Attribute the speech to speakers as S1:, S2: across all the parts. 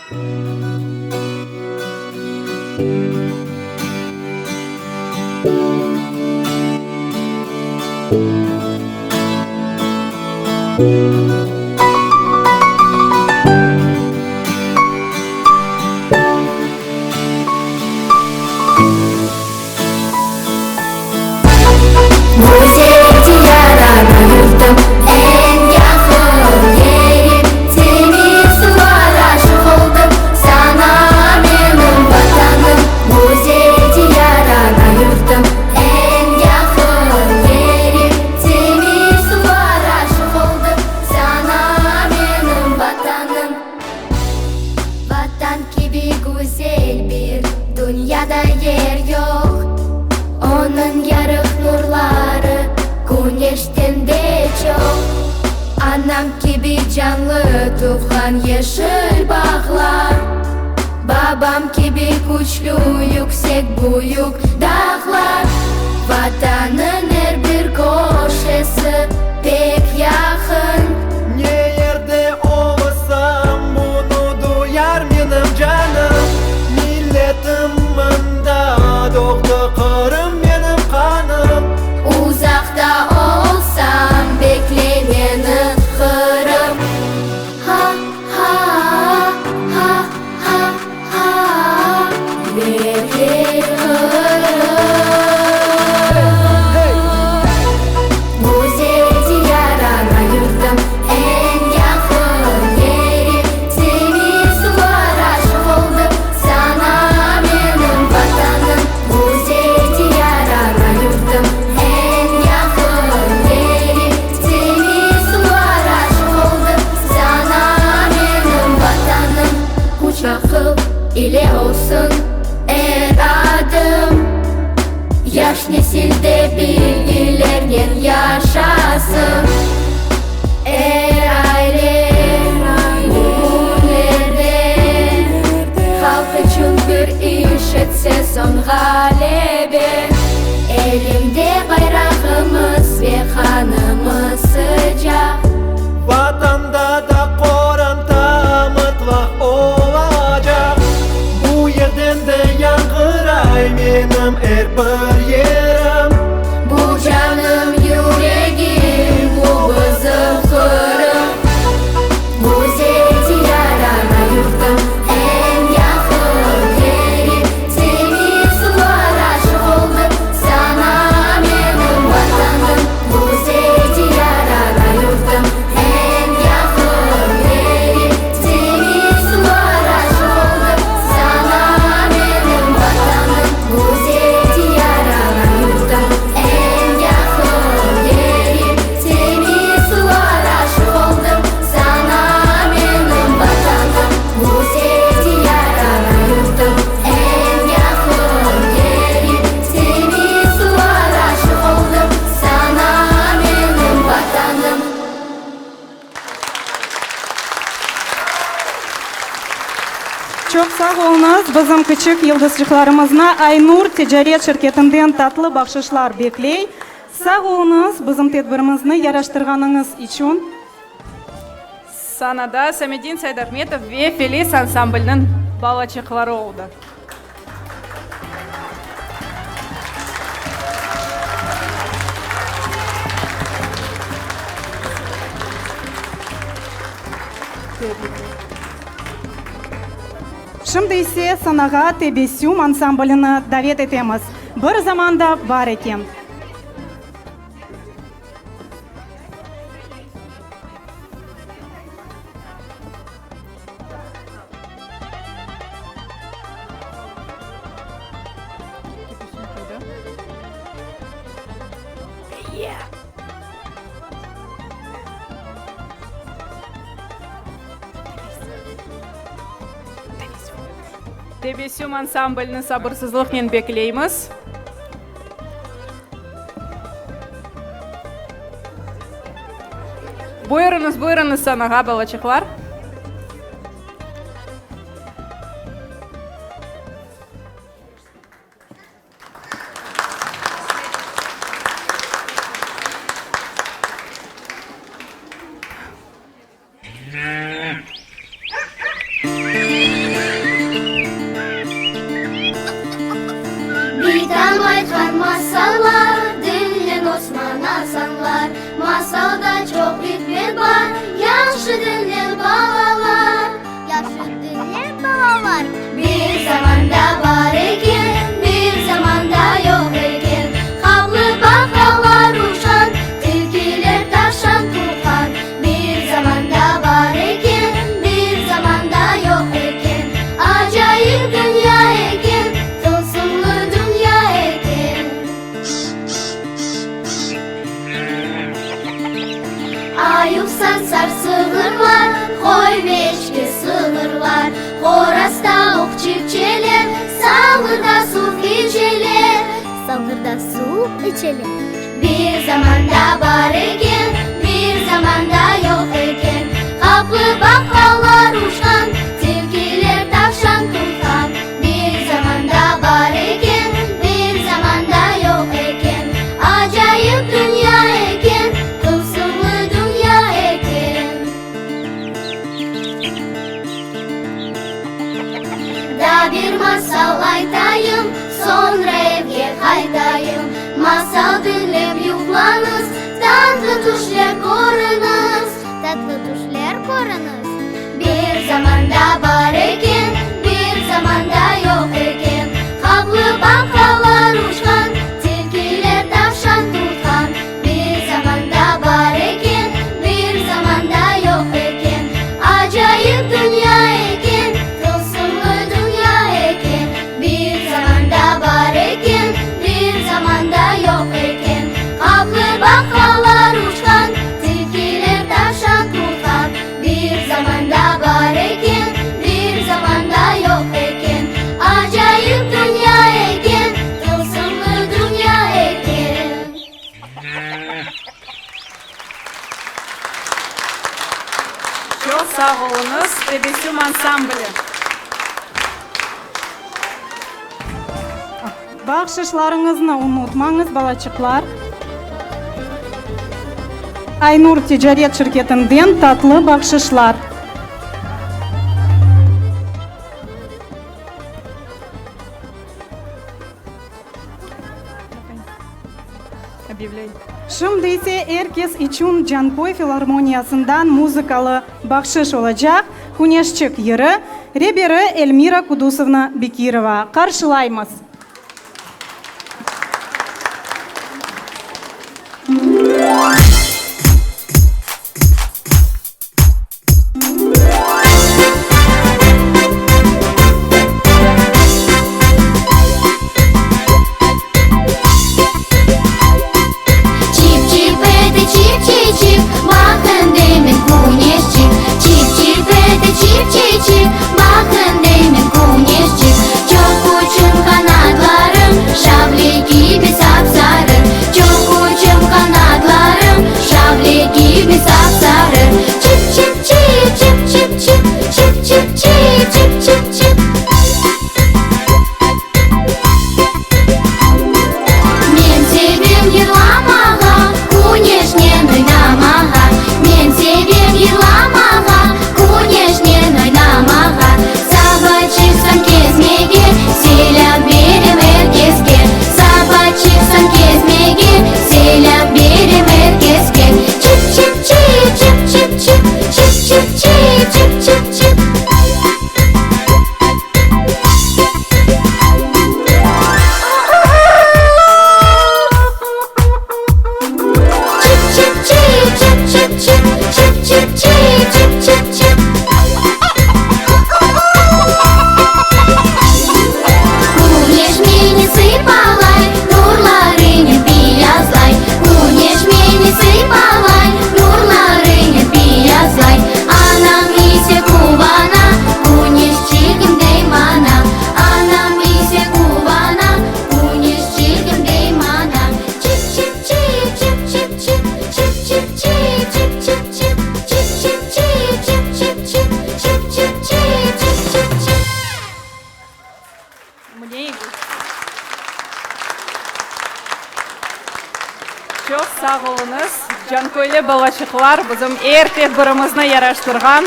S1: Güzel diyar, ana yurtum, eñ yaqın yerim, Temiz sular aşıq oldım saña, menim Vatanım. Güzel diyar, ana yurtum, eñ yaqın yerim, Temiz sular aşıq oldım saña, menim Vatanım. Vatan kibi güzel bir dünyada yer yoq, Onıñ yarıq nurları küneşten de çoq. Anam kibi canlı tuvğan yeşil bağlar, Babam kibi küçlü yüksek büyük dağlar. Vatanıñ er bir köşesi pek yaqın.
S2: Ne yerde olsam, bunı duyar menim canım. Milletim mında doğdı, Qırım menim qanım.
S1: Uzaqta olsam, bekley meni Qırım. Ha, ha, ha, ha, ha, bekley Qırım. Güzel diyar, ana yurtum, eñ yaqın yerim, Temiz sular aşıq oldım saña, menim Vatanım. Güzel diyar, ana yurtum, eñ yaqın yerim, Temiz sular aşıq oldım saña, menim Vatanım. Küç aqıl ile olsun er adım, Yaş nesil de bilgilernen yaşasın. Er aile bu künlerde halq içün bir iş etse soñ ğalebe. Elimde bayrağımız ve qanımız sıcaq.
S2: Vatanda da qoranta mıtlaq olacaq. Bu yerden de yañğıray menim er bir yerim.
S1: Bu canım, yüregim, bu bizim Qırım. Güzel diyar, ana yurtum, eñ yaqın yerim, Temiz sular aşıq oldım saña, menim Vatanım. Güzel diyar, ana yurtum, eñ yaqın yerim, Temiz sular aşıq oldım saña, menim Vatanım. Güzel diyar, ana yurtum, eñ yaqın yerim, Temiz sular aşıq oldım saña, menim Vatanım. Güzel diyar, ana yurtum, eñ yaqın yerim, Temiz sular aşıq oldım saña, menim Vatanım.
S3: Çoq sağ oluñız, bizim kiçik yıldızçıqlarımıznı Aynur ticaret şirketinden tatlı bahşışlar bekley. Sağ oluñız, bizim tedbirimizni yaraştırğanıñız içün.
S4: Sanada Samedin Saidahmetov ve Felis ansambliniñ balaçıqları oldı.
S3: Şimdi ise sanağa Tebessüm ansamblini davet etemiz. Bir zamanda bar eken.
S4: Tebessüm ansamblini sabırsızlıqnen bekleymiz. Buyurıñız, buyurıñız sanağa, balaçıqlar.
S1: içeler. Bir zamanda bar eken, bir zamanda yoq eken, Qaplı baqalar uçqan, tilkiler tavşan tutqan. Bir zamanda bar eken, bir zamanda yoq eken, Acayip dünya eken, tılsımlı dünya eken. Daa bir masal aytayım, soñra evge qaytayım. Masal diñlep yuqlañız, tatlı tüşler körüñiz. Tatlı tüşler körüñiz. Bir zamanda bar eken, bir zamanda yoq eken, Qaplı baqalar uçqan, tilkiler tavşan tutqan. Bir zamanda bar eken, bir zamanda yoq eken, Acayip dünya eken, tılsımlı dünya eken. Bir zamanda bar eken, bir zamanda yoq eken, Qaplı baqalar uçqan, tilkiler tavşan tutqan. Bir zamanda bar eken, bir zamanda yoq eken, Acayip dünya eken, tılsımlı dünya eken.
S4: Çoq sağ oluñız, Tebessüm ansambli!
S3: Bahşışlarıñıznı unutmañız, balaçıqlar. Aynur ticaret şirketinden tatlı bahşışlar. Şimdi ise er kes içün Canköy filarmoniyasından muzıkalı bahşış olacaq, Küneşçik yırı, reberi Elmira Kudusovna Bekirova. Qarşılaymız!
S1: Çip-çip ete, çip-çi-çip, baqın deymen küneşçik. Çip-çip ete, çip-çi-çip, baqın deymen küneşçik. Çoq uçun qanatlarım, şavle kibi sap-sarı. Çoq uçun qanatlarım, şavle kibi sap-sarı. Çip-çip-çip, çip-çip-çip, çip-çip-çip, çip-çip-çip. Men sevem yırlamağa, küneşnen oynamağa. Men sevem yırlamağa, küneşnen oynamağa. Saba çıqsam kezmege, selâm berem er keske. Saba çıqsam kezmege, selâm berem er keske. Çip-çip-çip, çip-çip-çip, çip-çip-çip, çip-çip-çip. Çip-çip-çip, çip-çip-çip, çip-çip-çip, çip-çip-çip. Küneş meni sıypalay, nurlarınen beyazlay. Küneş meni sıypalay, nurlarınen beyazlay. Anam ise quvana, küneşçigim dey maña. Anam ise quvana, küneşçigim dey maña. Çip-çip-çip, çip-çip-çip, çip-çip-çip, çip-çip-çip, çip-çip-çip, çip-çip-çip, çip-çip-çip, çip-çip-çip.
S4: Çoq sağ oluñız, Canköyli balaçıqlar, bizim er tedbirimizni yaraştırğan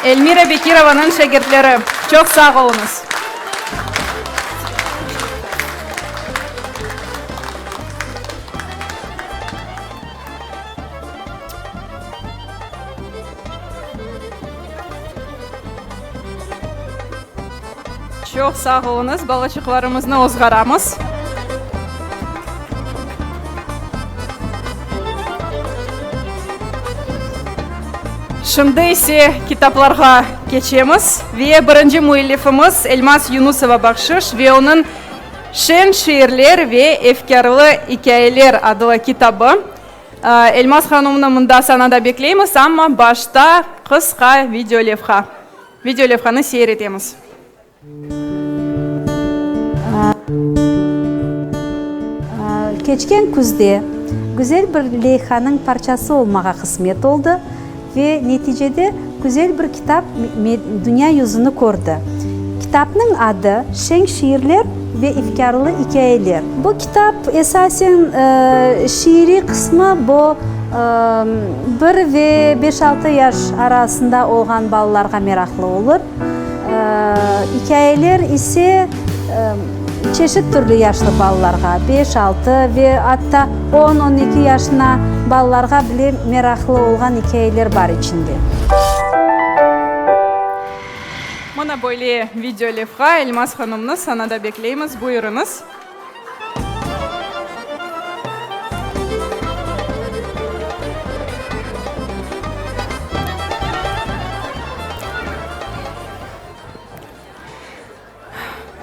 S4: Elmira Bekirovanıñ şegirtleri. Çoq sağ oluñız. Çoq sağ oluñız, balaçıqlarımıznı ozğaramız. Şimdi ise kitaplarğa keçemiz ve birinci müellifimiz Elmaz Yunusova Bahşış ve onıñ Şeñ şiirler ve efkârlı ikâyeler adlı kitabı. Elmaz hanımnı mında sanada bekleymiz, amma başta qısqa videolevha. Videolevhanı seyir etemiz.
S5: Keçken küzde güzel bir leyhanıñ parçası olmağa qısmet oldı ve neticede güzel bir kitap dünya yüzüni kördi. Kitapnıñ adı, Şeñ şiirler ve ifkârlı ikâyeler. Bu kitap esasen şiiriy qısmı bu bir ve beş-altı yaş arasında olğan balalarğa meraqlı olur. İkâyeler ise çeşit türlü yaşlı balalarğa, beş, altı ve atta on, on eki yaşına balalarğa bile meraqlı olğan ikâyeler bar içinde.
S4: Mına böyle video levha, Elmaz hanımnı sanada bekleymiz, buyurıñız.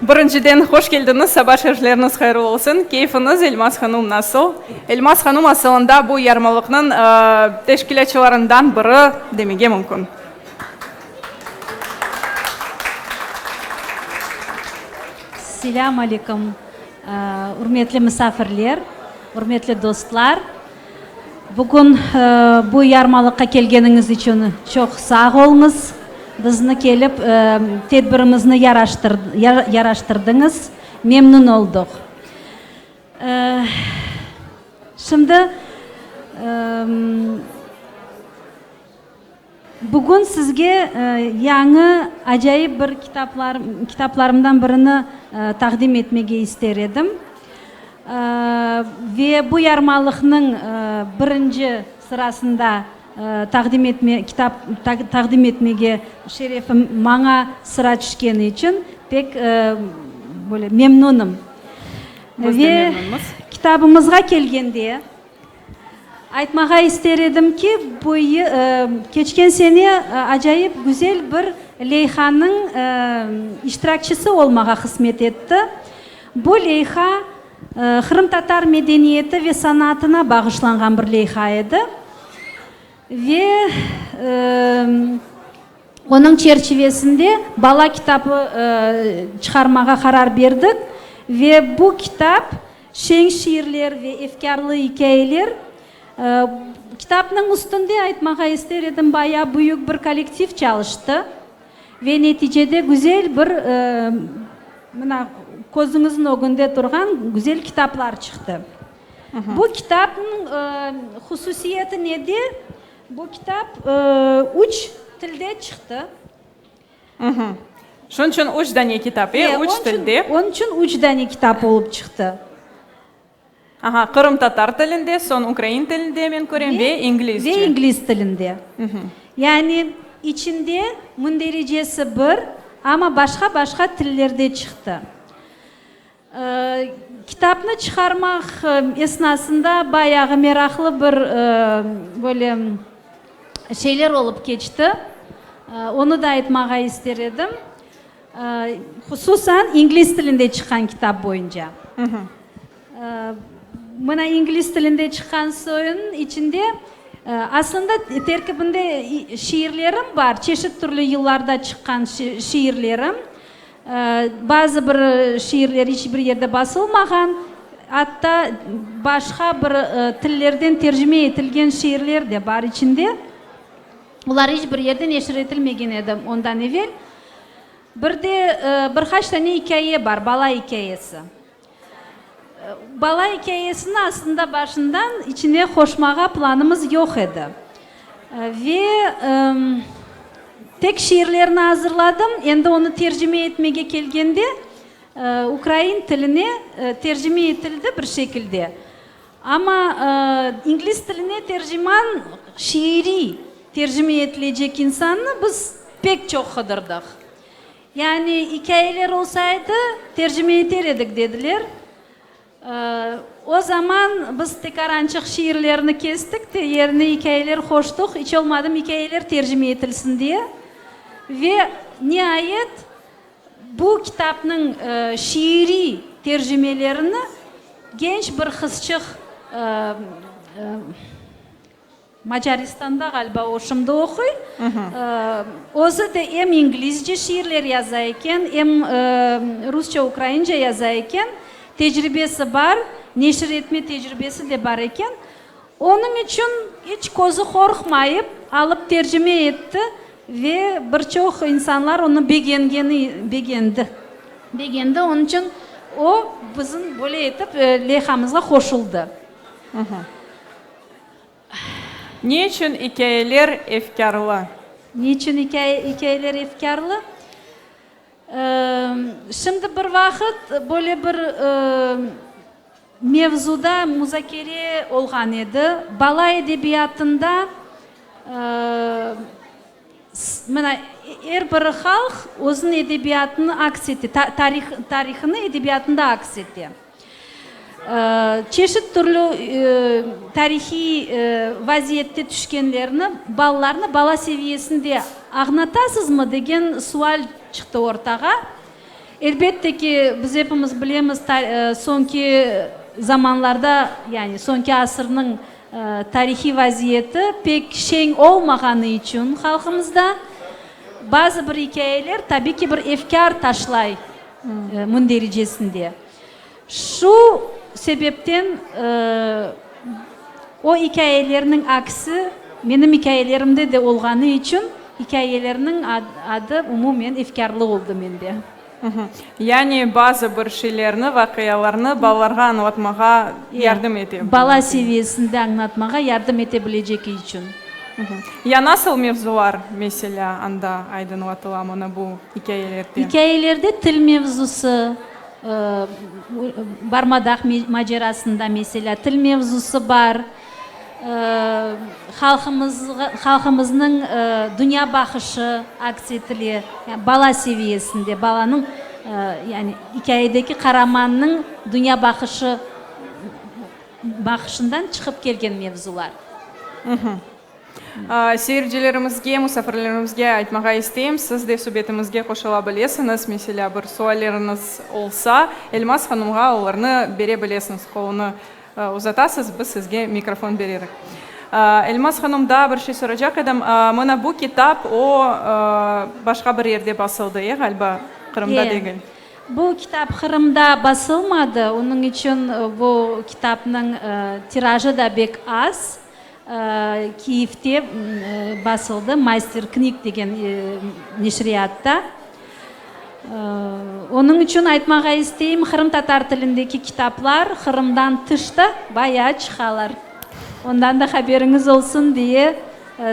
S4: Birinciden, hoş keldiñiz, saba şerifleriñiz hayırlı olsun. Keyfiñiz, Elmaz hanım, nasıl? Elmaz hanım asılında bu yarmalıqnıñ teşkilâtçılarından biri demege mümkün.
S5: Selâm aleyküm, ürmetli misafirler, ürmetli dostlar! Bugün bu yarmalıqqa kelgeniñiz içün çoq sağ oluñız. Bizni kelip, tedbirimizni yaraştırdıñız, memnün olduq. Şimdi Bugün sizge yañı acayip bir kitaplar kitaplarımdan birini taqdim etmege ister edim. Ve bu yarmalıqnıñ birinci sırasında taqdim etme kitap taqdim etmege şerefim maña sıra tüşkeni içün pek böyle memnünim.
S4: Biz de
S5: Ve
S4: memnünmiz.
S5: kitabımızğa kelgende, Aytmağa ister edim ki, bu keçken sene acayip güzel bir leyhanıñ iştirakçisi olmağa qısmet etti. Bu leyha qırımtatar medeniyeti ve sanatına bağışlanğan bir leyha edi ve Onıñ çerçivesinde bala kitabı çıqarmağa qarar berdik ve bu kitap, Şeñ şiirler ve efkârlı ikâyeler. Kitapnıñ üstünde, aytmağa ister edim, bayağı büyük bir kollektiv çalıştı ve neticede güzel bir, mına, közüñizniñ ögünde turğan güzel kitaplar çıqtı. Bu kitapnıñ hususiyeti nede? Bu kitap üç tilde çıqtı.
S4: Şunıñ içün üç dane kitap, e, üç tilde.
S5: Onıñ içün üç dane kitap olıp çıqtı.
S4: Aha, qırımtatar tilinde, soñ ukrain tilinde men körem ve inglizce.
S5: Ve ingliz tilinde. Yani içinde mündericesi bir, amma başqa-başqa tillerde çıqtı. Kitapnı çıqarmaq esnasında bayağı meraqlı bir böyle şeyler olıp keçti. Onı da aytmağa ister edim. Hususan ingliz tilinde çıqqan kitap boyunca. Mına ingliz tilinde çıqqan soyunıñ içinde aslında terkibinde şiirlerim bar, çeşit türlü yıllarda çıqqan şiirlerim. Bazı bir şiirler iç bir yerde basılmağan, atta başqa bir tillerden tercime etilgen şiirler de bar içinde. Olar iç bir yerde neşir etilmegen edi ondan evel. Bir de bir qaç tane ikâye bar, bala ikâyesi. Bala ikâyesini aslında başından içine qoşmağa planımız yoq edi. Ve tek şiirlerni azırladım, endi onı tercime etmege kelgende, ukrain tiline tercime etildi bir şekilde, amma ingliz tiline terciman, şiiriy tercime etilecek insannı biz pek çoq qıdırdıq. Yani ikâyeler olsaydı, tercime eter edik, dediler. O zaman biz tekarançıq şiirlerni kestik de, yerine ikâyeler qoştıq, iç olmadım ikâyeler tercime etilsin diye. Ve niayet, bu kitapnıñ şiiriy tercimelerini genç bir qızçıq Macaristanda ğaliba o şimdi oquy. Özü de em inglizce şiirler yaza eken, em rusça, ukraince yaza eken. Tecribesi bar. neşir etme tecribesi de bar eken. Onıñ içün iç közü qorqmayıp alıp tercime etti ve bir çoq insanlar onı begengeni begendi. Begendi, onıñ içün o bizim böyle etip leyhamızğa qoşuldı.
S4: Ne içün ikâyeler efkârlı?
S5: Ne içün ikâyeler efkârlı? Şimdi bir vaqıt böyle bir mevzuda muzakere olğan edi, bala edebiyatında mına er bir halq özüniñ edebiyatını aks ete, tarihını edebiyatında aks ete. Çeşit türlü tarihiy vaziyette tüşkenlerni, balalarnı bala seviyesinde ağnatasızmı degen sual çıqtı ortağa. Elbette ki, biz epimiz bilemiz, soñki zamanlarda, yani soñki asırnıñ tarihiy vaziyeti pek şeñ olmağanı içün halqımızda bazı bir ikâyeler tabiy ki bir efkâr taşlay mündericesinde. Şu sebepten o ikâyelerniñ aksi menim ikâyelerimde de olğanı içün ikâyelerniñ adı umumen Efkârlı oldı mende.
S4: Yani bazı bir şeylerni, vaqialarnı balalarğa añlatmağa yardım ete.
S5: Bala seviyesinde añlatmağa yardım ete bilecek içün.
S4: Ya nasıl mevzular, meselâ, anda aydınlatıla mına bu ikâyelerde?
S5: İkâyelerde til mevzusı, Barmadaq macerasında, meselâ, til mevzusı bar, halqımıznıñ dünya baqışı aks etile, bala seviyesinde, balanıñ, yani ikâyedeki qaramannıñ dünya baqışı, baqışından çıqıp kelgen mevzular.
S4: Seyircilerimizge, musafirlerimizge aytmağa isteyim, siz de subetimizge qoşula bilesiñiz, meselâ, bir sualleriñiz olsa, Elmaz hanımğa olarnı bere bilesiñiz, qolunı uzatasız, biz sizge mikrofon bererik. Elmaz hanım, daa bir şey soracaq edim, mına bu kitap, o, başqa bir yerde basıldı, e, ğaliba, Qırımda degil?
S5: Bu kitap Qırımda basılmadı, onıñ içün bu kitapnıñ tirajı da bek az. Kiyevde basıldı, Mayster knig degen neşriyatta. Onıñ içün aytmağa isteyim, qırımtatar tilindeki kitaplar Qırımdan tış da bayağı çıqalar. Ondan da haberiñiz olsun diye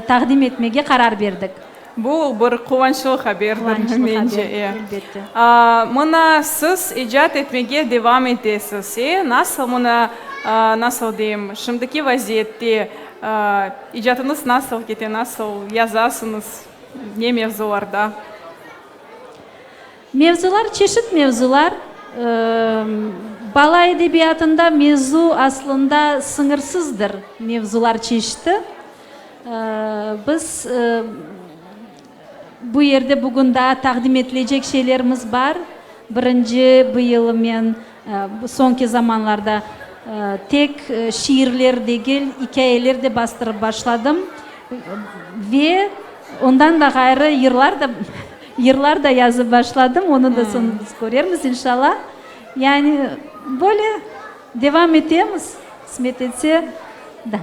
S5: taqdim etmege qarar berdik.
S4: Bu bir quvançlı haberdir, mence.
S5: Elbette.
S4: Mına siz icat etmege devam etesiz, e? Nasıl mına, nasıl deyim, şimdiki vaziyette icatıñız nasıl kete, nasıl yazasıñız, ne mevzularda?
S5: Mevzular çeşit mevzular. Bala edebiyatında mevzu aslında sıñırsızdır, mevzular çeşiti. Biz bu yerde bugün daa taqdim etilecek şeylerimiz bar. Birinci, bu yılı men soñki zamanlarda tek şiirler degil, ikâyeler de bastırıp başladım. Ve ondan da ğayrı yırlar da yırlar da yazıp başladım. Onı da soñ biz körermiz, inşallah. Yani böyle devam etemiz, qısmet etse. Da.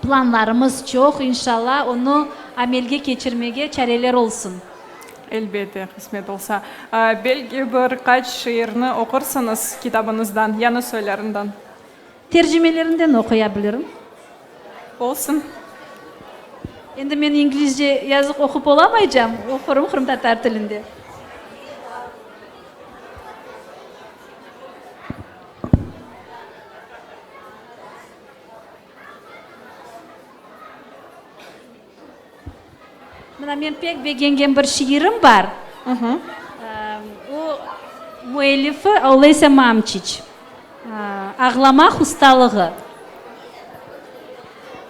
S5: Planlarımız çoq, inşalla, onı amelge keçirmege çareler olsun.
S4: Elbette, qısmet olsa. Belki bir qaç şiirni oqursıñız kitabıñızdan, yañı soylarından?
S5: Tercimelerinden oquya bilirim.
S4: Olsun.
S5: Endi men inglizce yazıq oqup olamaycam, oqurım qırımtatar tilinde. Mına men pek begengen bir şiirim bar. O, müellifi Olesâ Mamçiç. Ağlamaq ustalığı.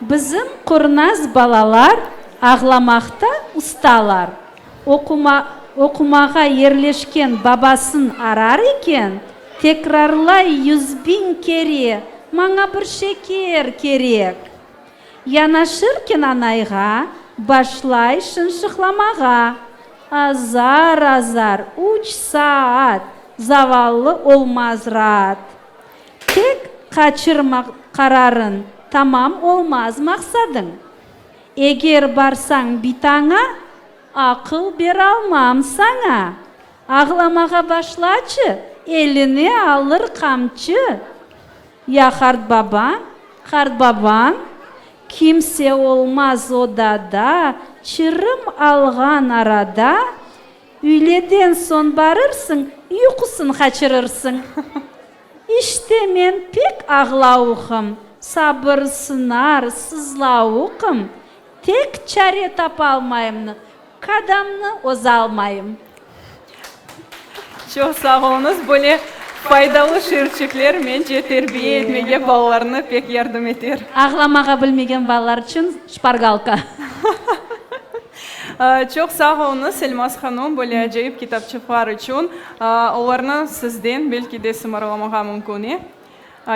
S5: Bizim qurnaz balalar ağlamaqta ustalar. Oqumağa yerleşken babasın arar eken, tekrarlay 100.000 kere, Maña bir şeker kerek! Yanaşırken anayğa, başlay şınşıqlamağa. Azar-azar üç saat, zavallı olmaz raat. Tek. Qaçırma qararıñ, tamam olmaz maqsadıñ. Eger barsañ bitaña, aqıl beralmam saña. Ağlamağa başlaçı, eline alır qamçı. Ya qartbabañ, qartbabañ? Kimse olmaz odada, çırım alğan arada, üyleden soñ barırsıñ, yuqusın qaçırırsıñ. İşte men pek ağlavuqım, sabır sınar sızlavuqım, tek çare tapalmayımnı, kadamnı ozalmayım.
S4: Çoq sağ oluñız, böyle faydalı şiirçikler, mence, terbiye etmege balalarnı pek yardım eter.
S5: Ağlamağa bilmegen balalar içün şpargalka.
S4: Çoq sağ oluñız, Elmaz hanum, böyle acayip kitapçıqlar içün. Olarnı sizden belki de sımarlamağa mümkün, e?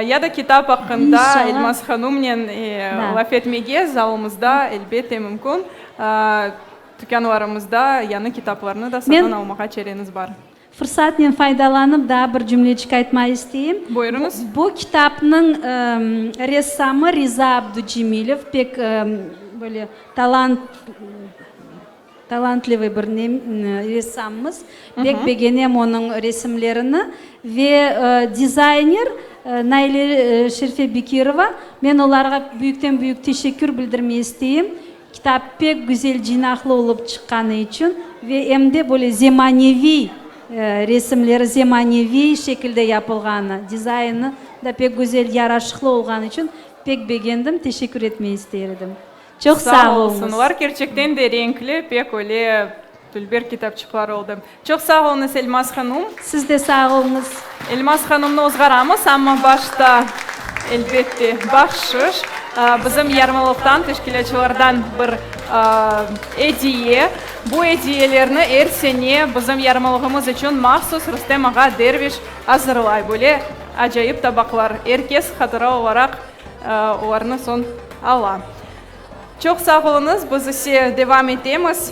S4: Ya da kitap aqqında Elmaz hanumnen laf etmege zalımızda, elbette, mümkün. Tükânlarımızda yañı kitaplarnı da satın almağa çareñiz bar.
S5: Fırsatnen faydalanıp, daa bir cümleçik aytmağa isteyim.
S4: Buyurıñız.
S5: Bu kitapnıñ ressamı Riza Abducemilev, pek böyle talant, talantlivıy bir ressammız. Pek begenem onıñ resimlerini. Ve dizayner Naile Şerfe Bekirova. Men olarğa büyükten-büyük teşekkür bildirmege isteyim. Kitap pek güzel cıynaqlı olıp çıqqanı içün ve em de böyle zemaneviy resimleri zemaneviy şekilde yapılğanı, dizaynı da pek güzel, yaraşıqlı olğanı içün pek begendim, teşekkür etmege ister edim. Çoq sağ
S4: Sağ olsunlar, kerçekten de renkli, pek öyle dülber kitapçıqlar oldı. Çoq sağ oluñız, Elmaz hanum.
S5: Siz de sağ oluñız.
S4: Elmaz hanumnı ozğaramız, amma başta, elbette, bahşış. Bizim yarmalıqtan, teşkilâtçılardan bir ediye. Bu ediyelerni er sene bizim yarmalığımız içün mahsus Rustem ağa Derviş azırlay. Böyle acayip tabaqlar. Er kes hatıra olaraq olarnı soñ ala. Çoq sağ oluñız, biz ise devam etemiz.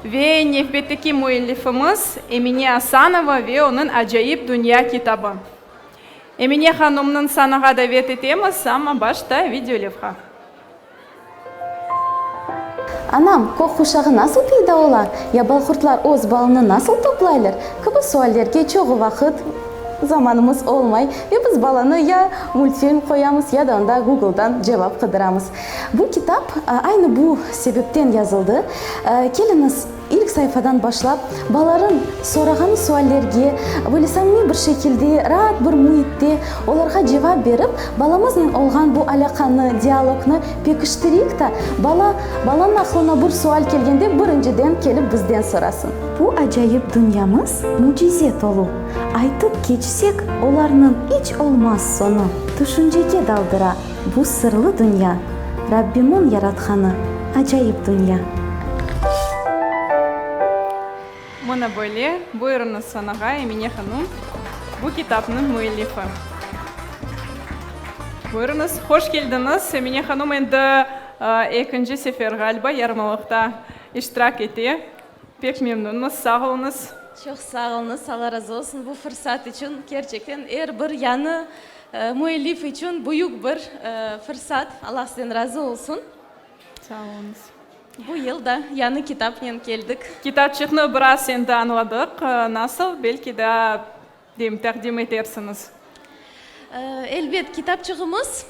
S4: Ve nevbetteki müellifimiz Emine Asanova ve onıñ Acayip dünya kitabı. Emine hanımnıñ sanağa davet etemiz, amma başta videolevha.
S6: Anam, kök quşağı nasıl peyda ola? Ya balqurtlar öz balını nasıl toplaylar? Kibi suallerge çoğu vaqıt zamanımız olmay ve biz balanı ya multfilm qoyamız, ya da onda Googledan cevap qıdıramız. Bu kitap aynı bu sebepten yazıldı. Keliñiz, ilk sayfadan başlap, balaların sorağan suallerge böyle samimiy bir şekilde, raat bir müitte olarğa cevap berip, balamıznen olğan bu alâqanı, dialognı pekiştireyik ta, bala, balanıñ aqlına bir sual kelgende birinciden kelip bizden sorasın. Bu acayip dünyamız mücize tolu, aytıp keçsek, olarnıñ iç olmaz soñu. Tüşüncege daldıra. Bu sırlı dünya, Rabbimiñ yaratqanı acayip dünya.
S4: Mına böyle, buyurıñız sanağa, Emine hanım, bu kitapnıñ müellifi. Buyurıñız, hoş keldiñiz, Emine hanım endi ekinci sefer, ğaliba, yarmalıqta iştirak ete. Pek memnünmiz, sağ oluñız.
S7: Çoq sağ oluñız, Alla razı olsun bu fırsat içün. Kerçekten er bir yañı müellif içün büyük bir fırsat. Alla sizden razı olsun.
S4: Sağ oluñız.
S7: Bu yıl da yañı kitapnen keldik.
S4: Kitapçıqnı biraz endi añladıq. Nasıl, belki daa Dem taqdim etersiñiz.
S7: Elbet, kitapçığımız,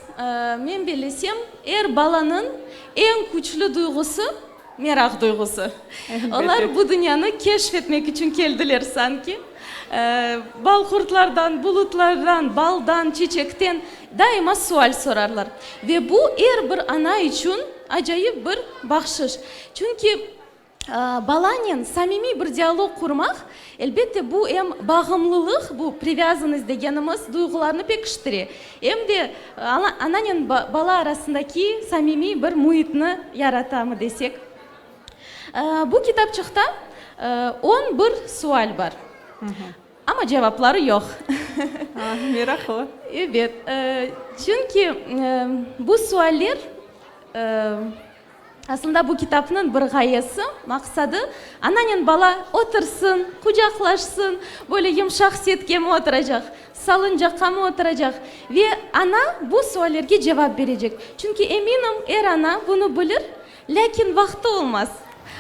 S7: men bellesem, er balanıñ eñ küçlü duyğusı, meraq duyğusı. Olar bu dünyanı keşf etmek içün keldiler sanki. Balqurtlardan, bulutlardan, baldan, çiçekten daima sual sorarlar. Ve bu er bir ana içün acayip bir bahşış. Çünki Balanen samimiy bir dialog qurmaq, elbette, bu em bağımlılıq, bu privâzannost degenimiz duyğularnı pekiştire, em de ananen bala arasındaki samimiy bir müitni yaratamı desek. Bu kitapçıqta on bir sual bar, amma cevapları yoq.
S4: Meraqlı.
S7: Ebet, çünki bu sualler. Aslında bu kitapnıñ bir ğayesi, maqsadı, ananen bala otursın, qucaqlaşsın, böyle yımşaq setkemi oturacaq, salıncaqamı oturacaq ve ana bu suallerge cevap berecek. Çünki eminim, er ana bunı bilir, lâkin vaqtı olmaz.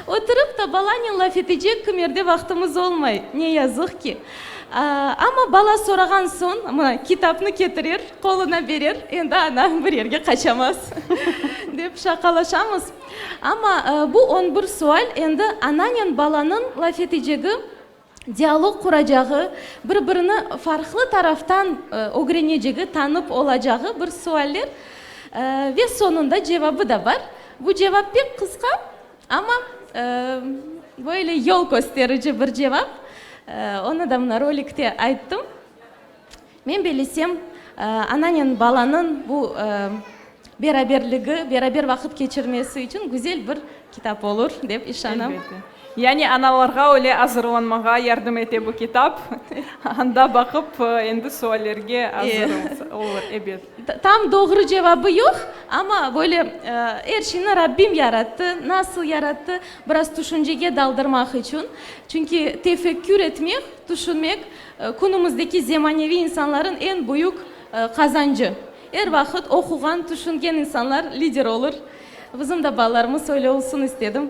S7: Oturıp ta balanen laf etecek kimerde vaqtımız olmay, ne yazıq ki. Amma bala sorağan soñ, mına, kitapnı ketirer, qoluna berer, endi ana bir yerge qaçamaz, dep şaqalaşamız. Amma bu on bir sual endi ananen balanıñ laf etecegi, dialog quracağı, bir-birini farqlı taraftan ögrenecegi, tanıp olacağı bir sualler. Ve soñunda cevabı da bar. Bu cevap pek qısqa, amma böyle yol kösterici bir cevap. Onı da mına rolikte ayttım. Men bellesem, ananen balanıñ bu beraberligi, beraber vaqıt keçirmesi içün güzel bir kitap olur, dep işanam.
S4: Elbette. Yani analarğa öyle azırlanmağa yardım ete bu kitap. Anda baqıp, endi suallerge azır olur, ebet.
S7: Tam doğru cevabı yoq, amma böyle er şeyni Rabbim yarattı, nasıl yarattı, biraz tüşüncege daldırmaq içün. Çünki tefekkür etmek, tüşünmek, Künümizdeki zemaneviy insanların eñ büyük qazancı. Er vaqıt oquğan, tüşüngen insanlar lider olur. Bizim da balalarımız öyle olsun istedim.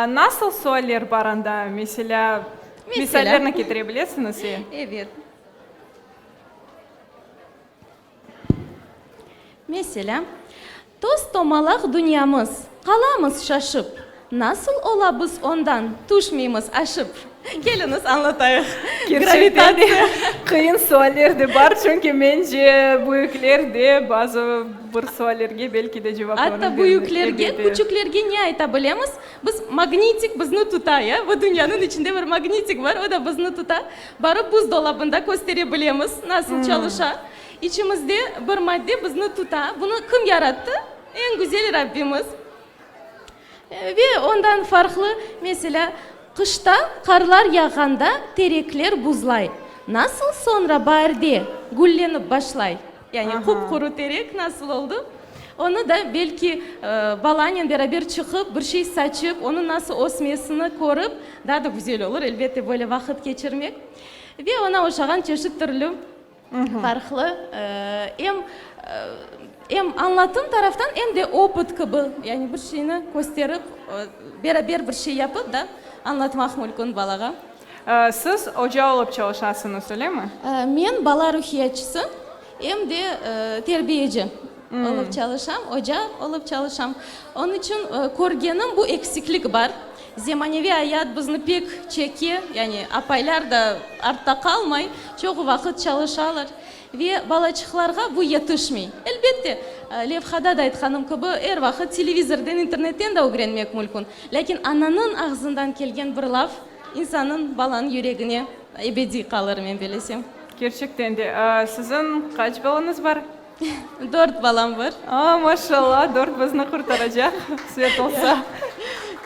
S4: Nasıl sualler bar anda? Meselâ, misallerni ketire bilesiñiz?
S7: Evet. Meselâ, Tos-tomalaq dünyamız, qalamız şaşıp, Nasıl ola biz ondan tüşmeymiz aşıp? Keliñiz, añlatayıq.
S4: Kerçekten de qıyın sualler de bar, çünki mence büyükler de bazı bir suallerge belki de cevaplarını
S7: Atta büyüklerge, küçüklerge ne ayta bilemiz? Biz magnitik bizni tuta, ya, bu dünyanıñ içinde bir magnitik bar, o da bizni tuta. Barıp buzdolabında köstere bilemiz, nasıl çalışa. İçimizde bir madde bizni tuta. Bunı kim yarattı? Eñ güzel Rabbimiz. Ve ondan farqlı, meselâ, qışta qarlar yağğanda terekler buzlay. Nasıl soñra baarde güllenip başlay? Yani qup-quru terek nasıl oldı? Onı da belki balanen beraber çıqıp, bir şey saçıp, onıñ nasıl ösmesini körip, daa da güzel olur, elbette, böyle vaqıt keçirmek. Ve oña oşağan çeşit türlü farqlı em em añlatım taraftan, em de opıt kibi, yani bir şeyni kösterip, beraber bir şey yapıp da añlatmaq mümkün balağa.
S4: Siz oca olıp çalışasıñız, öylemi?
S7: Men bala ruhiyatçısı, em de terbiyeci olıp çalışam, oca olıp çalışam. Onıñ içün körgenim bu eksiklik bar. Zemaneviy ayat bizni pek çeke, yani apaylar da artta qalmay, çoğu vaqıt çalışalar ve balaçıqlarğa bu yetişmey. Elbette, levhada da aytqanım kibi, er vaqıt televizordan, internetten de ögrenmek mülkün, lâkin ananıñ ağzından kelgen bir laf insannıñ, balanıñ yüregine ebediy qalır, men belesem.
S4: Kerçekten de. Siziñ qaç balañız bar?
S7: Dört balam bar.
S4: A, maşallah, dört bizni qurtaracaq, qısmet olsa.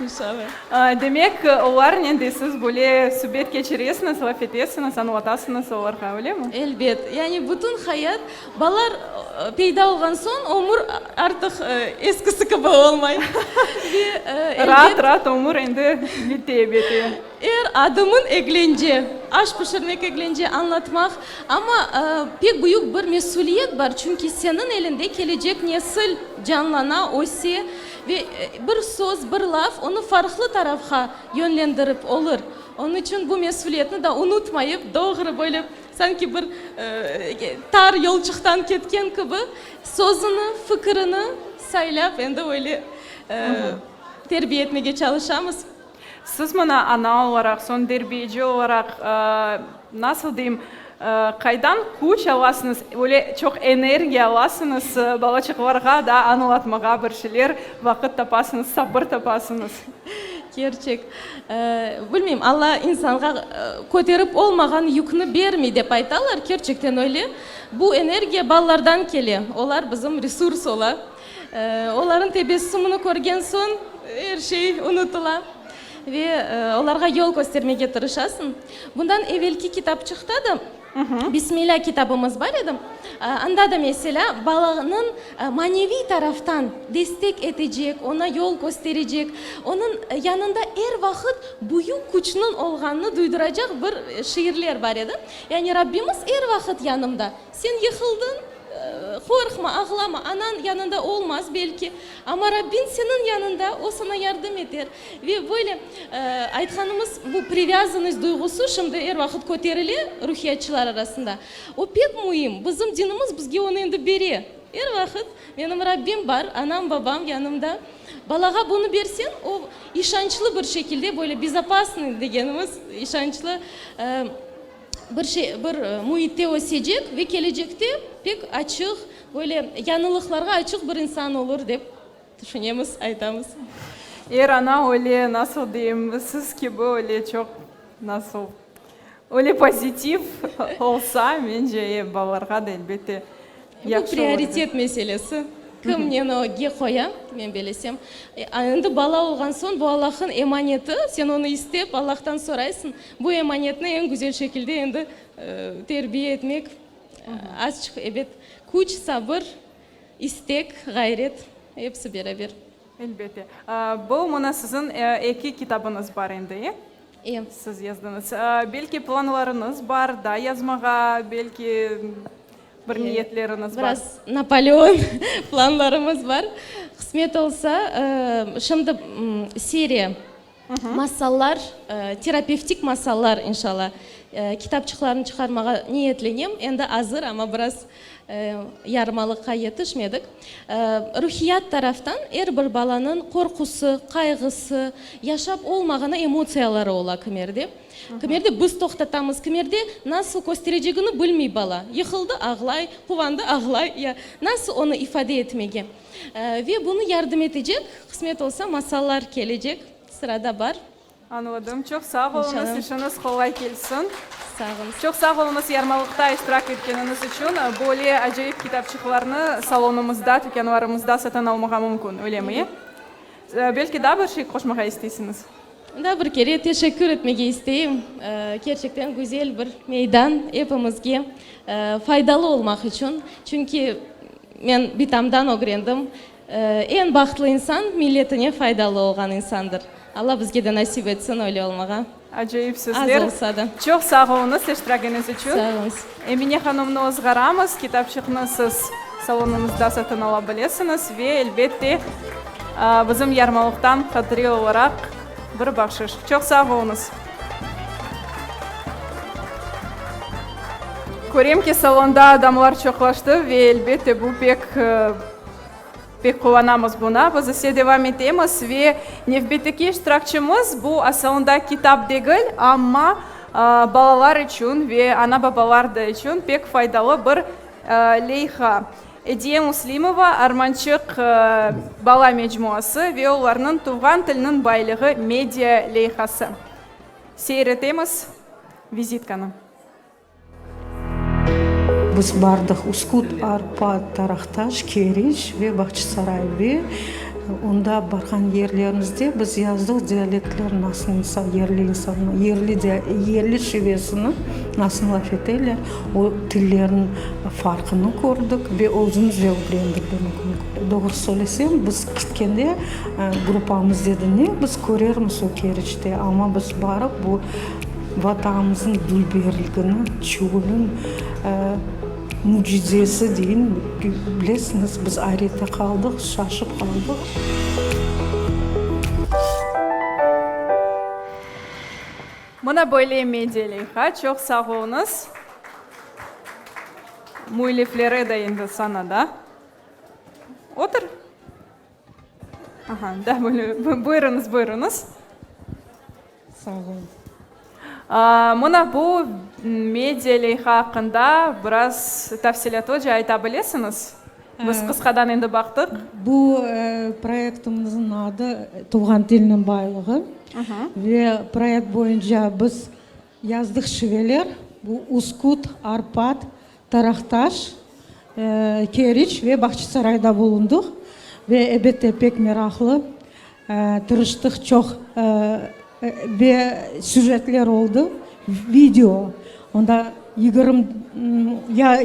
S7: İnşallah.
S4: Demek, olarnen de siz böyle subet keçiresiñiz, laf etesiñiz, añlatasıñız olarğa, öylemi?
S7: Elbet. Yani bütün hayat, balalar peyda olğan soñ, ömür artıq eskisi kibi olmay.
S4: Ve elbet. Raat-raat ömür endi bite, bite.
S7: Er adımın eglence, aş pişirmek eglence, añlatmaq, amma pek büyük bir mesüliyet bar, çünki seniñ elinde kelecek nesil canlana, öse ve bir söz, bir laf onı farqlı tarafqa yönlendirip olur. Onıñ içün bu mesüliyetni da unutmayıp, doğru böyle sanki bir tar yolçıqtan ketken kibi sözüni, fikirini saylap, endi öyle terbiye etmege çalışamız.
S4: Siz mına ana olaraq, soñ terbiyeci olaraq, nasıl deyim, qaydan küç alasıñız, öyle çoq energiya alasıñız balaçıqlarğa da añlatmağa bir şeyler, vaqıt tapasıñız, sabır tapasıñız?
S7: Kerçek. Bilmeyim, Alla insanğa köterip olmağan yükni bermey, dep aytalar, kerçekten öyle. Bu energiya balalardan kele, olar bizim resurs ola. Olarnıñ tebessümini körgen soñ er şey unutıla ve olarğa yol köstermege tırışasıñ. Bundan evelki kitapçıqta da. Bismillâ kitabımız bar edi. Anda da, meselâ, balanıñ maneviy taraftan destek etecek, oña yol kösterecek, onıñ yanında er vaqıt büyük küçniñ olğanını duyduracaq bir şiirler bar edi. Yani Rabbimiz er vaqıt yanımda. Sen yıqıldıñ, qorqma, ağlama, anañ yanında olmaz belki, amma Rabbiñ seniñ yanında, o saña yardım eter. Ve böyle aytqanımız bu privязannost duyğusı şimdi er vaqıt köterile ruhiyatçılar arasında. O pek müim. Bizim dinimiz bizge onı endi bere. Er vaqıt menim Rabbim bar, anam, babam yanımda. Balağa bunı berseñ, o işançlı bir şekilde, böyle bezopasnıy degenimiz işançlı bir şey, bir müitte ösecek ve kelecekte pek açıq, böyle yañılıqlarğa açıq bir insan olur dep tüşünemiz, aytamız.
S4: Er ana öyle, nasıl deyim, siz kibi öyle çoq, nasıl, öyle pozitiv olsa, mence, balalarğa da elbette
S7: Bu prioritet meselesi. Kim neni ögge qoya, men belesem. Endi bala olğan soñ, bu Allah'ın emaneti, sen onı istep, Allah'tan soraysıñ. Bu emanetni eñ güzel şekilde endi terbiye etmek azçıq, ebet, küç, sabır, istek, ğayret, episi beraber.
S4: Elbette. Bu, mına siziñ eki kitabıñız bar endi, e?
S7: E.
S4: Siz yazdıñız. Belki planlarıñız bar daa yazmağa, belki Bir niyetleriñiz bar?
S7: Biraz Napoleon planlarımız bar. Qısmet olsa, şimdi seriya masallar, terapevtik masallar, inşalla, kitapçıqlarını çıqarmağa niyetlenem. Endi azır, amma biraz yarmalıqqa yetişmedik. Ruhiyat taraftan er bir balanıñ qorqusı, qayğısı, yaşap olmağanı emotsiyaları ola kimerde. Kimerde biz toqtatamız, kimerde nasıl kösterecegini bilmey bala. Yıqıldı, ağlay, quvandı, ağlay. Ya nasıl onı ifade etmege? Ve bunı yardım etecek, qısmet olsa, masallar kelecek, sırada bar.
S4: Añladım. Çoq sağ oluñız, işiñiz qolay kelsin.
S7: Sağ oluñız.
S4: Çoq sağ oluñız yarmalıqta iştirak etkeniñiz içün. Böyle acayip kitapçıqlarnı salonımızda, tükânlarımızda satın almağa mümkün, öylemi? Belki daa bir şey qoşmağa isteysiñiz?
S7: Daa bir kere teşekkür etmege isteyim. Kerçekten güzel bir meydan epimizge faydalı olmaq içün. Çünki men bitamdan ögrendim, eñ bahtlı insan milletine faydalı olğan insandır. Alla bizge de nasip etsin öyle olmağa.
S4: Acayip sözler.
S7: Az olsa da.
S4: Çoq sağ oluñız iştiragiñiz içün.
S7: Sağ oluñız.
S4: Emine hanımnı ozğaramız. Kitapçıqnı siz salonımızda satın ala bilesiñiz ve elbette bizim yarmalıqtan hatıra olaraq bir bahşış. Çoq sağ oluñız. Körem ki, salonda adamlar çoqlaştı ve elbette bu pek Pek quvanamız buna. Biz ise devam etemiz ve nevbetteki iştirakçımız, bu asılında kitap degil, amma balalar içün ve ana-babalar da içün pek faydalı bir leyha. Ediye Muslimova, Armançıq bala mecmuası ve olarnıñ Tuvğan tilniñ baylığı media leyhası. Seyir etemiz vizitkanı.
S8: Biz bardıq Uskut, Arpat, Taraqtaş, Keriç ve Bağçasaray ve onda barğan yerlerimizde biz yazdıq dialektler nasıl insan, yerli insanlar, yerli yerli şivesini nasıl laf eteler, o tillerniñ farqını kördik ve özümiz de ögrendik bunı. Doğru söylesem, biz ketkende gruppamız dedi, ne biz körermiz o Keriçte, amma biz barıp bu Vatanımıznıñ dülberligini, çölüñ mücizesi deyin, bilesiñiz, biz ayrette qaldıq, şaşıp qaldıq.
S4: Mına böyle media leyha, çoq sağ oluñız. Müellifleri de endi sanada. Otur. Aha, da böyle, buyurıñız, buyurıñız.
S8: Sağ ol.
S4: Mına bu media leyha aqqında biraz tafsilâtlıca ayta bilesiñiz? Biz qısqadan endi baqtıq.
S8: Bu proyektimizniñ adı Tuvğan tilniñ baylığı ve proyekt boyunca biz yazdıq şiveler, bu Uskut, Arpat, Taraqtaş, Keriç ve Bağçasarayda bulundıq ve elbette pek meraqlı, tırıştıq çoq ve süjetler oldı, video, onda. Yigirim,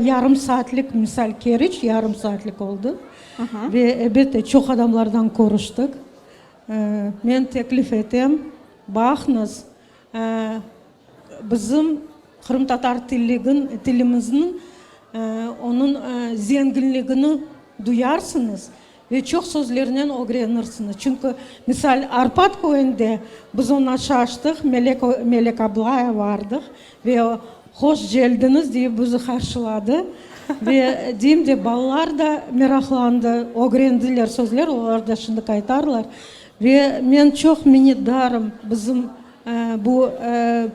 S8: yarım saatlik, misal, Keriç yarım saatlik oldı. Ve, elbette, çoq adamlardan körüştik. Men teklif etem, baqıñız, bizim qırımtatar tilligin, tilimizniñ, onıñ zenginligini duyarsıñız ve çoq sözlernen ögrenirsiñiz. Çünki, misal, Arpat köyünde biz ondan şaştıq, Melek, Melek ablaya bardıq ve o, hoş celdiñiz deyip bizi qarşıladı. Ve deyim de, balalar da meraqlandı, ögrendiler sözler, olar da şimdi qaytarlar. Ve men çoq minnetdarım bizim bu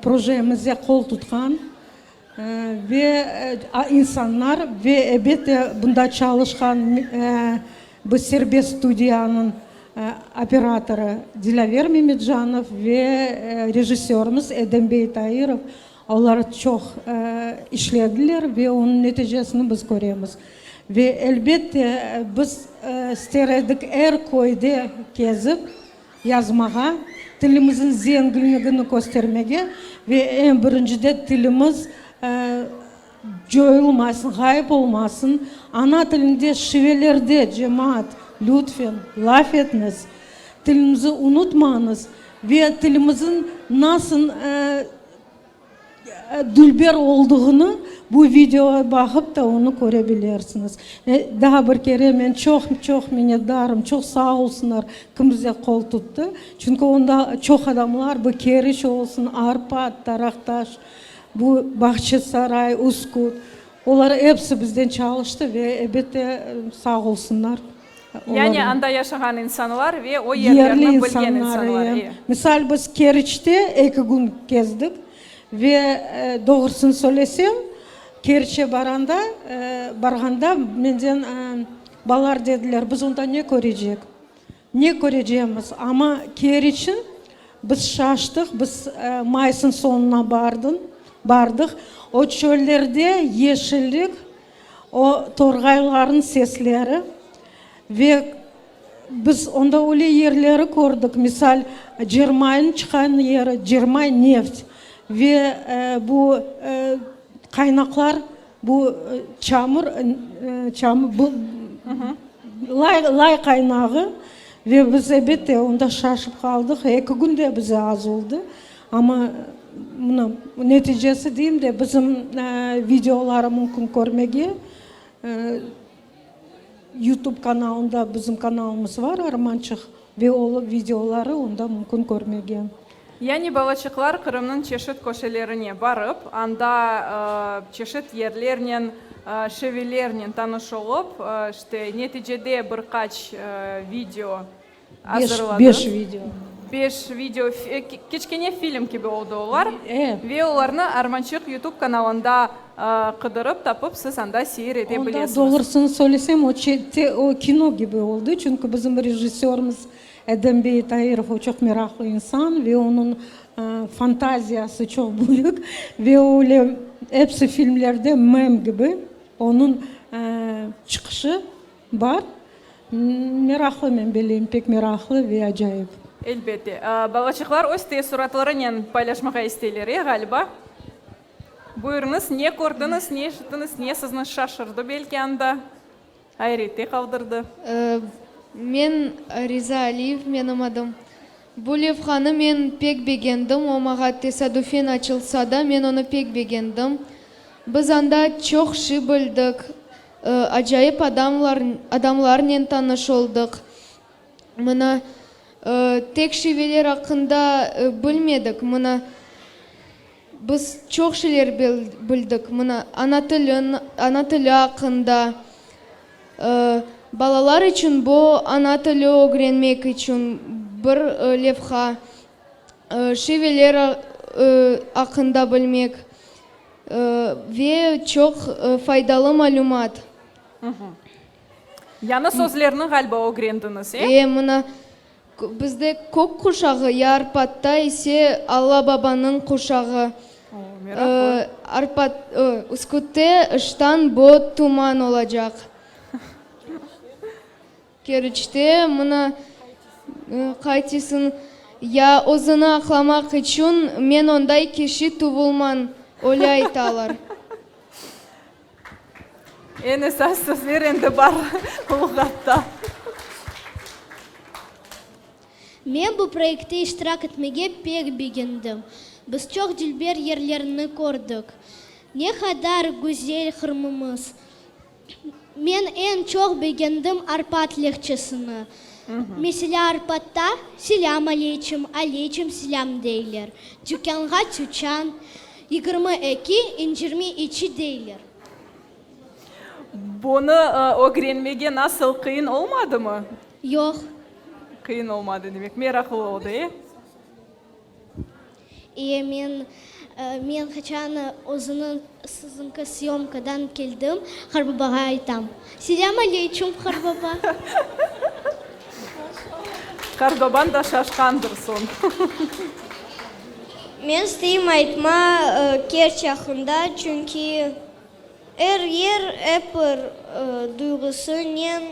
S8: projemize qol tutqan Ve insanlar ve, elbette, bunda çalışqan bu serbest studiyanıñ operatorı Dilâver Memetcanov ve rejissörimiz Edem bey Tairov, olar çoq işlediler ve onıñ neticesini biz köremiz. Ve, elbette, biz ister edik er köyde kezip, Yazmağa, tilimizniñ zenginligini köstermege ve eñ birincide tilimiz coyulmasın, ğayıp olmasın, ana tilinde şivelerde, cemaat, lütfen, laf etiñiz, tilimizi unutmañız ve tilimizniñ nasıl Dülber olduğını bu videoğa baqıp da onı köre bilersiñiz. Daa bir kere men çoq, çoq minnetdarım, çoq sağ olsunlar, kim bize qol tuttı. Çünki onda çoq adamlar, bu Keriç olsun, Arpat, Taraqtaş, bu Bağçasaray, Üsküt, olar episi bizden çalıştı ve elbette sağ olsunlar.
S4: Yani anda yaşağan insanlar ve o yerlerni bilgen insanlar, e.
S8: Misal, biz Keriçte eki kün kezdik ve doğrusını söylesem, Keriçe baranda, barğanda menden balalar dediler, biz onda ne körecek, ne körecemiz, amma Keriçin biz şaştıq, biz mayısın soñuna bardın, bardıq, o çöllerde yeşillik, O torğaylarnıñ sesleri ve biz onda öyle yerleri kördik, misal, cermaynıñ çıqqan yeri, cermay neft ve bu qaynaqlar, bu çamur, çamur, bu lay, lay qaynağı ve biz, elbette, onda şaşıp qaldıq, eki kün de bize az oldı. Amma mına neticesi deyim de, bizim videoları mümkün körmege. YouTube kanalında bizim kanalımız var, Armançıq, ve o videoları onda mümkün körmege.
S4: Yani balaçıqlar Qırımnıñ çeşit köşelerine barıp, anda çeşit yerlernen, şevelernen tanış olıp, işte, neticede bir qaç video azırladı.
S8: Beş video.
S4: Beş video, kiçkene film kibi oldı olar. Ve olarnı Armançıq YouTube kanalında qıdırıp tapıp, siz anda seyir ete bilesiñiz.
S8: Onda doğrusını söylesem, o o kino kibi oldı, çünki bizim rejissörimiz Edem bey Tairov, o çoq meraqlı insan ve onıñ fantaziyası çoq büyük ve öyle episi filmlerde mem kibi onıñ çıqışı Bar. Meraqlı, men bileyim, pek meraqlı ve acayip.
S4: Elbette. Balaçıqlar öz teessuratlarınen paylaşmağa isteyler, e, ğaliba? Buyurıñız, ne kördiñiz, ne eşittiñiz, ne sizni şaşırdı belki anda, ayrette qaldırdı?
S9: Men Riza Aliyev menim adım. Bu levhanı men pek begendim, o mağa tesadufen açılsa da, men onı pek begendim. Biz anda çoq şey bildik, Acayip adamlar, adamlarnen tanış oldıq. Mına, tek şiveler aqqında bilmedik, mına, biz çoq şeyler bildik, mına, ana tilin, ana tili aqqında. Balalar içün bu ana tili ögrenmek içün bir levha, şiveler aqqında bilmek. Ve çoq faydalı malümat.
S4: Yañı sözlerni ğaliba ögrendiñiz, e?
S9: E, mına, bizde kök quşağı, ya Arpatta ise Alla babanıñ quşağı.
S4: O, meraqlı.
S9: Arpat, Üskütte ıştan bo tuman olacaq. Keriçte, mına, qaytısıñ, ya özüni aqlamaq içün men onday kişi tuvulman, öyle aytalar.
S4: Eñ esas sözler endi bar luğatta.
S10: Men bu proyektte iştirak etmege pek begendim. Biz çoq dülber yerlerni kördik. Ne qadar güzel Qırımımız! Men eñ çoq begendim Arpat lehçesini. Meselâ, Arpatta Selâm aleyçim, aleyçim selâm deyler. Tükânğa tüçan, 22, incirmi içi deyler.
S4: Bunı ögrenmege nasıl, qıyın olmadımı?
S10: Yoq.
S4: Qıyın olmadı, demek, meraqlı oldı, e?
S10: E, men, men qaçan özüniñ siziñki syomkadan keldim, qartbabağa aytam, Selâm aleyçüm, qartbaba!
S4: Qartbabañ da şaşqandır soñ.
S11: Men isteyim aytma Kerç aqqında, çünki er yer ep bir duyğusınen,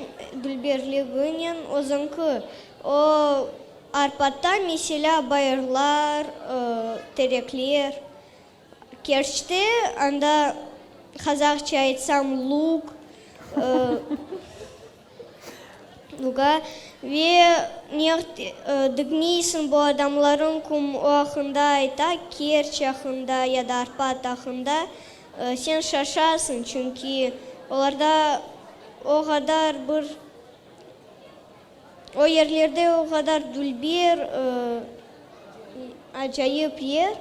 S11: dülberliginen özüñki. O, Arpatta, meselâ, bayırlar, terekler. Kerçte, anda qazahça aytsam, lug, luga, ve ne diñleysiñ bu adamlarıñ kim o aqqında ayta, Kerç aqqında ya da Arpat aqqında, sen şaşasıñ, çünki olarda o qadar bir O yerlerde o qadar dülber, acayip yer.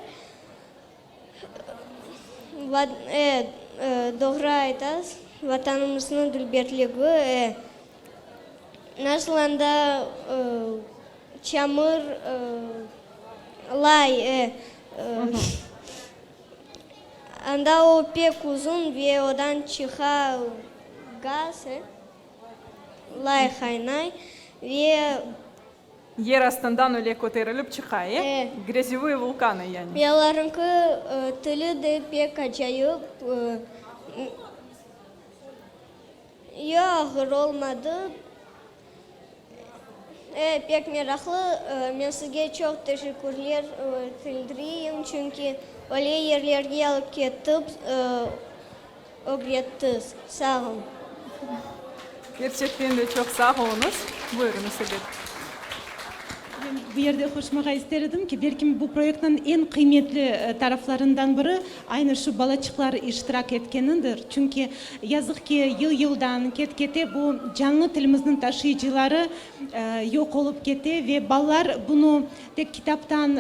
S11: E, doğru aytasız, Vatanımıznıñ dülberligi, e, nasıl anda çamur, lay, e, anda o pek uzun ve odan çıqa gaz, e. Lay qaynay ve.
S4: Yer astından öyle köterilip çıqa, e?
S11: E.
S4: Grâzevıye vulkanı, yani.
S11: Ve olarıñki tili de pek acayip. Yoq, ağır olmadı. E, pek meraqlı. Men sizge çoq teşekkürler bildireyim, çünki öyle yerlerge alıp ketip ögrettiz. Sağ olun.
S4: Kerçekten de çoq sağ oluñız. Buyurıñız, ebet.
S12: Men bu yerde qoşmağa ister edim ki, belkim bu proyektniñ eñ qıymetli taraflarından biri aynı şu balaçıqlar iştirak etkenidir. Çünki, yazıq ki, yıl-yıldan ket-kete bu canlı tilimizniñ taşıyıcıları yoq olıp kete ve balalar bunı tek kitaptan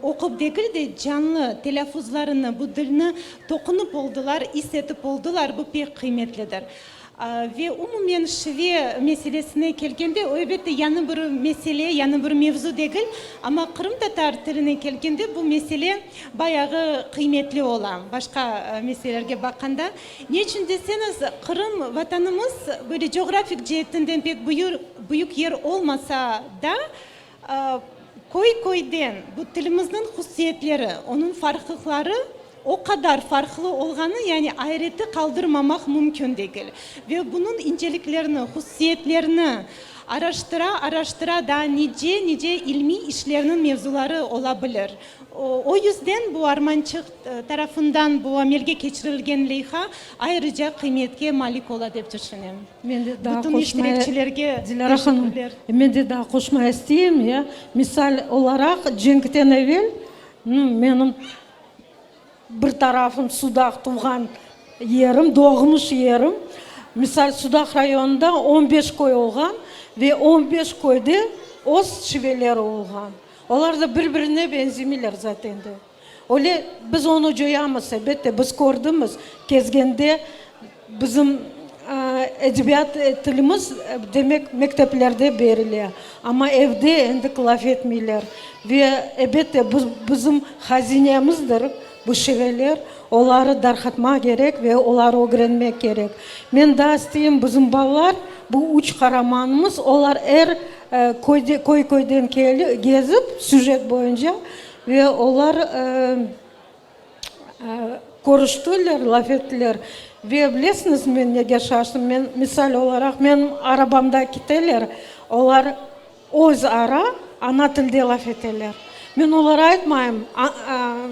S12: oqup degil de, canlı telâffuzlarını, bu dilni toqunıp oldılar, is etip oldılar, bu pek qıymetlidir. Ve umumen şive meselesine kelgende, o, elbette, yañı bir mesele, yañı bir mevzu degil, amma qırımtatar tiline kelgende bu mesele bayağı qıymetli ola, başqa meselelerge baqqanda. Ne içün deseñiz, Qırım, Vatanımız böyle coğrafik ceetinden pek büyük yer olmasa da, Köy-köyden bu tilimizniñ hususiyetleri, onıñ farqlıqları o qadar farqlı olğanı, yani ayreti qaldırmamaq mümkün degil. Ve bunıñ inceliklerini, hususiyetlerini araştıra-araştıra daa nice-nice ilmiy işlerniñ mevzuları ola bilir. O yüzden bu Armançıq tarafından bu amelge keçirilgen leyha ayrıca qıymetke malik ola dep tüşünem.
S8: Men de daa
S12: Bütün
S8: qoşmaya,
S12: iştirakçilerge
S8: Dilâra hanım,
S12: teşekkürler.
S8: men de daa qoşmaya isteyim, ya, misal olaraq, cenkten evel, menim bir tarafım Sudaq tuvğan yerim, doğmuş yerim, misal, Sudaq rayonında on beş köy olğan ve on beş köyde öz şiveleri olğan. Olar da bir-birine benzemeyler zaten de. Öyle biz onı coyamız, elbette, biz kördimiz, kezgende bizim edebiyat tilimiz, demek, mekteplerde berile, amma evde endi laf etmeyler. Ve, elbette, bu bizim hazinemizdir, bu şiveler, oları darqatmaq kerek ve oları ögrenmek kerek. Men daa isteyim, bizim balalar, bu üç qaramanımız, olar er köyde, köy-köyden gezip, süjet boyunca, Ve olar körüştiler, laf ettiler. Ve bilesiñiz, men nege şaştım? Men, misal olaraq, menim arabamda kiteler, olar öz ara ana tilde laf eteler. Men olara aytmayım,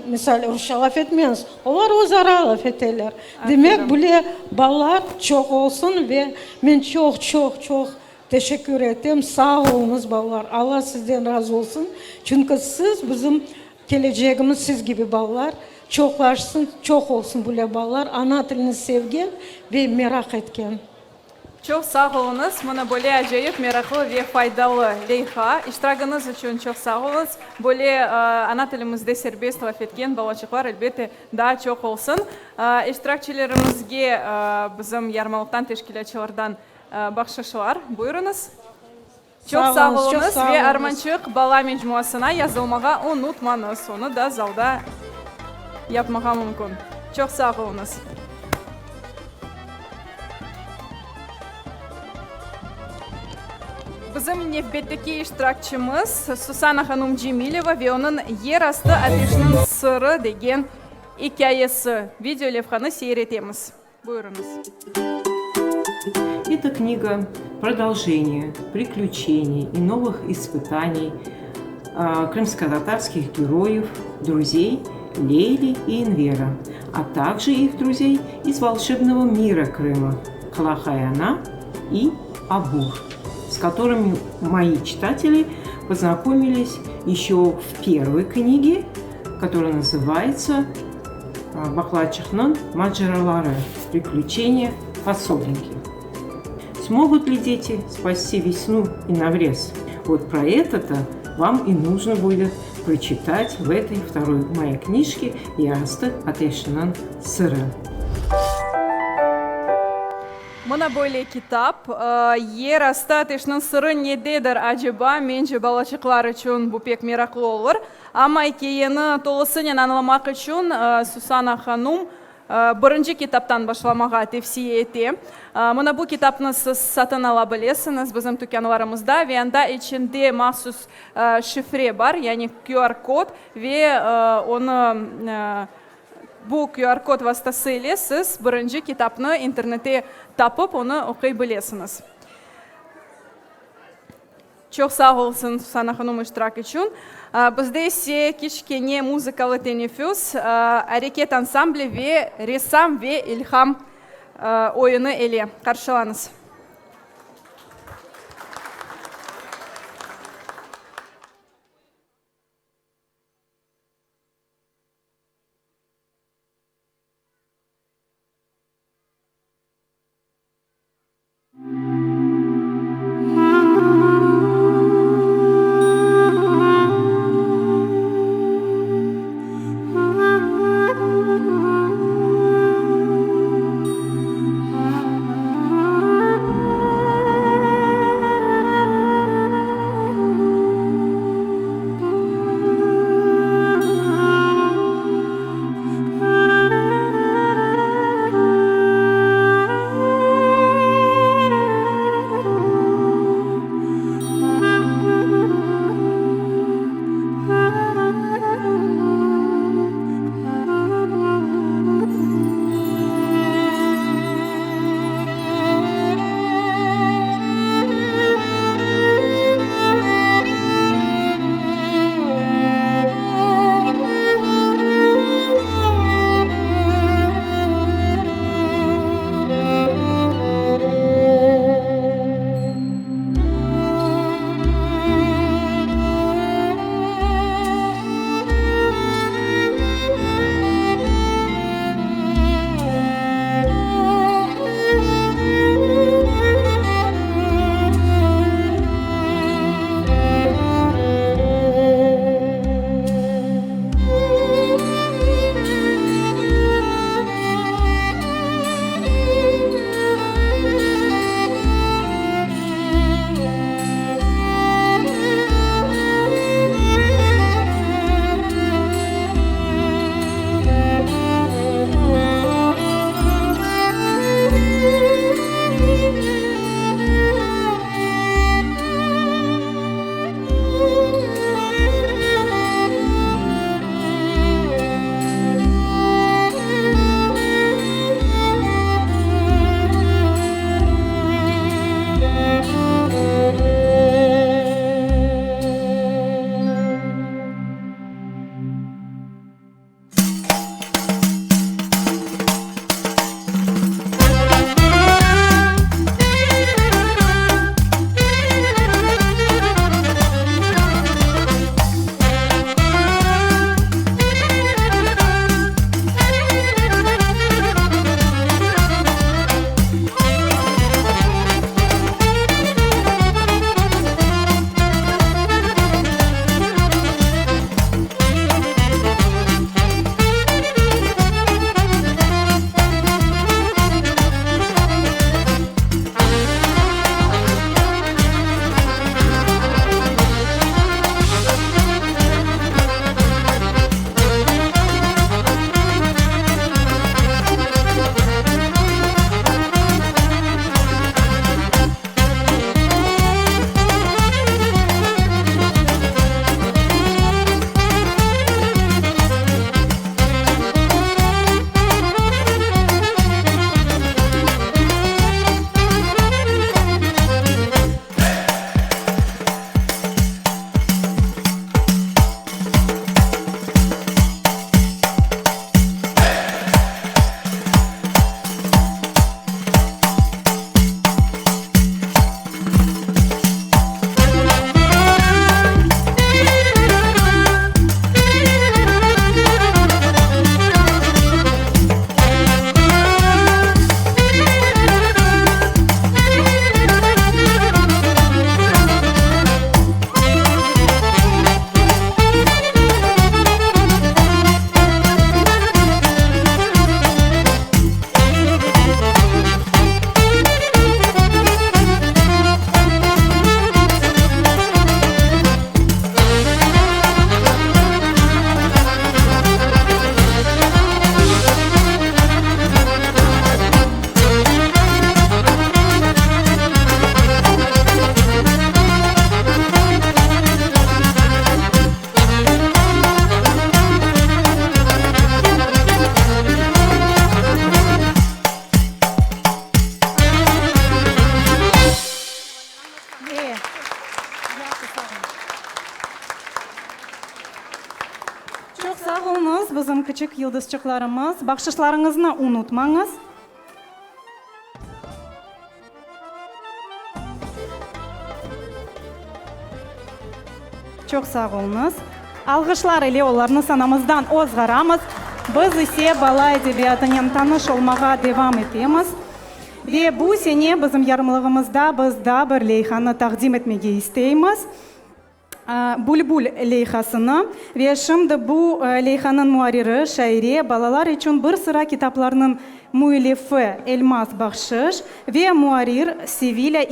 S8: misal, rusça laf etmeñiz. Olar öz ara laf eteler. Demek, böyle balalar çoq olsun ve men çoq, çoq, çoq teşekkür etem. Sağ oluñız, balalar. Alla sizden razı olsun. Çünki siz bizim kelecegimiz, siz kibi balalar çoqlaşsın, çoq olsun böyle balalar, ana tilini sevgen ve meraq etken.
S4: Çoq sağ oluñız, mına böyle acayip, meraqlı ve faydalı leyha. İştiragıñız içün çoq sağ oluñız. Böyle ana tilimizde serbest laf etken balaçıqlar, elbette, daa çoq olsun. İştirakçilerimizge bizim yarmalıqtan, teşkilâtçılardan bahşışlar. Buyurıñız. Çoq sağ oluñız ve Armançıq bala mecmuasına yazılmağa unutmañız, onı da zalda yapmağa mümkün. Çoq sağ oluñız. Bizim nevbetteki iştirakçimiz Susana hanum Cemileva ve onıñ Yerastı ateşniñ sırı degen ikâyesi. Video levhanı seyir etemiz. Buyurıñız.
S13: Эта книга продолжение приключений и новых испытаний крымско-татарских героев, друзей Лейли и Энвера, а также их друзей из волшебного мира Крыма Калахаяна и Абур, с которыми мои читатели познакомились еще в первой книге, которая называется Baqlaçıqnıñ maceraları, Приключения фасолинки. Смогут ли дети спасти весну и Наврез? Вот про это-то вам и нужно будет прочитать в этой второй моей книжке Yerastı ateşiniñ sırı.
S4: Mına böyle kitap, Yerastı ateşniñ sırı nededir aceba? Mence, balaçıqlar içün bu pek meraqlı olur. Amma ikâyeni tolusınen añlamaq içün Susana hanum birinci kitaptan başlamağa tevsiye ete. Mına bu kitapnı siz satın ala bilesiñiz bizim tükânlarımızda ve anda içinde mahsus şifre bar, yani QR-kod ve onı bu QR-kod vastası ile siz birinci kitapnı internette tapıp, onı oquy bilesiñiz. Çoq sağ olsun, Susana hanum, iştirak içün. Bizde ise kiçkene muzıkalı teneffüs, Areket ansambli ve Ressam ve ilham oyunı ile qarşılañız.
S3: Çoq sağ oluñız, bizim kiçik yıldızçıqlarımız. Bahşışlarıñıznı unutmañız. Çoq sağ oluñız. Alğışlar ile olarnı sanamızdan ozğaramız. Biz ise bala edebiyatınen tanış olmağa devam etemiz. Ve bu sene bizim yarımlığımızda biz daa bir leyhanı taqdim etmege isteymiz. Bülbül leyhasını ve şimdi bu leyhanıñ muarriri, şaire, balalar içün bir sıra kitaplarnıñ müellifi Elmaz Bahşış ve muarrir Sevilâ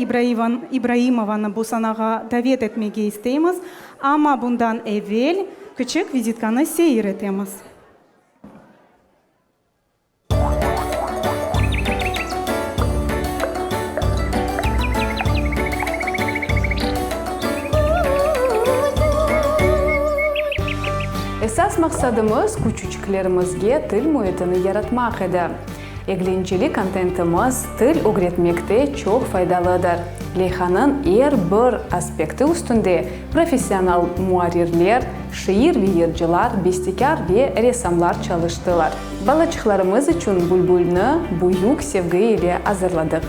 S3: İbraimovanı bu sanağa davet etmege isteymiz, amma bundan evel kiçik vizitkanı seyir etemiz.
S14: Esas maqsadımız, küçüçiklerimizge til müitini yaratmaq edi. Eglenceli kontentimiz til ögretmekte çoq faydalıdır. Leyhanıñ er bir aspekti üstünde professional muarrirler, şiir ve yırcılar, bestekâr ve ressamlar çalıştılar. Balaçıqlarımız içün Bülbülni büyük sevgi ile azırladıq.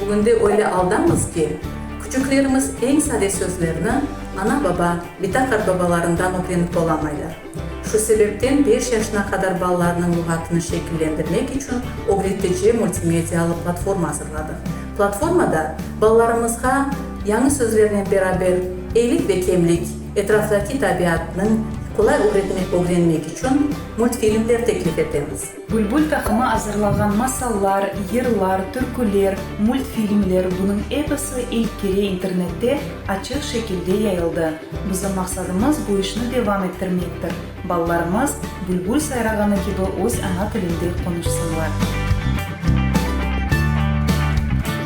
S15: Bugünde öyle aldamız ki, küçüklerimiz eñ sade sözlerni ana-baba, bita-qartbabalarından ögrenip olamaylar. Şu sebepten beş yaşına qadar balalarnıñ luğatını şekillendirmek içün ögretici multimedialı platforma azırladıq. Platformada balalarımızğa yañı sözlernen beraber eylik ve kemlik, etraftaki tabiatnıñ qolay ögrenmek içün multfilmler teklif etemiz.
S16: Bülbül taqımı azırlağan masallar, yırlar, türküler, multfilmler, bunıñ episi ilk kere internette açıq şekilde yayıldı. Bizim maqsadımız bu işni devam ettirmektir, balalarımız bülbül sayrağanı kibi öz ana tilinde qonuşsınlar.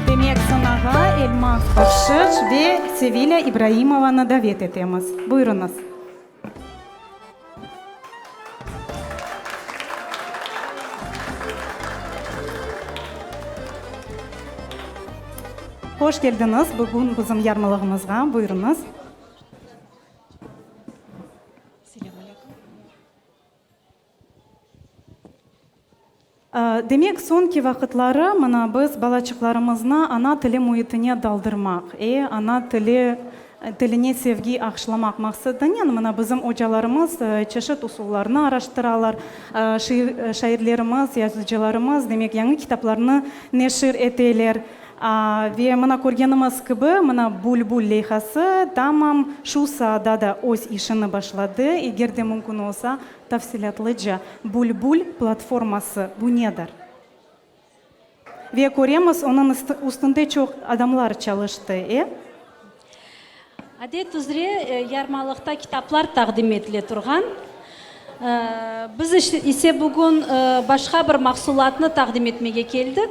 S3: Demek, sanağa Elmaz Bahşış ve Sevilâ İbraimovanı davet etemiz. Buyurıñız. Hoş keldiñiz bugün bizim yarmalığımızğa. Buyurıñız. Demek, soñki vaqıtları mına biz balaçıqlarımıznı ana tili müitine daldırmaq, e, ana tili, tiline sevgi aşlamaq maqsadınen mına bizim ocalarımız çeşit usullarnı araştıralar, şiir, şairlerimiz, yazıcılarımız, demek, yañı kitaplarnı neşir eteler. Ve mına körgenimiz kibi, mına Bülbül leyhası tamam şu saada da öz işini başladı. Eger de mümkün olsa, Tafsilâtlıca, Bülbül platforması, bu nedir? Ve köremiz, onıñ üstünde çoq adamlar çalıştı, e?
S5: Adet üzre, yarmalıqta kitaplar taqdim etile turğan. Biz ise bugün başqa bir mahsulatnı taqdim etmege keldik.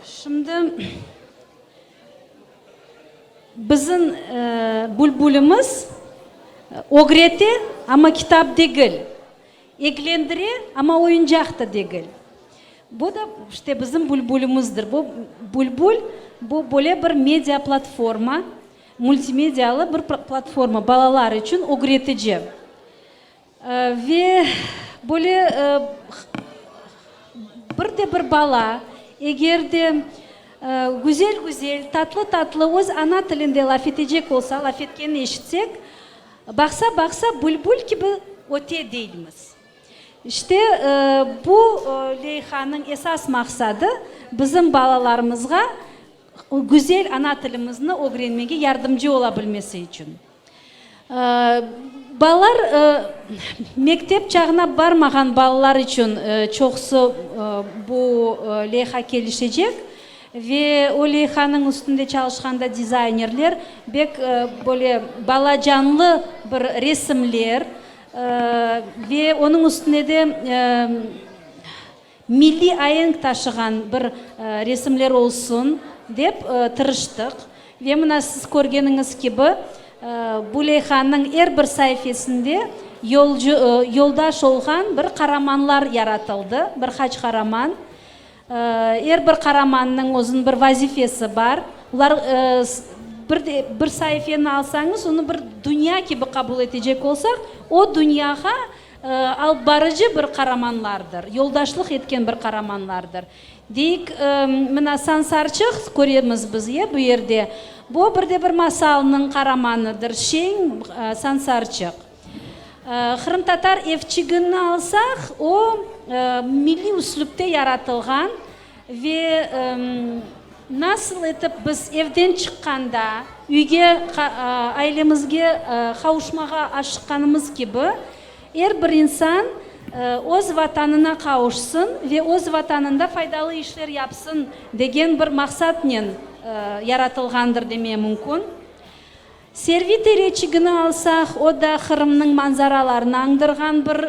S5: Şimdi. Bizim bülbülimiz ögrete, amma kitap degil, eglendire, amma oyuncaq da degil. Bu da, işte, bizim bülbülimizdir. Bu bülbül, bu böyle bir media platforma, multimedialı bir platforma, balalar içün ögretici. Ve böyle bir de bir bala, eger de güzel-güzel, tatlı-tatlı öz ana tilinde laf etecek olsa, laf etkenini eşitsek, baqsa-baqsa, bülbül kibi öte deymiz. İşte, bu leyhanıñ esas maqsadı, bizim balalarımızğa güzel ana tilimizni ögrenmege yardımcı ola bilmesi içün. Balalar, mektep çağına barmağan balalar içün çoqusı bu leyha kelişecek ve o leyhanıñ üstünde çalışqanda dizaynerler bek böyle balacanlı bir resimler ve onıñ üstüne de milliy aenk taşığan bir resimler olsun dep tırıştıq. Ve mına siz körgeniñiz kibi, bu leyhanıñ er bir saifesinde yolcu, yoldaş olğan bir qaramanlar yaratıldı, bir qaç qaraman. Er bir qaramannıñ özüniñ bir vazifesi bar. Olar. Bir de bir saifeni alsañız, onı bir dünya kibi qabul etecek olsaq, o dünyağa alıp barıcı bir qaramanlardır, yoldaşlıq etken bir qaramanlardır. Deyik, mına Sansarçıq köremiz biz, ya, bu yerde. Bu bir de bir masalnıñ qaramanıdır, şeñ Sansarçıq. Qırımtatar evçigini alsaq, o, milliy üslüpte yaratılğan ve nasıl etip biz evden çıqqanda, üyge, ailemizge qavuşmağa aşıqqanımız kibi, er bir insan öz Vatanına qavuşsın ve öz Vatanında faydalı işler yapsın degen bir maqsatnen yaratılğandır demeye mümkün. Servi tereçigini alsaq, o da Qırımnıñ manzaralarını añdırğan bir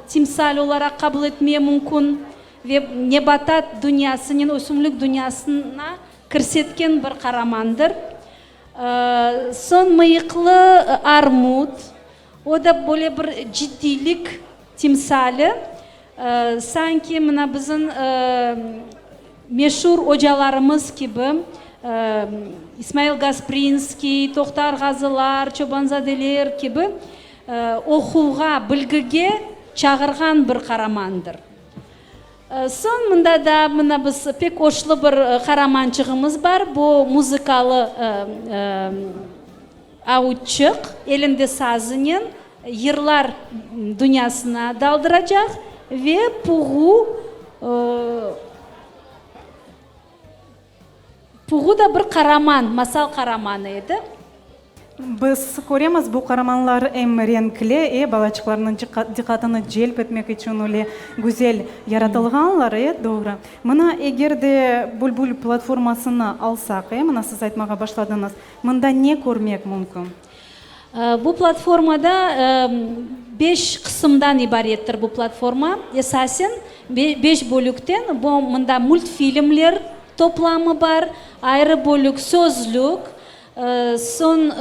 S5: timsal olaraq qabul etmeye mümkün ve nebatat dünyasınen, ösümlik dünyasına kirsetken bir qaramandır. Soñ mıyıqlı armut, o da böyle bir ciddiylik timsali, sanki mına bizim meşur ocalarımız kibi, İsmail Gasprinskiy, Tohtar Ğazılar, Çobanzadeler kibi oquvğa, bilgige çağırğan bir qaramandır. Soñ mında da mına biz pek oşlu bir qaramançığımız bar, bu muzıkalı Avutçıq elinde sazınen yırlar dünyasına daldıracaq ve Puğu, Puğu da bir qaraman, masal qaramanı edi.
S3: Biz köremiz, bu qaramanlar em renkli, e, balaçıqlarnıñ diqqatını celp etmek içün öyle güzel yaratılğanlar, e, doğru. Mına, eger de Bülbül platformasını alsaq, e, mına siz aytmağa başladıñız, Mında ne körmek mümkün?
S5: Bu platformada beş qısımdan ibarettir bu platforma. Esasen, beş bölükten, bu mında multfilmler toplamı bar, ayrı bölük sözlük, soñ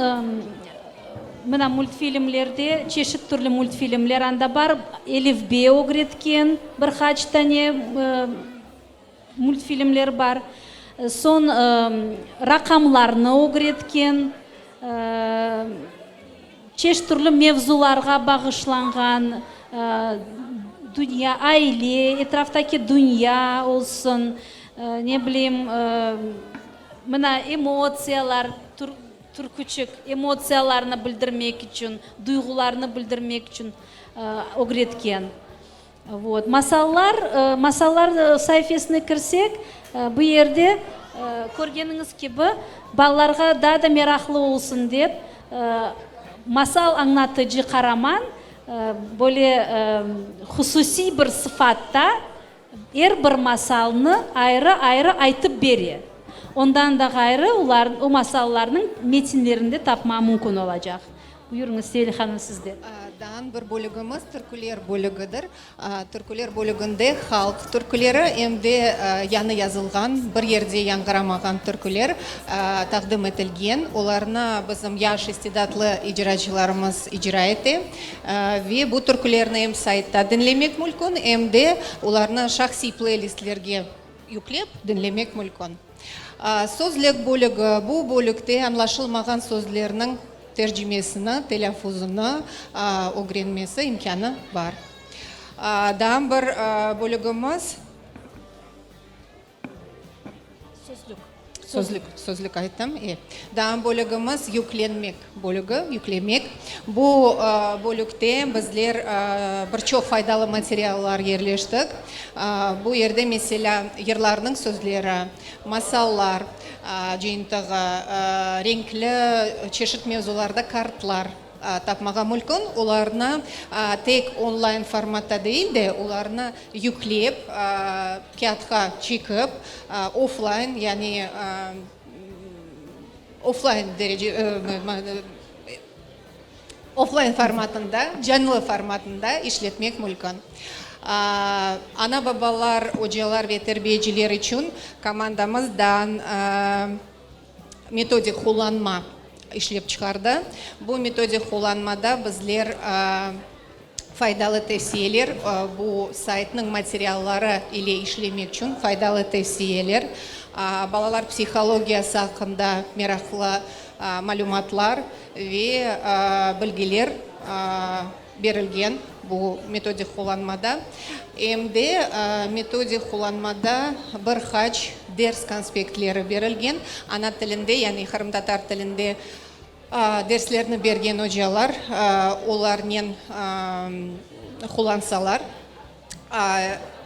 S5: mına multfilmlerde çeşit türlü multfilmler anda bar, elifbe ögretken bir qaç tane Multfilmler bar. Soñ raqamlarnı ögretken, çeşit türlü mevzularğa bağışlanğan, dünya, aile, etraftaki dünya olsun, ne bileyim, mına emotsiyalar, türküçik, emotsiyalarnı bildirmek içün, duyğularnı bildirmek içün ögretken. Vot, masallar, masallar saifesine kirsek, bu yerde, körgeniñiz kibi, balalarğa daa da meraqlı olsun dep, masal añlatıcı qaraman böyle hususiy bir sıfatta er bir masalnı ayrı-ayrı aytıp bere. Ondan da ğayrı, olar, o masallarnıñ metinlerini de tapma mümkün olacaq. Buyurıñız, Sevil hanım, sizde.
S17: Daan bir bölügimiz türküler bölügidir. Türküler bölüginde halq türküleri em de yañı yazılğan, bir yerde yañğıramağan türküler taqdim etilgen. Olarnı bizim yaş istidatlı icracılarımız icra ete. Ve bu türkülerni em saytta diñlemek mülkün, em de olarnı şahsiy pleylistlerge yüklep diñlemek mülkün. Sözlük bölügi, bu bölükte añlaşılmağan sözlerniñ tercimesini, telâffuzını ögrenmesi imkânı bar. Daa bir bölügimiz.
S5: Sözlük.
S17: Sözlük, sözlük ayttım, e. Daa bölügimiz yüklenmek bölügi, yüklemek. Bu bölükte bizler bir çoq faydalı materiallar yerleştik. Bu yerde, meselâ, yırlarnıñ sözleri, masallar cıyıntığı, renkli çeşit mevzularda kartlar tapmağa mülkün. Olarnı tek onlayn formatta değil de, olarnı yüklep, kâğıtqa çekip, oflayn, yani oflayn derece, oflayn formatında, canlı formatında işletmek mülkün. Ana-babalar, ocalar ve terbiyeciler içün komandamızdan metodik qullanma işlep çıqardı. Bu metodik qullanmada bizler faydalı tevsiyeler, bu saytnıñ materialları ile işlemek içün faydalı tevsiyeler, balalar psihologiyası aqqında meraqlı. Malümatlar ve bilgiler berilgen bu metodik qullanmada. Em de metodik qullanmada bir qaç ders konspektleri berilgen, ana tilinde, yani qırımtatar tilinde derslerni bergen ocalar olarnen qullansalar,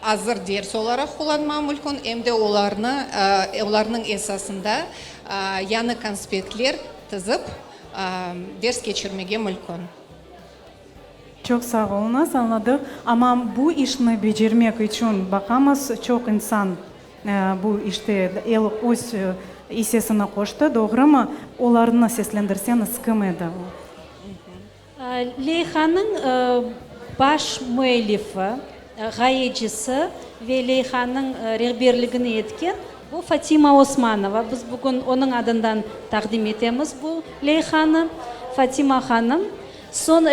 S17: azır ders olaraq qullanma mülkün, em de olarnı, olarnıñ esasında yañı konspektler tizip ders keçirmege mülkün.
S3: Çoq sağ oluñız, añladıq. Amma bu işni becermek içün, baqamız, çoq insan bu işte el öz issesini qoştı, doğrumı? Olarnı seslendirseñiz, kim edi o?
S5: Leyhanıñ baş müellifi, ğayecisi ve leyhanıñ rehberligini etken bu Fatima Osmanova. Biz bugün onıñ adından taqdim etemiz bu leyhanı. Fatima hanım, soñ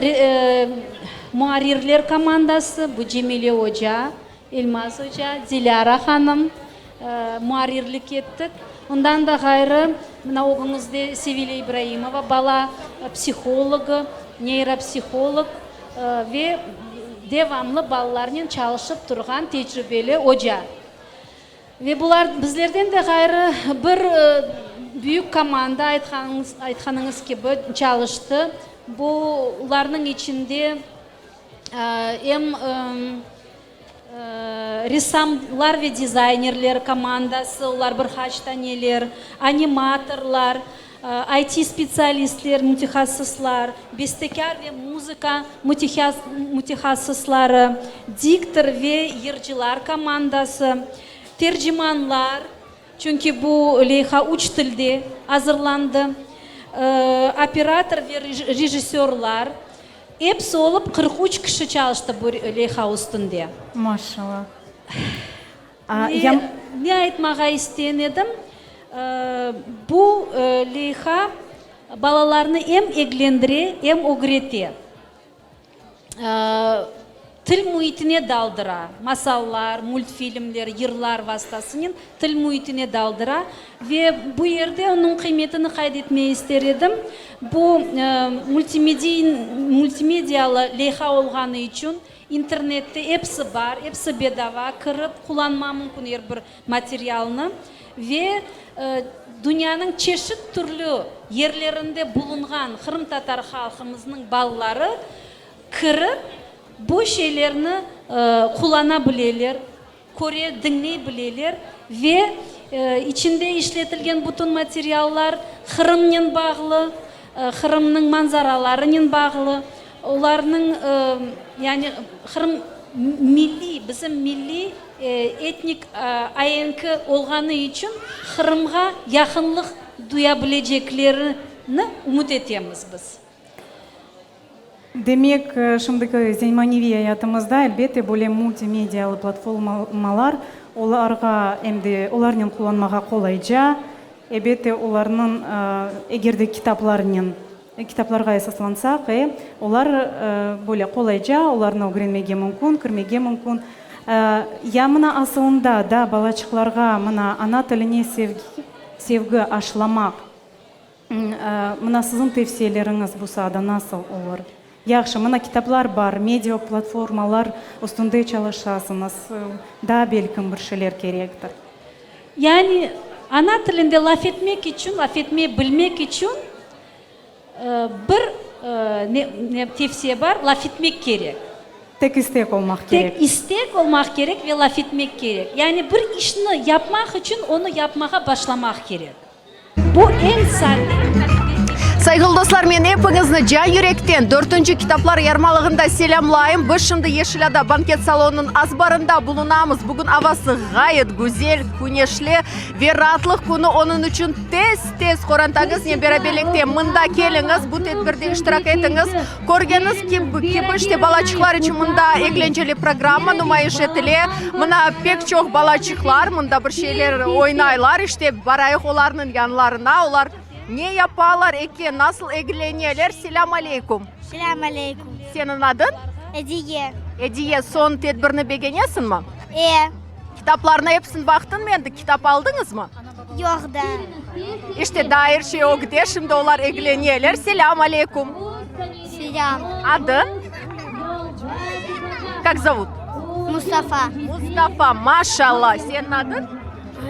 S5: muarrirler komandası, bu Cemile oca, Elmaz oca, Dilâra hanım muarrirlik ettik. Ondan da ğayrı, mına ögüñizde Sevilâ İbraimova, bala psihologı, neyropsiholog ve devamlı balalarnen çalışıp turğan tecribeli oca. Ve bular, bizlerden de ğayrı, bir büyük komanda, aytqanıñız, aytqanıñız kibi, çalıştı. Bularnıñ içinde Em ressamlar ve dizaynerler komandası, olar bir qaç taneler, animatorlar, IT-spetsialistler, mütehassıslar, bestekâr ve muzıka mütehassısları, diktor ve yırcılar komandası, tercimanlar, çünki bu leyha üç tilde azırlandı, operator ve rejissörlar, Episi olıp 43 kişi çalıştı bu leyha üstünde.
S3: Maşallah.
S5: Ve ne aytmağa isteyen edim, bu leyha balalarnı em eglendire, em ögrete. Til müitine daldıra, masallar, multfilmler, yırlar vastasınen til müitine daldıra. Ve bu yerde onıñ qıymetini qayd etmege ister edim, bu multimediyalı leyha olğanı içün internette episi bar, episi bedava, kirip qullanma mümkün er bir materialnı. Ve dünyanıñ çeşit türlü yerlerinde bulunğan qırımtatar halqımıznıñ balaları kirip, bu şeylerni qullana bileler, köre, diñley bileler ve içinde işletilgen bütün materiallar Qırımnen bağlı, Qırımnıñ manzaralarınen bağlı, olarnıñ, yani Qırım milliy, bizim milliy etnik aenki olğanı içün Qırımğa yaqınlıq duya bileceklerini ümüt etemiz biz.
S3: Demek, şimdiki zemaneviy ayatımızda, elbette, böyle multimedialı platformalar olarğa em de olarnen qullanmağa qolayca, elbette, olarnıñ, eger de kitaplarnen, kitaplarğa esaslansaq, e, olar böyle qolayca, olarnı ögrenmege mümkün, kirmege mümkün. Ya mına asılında da balaçıqlarğa mına ana tiline sevgi, sevgi aşılamaq, Mına siziñ tevsiyeleriñiz bu saada nasıl olur? Yahşı, mına kitaplar bar, media platformalar üstünde çalışasıñız, daa belkim bir şeyler kerektir.
S5: Yani, ana tilinde laf etmek içün, laf etmey bilmek içün bir tevsiye bar, laf etmek kerek.
S3: Tek istek olmaq kerek.
S5: Tek istek olmaq kerek ve laf etmek kerek. Yani bir işni yapmaq içün onı yapmağa başlamaq kerek. Bu eñ sade
S4: Sayğılı dostlar, men epiñizni can yürekten dörtünci kitaplar yarmalığında selâmlayım. Biz şimdi Yeşil ada banket salonınıñ azbarında bulunamız. Bugün avası ğayet güzel, küneşli ve raatlıq künü. Onıñ içün tez-tez qorantañıznen beraberlikte mında keliñiz, bu tedbirde iştirak etiñiz. Körgeniñiz kibi, işte balaçıqlar içün mında eglenceli programma numayış etile. Mına pek çoq balaçıqlar mında bir şeyler oynaylar. İşte, barayıq olarnıñ yanlarına. Olar ne yapalar eken, nasıl egleneler? Selâm aleyküm!
S10: Selâm aleyküm!
S4: Seniñ adıñ?
S10: Ediye.
S4: Ediye, soñ tedbirni begenesiñmi?
S10: E.
S4: Kitaplarnı episini baqtıñmı endi? Kitap aldıñızmı?
S10: Yoq daa.
S4: İşte daa er şey ögde, şimdi olar egleneler. Selâm aleyküm.
S10: Selâm.
S4: Adı? Kak zovut?
S10: Mustafa.
S4: Mustafa, maşallah. Seniñ adıñ?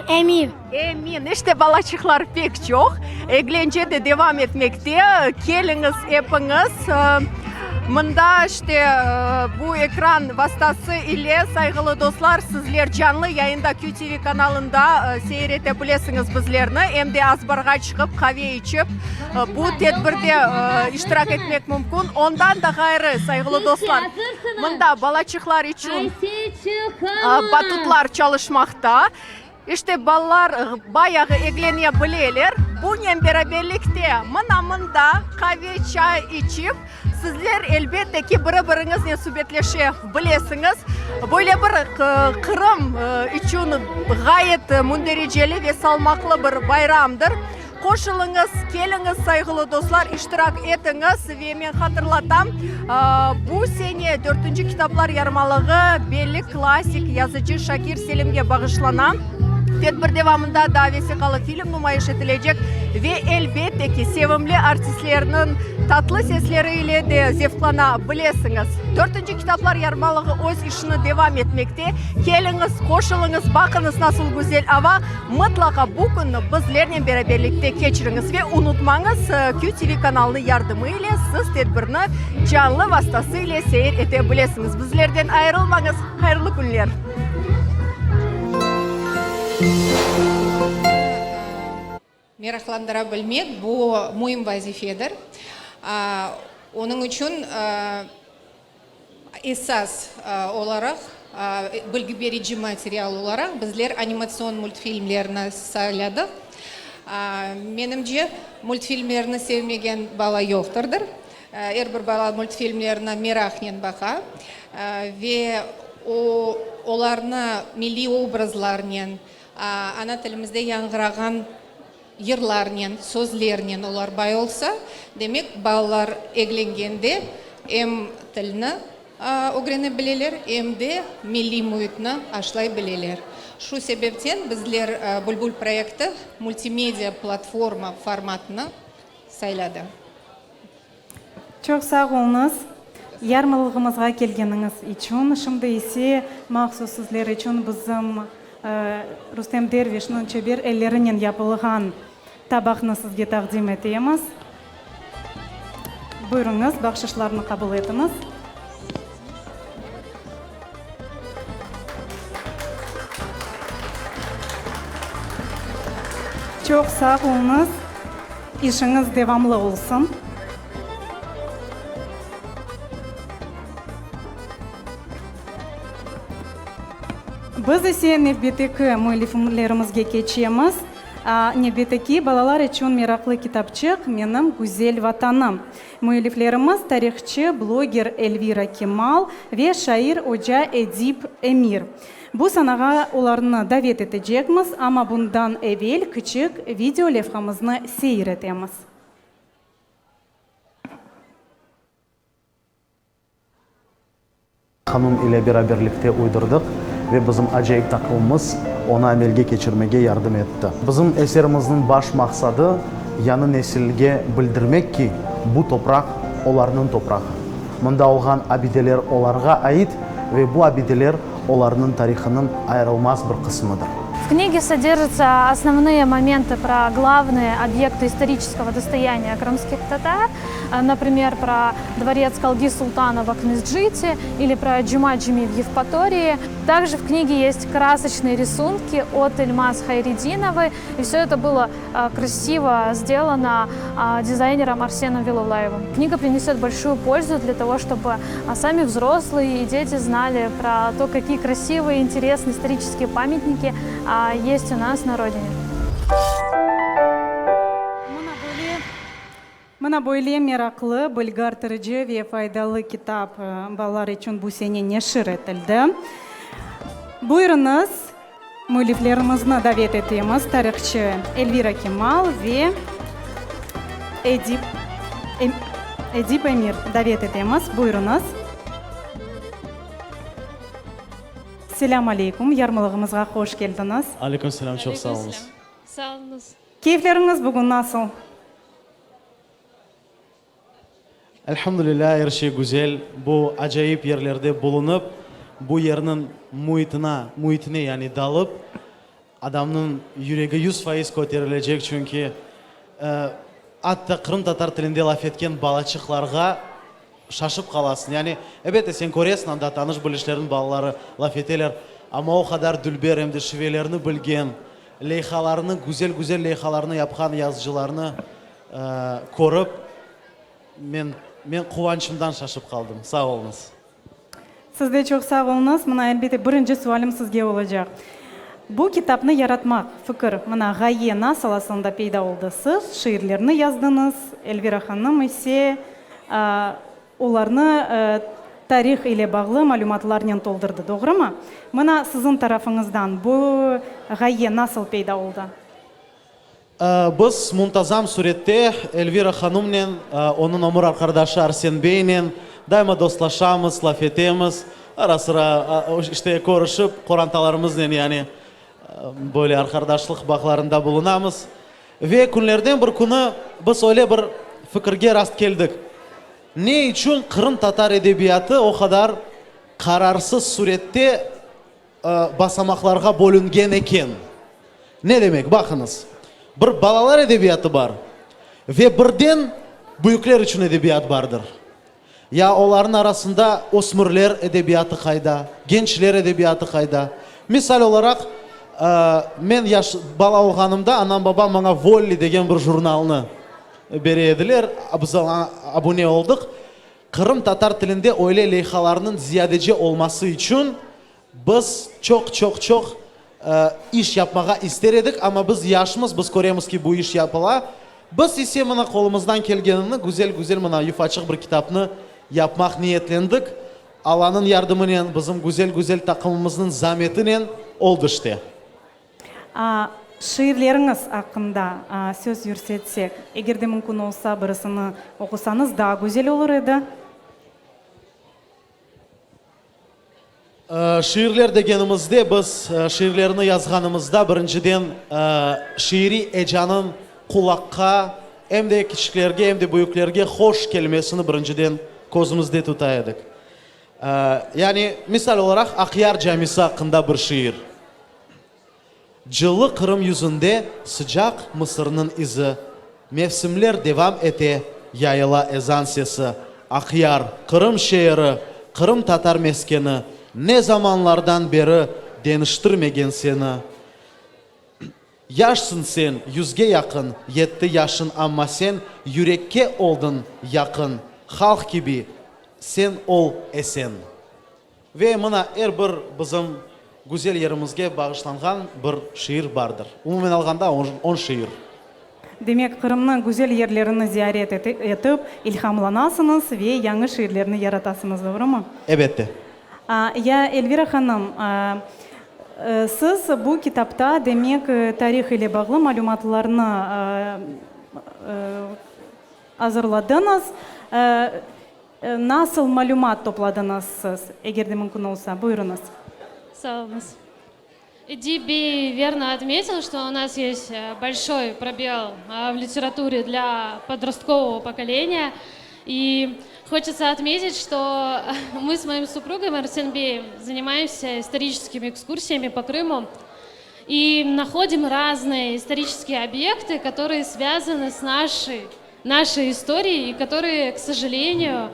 S10: Emin.
S4: Emin. İşte balaçıqlar pek çoq. Eglence de devam etmekte. Keliñiz epiñiz. Mında işte bu ekran vastası ile, sayğılı dostlar, sizler canlı yayında QTV kanalında seyir ete bilesiñiz bizlerni. Em de azbarğa çıqıp, qave içip, bu tedbirde iştirak etmek mümkün. Ondan da ğayrı, sayğılı dostlar, mında balaçıqlar içün batutlar çalışmaqta. İşte, balalar bayağı eglene bileler. Bunen beraberlikte, mına mında qave, çay içip, sizler, elbette ki, biri-biriñiznen subetleşe bilesiñiz. Böyle bir Qırım içün ğayet mündericeli ve salmaqlı bir bayramdır. Qoşulıñız, keliñiz, sayğılı dostlar, iştirak etiñiz. Ve men hatırlatam, bu sene dörtünci kitaplar yarmalığı belli klassik yazıcı Şakir Selimge bağışlana. Tedbir devamında daa vesiqalı film numayış etilecek ve, elbette ki, sevimli artistlerniñ tatlı sesleri ile de zevqlana bilesiñiz. Dörtünci kitaplar yarmalığı öz işini devam etmekte. Keliñiz, qoşulıñız, baqıñız nasıl güzel ava. Mıtlaqa bu künni bizlernen beraberlikte keçiriñiz ve unutmañız, QTV kanalınıñ yardımı ile siz tedbirni canlı vastası ile seyir ete bilesiñiz. Bizlerden ayırılmañız, hayırlı künler!
S17: Meraqlandıra bilmek, bu müim vazifedir. Onıñ içün esas olaraq, bilgi berici material olaraq bizler animatsion multfilmlerni sayladıq. Menimce, multfilmlerni sevmegen bala yoqtırdır. Er bir bala multfilmlerni meraqnen baqa ve o, olarnı milliy obrazlarnen, Ana tilimizde yañğırağan yırlarnen, sözlernen olar bay olsa, demek, balalar eglengende em tilni ögrene bileler, em de milliy müitni aşlay bileler. Şu sebepten bizler Bülbül proyekti multimedia platforma formatını sayladı.
S3: Çoq sağ oluñız, yarmalığımızğa kelgeniñiz içün. Şimdi ise mahsus sizler içün bizim Rustem Dervişniñ çeber ellerinen yapılğan tabaqnı sizge taqdim etemiz. Buyruñız, bahşışlarnı qabul etiñiz. Çoq sağ oluñız. İşiñiz devamlı olsun. Biz ise nevbetteki müelliflerimizge keçemiz. Nevbetteki balalar içün meraqlı kitapçıq Menim güzel Vatanım. Müelliflerimiz tarihçı, bloger Elvira Kemal ve şair, oca Edip Emir. Bu sanağa olarnı davet etecekmiz, amma bundan evel kiçik video levhamıznı seyir etemiz.
S18: Hanım ile beraberlikte uydurdıq ve bizim acayip taqımımız onı amelge keçirmege yardım etti. Bizim eserimizniñ baş maqsadı, yañı nesilge bildirmek ki, bu topraq olarnıñ toprağı. Mında olğan abideler olarğa ait ve bu abideler olarnıñ tarihınıñ ayırılmaz bir qısmıdır.
S19: В книге содержатся основные моменты про главные объекты исторического достояния крымских татар, например, про дворец Калги Султана в Акмесджите или про Джума-Джами в Евпатории. Также в книге есть красочные рисунки от Эльмаз Хайрединовой, и все это было красиво сделано дизайнером Арсеном Виловлаевым. Книга принесет большую пользу для того, чтобы сами взрослые и дети знали про то, какие красивые, интересные исторические памятники есть у нас на родине.
S3: Mına böyle meraqlı, bilgi arttırıcı ve faydalı kitap balalar içün bu sene neşir etildi. Buyurıñız, müelliflerimizni davet etemiz, tarihçı Elvira Kemal ve Edip Edip Emir davet etemiz. Buyurıñız. Selâm aleyküm, yarmalığımızğa hoş keldiñiz.
S20: Aleyküm selâm, çoq sağ oluñız.
S7: Sağ oluñız.
S3: Keyfleriñiz bugün nasıl?
S18: Elhamdülilâ, er şey güzel. Bu acayip yerlerde bulunıp, bu yerniñ müitına, müitine yani dalıp, adamnıñ yüregi 100% köterilecek, çünki atta qırımtatar tilinde laf etken balaçıqlarğa şaşıp qalasıñ. Yani, elbette, sen köresiñ, anda tanış-bilişlerniñ balaları laf eteler, amma o qadar dülber em de şivelerni bilgen, leyhalarnı, güzel-güzel leyhalarnı yapqan yazıcılarnı körip, men, men quvançımdan şaşıp qaldım. Sağ oluñız.
S3: Siz de çoq sağ oluñız. Mına, elbette, birinci sualim sizge olacaq. Bu kitapnı yaratmaq fikir, mına, ğaye nasıl asılında peyda oldı? Siz şiirlerni yazdıñız, Elvira hanım ise olarnı tarih ile bağlı malümatlarnen toldurdı, doğrumı? Mına, siziñ tarafıñızdan bu ğaye nasıl peyda oldı?
S18: Biz muntazam sürette Elvira hanımnen, onıñ ömür arqardaşı Arsen beynen daima dostlaşamız, laf etemiz, ara-sıra, işte, körüşip, qorantalarımıznen, yani, böyle arqardaşlıq bağlarında bulunamız. Ve künlerden bir künü biz öyle bir fikirge rast keldik, ne içün qırımtatar edebiyatı o qadar qararsız sürette basamaqlarğa bölüngen eken. Ne demek, baqıñız, bir balalar edebiyatı bar ve birden büyükler içün edebiyat bardır. Ya olarnıñ arasında ösmürler edebiyatı qayda, gençler edebiyatı qayda? Misal olaraq, men yaş bala olğanımda anam-babam maña Volli degen bir jurnalnı bere ediler, biz oña abune oldıq. Qırımtatar tilinde öyle leyhalarnıñ ziyadece olması içün biz çoq-çoq-çoq iş yapmağa ister edik, amma biz yaşmız, biz köremiz ki, bu iş yapıla. Biz ise mına qolumızdan kelgenini güzel-güzel mına yufaçıq bir kitapnı yapmaq niyetlendik. Allanıñ yardımınen, bizim güzel-güzel taqımımıznıñ zametinen oldı işte.
S3: Şiirleriñiz aqqında söz yürsetsek, eger de mümkün olsa, birisini oqusañız daa güzel olur edi.
S18: Şiirler degenimizde, biz şiirlerni yazğanımızda, birinciden, şiiriy ecanıñ qulaqqa, em de kiçiklerge, em de büyüklerge hoş kelmesini birinciden közümizde tuta edik. Yani, misal olaraq, Aqyar camisi aqqında bir şiir. Cıllı Qırım yüzünde sıcaq Mısırnıñ izi, Mevsimler devam ete, yayıla ezan sesi. Aqyar, Qırım şeeri, qırımtatar meskeni, Ne zamanlardan beri deñiştirmegen seni. Yaşsıñ sen, yüzge yaqın, yetti yaşıñ, amma sen yürekke oldıñ yaqın, halq kibi sen ol esen. Ve mına er bir bizim güzel yerimizge bağışlanğan bir şiir bardır. Umumen alğanda on şiir.
S3: Demek, Qırımnıñ güzel yerlerini ziyaret etip, ilhamlanasıñız ve yañı şiirlerni yaratasıñız, doğrumı?
S18: Ebette.
S3: Ya Elvira hanım, siz bu kitapta, demek, tarih ile bağlı malümatlarnı azırladıñız. Nasıl malümat topladıñız siz, eger de mümkün olsa? Buyurıñız.
S19: Sağ oluñız. Edip bey verno otmetil, что у нас есть большой пробел в литературе для подросткового поколения. И хочется отметить, что мы с моим супругом Арсен беем занимаемся историческими экскурсиями по Крыму и находим разные исторические объекты, которые связаны с нашей нашей историей и которые, к сожалению,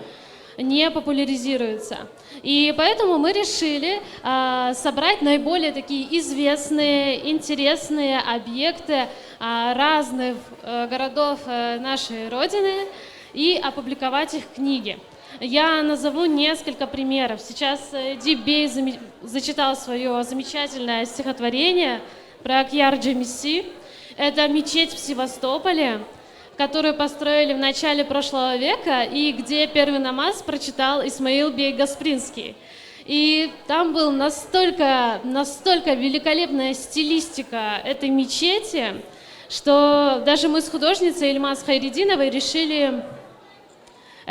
S19: не популяризируются. И поэтому мы решили а, собрать наиболее такие известные, интересные объекты а, разных а, городов э, нашей Родины и опубликовать их книги. Я назову несколько примеров. Сейчас э, Эдип Бей зачитал свое замечательное стихотворение про Акьяр Джемиси. Это мечеть в Севастополе, которую построили в начале прошлого века и где первый намаз прочитал Исмаил Бей Гаспринский. И там был настолько, настолько великолепная стилистика этой мечети, что даже мы с художницей Ильмаз Хайрединовой решили...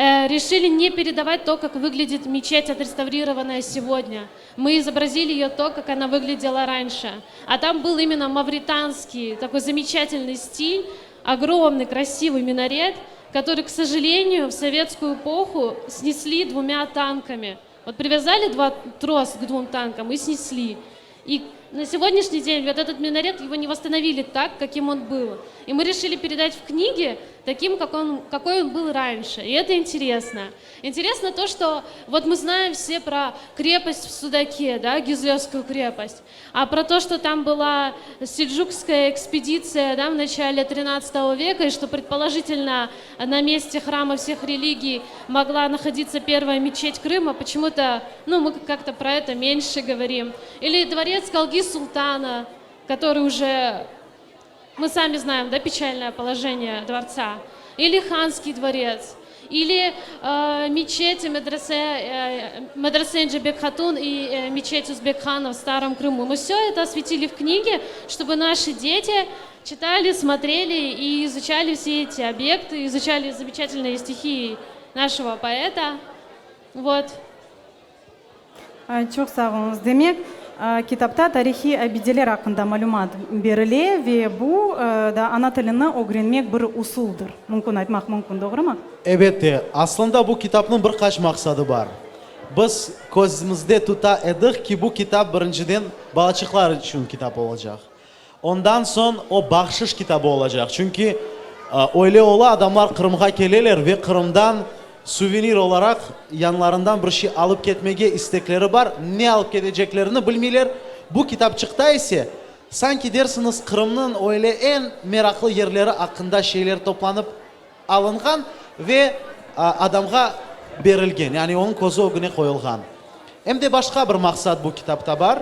S7: Решили не передавать то, как выглядит мечеть, отреставрированная сегодня. Мы изобразили ее то, как она выглядела раньше. А там был именно мавританский, такой замечательный стиль, огромный красивый минарет, который, к сожалению, в советскую эпоху снесли двумя танками. Вот привязали два трос к двум танкам и снесли. И на сегодняшний день вот этот минарет, его не восстановили так, каким он был. И мы решили передать в книге таким, как он, какой он был раньше. И это интересно. Интересно то, что вот мы знаем все про крепость в Судаке, да, Гизлевскую крепость, а про то, что там была сельджукская экспедиция да, в начале 13 века, и что предположительно на месте храма всех религий могла находиться первая мечеть Крыма, почему-то ну, мы как-то про это меньше говорим. Или дворец Калги Султана, который уже, мы сами знаем, да, печальное положение дворца. Или Ханский дворец. Или э, мечеть медресе, э, медресе Инджибек-Хатун и э, мечеть Узбекхана в Старом Крыму. Мы все это осветили в книге, чтобы наши дети читали, смотрели и изучали все эти объекты, изучали замечательные стихи нашего поэта. Вот.
S3: Çoq sağ oluñız. Demek, kitapta tarihiy abideler aqqında malümat berile ve bu da ana tilini ögrenmek bir usuldır, mümkün aytmaq mümkün, doğrumı?
S18: Elbette. Aslında bu kitapnıñ bir qaç maqsadı bar. Biz közümizde tuta edik ki, bu kitap birinciden balaçıqlar içün kitap olacaq. Ondan soñ o bahşış kitabı olacaq, çünki öyle ola, adamlar Qırımğa keleler ve Qırımdan suvenir olaraq yanlarından bir şey alıp ketmege istekleri bar, ne alıp keteceklerini bilmeyler. Bu kitapçıqta ise, sanki dersiñiz, Qırımnıñ öyle eñ meraqlı yerleri aqqında şeyler toplanıp alınğan ve adamğa berilgen, yani onıñ közü ögüne qoyulğan. Em de başqa bir maqsat bu kitapta bar.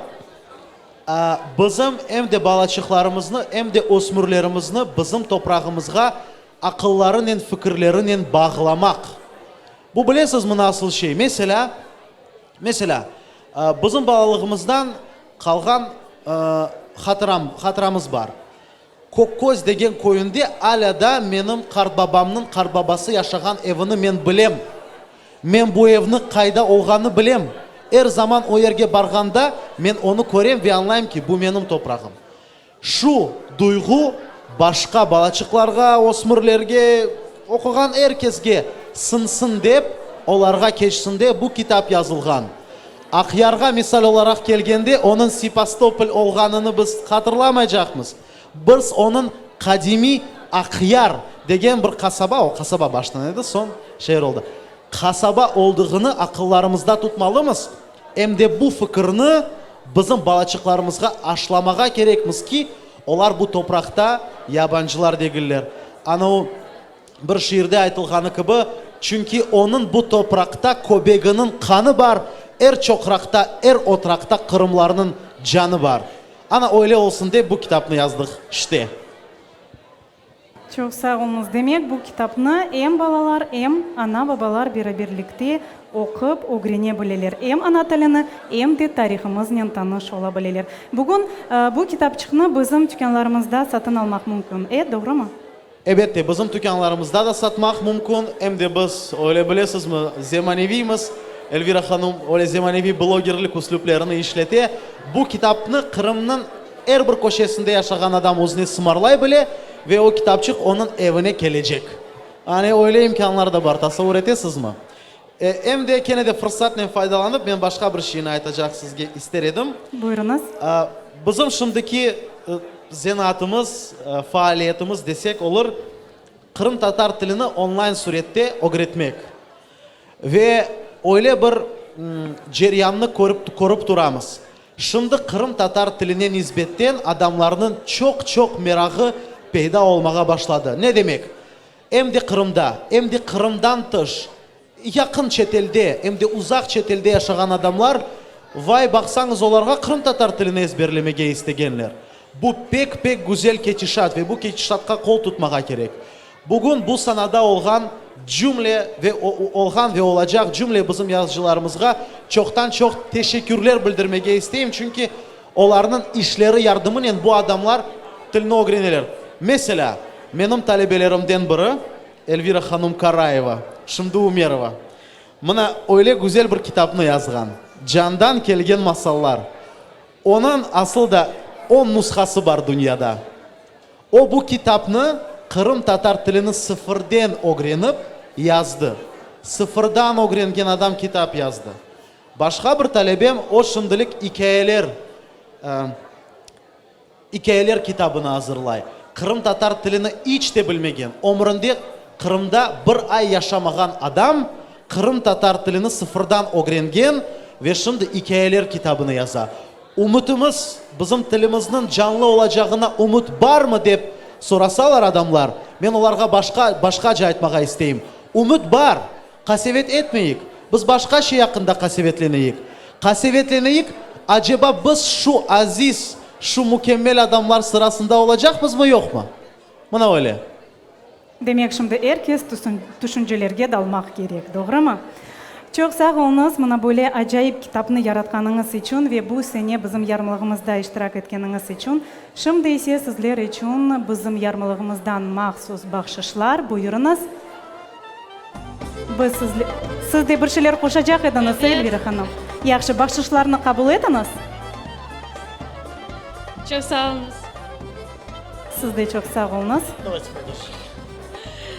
S18: Bizim em de balaçıqlarımıznı, em de ösmürlerimizni bizim toprağımızğa aqıllarınen, fikirlerinen bağlamaq. Bu, bilesizmi, nasıl şey? Meselâ, meselâ, bizim balalığımızdan qalğan hatıram, hatıramız bar. Kökköz degen köyünde alâ daa menim qartbabamnıñ qartbabası yaşağan evini men bilem. Men bu evniñ qayda olğanını bilem. Er zaman o yerge barğanda, men onı körem ve añlayım ki, bu menim toprağım. Şu duyğu başqa balaçıqlarğa, ösmürlerge, oquğan er kesge siñsin dep, olarğa keçsin dep bu kitap yazılğan. Aqyarğa misal olaraq kelgende, onıñ Sipastopol olğanını biz hatırlamaycaqmız. Biz onıñ qadimiy Aqyar degen bir qasaba, o qasaba baştan edi, soñ şeer oldı, qasaba oldığını aqıllarımızda tutmalımız, em de bu fikirni bizim balaçıqlarımızğa aşlamağa kerekmiz ki, olar bu topraqta yabancılar degiller. Ana o. Bir şiirde aytılğanı kibi, çünki onıñ bu topraqta köbeginiñ qanı bar, er çoqraqta, er otraqta qırımlarnıñ canı bar. Ana öyle olsun dep bu kitapnı yazdıq, işte.
S3: Çoq sağ oluñız. Demek, bu kitapnı em balalar, em ana-babalar beraberlikte oqup ögrene bileler, em ana tilini, em de tarihımıznen tanış ola bileler. Bugün bu kitapçıqnı bizim tükânlarımızda satın almaq mümkün, e, doğrumı?
S18: Ebette, bizim tükânlarımızda da satmaq mümkün, em de biz, öyle bilesizmi, zemaneviymiz, Elvira hanım öyle zemaneviy blogerlik üslüplerini işlete. Bu kitapnı Qırımnıñ er bir köşesinde yaşağan adam özüne sımarlay bile ve o kitapçıq onıñ evine kelecek. Yani öyle imkânlar da bar, tasavvur etesizmi? Em de kene de fırsatnen faydalanıp, men başqa bir şeyni aytacaq sizge ister edim.
S3: Buyurıñız.
S18: Bizim şimdiki zenaatımız, faaliyetimiz desek olur, qırımtatar tilini online sürette ögretmek. Ve öyle bir ceryannı körip körip turamız. Şimdi qırımtatar tiline nisbetten adamlarnıñ çoq-çoq merağı peyda olmağa başladı. Ne demek? Em de Qırımda, em de Qırımdan tış, yaqın çetelde, em de uzaq çetelde yaşağan adamlar, vay, baqsañız olarğa qırımtatar tilini ezberlemege istegenler. Bu pek-pek güzel ketişat ve bu ketişatqa qol tutmağa kerek. Bugün bu sanada olğan cümle ve olğan ve olacaq cümle bizim yazıcılarımızğa çoqtan-çoq teşekkürler bildirmege isteyim, çünki olarnıñ işleri yardımınen bu adamlar tilni ögreneler. Meselâ, Menim talebelerimden biri, Elvira hanum Karayeva. Şimdi Umerova. Mına öyle güzel bir kitapnı yazğan, Candan kelgen masallar. Onıñ asıl da on nushası bar dünyada. O bu kitapnı qırımtatar tilini sıfırden ögrenip yazdı. Sıfırdan ögrengen adam kitap yazdı. Başqa bir talebem o şimdilik ikâyeler, İkâyeler kitabını azırlay. Qırımtatar tilini iç te bilmegen, ömründe Qırımda bir ay yaşamağan adam qırımtatar tilini sıfırdan ögrengen ve şimdi ikâyeler kitabını yaza. Ümütimiz, bizim tilimizniñ canlı olacağına ümüt barmı dep sorasalar adamlar, men olarğa başqa, başqaca aytmağa isteyim, ümüt bar! Qasevet etmeyik, biz başqa şey aqqında qasevetleneyik. Qasevetleneyik, aceba biz şu aziz, şu mükemmel adamlar sırasında olacaqmızmı, yoqmı? Mına öyle.
S3: Demek, şimdi er kes tüşüncelerge dalmaq kerek, doğrumı? Çoq sağ oluñız, mına böyle acayip kitapnı yaratqanıñız içün ve bu sene bizim yarmalığımızda iştirak etkeniñiz içün. Şimdi ise sizler içün bizim yarmalığımızdan mahsus bahşışlar, buyurıñız. Biz sizle, siz de bir şeyler qoşacaq ediñiz, Elvira hanım. Yahşı, bahşışlarnı qabul etiñiz.
S7: Çoq sağ oluñız.
S3: Siz de çoq sağ oluñız.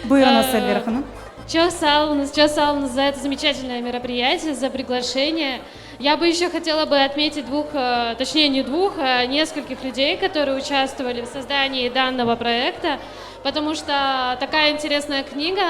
S3: Buyurıñız, Elvira hanım.
S7: Çoq sağ oluñız, çoq sağ oluñız за это замечательное мероприятие, за приглашение. Я бы еще хотела бы отметить двух, точнее не двух, а нескольких людей, которые участвовали в создании данного проекта, потому что такая интересная книга,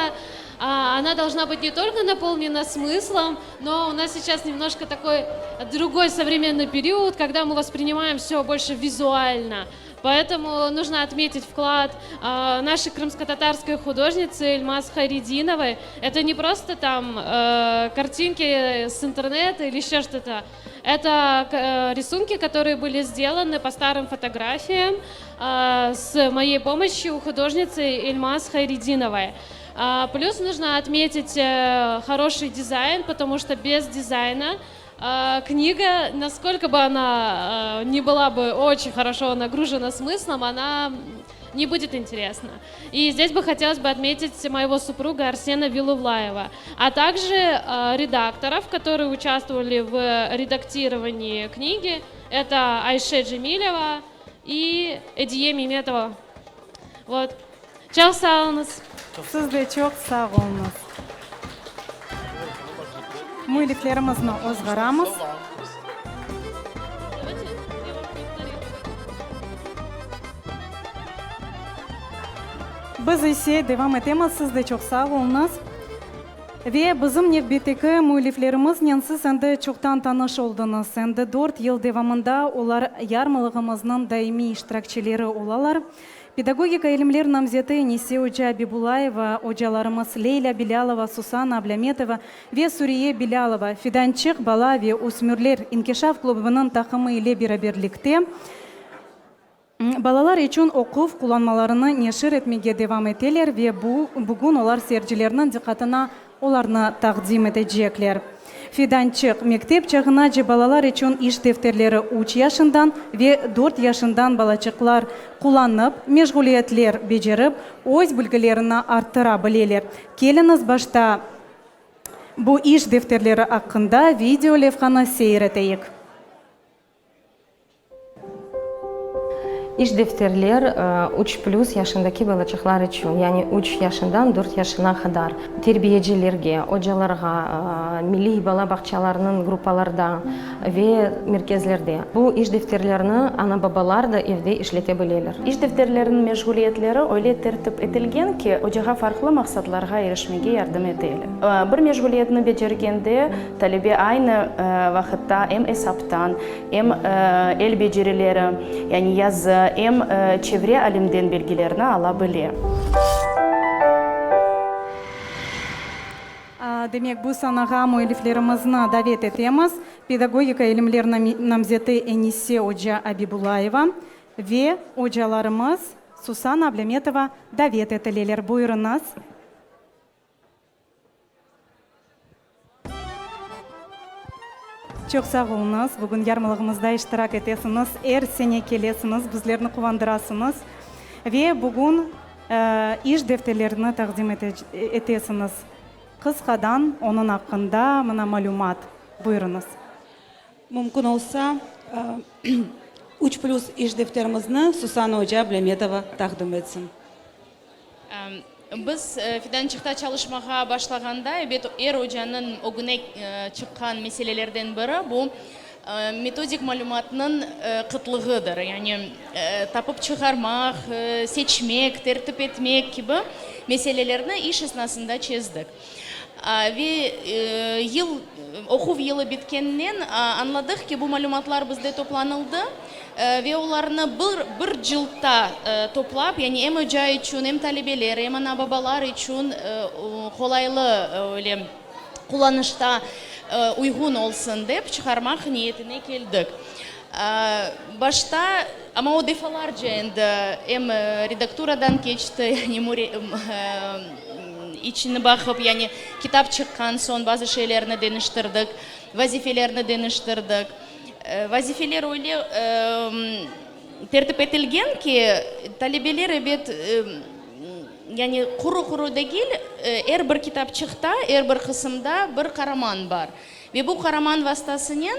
S7: она должна быть не только наполнена смыслом, но у нас сейчас немножко такой другой современный период, когда мы воспринимаем все больше визуально. Поэтому нужно отметить вклад э, нашей крымско-татарской художницы Эльмаз Хайрединовой. Это не просто там э, картинки с интернета или еще что-то. Это э, рисунки, которые были сделаны по старым фотографиям э, с моей помощью художницы Эльмаз Хайрединовой. А, плюс нужно отметить э, хороший дизайн, потому что без дизайна книга, насколько бы она не была бы очень хорошо нагружена смыслом, она не будет интересна. И здесь бы хотелось бы отметить моего супруга Арсена Вилувлаева, а также редакторов, которые участвовали в редактировании книги. Это Айше Джемилева и Эдие Миметова. Вот. Çoq sağ oluñız.
S3: Siz de çoq sağ oluñız. Müelliflerimizni ozğaramız. Biz ise devam etemiz. Siz de çoq sağ oluñız. Ve bizim nevbetteki müelliflerimiznen siz endi çoqtan tanış oldıñız. Endi dört yıl devamında olar yarmalığımıznıñ daimiy iştirakçileri olalar. Pedagogika ilimler namzeti Enise oca Abibulayeva, ocalarımız Leylâ Bilâlova, Susana Ablâmetova ve Suriye Bilâlova Fidançıq bala ve ösmürler inkişaf klubınıñ taqımı ile beraberlikte balalar içün oquv qullanmalarını neşir etmege devam eteler ve bu bugün olar seyircilerniñ diqqatına Olarnı taqdim etecekler. Fidançıq, mektep çağınace balalar içün iş defterleri üç yaşından ve dört yaşından balaçıqlar qullanıp, meşğuliyetler becerip, öz bilgilerini arttıra bileler. Keliñiz, başta bu iş defterleri aqqında video levhanı seyir eteyik.
S20: İş defterler üç plüs yaşındaki balaçıqlar içün, yani üç yaşından dört yaşına qadar, terbiyecilerge, ocalarğa, milliy bala bağçalarınıñ gruppalarda ve merkezlerde. Bu iş defterlerini ana-babalar da evde işlete bileler.
S16: İş defterleriniñ meşğuliyetleri öyle tertip etilgen ki, ocağa farqlı maqsatlarğa irişmege yardım eteler. Bir meşğuliyetni becergende, Talebe aynı vaqıtta em esaptan, em el becerileri, yani yazı, em çevre alimden bilgilerni ala bile.
S3: Demek, bu sanağa müelliflerimizni davet etemiz, pedagogika ilimler namzeti Enise oca Abibulayeva ve ocalarımız Susana Ablâmetova davet etileler. Buyurıñız. Çoq sağ oluñız, bugün yarmalığımızda iştirak etesiñiz, er sene kelesiñiz, bizlerni quvandırasıñız ve bugün iş defterlerini taqdim etesiñiz. Qısqadan onıñ aqqında mına malümat. Buyurıñız.
S21: Mümkün olsa, üç plüs iş defterimizni Susana oca Ablâmetova taqdim etsin.
S7: Biz Fidançıqta çalışmağa başlağanda, ebet, er ocanıñ ögüne çıqqan meselelerden biri bu metodik malümatnıñ qıtlığıdır. Yani tapıp çıqarmaq, seçmek, tertip etmek kibi meselelerni iş esnasında çezdik. Ve yıl, oquv yılı bitkeninen añladıq ki, bu malümatlar bizde toplanıldı ve olarnı bir bir cıltta toplap, yani em oca içün, em talebeler, em ana-babalar içün qolaylı, öyle qullanışta uyğun olsun dep çıqarmaq niyetine keldik. Başta, amma o defalarca endi em redakturadan keçti, yani içini baqıp, yani kitap çıqqan soñ bazı şeylerni deñiştirdik, vazifelerni deñiştirdik. Vazifeler öyle tertip etilgen ki, talebeler, ebet, yani quru-quru degil, er bir kitapçıqta, er bir qısımda bir qaraman bar. Ve bu qaraman vastasınen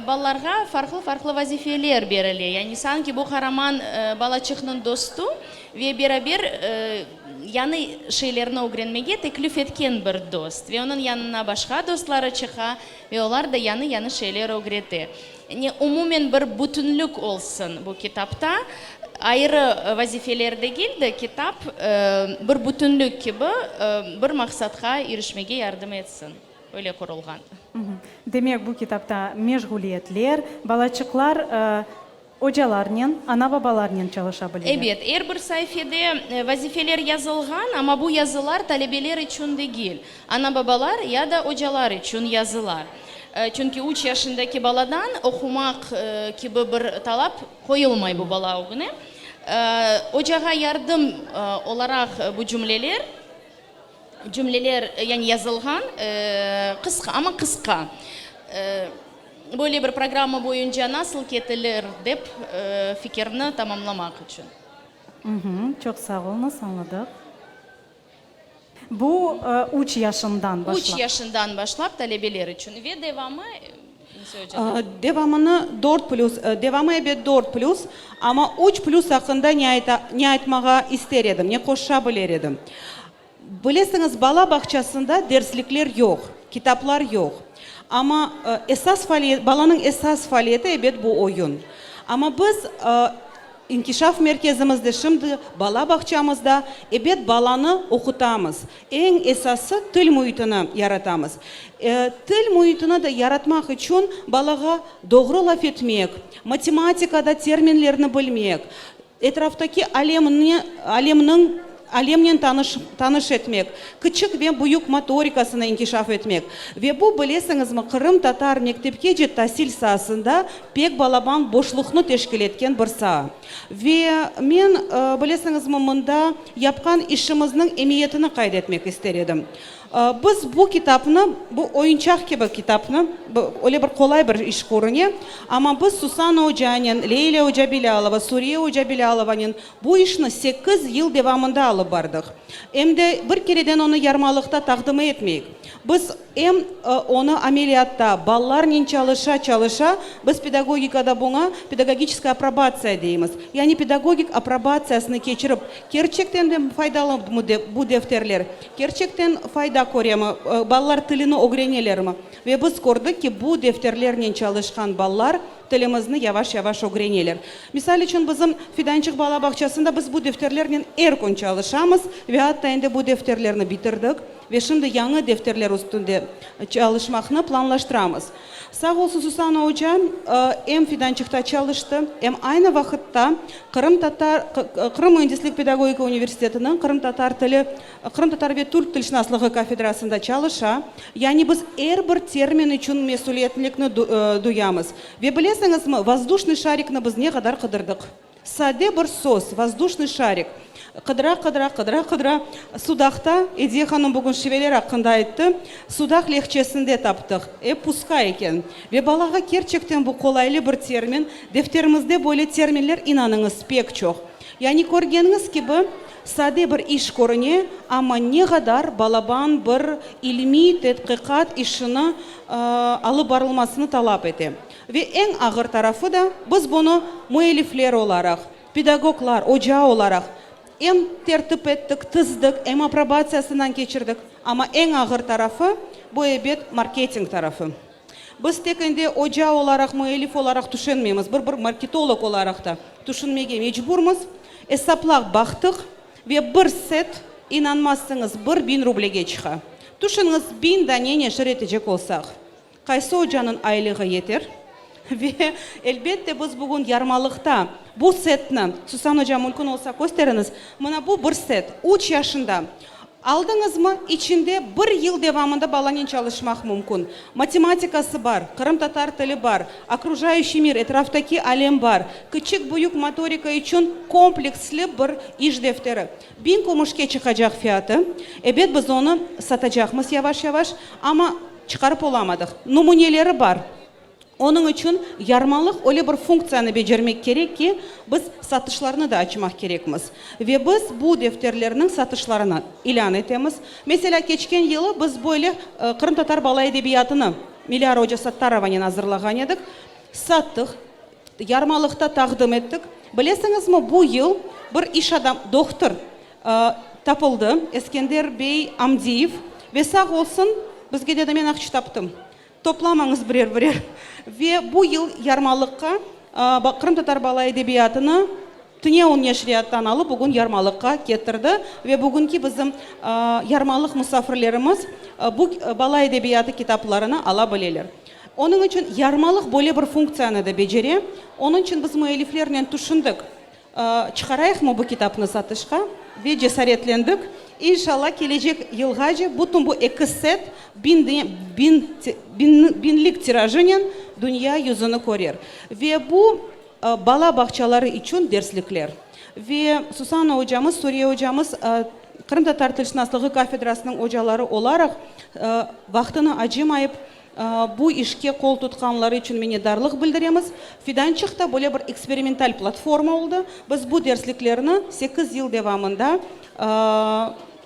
S7: balalarğa farqlı-farqlı vazifeler berile. Yani sanki bu qaraman balaçıqnıñ dostu ve beraber yañı şeylerni ögrenmege teklif etken bir dost. Ve onıñ yanına başqa dostları çıqa ve olar da yañı-yañı şeyler ögrete. Yani umumen bir bütünlük olsun bu kitapta. Ayrı vazifeler degil de, kitap bir bütünlük kibi bir maqsatqa irişmege yardım etsin. Öyle qurulğan.
S3: Demek, bu kitapta meşğuliyetler, balaçıqlar ocalarnen, ana-babalarnen çalışa bileler.
S7: Ebet, er bir saifede vazifeler yazılğan, amma bu yazılar talebeler içün degil, ana-babalar ya da ocalar içün yazılar. Çünki üç yaşındaki baladan oqumaq kibi bir talap qoyulmay bu bala ögüne. Ocağa yardım olaraq bu cümleler. Cümleler, yani yazılğan, qısqa, amma qısqa. Böyle bir programma boyunca nasıl ketilir dep fikirni tamamlamaq içün.
S3: Çoq sağ oluñız, añladıq. Bu üç yaşından başlap.
S7: Üç yaşından başlap talebeler içün ve devamı.
S21: Devamını dört plüs, devamı ebet dört plüs, amma üç plüs aqqında ne ayta, ne aytmağa ister edim, ne qoşa biler edim. Bilesiñiz, bala bağçasında derslikler yoq, kitaplar yoq. Amma esas faaliyet, balanıñ esas faaliyeti ebet bu oyun. Amma biz inkişaf merkezimizde, şimdi bala bağçamızda ebet balanı oqutamız. Eñ esası til müitini yaratamız. Til müitini de yaratmaq içün balağa doğru laf etmek, matematikada terminlerni bilmek, etraftaki alemni, alemniñ, alemnen tanış, tanış etmek, kiçik ve büyük motorikasını inkişaf etmek. Ve bu, bilesiñizmi, qırımtatar mektepkece tasil saasında pek balaban boşluqnı teşkil etken bir saa. Ve men, bilesiñizmi, mında yapqan işimizniñ emiyetini qayd etmek ister edim. Biz bu kitapnı, bu oyunçaq kibi kitapnı, öyle bir qolay bir iş körüne, amma biz Susana ocanen, Leylâ oca Bilâlova, Suriye oca Bilâlovanen bu işni sekiz yıl devamında alıp bardıq. Em de bir kereden onı yarmalıqta taqdim etmeyik. Biz em onı ameliyatta, balalarnen çalışa-çalışa, biz pedagogikada buña pedagogiçeskaya aprobatsiya deymiz, yani pedagogik aprobatsiyasını keçirip, kerçekten de faydalımı bu defterler, kerçekten fayda köremi, balalar tilini ögrenelermi? Ve biz kördik ki, bu defterlernen çalışqan balalar tilimizni yavaş-yavaş ögreneler. Misal içün, bizim Fidançıq bala bağçasında biz bu defterlernen er kün çalışamız ve atta endi bu defterlerni bitirdik. Ve şimdi yañı defterler üstünde çalışmaqnı planlaştıramız. Sağ olsun Susana oca em Fidançıqta çalıştı, em aynı vaqıtta Qırımtatar Qırım müendislik pedagogika universitetiniñ qırımtatar tili, qırımtatar ve türk tilşınaslığı kafedrasında çalışa. Yani biz er bir termin içün mesüliyetlilikni duyamız. Ve bilesiñizmi, vozduşnıy şarikni biz ne qadar qıdırdıq. Sade bir söz, vozduşnıy şarik. Qıdıra-qıdıra, qıdıra-qıdıra, Sudaqta, Ediye hanım bugün şiveler aqqında ayttı, Sudaq lehçesinde taptıq. E, puska eken. Ve balağa kerçekten bu qolaylı bir termin, defterimizde böyle terminler, inanıñız, pek çoq. Yani, körgeniñiz kibi. Sade bir iş körüne, amma ne qadar balaban bir ilmiy tedqiqat işini alıp barılmasını talap ete. Ve eñ ağır tarafı da, biz bunı müellifler olaraq, pedagoglar, oca olaraq em tertip ettik, tizdik, em aprobatsiyasından keçirdik, amma eñ ağır tarafı, bu, ebet, marketing tarafı. Biz tek endi oca olaraq, müellif olaraq tüşünmeymiz, bir bir marketolog olaraq da tüşünmege mecburmız. Esaplap baqtıq ve bir set, inanmazsıñız, 1000 rublege çıqa. Tüşüñiz, 1000 dane neşir etecek olsaq, qaysı ocanıñ aylığı yeter? Ve, elbette, biz bugün yarmalıqta bu setni, Susan oca, mümkün olsa kösteriñiz, mına bu bir set, üç yaşında Aldıñızmı, içinde bir yıl devamında balanen çalışmaq mümkün. Matematikası bar, qırımtatar tili bar, okrujayuşiy mir, etraftaki alem bar, kiçik-büyük motorika içün kompleksli bir iş defteri. 1000 kümüşke çıqacaq fiyatı. Ebet, biz onı satacaqmız yavaş-yavaş, amma çıqarıp olamadıq. Nümüneleri bar. Onıñ içün yarmalıq öyle bir funktsiyanı becermek kerek ki, biz satışlarnı da açmaq kerekmiz. Ve biz bu defterlerniñ satışlarını ilân etemiz. Meselâ, keçken yılı biz böyle qırımtatar bala edebiyatını Milâra oca Sattarovanen azırlağan edik. Sattıq, yarmalıqta taqdim ettik. Bilesiñizmi, bu yıl bir iş adam, dohtur tapıldı, Eskender bey Amdiyev, ve sağ olsun, bizge dedi, men aqça taptım. Toplamañız birer-birer. Ve bu yıl yarmalıqqa qırımtatar bala edebiyatını Tünevin neşriyattan alıp bugün yarmalıqqa ketirdi. Ve bugünki bizim yarmalıq musafirlerimiz bu bala edebiyatı kitaplarını ala bileler. Onıñ içün yarmalıq böyle bir funktsiyanı da becere. Onıñ içün biz müelliflernen tüşündik, Çıqarayıqmı bu kitapnı satışqa? Ve cesaretlendik. İnşalla, kelecek yılğace bütün bu eki set biñlik tirajınen dünya yüzüni körer. Ve bu bala bağçaları içün derslikler. Ve Susanna ocamız, Suriye ocamız qırımtatar tilşınaslığı kafedrasınıñ ocaları olaraq vaqtını acımayıp, Bu işke qol tutqanları içün minnetdarlıq bildiremiz. Fidançıq da böyle bir eksperimental platforma oldı. Biz bu dersliklerni sekiz yıl devamında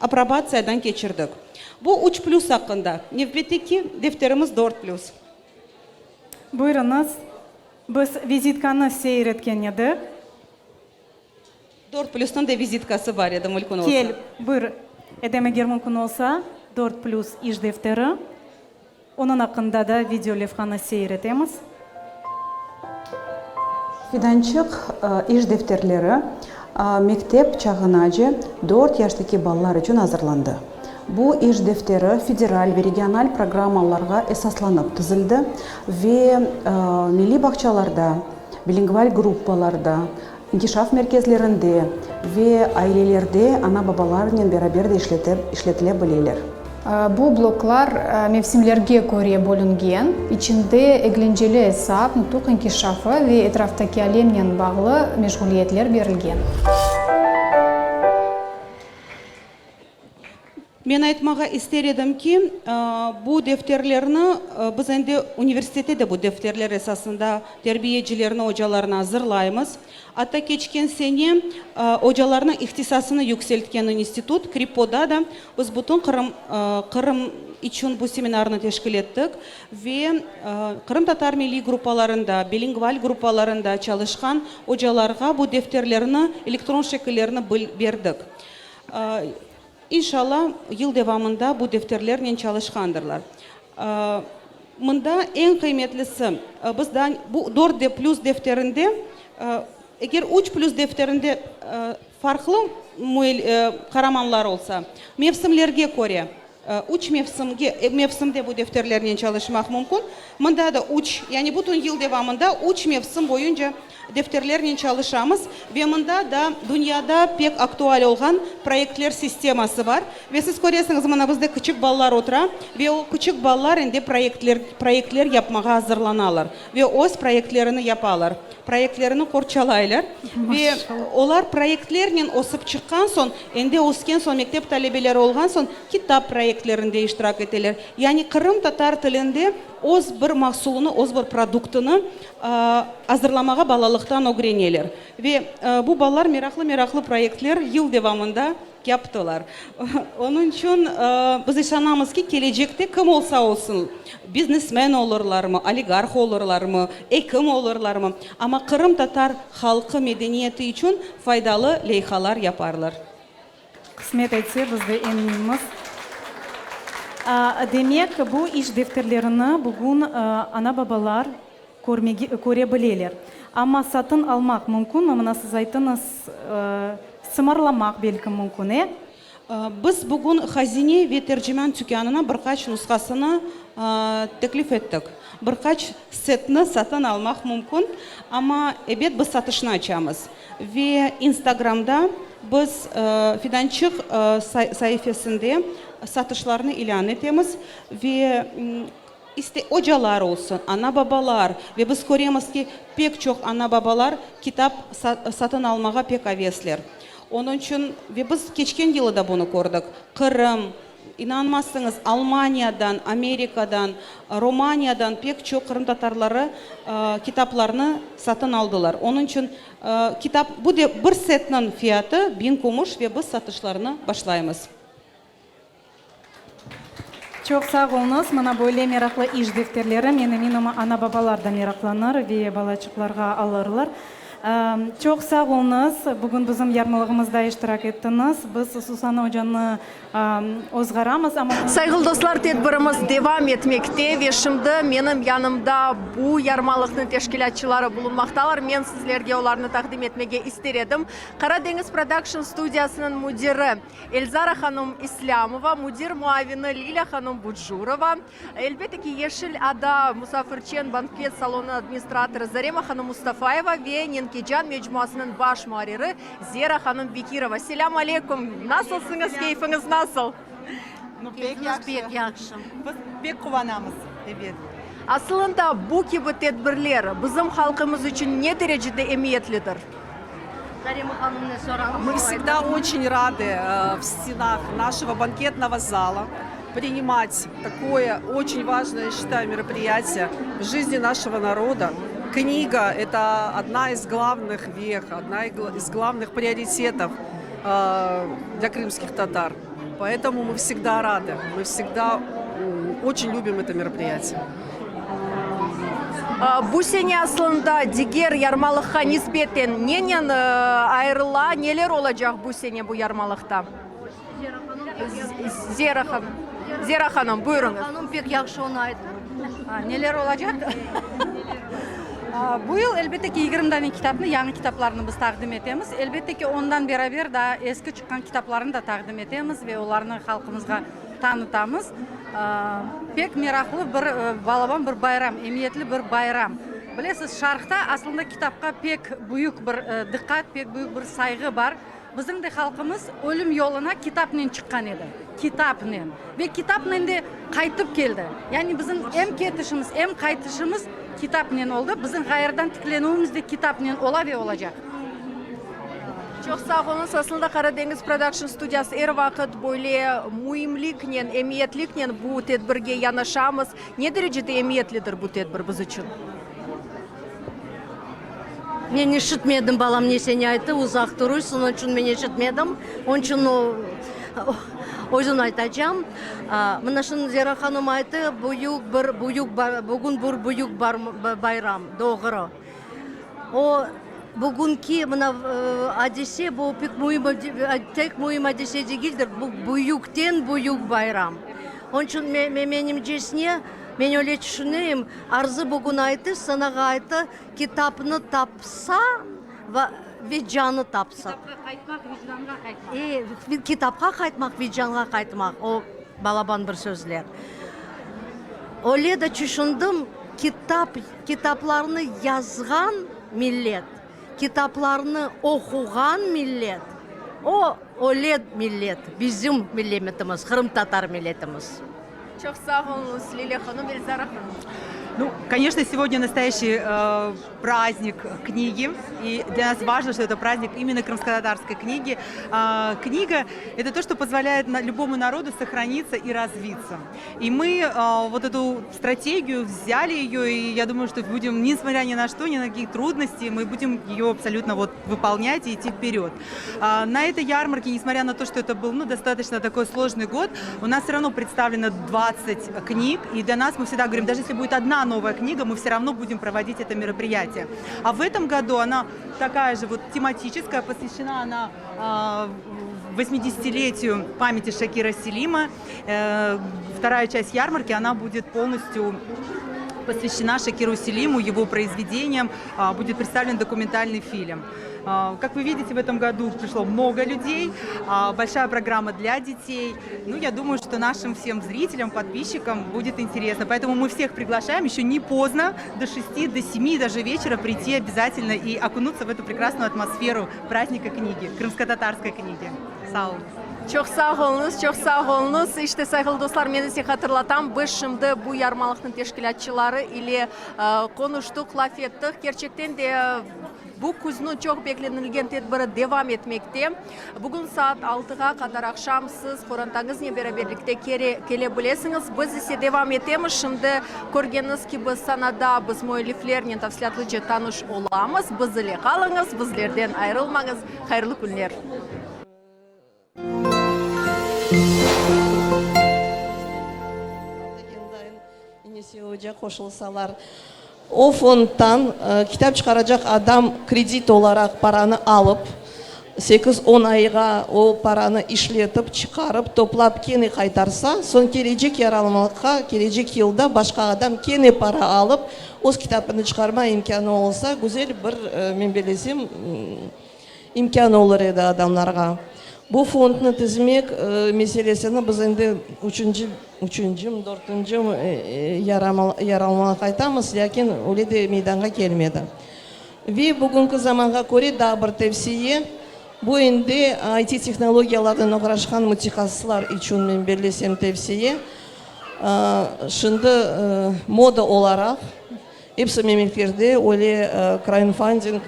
S21: aprobatsiyadan keçirdik. Bu üç plüs aqqında. Nevbetteki defterimiz dört plüs.
S3: Buyurıñız. Biz vizitkanı seyir etken edik.
S21: Dört plüsniñ de vizitkası bar edi, mülkün olsa.
S3: Kel, buyur, Edem, eger mümkün olsa, dört plüs iş defteri, onıñ aqqında da video levhanı seyir etemiz.
S2: Fidançıq iş defterleri mektep çağınace dört yaştaki balalar içün azırlandı. Bu iş defteri federal ve regional programmalarğa esaslanıp tizildi ve milliy bağçalarda, bilingval gruppalarda, İnkişaf merkezlerinde ve ailelerde ana-babalarnen beraber de işletile bileler.
S22: Bu bloklar mevsimlerge köre bölüngen, içinde eglenceli esap, nutuq inkişafı ve etraftaki alemnen bağlı meşğuliyetler berilgen.
S21: Men aytmağa ister edim ki, bu defterlerni biz endi universitette de bu defterler esasında terbiyecilerni, ocalarnı azırlaymız. Atta keçken sene ocalarnıñ ihtisasını yükseltken institut, KRİPOda da biz bütün Qırım, Qırım içün bu seminarnı teşkil ettik ve qırımtatar milliy gruppalarında, bilingval gruppalarında çalışqan ocalarğa bu defterlerni, elektron şekillerini berdik. İnşalla, yıl devamında bu defterlernen çalışqandırlar. Mında eñ qıymetlisi, biz daa bu dört de plüs defterinde, eger üç plüs defterinde farqlı qaramanlar olsa, mevsimlerge köre, üç mevsimge, mevsimde bu defterlernen çalışmaq mümkün. Mında da üç, yani bütün yıl devamında üç mevsim boyunca defterlernen çalışamız ve mında da dünyada pek aktual olğan proyektler sisteması bar. Ve siz köresiñiz, mına bizde küçük balalar otura ve o küçük balalar endi proyektler, proyektler yapmağa azırlanalar ve öz proyektlerini yapalar, proyektlerini qorçalaylar ve olar proyektlernen ösip çıqqan soñ, endi ösken soñ, mektep talebeleri olğan soñ, kitap proyektleri. proyektlerinde iştirak eteler. Yani qırımtatar tilinde öz bir mahsulını, öz bir produktını azırlamağa balalıqtan ögreneler. Ve bu balalar meraqlı-meraqlı proyektler yıl devamında yaptılar. Onıñ içün biz işanamız ki, kelecekte kim olsa olsun, biznesmen olurlarmı, oligarh olurlarmı, ekim olurlarmı, amma qırımtatar halqı medeniyeti içün faydalı leyhalar yaparlar.
S3: Qısmet etse, biz de eminmiz. Demek, bu iş defterlerini bugün ana-babalar körmege, köre bileler. Amma satın almaq mümkünmi? Mına siz aytıñız, sımarlamaq belki mümkün, e?
S21: Biz bugün Hazine ve Terciman tükânına bir qaç nusqasını teklif ettik. Bir qaç setni satın almaq mümkün, amma, ebet, biz satışnı açamız. Ve Instagramda biz Fidançıq saifesinde satışlarnı ilân etemiz ve iste ocalar olsun, ana-babalar, ve biz köremiz ki, pek çoq ana-babalar kitap satın almağa pek avesler. Onıñ içün ve biz keçken yılı da bunı kördik, Qırım, İnanmazsıñız, Almaniyadan, Amerikadan, Romaniyadan pek çoq qırımtatarları kitaplarnı satın aldılar. Onıñ içün kitap, bu de bir setniñ fiyatı biñ kümüş ve biz satışlarnı başlaymız.
S3: Çoq sağ oluñız. Mına böyle meraqlı iş defterleri, men eminim, ana-babalar da meraqlanır ve balaçıqlarğa alırlar. Çoq sağ oluñız, bugün bizim yarmalığımızda iştirak ettiñiz. Biz Susana ocanı ozğaramız, amma.
S4: Sayğılı dostlar, tedbirimiz devam etmekte ve şimdi menim yanımda bu yarmalıqnıñ teşkilâtçıları bulunmaqtalar. Men sizlerge olarnı taqdim etmege ister edim. Qara deñiz prodakşn studiyasınıñ müdiri Elzara hanım İslâmova, müdir muavini Lilâ hanım Bucurova, Elbette ki, Yeşil ada musafirçen banket salonınıñ administratorı Zarema hanım Mustafayeva ve Nenkecan mecmuasınıñ baş muarriri Zera hanım Bekirova. Selâm aleyküm! Nasılsıñız, keyfiñiz nasıl?
S1: Keyfimiz pek yahşı. Biz pek quvanamız, ebet.
S4: Asılında, bu kibi tedbirler bizim halqımız içün ne derecede emiyetlidir?
S1: Мы всегда очень рады в стенах нашего банкетного зала принимать такое очень важное, я считаю, мероприятие в жизни нашего народа. Книга – это одна из главных вех, одна из главных приоритетов для крымских татар. Поэтому мы всегда рады, мы всегда очень любим это мероприятие.
S4: Bu sene aslında diger yarmalıqqa nisbeten nenen ayırıla, neler olacaq bu sene bu yarmalıqta? Zera hanım, Zera hanım, buyurıñız.
S6: Hanım pek yahşı onı ayttı. Neler olacaq? Bu yıl, elbette ki, 20 dane kitapnı, yañı kitaplarnı biz taqdim etemiz. Elbette ki, ondan beraber daa eski çıqqan kitaplarnı da taqdim etemiz ve olarnı halqımızğa tanıtamız. Pek meraqlı bir, balaban bir bayram, emiyetli bir bayram. Bilesiz, Şarqta aslında kitapqa pek büyük bir diqqat, pek büyük bir sayğı bar. Bizim de halqımız ölüm yoluna kitapnen çıqqan edi, kitapnen. Ve kitapnen de qaytıp keldi. Yani bizim em ketişimiz, em qaytışımız kitapnen oldı. Bizim ğayrıdan tiklenüvimiz de kitapnen ola ve olacaq.
S4: Çoq sağ oluñız. Aslında Qara deñiz prodakşn studiyası er vaqıt böyle müimliknen, emiyetliknen bu tedbirge yanaşamız. Ne derecede emiyetlidir bu tedbir biz içün?
S6: Men işitmedim, balam ne seni ayttı, uzaq turuysıñ, onıñ içün men işitmedim. Onıñ içün o, özün aytacam. Mına şimdi Zera hanım ayttı, büyük bir, büyük, bugün bir büyük bayram, doğru. O, bugünki mına adise, bu pek müim, tek müim adise degildir, bu büyükten büyük bayram. Onıñ içün menimcesine, men öyle tüşüneyim, Arzı bugün ayttı, Sanağa ayttı, kitapnı tapsa ve canı tapsa.
S3: Kitapqa qaytmaq, vicdanğa qaytmaq.
S6: E, kitapqa qaytmaq, vicdanğa qaytmaq, o balaban bir sözler. Öyle de tüşündim, kitap, kitaplarnı yazğan millet, kitaplarnı oquğan millet, o, öyle millet, bizim milletimiz, qırımtatar milletimiz.
S4: Çoq sağ oluñız, Lilâ hanım, Elzara hanım.
S9: Ну, конечно, сегодня настоящий э, праздник книги. И для нас важно, что это праздник именно крымско-татарской книги. Э, книга – это то, что позволяет любому народу сохраниться и развиться. И мы э, вот эту стратегию взяли ее, и я думаю, что будем, несмотря ни на что, ни на какие трудности, мы будем ее абсолютно вот выполнять и идти вперед. Э, на этой ярмарке, несмотря на то, что это был ну, достаточно такой сложный год, у нас все равно представлено 20 книг, и для нас мы всегда говорим, даже если будет одна новая книга, мы все равно будем проводить это мероприятие. А в этом году она такая же вот тематическая, посвящена она 80-летию памяти Шакира Селима. Э, вторая часть ярмарки, она будет полностью посвящена Шакиру Селиму, его произведениям, а, будет представлен документальный фильм. А, как вы видите, в этом году пришло много людей, а, большая программа для детей. Ну, я думаю, что нашим всем зрителям, подписчикам будет интересно. Поэтому мы всех приглашаем, еще не поздно, до 6, до 7 даже вечера прийти обязательно и окунуться в эту прекрасную атмосферу праздника книги, крымско-татарской книги. Sağ oluñız.
S11: Çoq sağ oluñız, çoq sağ oluñız. İşte, sayğılı dostlar, men ise hatırlatam, biz şimdi bu yarmalıqnıñ teşkilâtçıları ile qonuştıq, laf ettik. Kerçekten de, bu küzniñ çoq beklenilgen tedbiri devam etmekte. Bugün saat altığa qadar aqşam siz qorantañıznen beraberlikte kere kele bilesiñiz. Biz ise devam etemiz. Şimdi, körgeniñiz kibi, sanada biz müelliflernen tafsilâtlıca tanış olamız. Biz ile qalıñız, bizlerden ayırılmañız. Hayırlı künler!
S23: Qoşulsalar, o fondtan kitap çıqaracaq adam kredit olaraq paranı alıp, sekiz-on ayğa o paranı işletip, çıqarıp, toplap kene qaytarsa, soñ kelecek yaralmalıqqa, kelecek yılda başqa adam kene para alıp, öz kitabını çıqarma imkânı olsa, güzel bir, men bellesem, İmkân olur edi adamlarğa. Bu fondnı tizmek meselesini biz endi üçünci, üçüncimi, dörtüncimi yaralmağa qaytamız, lâkin öyle de meydanğa kelmedi. Ve bugünki zamanğa köre daa bir tevsiye, bu endi IT-tehnologiyalarnen oğraşqan mütehassıslar içün men bellesem tevsiye, şimdi moda olaraq, Episi memleketlerde öyle kraunfanding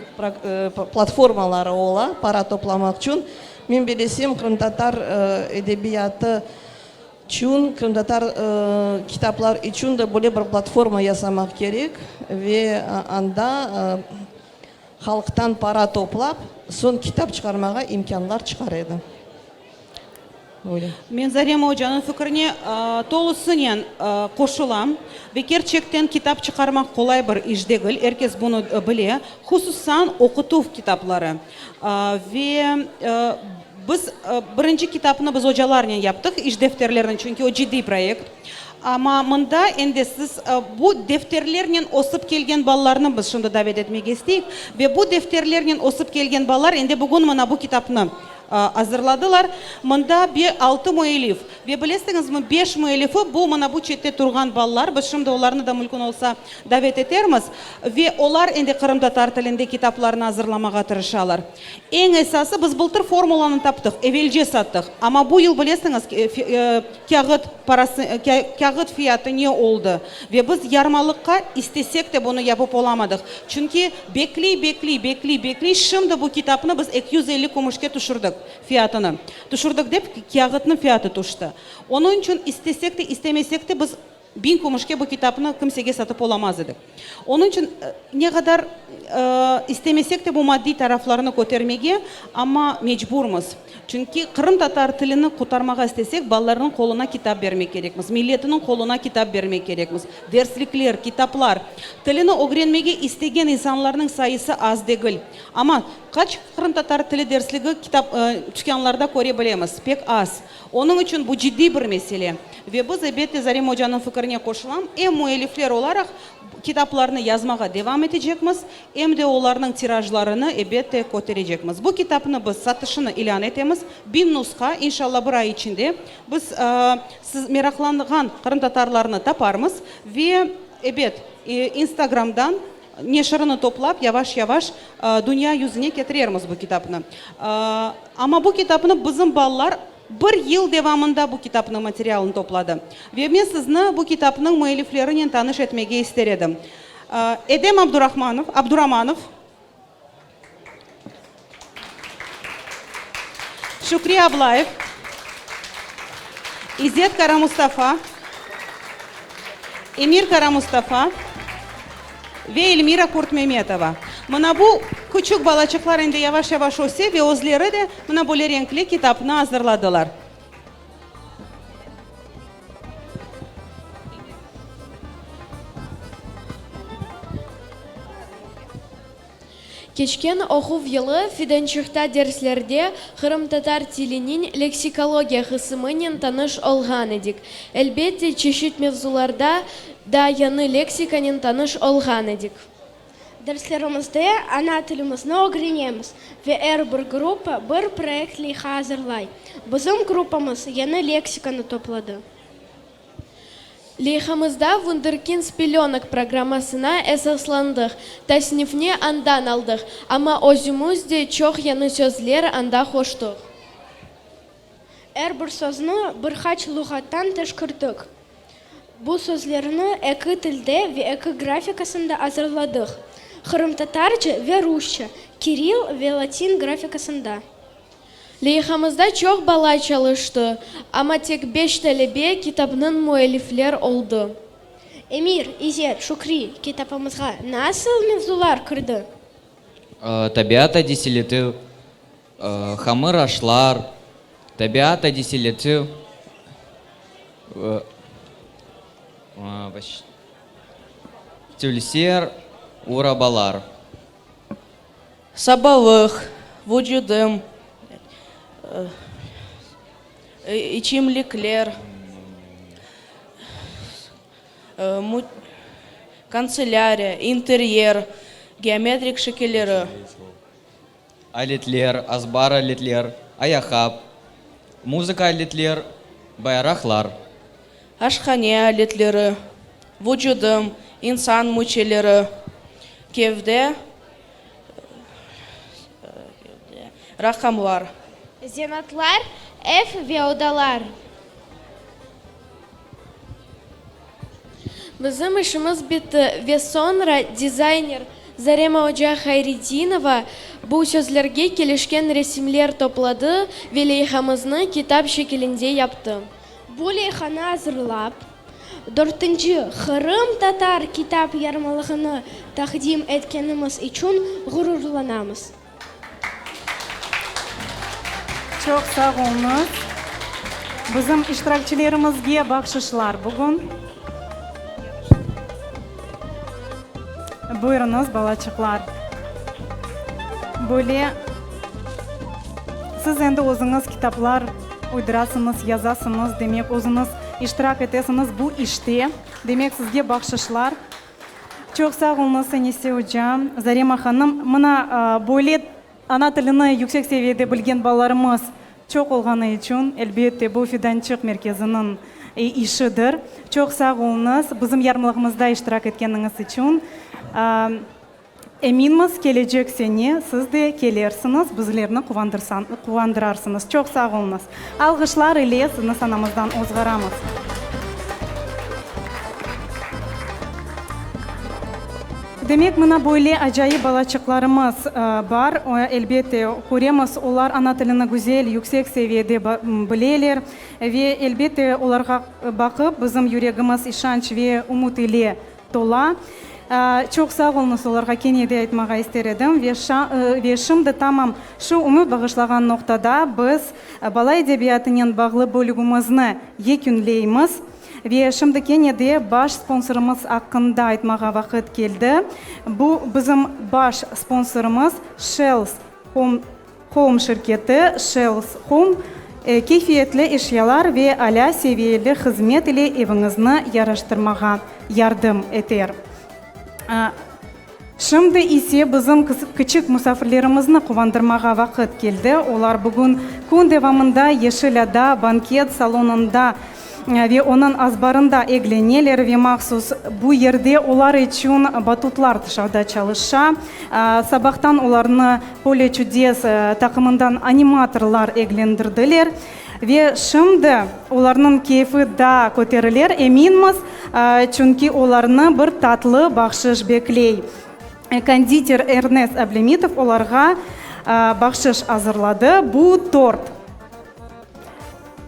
S23: platformaları ola para toplamaq içün. Men bilesem, qırımtatar edebiyatı içün, qırımtatar kitaplar içün de böyle bir platforma yasamaq kerek ve anda halqtan para toplap, soñ kitap çıqarmağa imkânlar çıqar edi. Böyle.
S21: Men Zarema ocanıñ fikrine tolusınen qoşulam. Ve kerçekten kitap çıqarmaq qolay bir iş degil, er kes bunı bile, hususan oqutuv kitapları. Ve biz birinci kitapnı biz ocalarnen yaptıq, iş defterlerini, çünki o ciddiy proyekt. Amma mında endi siz bu defterlernen ösip kelgen balalarnı biz şimdi davet etmege isteyik. Ve bu defterlernen ösip kelgen balalar endi bugün mına bu kitapnı Azırladılar. Mında be altı müellif. Ve bilesiñizmi, beş müellifi bu, mına bu çette turğan balalar, biz şimdi olarnı da mümkün olsa davet etermiz. Ve olar endi qırımtatar tilinde kitaplarnı azırlamağa tırışalar. Eñ esası, biz bıltır formulanı taptıq, evelce sattıq. Amma bu yıl bilesiñiz, kâğıt parası, kâğıt fiyatı ne oldı. Ve biz yarmalıqqa istesek de bunı yapıp olamadıq. Çünki bekliy, bekliy, bekliy, bekliy, şimdi bu kitapnı biz 250 kümüşke tüşürdik fiyatını. Tüşürdik dep, kâğıtnıñ fiyatı tüşti. Onıñ içün istesek de, istemesek de biz biñ kümüşke bu kitapnı kimsege satıp olamaz edik. Onıñ içün ne qadar istemesek de bu maddiy taraflarını kötermege, amma mecburmız. Çünki qırımtatar tilini qurtarmağa istesek, balalarnıñ qoluna kitap bermek kerekmiz, milletiniñ qoluna kitap bermek kerekmiz. Derslikler, kitaplar. Tilini ögrenmege istegen insanlarnıñ sayısı az degil. Amma qaç qırımtatar tili dersligi kitap tükânlarda köre bilemiz? Pek az. Onıñ içün bu ciddiy bir mesele. Ve biz, elbette, Zarema ocanıñ fikirine qoşulam, em müellifler olaraq kitaplarnı yazmağa devam etecekmiz, em de olarnıñ tirajlarını, elbette, köterecekmiz. Bu kitapnı biz satışını ilân etemiz, biñ nusha, inşalla, bir ay içinde biz siz meraqlanğan qırımtatarlarnı taparmız ve, ebet, Instagramdan neşirini toplap, yavaş-yavaş dünya yüzüne ketirermiz bu kitapnı. Amma bu kitapnı bizim balalar. Bir yıl devamında bu kitapnıñ materialını topladı. Ve men sizni bu kitapnıñ müelliflerinen tanış etmege ister edim. Edem Abdurahmanov, Abduramanov, Şükri Ablayev, İzzet Karamustafa, Emir Karamustafa ve Elmira Kurtmemetova. Mına bu küçük balaçıqlar endi yavaş-yavaş öse ve özleri de mına böyle renkli kitapnı azırladılar.
S8: Keçken oquv yılı Fidançıqta derslerde qırımtatar tiliniñ leksikologiya qısımınen tanış olğan edik. Elbette, çeşit mevzularda da yañı leksikanen tanış olğan edik.
S10: Derslerimizde ana tilimizni ögrenemiz ve er bir gruppa bir proyekt leyha azırlay. Bizim gruppamız yañı leksikanı topladı.
S8: Leyhamızda Wunderkind Spelönok programmasına esaslandıq, tasnifni andan aldıq, amma özümiz de çoq yañı sözler anda qoştıq.
S10: Er bir sözni bir qaç luğattan teşkirdik. Bu sözlerni eki tilde ve eki grafikasında azırladıq, qırımtatarca ve rusça, kirill ve latin grafikasında.
S8: Leyhamızda çoq bala çalıştı, amma tek beş talebe kitapnıñ müellifler oldı.
S10: Emir, İzet, Şükri, kitapımızğa nasıl mevzular kirdi?
S12: Tabiat adiseleti, hamır aşlar, tabiat adiseleti, tülser, urabalar.
S13: Sabalıq, vucudım, içimlikler, kantselâriya, interyer, geometrik şekilleri.
S12: Aletler, azbar aletler, ayaqqap, muzıka aletler, bayraqlar.
S13: Aşhane aletleri, vucudım, insan müçeleri, kevde, Raqamlar.
S10: Zenaatlar, ev ve odalar.
S8: Bizim işimiz bitti ve soñra dizayner Zarema oca Hayredinova bu sözlerge kelişken resimler topladı ve leyhamıznı kitap şekilinde yaptı.
S10: Bu leyhanı azırlap, dörtünci Qırımtatar kitap yarmalığını taqdim etkenimiz içün ğururlanamız.
S3: Çoq sağ oluñız. Bizim iştirakçilerimizge bahşışlar bugün. Buyurıñız, balaçıqlar. Böyle siz endi özüñiz kitaplar uydurasıñız, yazasıñız, demek, özüñiz iştirak etesiñiz bu işte. Demek, sizge bahşışlar. Çoq sağ oluñız, Enise oca, Zarema hanım. Mına, böyle ana tilini yüksek seviyede bilgen balalarımız çoq olğanı içün, elbette, bu Fidançıq merkeziniñ işidir. Çoq sağ oluñız, bizim yarmalığımızda iştirak etkeniñiz içün. Eminmiz, kelecek sene siz de kelersiñiz, bizlerni quvandırarsıñız. Çoq sağ oluñız. Alğışlar ile sizni sanamızdan ozğaramız. Demek, mına böyle acayip balaçıqlarımız bar. Elbette, köremiz, olar ana tilini güzel, yüksek seviyede bileler. Ve, elbette, olarğa baqıp, bizim yüregimiz işanç ve ümüt ile tola. Çoq sağ oluñız, olarğa kene de aytmağa ister edim. Ve ve şimdi tamam şu ümüt bağışlağan noqtada biz bala edebiyatınen bağlı bölügimizni yekünleymiz. Ve şimdi kene de baş sponsorımız aqqında aytmağa vaqıt keldi. Bu bizim baş sponsorımız Shells Home Home şirketi, Shells Home, keyfiyetli eşyalar ve alâ seviyeli hızmet ile eviñizni yaraştırmağa yardım eter. Şimdi ise bizim kiçik musafirlerimizni quvandırmağa vaqıt keldi. Olar bugün kün devamında Yeşil ada banket salonında ve onıñ azbarında egleneler ve mahsus bu yerde olar içün batutlar tışarıda çalışa. Sabahtan olarnı Pole çudes taqımından animatorlar eglendirdiler. Ve şimdi olarnıñ keyfi daa köterilir, eminmiz, çünki olarnı bir tatlı bahşış bekley. Konditer Ernest Ablâmitov olarğa bahşış azırladı, bu tort.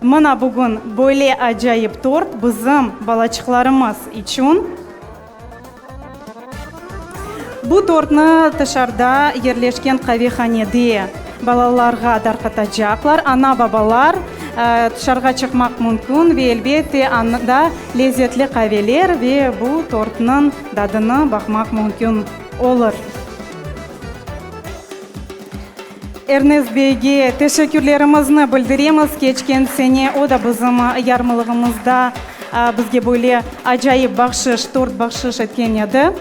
S3: Mına bugün böyle acayip tort bizim balaçıqlarımız içün. Bu tortnı tışarda yerleşken qavehanede balalarğa darqatacaqlar. Ana-babalar tışarğa çıqmaq mümkün ve, elbette, anda lezetli qaveler ve bu tortnıñ dadını baqmaq mümkün olur. Ernest beyge teşekkürlerimizni bildiremiz. Keçken sene o da bizim yarmalığımızda bizge böyle acayip bahşış, tort bahşış etken edi.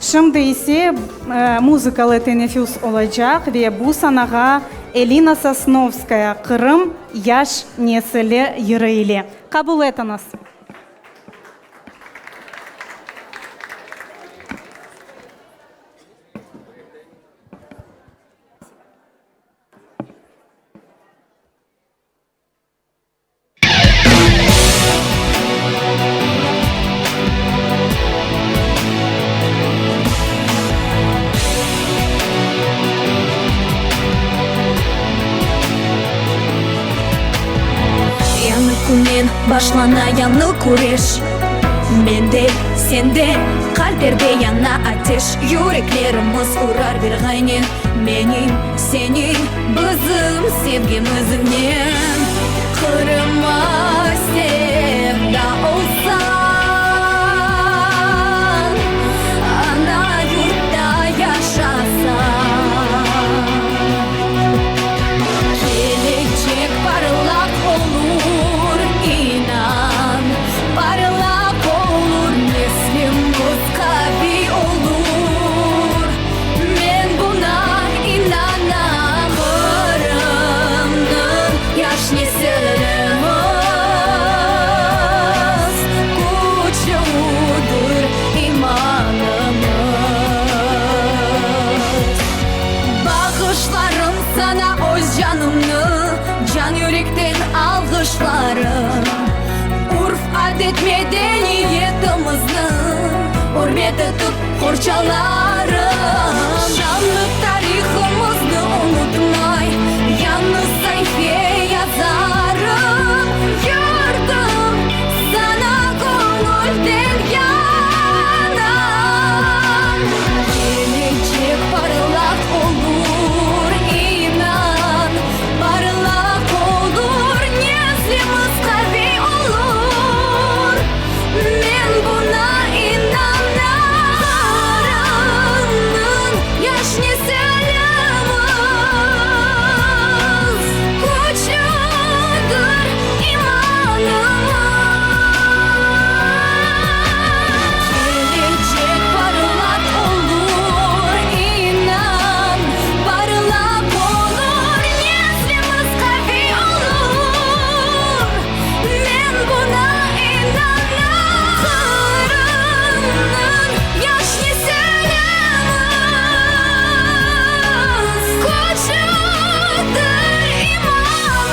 S3: Şimdi ise muzıkalı teneffüs olacaq ve bu sanağa Elina Sosnovskaya Qırım yaş nesili yırı ile. Qabul etiñiz!
S5: Yañı künnen başlana yañı küreş Mende, sende, qalplerde yana ateş Yüreklerimiz urar bir ğaynen Menim, seniñ, bizim sevgimiznen Qırım'a sevda olsañ Ana yurtta yaşasañ Kelecek parlaq olur, inan, parlaq olur, Neslimiz qaviy olur, men buña inanam. Qırımnıñ yaş nesilimiz, küçlüdir imanımız. Bağışlarım saña öz canımnı, Can-yürekten alğışlarım. Urf-adet, medeniyetimizni Ürmet etip qorçalarım. Şanlı tarihımıznı unutmay, Yañı saife yazarım. Yurtum, saña göñülden yanam. Kelecek parlaq olur, inan, parlaq olur, Neslimiz qaviy olur, men buña inanam. Qırımnıñ yaş nesilimiz, küçlüdir imanımız. Kelecek parlaq olur, inan, parlaq olur, Neslimiz qaviy olur, men buña inanam. Qırımnıñ yaş nesilimiz, küçlüdir imanımız.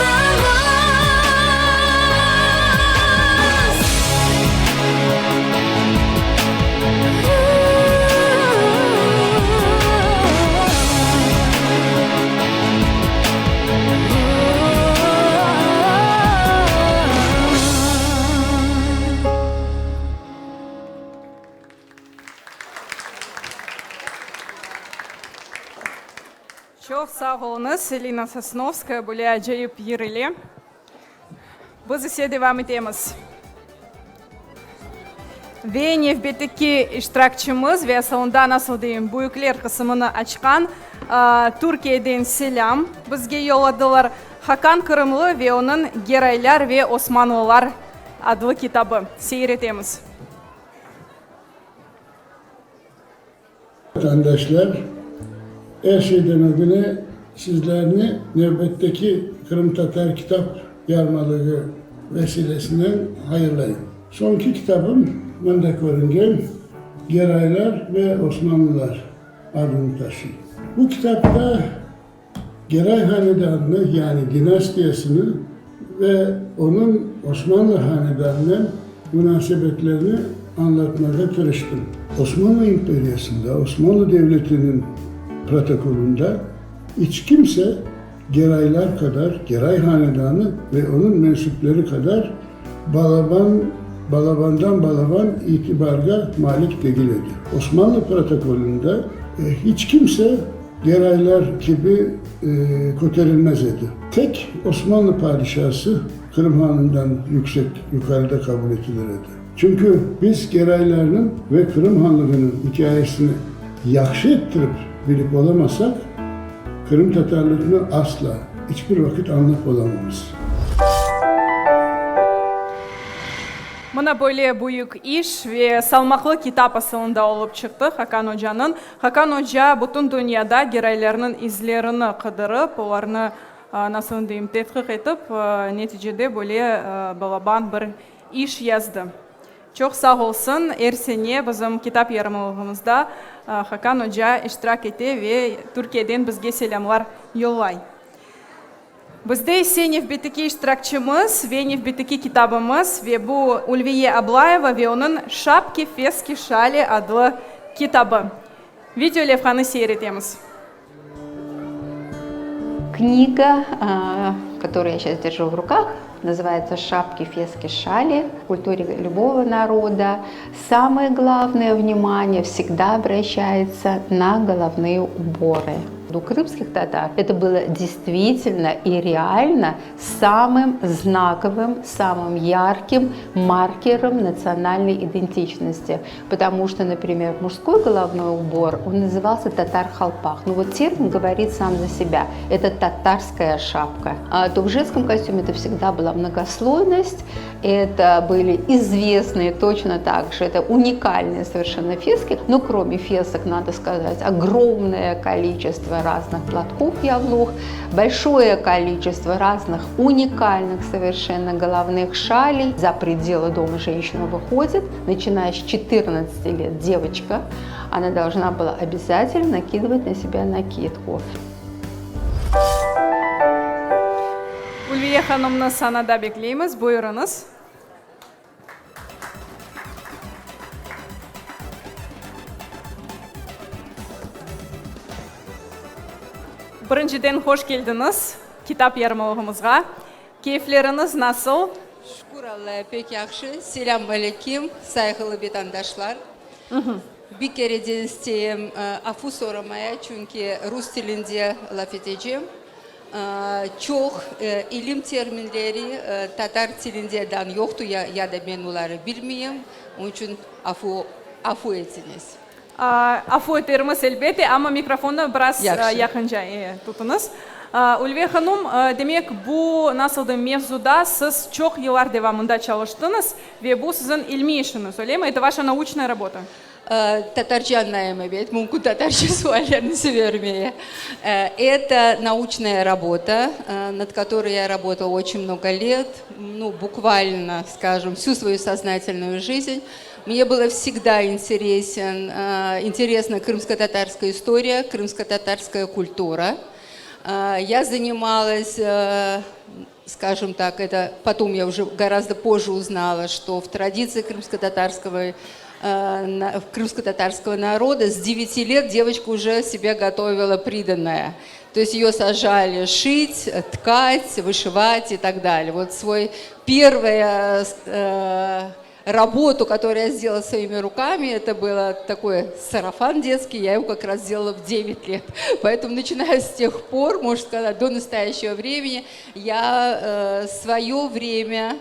S4: Çoq sağ oluñız, Elina Sosnovskaya, böyle acayip yır ile. Biz ise devam etemiz. Ve nevbetteki iştirakçımız ve asılında, nasıl deyim, büyükler qısımını açqan, Türkiyeden selâm bizge yolladılar, Hakan Kırımlı ve onıñ Geraylar ve Osmanlılar adlı kitabı. Seyir etemiz.
S14: Vatandaşlar, er şeyden ögüne sizlerni nevbetteki Qırımtatar kitap yarmalığı vesilesinen hayırlayım. Soñki kitabım mında körüngen, Geraylar ve Osmanlılar. adını taşıy. Bu kitapta Geray hanedanını, yani dinastiyasını ve onıñ Osmanlı hanedanınen munasebetlerini añlatmağa tırıştım. Osmanlı imperiyasında, Osmanlı devletiniñ protokolında iç kimse Geraylar qadar, Geray hanedanı ve onıñ mensüpleri qadar balaban, balabandan balaban itibarğa malik degil edi. Osmanlı protokolında hiç kimse Geraylar kibi köterilmez edi. Tek Osmanlı padişası Qırım hanından yüksek, yuqarıda qabul etilir edi. Çünki biz Geraylarnıñ ve Qırım hanlığınıñ ikâyesini yahşı ettirip bilip olamasaq, qırımtatarlıqnı asla, iç bir vaqıt añlap olamamız.
S4: Mına böyle büyük iş ve salmaqlı kitap asılında olıp çıqtı Hakan ocanıñ. Hakan oca bütün dünyada Geraylarnıñ izlerini qıdırıp, olarnı, nasıl deyim, tedqiq etip, neticede böyle balaban bir iş yazdı. Çoq sağ olsun, er sene bizim kitap yarmalığımızda Hakan oca iştirak ete ve Türkiyeden bizge selâmlar yollay. Bizde ise nevbetteki iştirakçimiz ve nevbetteki kitabımız ve bu Ülviye Ablayeva ve onıñ Şapki, feski, şali adlı kitabı. Video levhanı seyir etemiz.
S15: Kniga, которую я сейчас держу в руках, называется «Шапки, фески, шали». В культуре любого народа самое главное внимание всегда обращается на головные уборы. У крымских татар это было действительно и реально самым знаковым, самым ярким маркером национальной идентичности. Потому что, например, мужской головной убор, он назывался татар-халпах. Ну вот термин говорит сам за себя. Это татарская шапка. А то в женском костюме это всегда была многослойность, это были известные точно так же, это уникальные совершенно фески. Но кроме фесок, надо сказать, огромное количество разных платков явлух, большое количество разных уникальных совершенно головных шалей. За пределы дома женщина выходит, начиная с 14 лет девочка, она должна была обязательно накидывать на себя накидку.
S4: Ülviye hanımnı sanada bekleymiz, buyurıñız. Birinciden hoş keldiñiz kitap yarmalığımızğa. Keyfleriñiz nasıl?
S17: Şükür Allaya pek yahşı. Selâm aleyküm, sayğılı vetandaşlar. Bir kereden isteyim afu soramaya, çünki rus tilinde laf etecem. Çoq ilim terminleri tatar tilinde dan yoqtu, ya da men oları bilmeyim, onıñ içün afu afu etiñiz.
S4: Afu etermiz, elbette, amma mikrofonnı biraz yaqınca tutuñız. Ülviye hanum, demek, bu, nasıl deyim, mevzuda siz çoq yıllar devamında çalıştıñız ve bu siziñ ilmiy işiñiz, öylemi? Это ваша nauçnaya rabota.
S17: Tatarca añlayım, ebet, mümkün tatarca suallerni bermeye. Это научная работа, над которой я работала очень много лет, ну, буквально, скажем, всю свою сознательную жизнь. Мне было всегда интересен, интересна крымско-татарская история, крымско-татарская культура. Я занималась, скажем так, это потом я уже гораздо позже узнала, что в традиции крымско-татарского крымско-татарского народа с 9 лет девочка уже себе готовила приданое. То есть ее сажали шить, ткать, вышивать и так далее. Вот свой первая работу, которую я сделала своими руками, это было такой сарафан детский, я его как раз сделала в 9 лет. Поэтому, начиная с тех пор, можно сказать, до настоящего времени, я свое время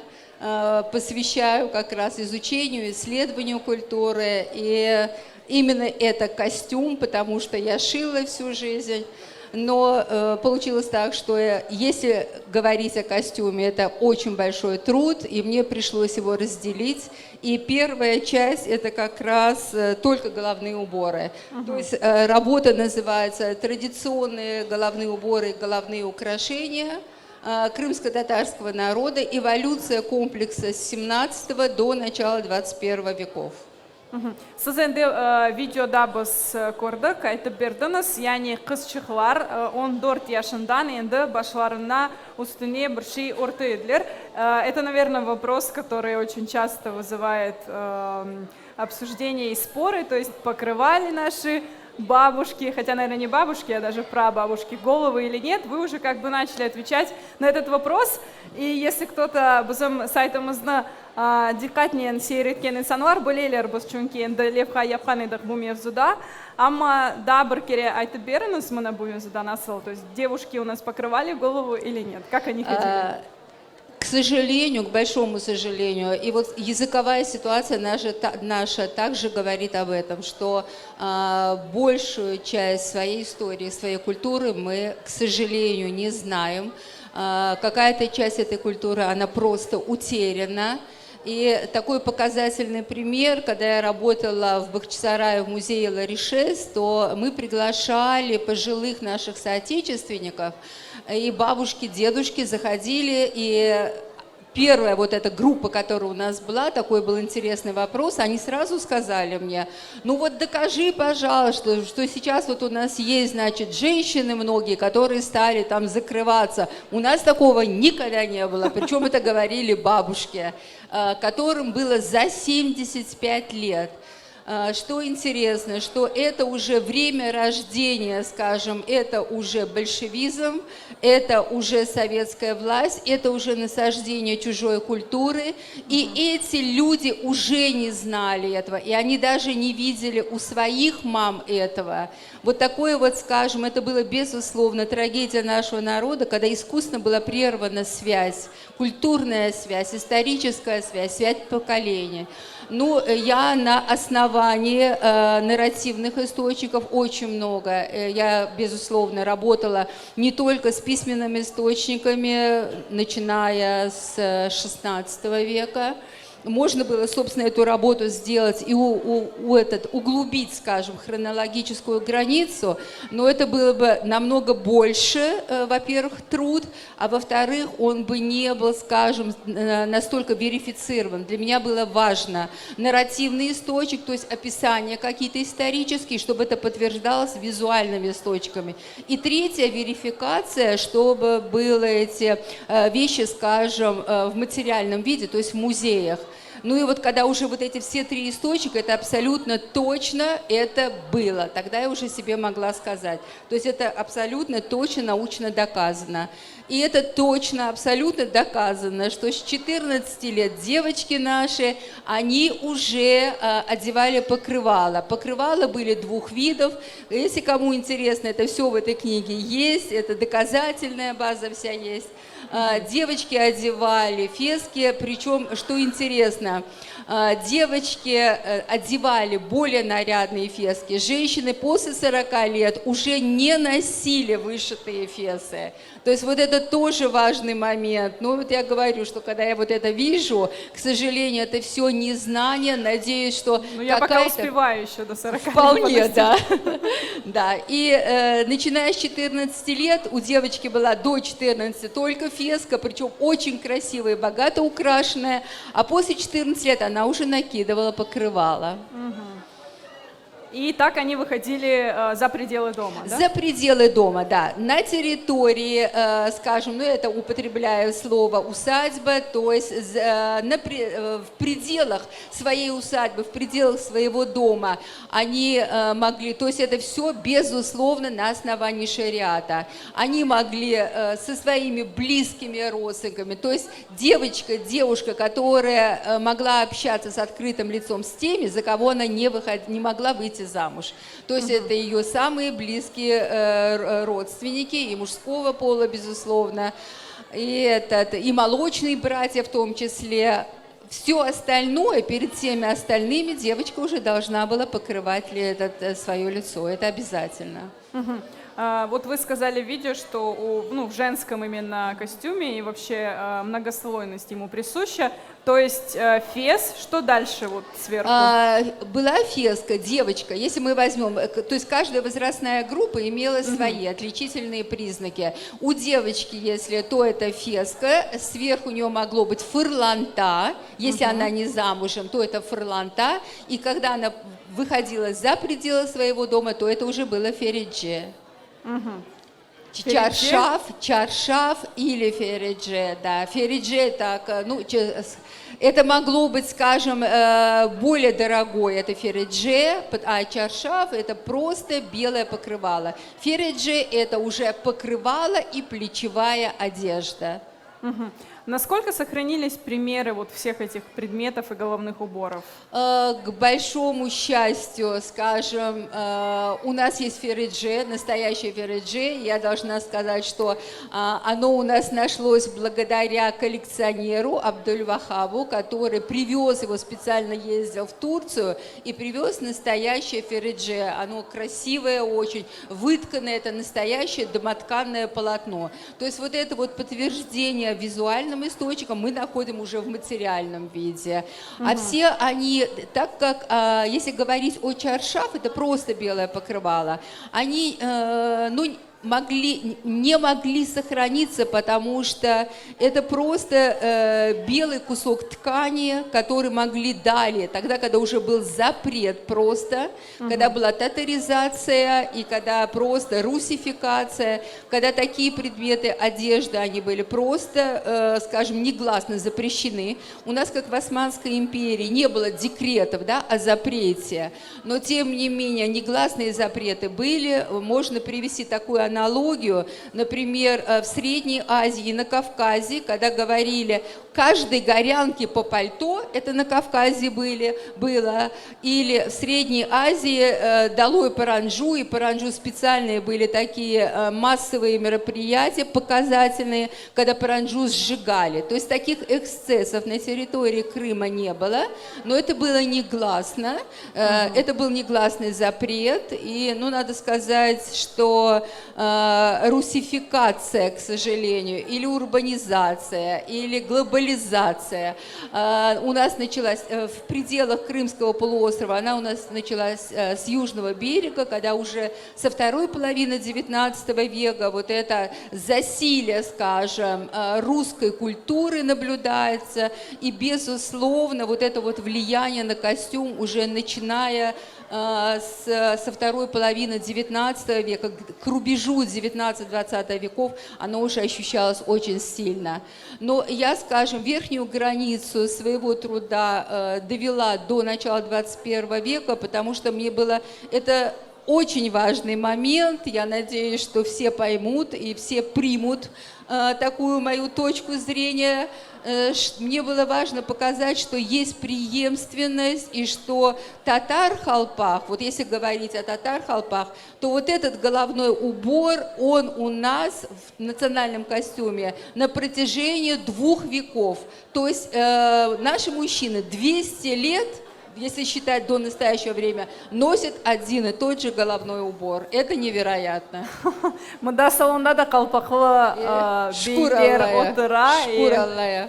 S17: посвящаю как раз изучению, исследованию культуры. И именно это костюм, потому что я шила всю жизнь. Но получилось так, что если говорить о костюме, это очень большой труд, и мне пришлось его разделить. И первая часть – это как раз только головные уборы. То есть работа называется «Традиционные головные уборы и головные украшения» крымско-татарского народа, эволюция комплекса с 17 до начала 21 веков.
S4: Siz endi videoda biz kördik, aytıp berdiñiz, yani qızçıqlar on dört yaşından endi başlarına üstüne bir şey örte ediler. Это, наверно, вопрос, который очень часто вызывает обсуждения и споры, то есть покрывали наши бабушки, хотя, наверное, не бабушки, а даже прабабушки, головы или нет, вы уже как бы начали отвечать на этот вопрос. И если кто-то bizim saytımıznı diqqatnen seyir etken insanlar bileler, biz çünki endi levha yapqan edik bu mevzuda, amma daa bir kere aytıp beriñiz mına bu mevzuda nasıl, то есть девушки у нас покрывали голову или нет, как они ходили?
S17: К сожалению, к большому сожалению, и вот языковая ситуация наша, наша также говорит об этом, что а, большую часть своей истории, своей культуры мы, к сожалению, не знаем. А, какая-то часть этой культуры, она просто утеряна. И такой показательный пример, когда я работала в Бахчисарае в музее Ларишес, то мы приглашали пожилых наших соотечественников, и бабушки, дедушки заходили, и первая вот эта группа, которая у нас была, такой был интересный вопрос, они сразу сказали мне, ну вот докажи, пожалуйста, что сейчас вот у нас есть, значит, женщины многие, которые стали там закрываться. У нас такого никогда не было, причем это говорили бабушки, э, которым было за 75 лет. А, что интересно, что это уже время рождения, скажем, это уже большевизм, это уже советская власть, это уже насаждение чужой культуры, и эти люди уже не знали этого, и они даже не видели у своих мам этого. Вот такое вот, скажем, это было безусловно трагедия нашего народа, когда искусственно была прервана связь, культурная связь, историческая связь, связь поколений. Ну, я на основании э, нарративных источников очень много. Э, я, безусловно, работала не только с письменными источниками, начиная с XVI века, можно было, собственно, эту работу сделать и у, у, у этот, углубить, скажем, хронологическую границу, но это было бы намного больше, э, во-первых, труд, а во-вторых, он бы не был, скажем, э, настолько верифицирован. Для меня было важно нарративный источник, то есть описание какие-то исторические, чтобы это подтверждалось визуальными источниками. И третья верификация, чтобы было эти э, вещи, скажем, в материальном виде, то есть в музеях. Ну и вот когда уже вот эти все три источника, это абсолютно точно это было. Тогда я уже себе могла сказать. То есть это абсолютно точно научно доказано. И это точно, абсолютно доказано, что с 14 лет девочки наши, они уже э, одевали покрывало. Покрывала были двух видов. Если кому интересно, это все в этой книге есть, это доказательная база вся есть. Э, девочки одевали фески, причем, что интересно, э, девочки э, одевали более нарядные фески. Женщины после 40 лет уже не носили вышитые фесы. То есть вот это тоже важный момент. Ну вот я говорю, что когда я вот это вижу, к сожалению, это все незнание. Надеюсь, что
S4: Ну я пока успеваю еще до 40
S17: Вполне, да. Да. И э, начиная с 14 лет, у девочки была до 14 только феска, причем очень красивая, богато украшенная. А после 14 лет она уже накидывала покрывало.
S4: Угу. И так они выходили э, за пределы дома, да?
S17: За пределы дома, да. На территории, э, скажем, ну это употребляю слово усадьба, то есть э, на, в пределах своей усадьбы, в пределах своего дома они могли, то есть это все безусловно на основании шариата. Они могли со своими близкими родственниками, то есть девочка, девушка, которая могла общаться с открытым лицом с теми, за кого она не, выход, не могла выйти замуж. То есть это ее самые близкие э, родственники, и мужского пола, безусловно, и, этот, и молочные братья в том числе. Все остальное, перед всеми остальными девочка уже должна была покрывать ли этот, э, свое лицо. Это обязательно.
S4: Угу. Вот вы сказали в видео, что у, ну, в женском именно костюме и вообще многослойность ему присуща. То есть фес, что дальше вот сверху?
S17: А, была феска, девочка, если мы возьмем, то есть каждая возрастная группа имела угу. свои отличительные признаки. У девочки, если то это феска, сверху у нее могло быть фырланта, если угу. она не замужем, то это фырланта, и когда она выходила за пределы своего дома, то это уже было фередже.
S4: Угу.
S17: Чаршаф, чаршаф или фередже, да. Фередже так, э, ну, это могло быть, скажем, э, более дорогой, это фередже, а чаршаф это просто белое покрывало. Фередже это уже покрывало и плечевая одежда.
S4: Угу. Насколько сохранились примеры вот всех этих предметов и головных уборов?
S17: Э, к большому счастью, скажем, э, у нас есть фередже, настоящее фередже. Я должна сказать, что э, оно у нас нашлось благодаря коллекционеру Абдуль-Вахабу, который привез его, специально ездил в Турцию и привез настоящее фередже. Оно красивое очень, вытканное, это настоящее домотканное полотно. То есть вот это вот подтверждение визуальным источником мы находим уже в материальном виде. Угу. А все они, так как, а, если говорить о чаршаф, это просто белое покрывало, они, э, ну, могли, не могли сохраниться, потому что это просто э, белый кусок ткани, который могли далее, тогда, когда уже был запрет просто, угу. когда была татаризация и когда просто русификация, когда такие предметы одежды, они были просто, э, скажем, негласно запрещены. У нас, как в Османской империи, не было декретов да, о запрете, но тем не менее негласные запреты были. Можно привести такую аналогию, например, э, в Средней Азии и на Кавказе, когда говорили, каждой горянке по пальто, это на Кавказе были, было, или в Средней Азии э, долой паранджу, и паранджу специальные были такие э, массовые мероприятия показательные, когда паранджу сжигали. То есть таких эксцессов на территории Крыма не было, но это было негласно, угу. это был негласный запрет, и, ну, надо сказать, что русификация, к сожалению, или урбанизация, или глобализация э, у нас началась э, в пределах Крымского полуострова, она у нас началась э, с южного берега, когда уже со второй половины XIX века вот это засилие, скажем, русской культуры наблюдается, и, безусловно, вот это вот влияние на костюм уже начиная с, со второй половины XIX века, к рубежу 19-20 веков, оно уже ощущалось очень сильно. Но я, скажем, верхнюю границу своего труда э, довела до начала 21 века, потому что мне было это очень важный момент. Я надеюсь, что все поймут и все примут э, такую мою точку зрения. Э, мне было важно показать, что есть преемственность и что татар-халпах, вот если говорить о татар-халпах, то вот этот головной убор, он у нас в национальном костюме на протяжении двух веков. То есть э, наши мужчины 200 лет если считать до настоящего времени, носят один и тот же головной убор. Это невероятно.
S4: Mında salonda da qalpaqlı beyler otura.
S17: Şkuralaya.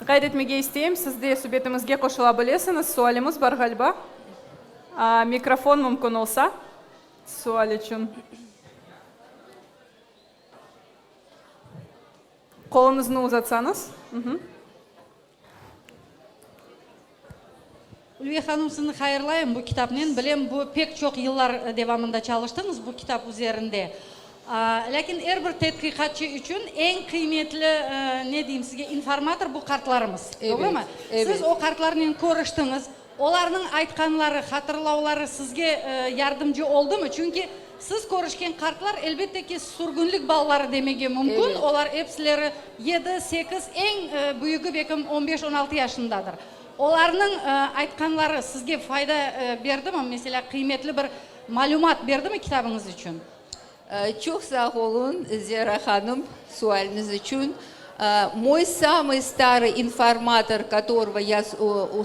S4: Qayd etmege isteyim, siz de subetimizge qoşula bilesiñiz. Sualimiz bar, ğaliba. Mikrofon mümkün olsa, sual içün. Qoluñıznı uzatsañız.
S18: Ülviye hanım, sizni hayırlayım bu kitapnen. Bilem, bu pek çoq yıllar devamında çalıştıñız bu kitap üzerinde. Lâkin er bir tedqiqatçı içün eñ qıymetli, ne deyim sizge, informator bu qartlarımız, doğrumı? Siz o qartlarnen körüştiñiz, olarnıñ aytqanları, hatırlavları sizge yardımcı oldımı? Çünki siz körüşken qartlar, elbette ki, sürgünlik balaları demege mümkün, olar episileri yedi, sekiz, eñ büyügi belkim on beş, on altı yaşındadır. Olarnıñ aytqanları sizge fayda berdimi, meselâ, qıymetli bir malümat berdimi kitabıñız içün?
S17: Çoq sağ oluñ, Zera hanım, sualiñiz içün. Мой самый старый информатор, которого я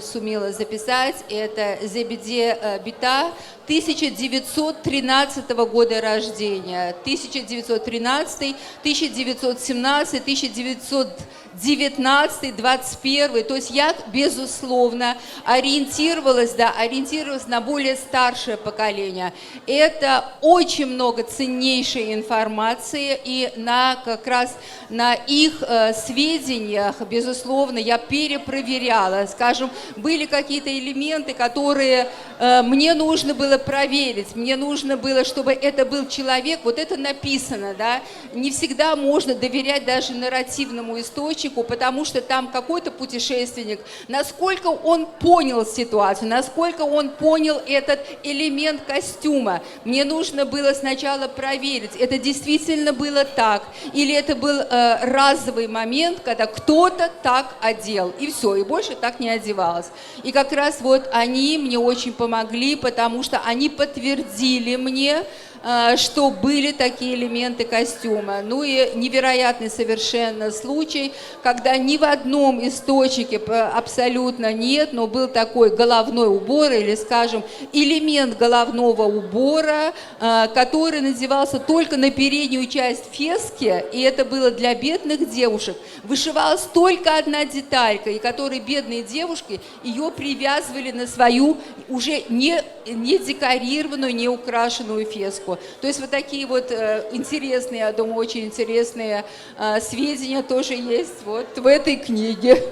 S17: сумела записать, это Зебеде Бита, 1913 года рождения. 1913, 1917, 1919, 21. То есть я, безусловно, ориентировалась, да, ориентировалась на более старшее поколение. Это очень много ценнейшей информации, и на как раз на их э, сведениях, безусловно, я перепроверяла. Скажем, были какие-то элементы, которые э, мне нужно было проверить, мне нужно было, чтобы это был человек, вот это написано, да, не всегда можно доверять даже нарративному источнику, потому что там какой-то путешественник, насколько он понял ситуацию, насколько он понял этот элемент костюма. Мне нужно было сначала проверить, это действительно было так, или это был э, разовый момент, когда кто-то так одел, и все, и больше так не одевалось. И как раз вот они мне очень помогли, потому что они подтвердили мне, Э, что были такие элементы костюма. Ну и невероятный совершенно случай, когда ни в одном источнике абсолютно нет, но был такой головной убор или, скажем, элемент головного убора, э, который надевался только на переднюю часть фески, и это было для бедных девушек. Вышивалась только одна деталька, и которой бедные девушки ее привязывали на свою уже не, не декорированную, не украшенную феску. То есть вот такие вот э, интересные, я думаю, очень интересные э, сведения тоже есть вот в этой книге.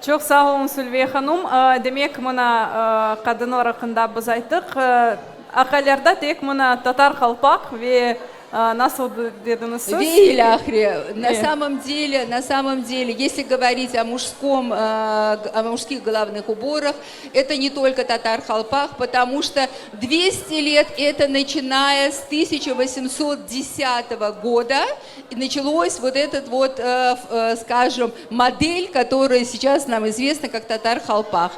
S4: Çoq sağ oluñ, Sülviye hanum. Demek, mına qadınlar aqqında biz ayttıq. Aqaylarda tek mına tatar qalpaq ve Nasıl dediñiz siz?
S17: Ve ilâhre. Na samom dele, na samom dele, esli govorit o mujskom, o mujskih golovnıh uborah, eto ne tolko tatar qalpaq, potomu çto dvesti let, eto načinaya s 1810 goda, načalos vot etot vot, skažem, model, kotoraya seyças nam izvestna kak tatar qalpaq.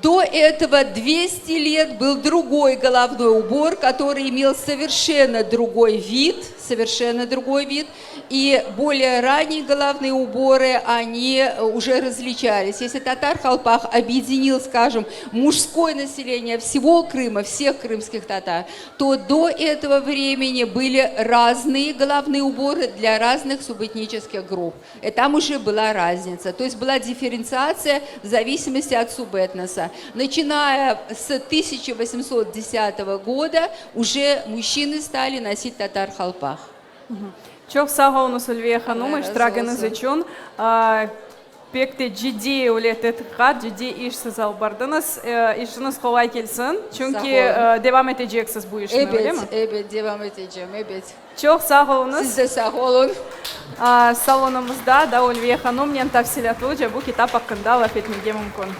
S17: До этого 200 лет был другой головной убор, который имел совершенно другой вид, совершенно другой вид, и более ранние головные уборы, они уже различались. Если tatar qalpaq объединил, скажем, мужское население всего Крыма, всех крымских татар, то до этого времени были разные головные уборы для разных субэтнических групп. И там уже была разница. То есть была дифференциация в зависимости от субэтноса. Начиная с 1810 года уже мужчины стали носить tatar qalpaq.
S4: Çoq sağ oluñ, Sülviye hanum, iştiragiñiz içün. Pek de ciddiy öyle tedqiqat, ciddiy iş siz alıp bardıñız. İşiñiz qolay kelsin, çünki devam eteceksiz bu işni, öylemi?
S17: Ebet, ebet, devam etecem, ebet.
S4: Çoq sağ oluñız.
S17: Siz de sağ oluñ.
S4: Salonımızda da Ulviye hanumnen tafsilâtlıca bu kitap aqqında laf etmege mümkün.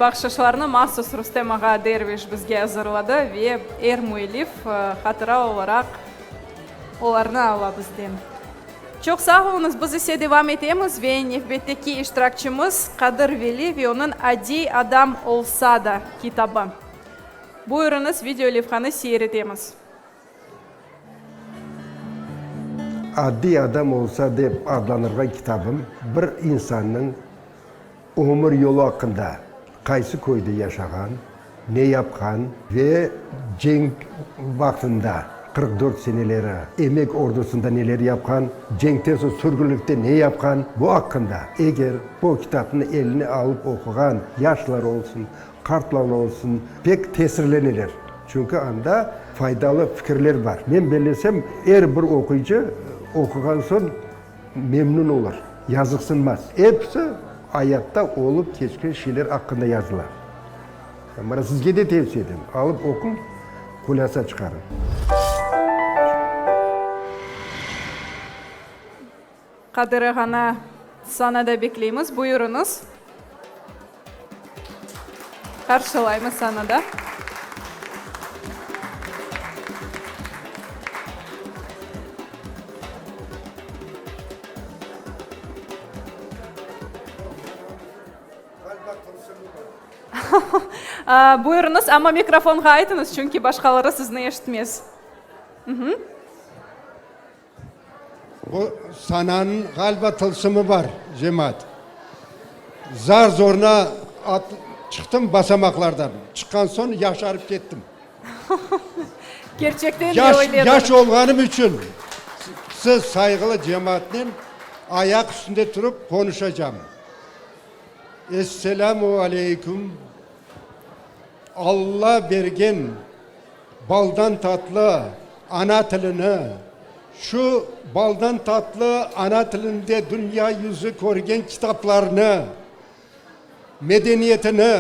S4: Bahşışlarnı mahsus Rustem ağa Derviş bizge azırladı ve er müellif hatıra olaraq olarnı ala bizden. Çoq sağ oluñız, biz ise devam etemiz ve nevbetteki iştirakçimiz Qadır Veli ve onıñ Adiy adam olsa da kitabı. Buyurıñız, video levhanı seyir etemiz.
S16: Adiy adam olsa dep adlanırğan kitabım bir insannıñ ömür yolu aqqında, qaysı köyde yaşağan, ne yapqan ve cenk vaqtında, 44 seneleri, emek ordusında neler yapqan, cenkten soñ sürgünlikte ne yapqan, bu aqqında. Eger bu kitapnı eline alıp oquğan yaşlar olsun, qartlar olsun, pek tesirleneler. Çünki anda faydalı fikirler bar. Men bellesem, er bir oquyıcı oquğan soñ memnün olur, yazıqsınmaz. Episi ayatta olıp keçken şeyler aqqında yazıla. Mına sizge de tevsiye etem, alıp oquñ, hulâsa çıqarıñ.
S4: Qadir ağanı sanada bekleymiz, buyurıñız. Qarşılaymız sanada. Buyurıñız, amma mikrofonğa aytıñız, çünki başqaları sizni eşitmez.
S16: Bu sananıñ ğaliba tılsımı bar, cemaat. Zar-zoruna çıqtım basamaqlardan. Çıqqan soñ yaşarıp kettim.
S4: Kerçekten de öyledir.
S16: Yaş olğanım içün siz sayğılı cemaatnen ayaq üstünde turıp qonuşacam. Esselâmu aleyküm. Alla bergen baldan tatlı ana tilini, şu baldan tatlı ana tilinde dünya yüzü körgen kitaplarnı, medeniyetini,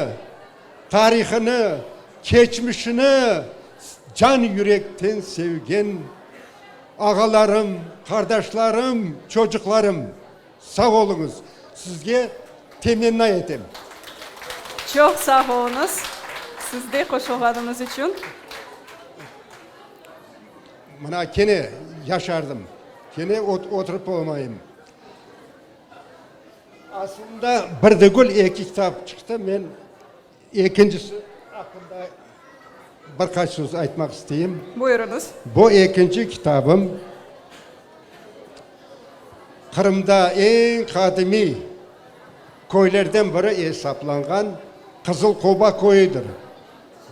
S16: tarihını, keçmişini can-yürekten sevgen ağalarım, qardaşlarım, çocuqlarım, sağ oluñız, sizge temenna etem.
S4: Çoq sağ oluñız, siz de qoşulğanıñız içün.
S16: Mına kene yaşardım, kene oturıp olmayım. Aslında bir degil, eki kitap çıqtı. Men ekincisi aqqında bir qaç söz aytmaq isteyim.
S4: Buyurıñız.
S16: Bu ekinci kitabım Qırımda eñ qadimiy köylerden biri esaplanğan Qızıl Qoba köyüdir.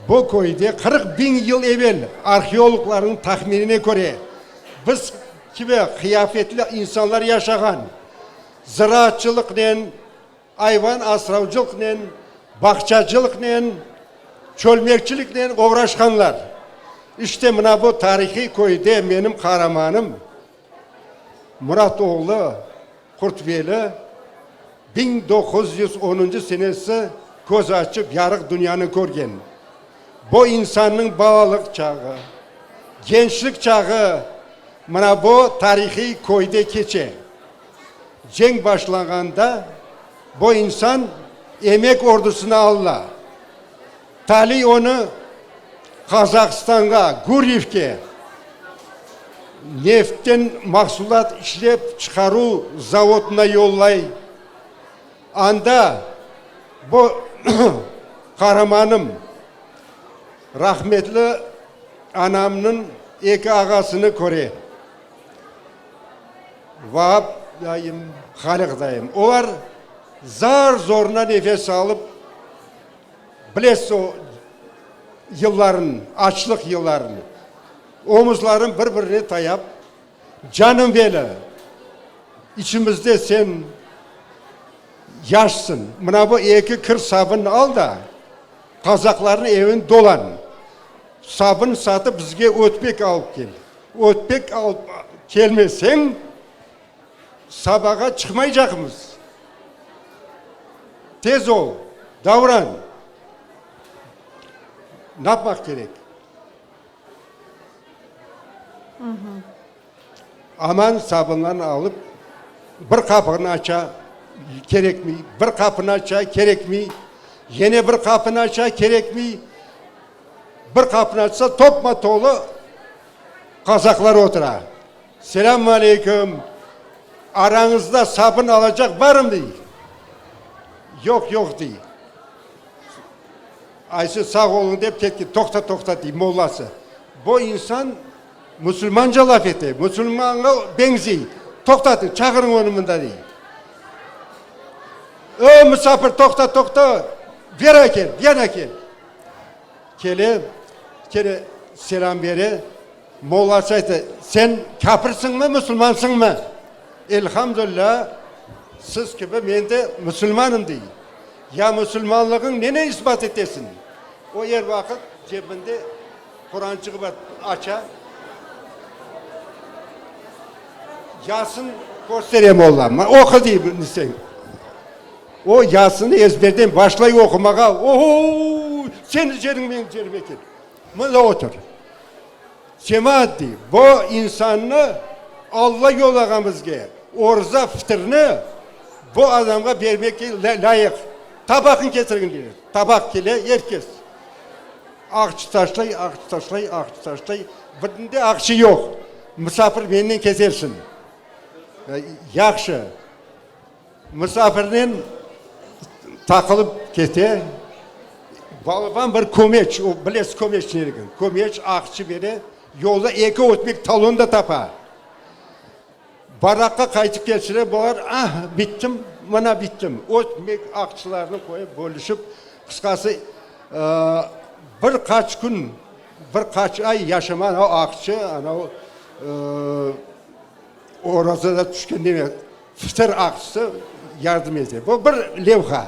S16: Bu köyde 40 biñ yıl evel, arheologlarnıñ tahminine köre, biz kibi qıyafetli insanlar yaşağan, ziraatçılıqnen, ayvan asravcılıqnen, bağçacılıqnen, çölmekçiliknen oğraşqanlar. İşte, mına bu tarihiy köyde menim qaramanım Murat oğlu Qurtveli 1910-ncı senesi köz açıp yarıq dünyanı körgen. Bu insannıñ balalıq çağı, gençlik çağı mına bu tarihiy köyde keçe. Cenk başlanğanda bu insan emek ordusına alına. Taliy onı Qazahstanğa, Guryevke neftten mahsulat işlep çıqaruv zavodına yollay. Anda bu qaramanım, rahmetli anamnıñ eki ağasını köre, Vaap dayım, Halıq dayım. Olar zar-zoruna nefes alıp, bilesiz o yılların, açlıq yıllarını, omuzların bir-birine tayap, Canım Veli, içimizde sen yaşsıñ, mına bu eki kir sabın al da, qazaqlarnıñ evini dolan, sabın satıp bizge ötmek alıp kel. Ötmek alıp kelmeseñ, sabağa çıqmaycaqmız. Tez ol, davran. Napmaq kerek? Aman sabınlarnı alıp, bir qapını aça, kerekmey, bir qapını aça, kerekmey, yene bir qapını aça, kerekmey. Bir qapını açsa, topma-tolu qazaqlar otura. Selâm aleyküm, arañızda sabın alacaq barmı, dey. Yoq, yoq, dey. Aysa, sağ oluñ, dep ketken. Toqta, toqta, dey mollası. Bu insan musulmanca laf ete, musulmanğa beñzey. Toqtatıñ, çağırıñ onı mında, dey. O, musafir, toqta, toqta, beri kel, bu yana kel. Kele, kene selâm bere. Mollası ayta, Sen kâfirsiñmi, musulmansıñmı? Elhamdülilâ, siz kibi men de musulmanım, dey. Ya musulmanlığıñ nenen isbat etesiñ? O er vaqıt cebinde Qurançığı bar, aça, Yasın köstere molla. Oqu, dey, sen. O Yasını ezberden başlay oqumağa, O-o-o, seniñ yeriñ menim yerim eken. Mında otur. Cemaat, dey, bu insannı Alla yollağan bizge, orza fitirni bu adamğa bermege lâyıq. Tabaqnı ketiriñ, dey. Tabaq kele, er kes aqçı taşlay, aqçı taşlay, aqçı taşlay. Birinde aqçı yoq. Musafir mennen ketersiñ. Yahşı. Musafirnen taqılıp kete, balaban bir kömeç, o bilesiz kömeç ne degen, kömeç aqçı bere. Yolda eki ötmek talon da tapa. Barakqa qaytıp kelsele, bular, ah, bittim, mına bittim. Ötmek aqçılarnı qoyıp, bölüşip, qısqası, bir qaç kün, bir qaç ay yaşaman o aqçı, anau orazada tüşken neme, fıtır aqçısı yardım ete. Bu bir levha.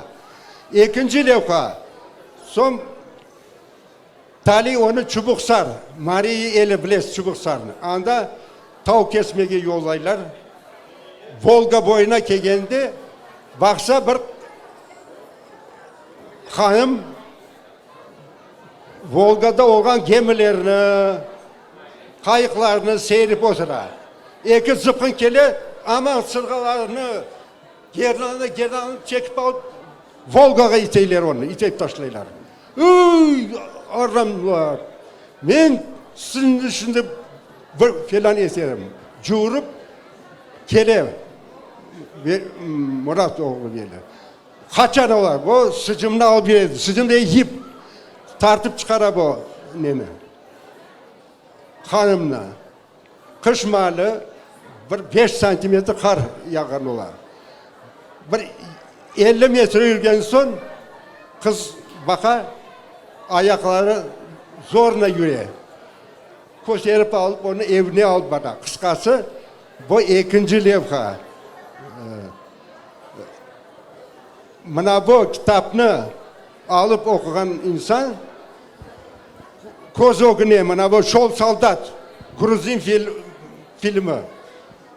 S16: Ekinci levha, soñ Taliy onı Çubuqsar, Mariy eli bilesiz Çubuqsarnı, anda tav kesmege yollaylar. Volga boyuna kelgende, baqsa bir hanım Volgada olğan gemilerni, qayıqlarnı seyirip otura. Eki zıpqın kele, aman sırğalarını, gerdanını, gerdanını çekip alıp, Volgağa iteyler onı, iteyip taşlaylar. Iy, aramlar, men sizni şimdi bir felân eterim. Cuvurıp kele Murat oğlu Veli. Qaçan olar, bu sıcımnı alıp beredi, sıcım dey yip, tartıp çıqara bu neni, hanımnı. Qış maali bir beş santimetr qar yağğan ola. Bir 50 metr yürgen soñ qız baqa, ayaqları zorla yüre. Köterip alıp onı evine alıp bara. Qısqası, bu ekinci levha. Mına bu kitapnı alıp oquğan insan Köz ögüne mına bu Şol soldat gruzin filmi,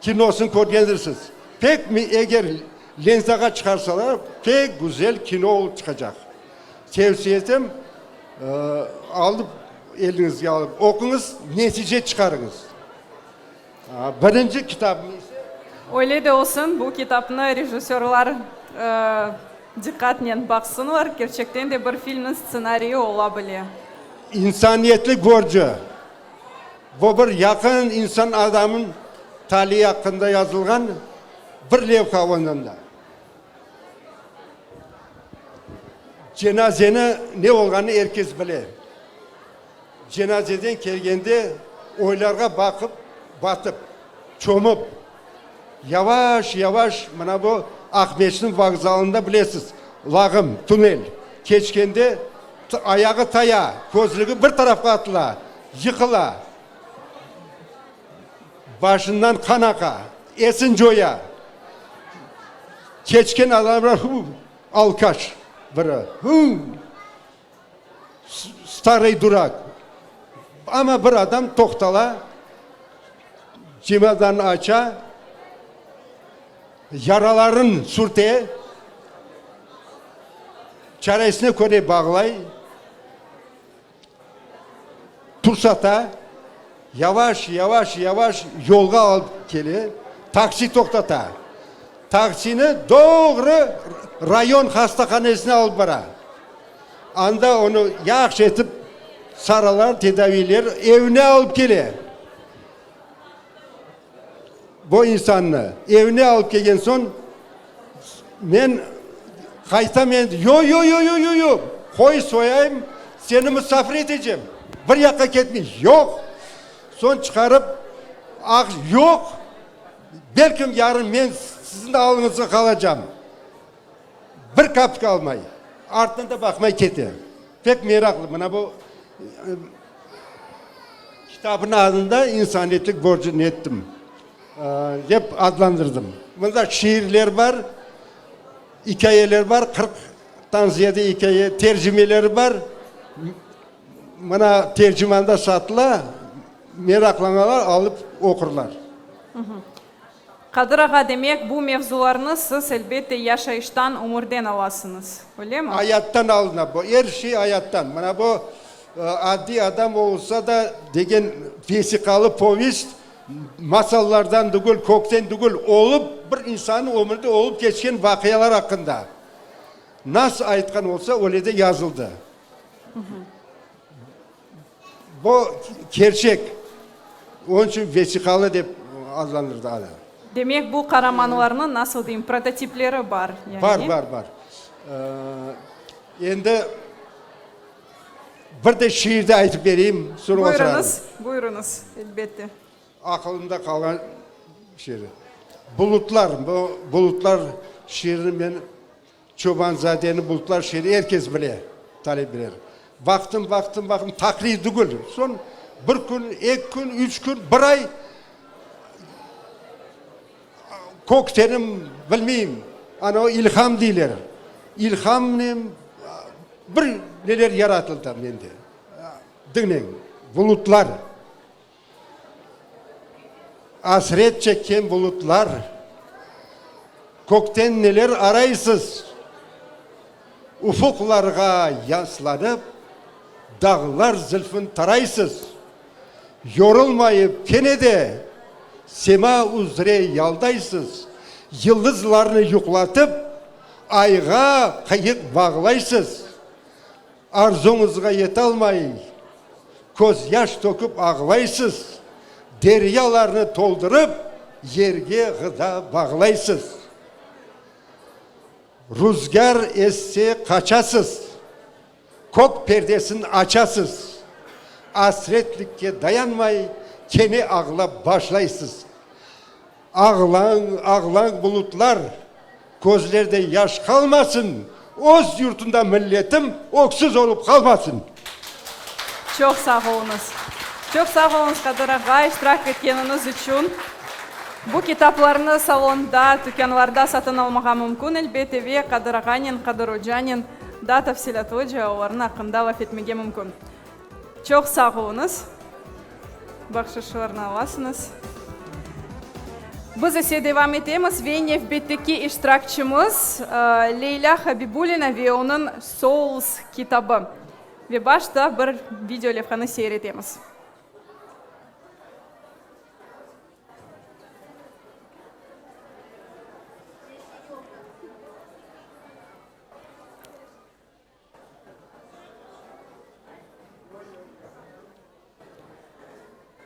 S16: kinosını körgendirsiz. Pek, eger lentağa çıqarsalar, pek güzel kino olıp çıqacaq. Tevsiye etem, alıp, eliñizge alıp oquñız, netice çıqarıñız. Birinci kitabım ise.
S4: Öyle de olsun, bu kitapnı rejissörlar diqqatnen baqsınlar, kerçekten de bir filmniñ stsenariyi ola bile.
S16: İnsaniyetlik borcu, bu bir yaqın insan adamın taliyi aqqında yazılğan bir levha ondan da. Cenazeni ne olğanını er kes bile. Cenazeden kelgende oylarğa baqıp, batıp, çomıp, yavaş-yavaş mına bu Aqmescitniñ vokzalında bilesiz, lağım, tunel, keçkende ayağı taya, közlügi bir tarafqa atıla, yıqıla, başından qan aqa, esin coya. Keçken adamlar, Hu, alkaş biri, hu! Starıy durak. Amma bir adam toqtala, çemodanı aça, yaraların sürte, çaresine köre bağlay, tursata, yavaş, yavaş, yavaş yolğa alıp kele, taksi toqtata. Taksini doğru rayon hastahanesine alıp bara. Anda onı yahşı etip saralar, tedaviyler, evine alıp kele. Bu insannı evine alıp kelgen soñ, men qaytam endi, yo, yo, yo, yo, yo, yo, qoy soyayım, seni musafir etecem, bir yaqqa ketmey, yoq. Soñ çıqarıp, aq, yoq, belkim yarın men siziñ alıñızğa qalacam. Bir kapik almay, artına da baqmay kete. Pek meraqlı. Mına bu kitabın adını da İnsaniyetlik borcu nettim dep adlandırdım. Mında şiirler bar, ikâyeler bar, qırqtan ziyade ikâye, tercimeleri bar. Mına Tercimanda satıla, meraqlanğanlar alıp oqurlar.
S4: Qadır ağa, demek, bu mevzularnı siz, elbette, yaşayıştan, ömürden alasıñız, öylemi?
S16: Ayattan alına bu, er şey ayattan. Mına bu Addiy adam olsa da degen vesiqalı povest masallardan tügül, kökten tügül, olıp, bir insannıñ ömürde olıp keçken vaqialar aqqında. Nasıl aytqan olsa, öyle de yazıldı. Bu kerçek, onıñ içün vesiqalı dep adlandırdı alâ.
S4: Demek, bu qaramanlarnıñ, nasıl deyim, prototipleri bar, yani?
S16: Bar, bar, bar. Endi Bir de şiir de aytıp bereyim, soñ oturarım.
S4: Buyurıñız, buyurıñız, elbette.
S16: Aqılımda qalğan şiiri. Bulutlar, bu Bulutlar şiirini men, Çobanzadeniñ Bulutlar şiiri er kes bile, talebeler. Baqtım, baqtım, baqtım, taqlid tügül. Soñ bir kün, eki kün, üç kün, bir ay köktenim, bilmeyim, ana o ilham deyler, ilhamnen bir neler yaratıldı mende. Diñleñ, Bulutlar. Asret çekken bulutlar, kökten neler araysız? Ufuqlarğa yaslanıp, dağlar zılfın taraysız. Yorulmayıp kene de sema üzre yaldaysız, Yıldızlarnı yuqlatıp, ayğa qıyıq bağlaysız. Arzuñızğa yetalmay, közyaş töküp ağlaysız, Deryalarnı toldurıp, yerge ğıda bağlaysız. Ruzgâr esse qaçasız, kök perdesin açasız, Asretlikke dayanmay, kene ağlap başlaysız. Ağlañ, ağlañ, bulutlar, közlerde yaş qalmasın, Öz yurtunda milletim öksüz olıp qalmasın!
S4: Çoq sağ oluñız. Çoq sağ oluñız, Qadır ağa, iştirak etkeniñiz içün. Bu kitaplarnı salonda, tükânlarda satın almağa mümkün, elbette, ve Qadır ağanen, Qadır ocanen daa tafsilâtlıca olarnıñ aqqında laf etmege mümkün. Çoq sağ oluñız. Bahşışlarnı alasıñız. Biz ise devam etemiz ve nevbetteki iştirakçimiz Leylâ Habibulina ve onıñ Souls kitabı. Ve başta bir video levhanı seyir etemiz.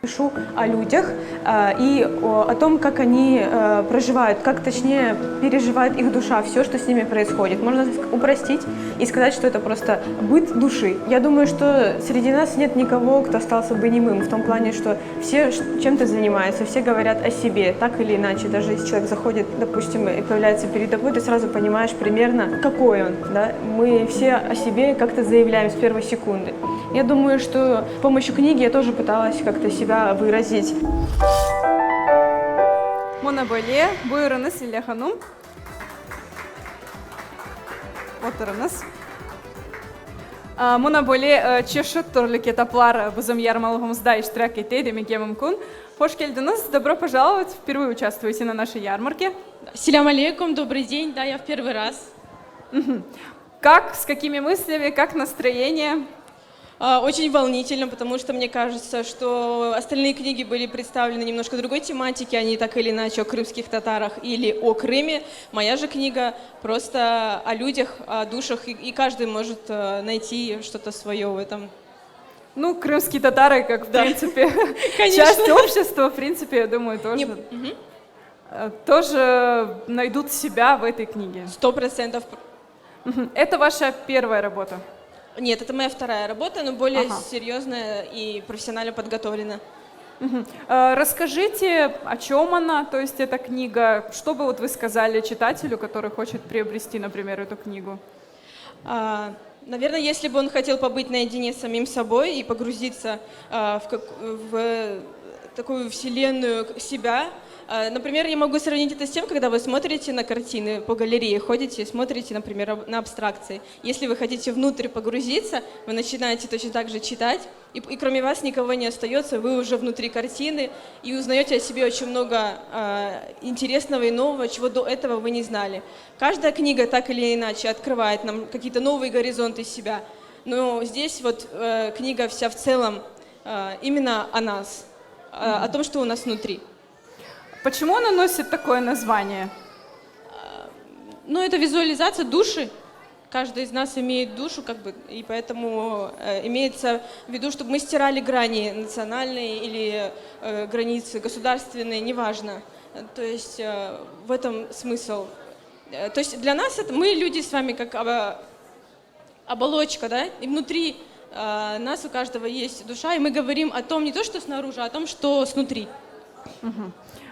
S7: Пишу о людях и о том, как они проживают, как точнее переживает их душа все, что с ними происходит. Можно упростить и сказать, что это просто быт души. Я думаю, что среди нас нет никого, кто остался бы немым, в том плане, что все чем-то занимаются, все говорят о себе, так или иначе. Даже если человек заходит, допустим, и появляется перед тобой, ты сразу понимаешь примерно, какой он. Да? Мы все о себе как-то заявляем с первой секунды. Я думаю, что с помощью книги я тоже пыталась как-то себя выразить.
S4: Mına böyle, buyurıñız, Lilâ hanım. Oturıñız. Mına böyle çeşit türlü kitaplar bizim yarmalığımızda iştirak ete demege mümkün. Hoş keldiñiz, dobro požalovать, vpervıye uçastvuyete na našey yarmarke.
S8: Selâm aleykum, dobrый день, да, я в первый раз.
S4: Как, с какими мыслями, как настроение?
S8: Очень волнительно, потому что мне кажется, что остальные книги были представлены немножко другой тематике, они так или иначе о крымских татарах или о Крыме. Моя же книга просто о людях, о душах, и, и каждый может э, найти что-то свое в этом.
S4: Ну, крымские татары, как, в
S8: Да.
S4: принципе,
S8: Конечно.
S4: часть общества, в принципе, я думаю, тоже,
S8: Не-
S4: э, тоже найдут себя в этой книге.
S8: 100%.
S4: Это ваша первая работа?
S8: Нет, это моя вторая работа, но более
S4: Ага.
S8: серьезная и профессионально подготовлена.
S4: Э, Расскажите, о чем она, то есть эта книга, что бы вот вы сказали читателю, который хочет приобрести, например, эту книгу?
S8: А, Наверное, если бы он хотел побыть наедине с самим собой и погрузиться а, в, как, в такую вселенную себя, а, например, я могу сравнить это с тем, когда вы смотрите на картины по галерее, ходите и смотрите, например, на абстракции. Если вы хотите внутрь погрузиться, вы начинаете точно так же читать, и, и кроме вас никого не остается, вы уже внутри картины и узнаете о себе очень много э, интересного и нового, чего до этого вы не знали. Каждая книга так или иначе открывает нам какие-то новые горизонты себя. Но здесь вот э, книга вся в целом э, именно о нас, э, о том, что у нас внутри.
S4: Почему она носит такое название?
S8: Ну, это визуализация души. Каждый из нас имеет душу, как бы, и поэтому э, имеется в виду, чтобы мы стирали грани национальные или э, границы государственные, неважно. То есть э, в этом смысл. Э, то есть для нас это мы люди с вами как оболочка, да, и внутри.
S7: Нас, у каждого есть душа, и мы говорим о том, не то, что снаружи, а о том, что снутри.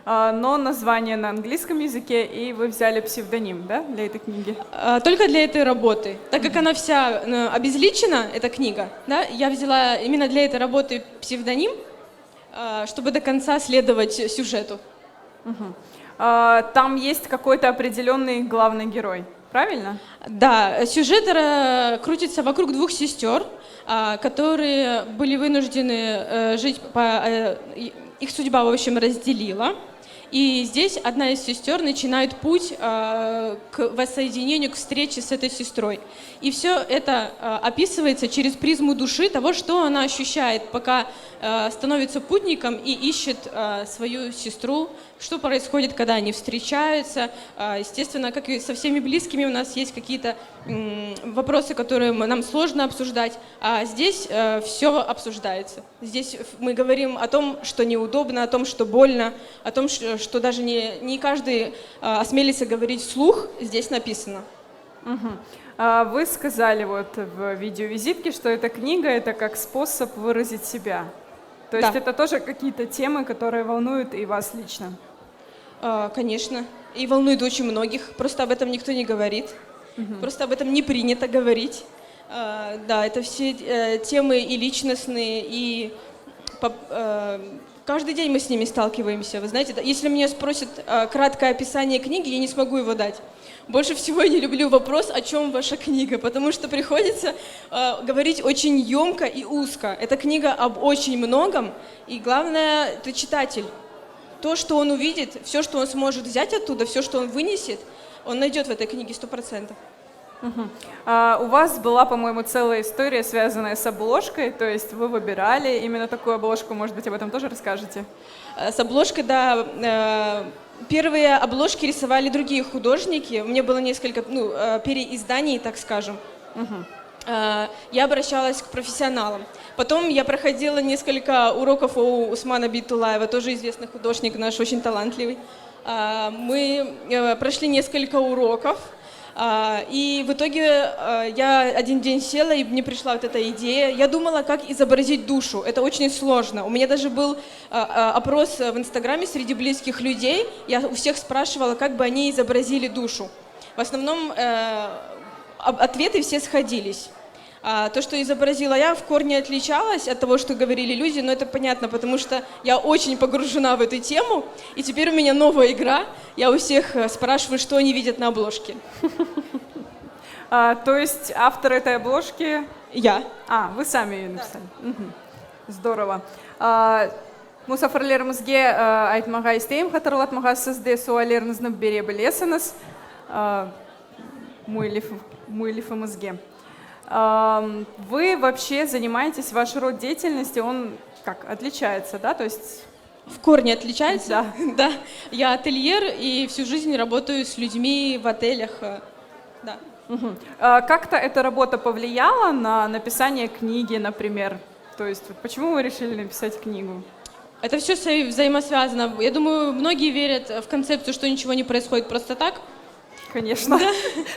S4: Но название на английском языке, и вы взяли псевдоним, да, для этой книги?
S7: Только для этой работы. Так как она вся э, обезличена, эта книга, да, я взяла именно для этой работы псевдоним, чтобы до конца следовать сюжету.
S4: Угу. Там есть какой-то определенный главный герой, правильно?
S7: Да, сюжет э, крутится вокруг двух сестер, которые были вынуждены э, жить по... Э, их судьба, в общем, разделила. И здесь одна из сестер начинает путь э, к воссоединению, к встрече с этой сестрой. И все это э, описывается через призму души того, что она ощущает, пока э, становится путником и ищет э, свою сестру, что происходит, когда они встречаются. Э, естественно, как и со всеми близкими, у нас есть какие-то э, вопросы, которые нам сложно обсуждать, а здесь э, все обсуждается. Здесь мы говорим о том, что неудобно, о том, что больно, о том, что даже не, не каждый э, осмелится говорить вслух, здесь написано.
S4: Угу. Вы сказали вот в видеовизитке, что эта книга это как способ выразить себя. То есть
S7: Да.
S4: это тоже какие-то темы, которые волнуют и вас лично?
S7: А, Конечно. И волнует очень многих. Просто об этом никто не говорит.
S4: Мгм.
S7: Просто об этом не принято говорить. А, Да, это все э, темы и личностные, и по- э, каждый день мы с ними сталкиваемся. Вы знаете, да, если меня спросят э, краткое описание книги, я не смогу его дать. Больше всего я не люблю вопрос, о чем ваша книга, потому что приходится э, говорить очень емко и узко. Это книга об очень многом, и главное, это читатель. То, что он увидит, все, что он сможет взять оттуда, все, что он вынесет, он найдет в этой книге 100%.
S4: Мгм. А, у вас была, по-моему, целая история, связанная с обложкой, то есть вы выбирали именно такую обложку, может быть, об этом тоже расскажете?
S7: Э, С обложкой, да. э, Первые обложки рисовали другие художники. У меня было несколько ну, э, переизданий, так скажем. Э, Я обращалась к профессионалам. Потом я проходила несколько уроков у Усмана Бейтуллаева, тоже известный художник наш, очень талантливый. А, Мы э, прошли несколько уроков. А, И в итоге э, я один день села, и мне пришла вот эта идея. Я думала, как изобразить душу. Это очень сложно. У меня даже был э, э, опрос в Инстаграме среди близких людей. Я у всех спрашивала, как бы они изобразили душу. В основном э, об- ответы все сходились. А, то, что изобразила я, в корне отличалось от того, что говорили люди, но это понятно, потому что я очень погружена в эту тему, и теперь у меня новая игра. Я у всех э, спрашиваю, что они видят на обложке.
S4: А, то есть автор этой обложки?
S7: Я.
S4: А, вы сами ее написали. Мгм. Здорово. А, Musafirlerimizge e, aytmağa isteyim, hatırlatmağa siz de sualleriñizni bere bilesiñiz e, müellif, müellifimizge. Ам, Вы вообще занимаетесь, ваш род деятельности, он как, отличается, да? То есть
S7: В корне отличается?
S4: Да.
S7: Да. Я отельер и всю жизнь работаю с людьми в отелях. э, Да.
S4: Мгм. А Как-то эта работа повлияла на написание книги, например? То есть вот почему вы решили написать книгу?
S7: Это все взаимосвязано. Я думаю, многие верят в концепцию, что ничего не происходит просто так.
S4: Конечно.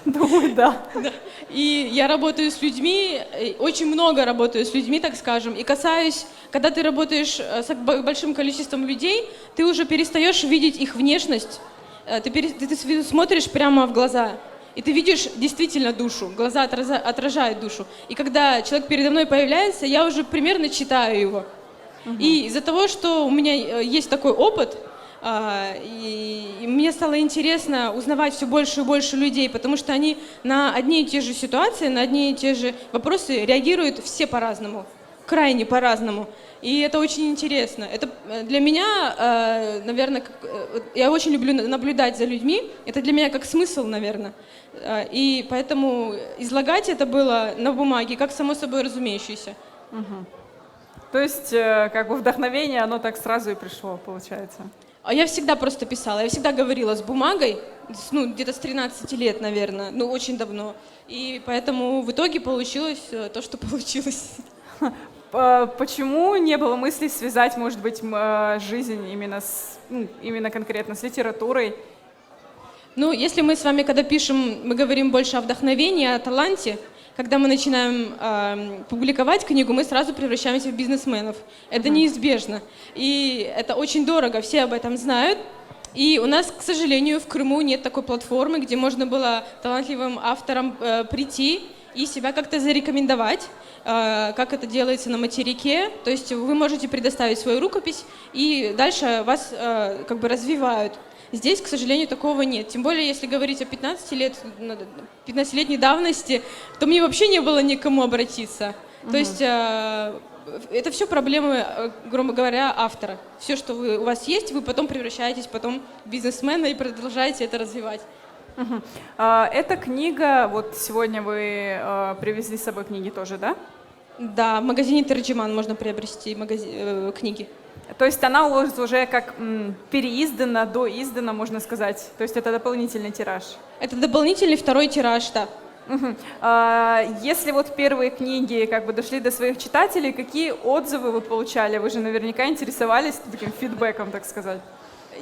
S4: Думаю, да.
S7: Да. И я работаю с людьми, э, очень много работаю с людьми, так скажем, и касаюсь, когда ты работаешь э, с б- большим количеством людей, ты уже перестаешь видеть их внешность, э, ты, пере- ты, ты сви- смотришь прямо в глаза, и ты видишь действительно душу, глаза отраза- отражают душу. И когда человек передо мной появляется, я уже примерно читаю его. И из-за того, что у меня э, есть такой опыт, а, и, и мне стало интересно узнавать все больше и больше людей, потому что они на одни и те же ситуации, на одни и те же вопросы реагируют все по-разному, крайне по-разному. И это очень интересно. Это э, для меня, э, наверное, как, э, вот я очень люблю на- наблюдать за людьми. Это для меня как смысл, наверное. Э, И поэтому излагать это было на бумаге, как само собой разумеющееся.
S4: Мгм. То есть, э, как бы вдохновение, оно так сразу и пришло, получается.
S7: А я всегда просто писала, я всегда говорила с бумагой, с- ну, где-то с 13 лет, наверное, ну, очень давно. И поэтому в итоге получилось э, то, что получилось.
S4: П- Почему не было мысли связать, может быть, м, э, жизнь именно с, ну, именно конкретно с литературой?
S7: Ну, если мы с вами, когда пишем, мы говорим больше о вдохновении, о таланте. Когда мы начинаем публиковать книгу, мы сразу превращаемся в бизнесменов. Это неизбежно. И это очень дорого, все об этом знают. И у нас, к сожалению, в Крыму нет такой платформы, где можно было талантливым авторам э, прийти и себя как-то зарекомендовать, э, как это делается на материке. То есть вы можете предоставить свою рукопись, и дальше вас э, как бы развивают. Здесь, к сожалению, такого нет. Тем более, если говорить о 15 лет, 15-летней давности, то мне вообще не было никому обратиться. То есть э, это все проблемы, э, грубо говоря, автора. Все, что вы, у вас есть, вы потом превращаетесь потом в бизнесмена и продолжаете это развивать.
S4: Угу. А, эта книга, вот сегодня вы э, привезли с собой книги тоже, да?
S7: Да, в магазине Терджиман можно приобрести магази- э, книги.
S4: То есть она у вас уже как м, переиздана, доиздана, можно сказать. То есть это дополнительный тираж.
S7: Это дополнительный второй тираж, да.
S4: Угу. А, если вот первые книги как бы дошли до своих читателей, какие отзывы вы получали? Вы же наверняка интересовались таким фидбэком, так сказать.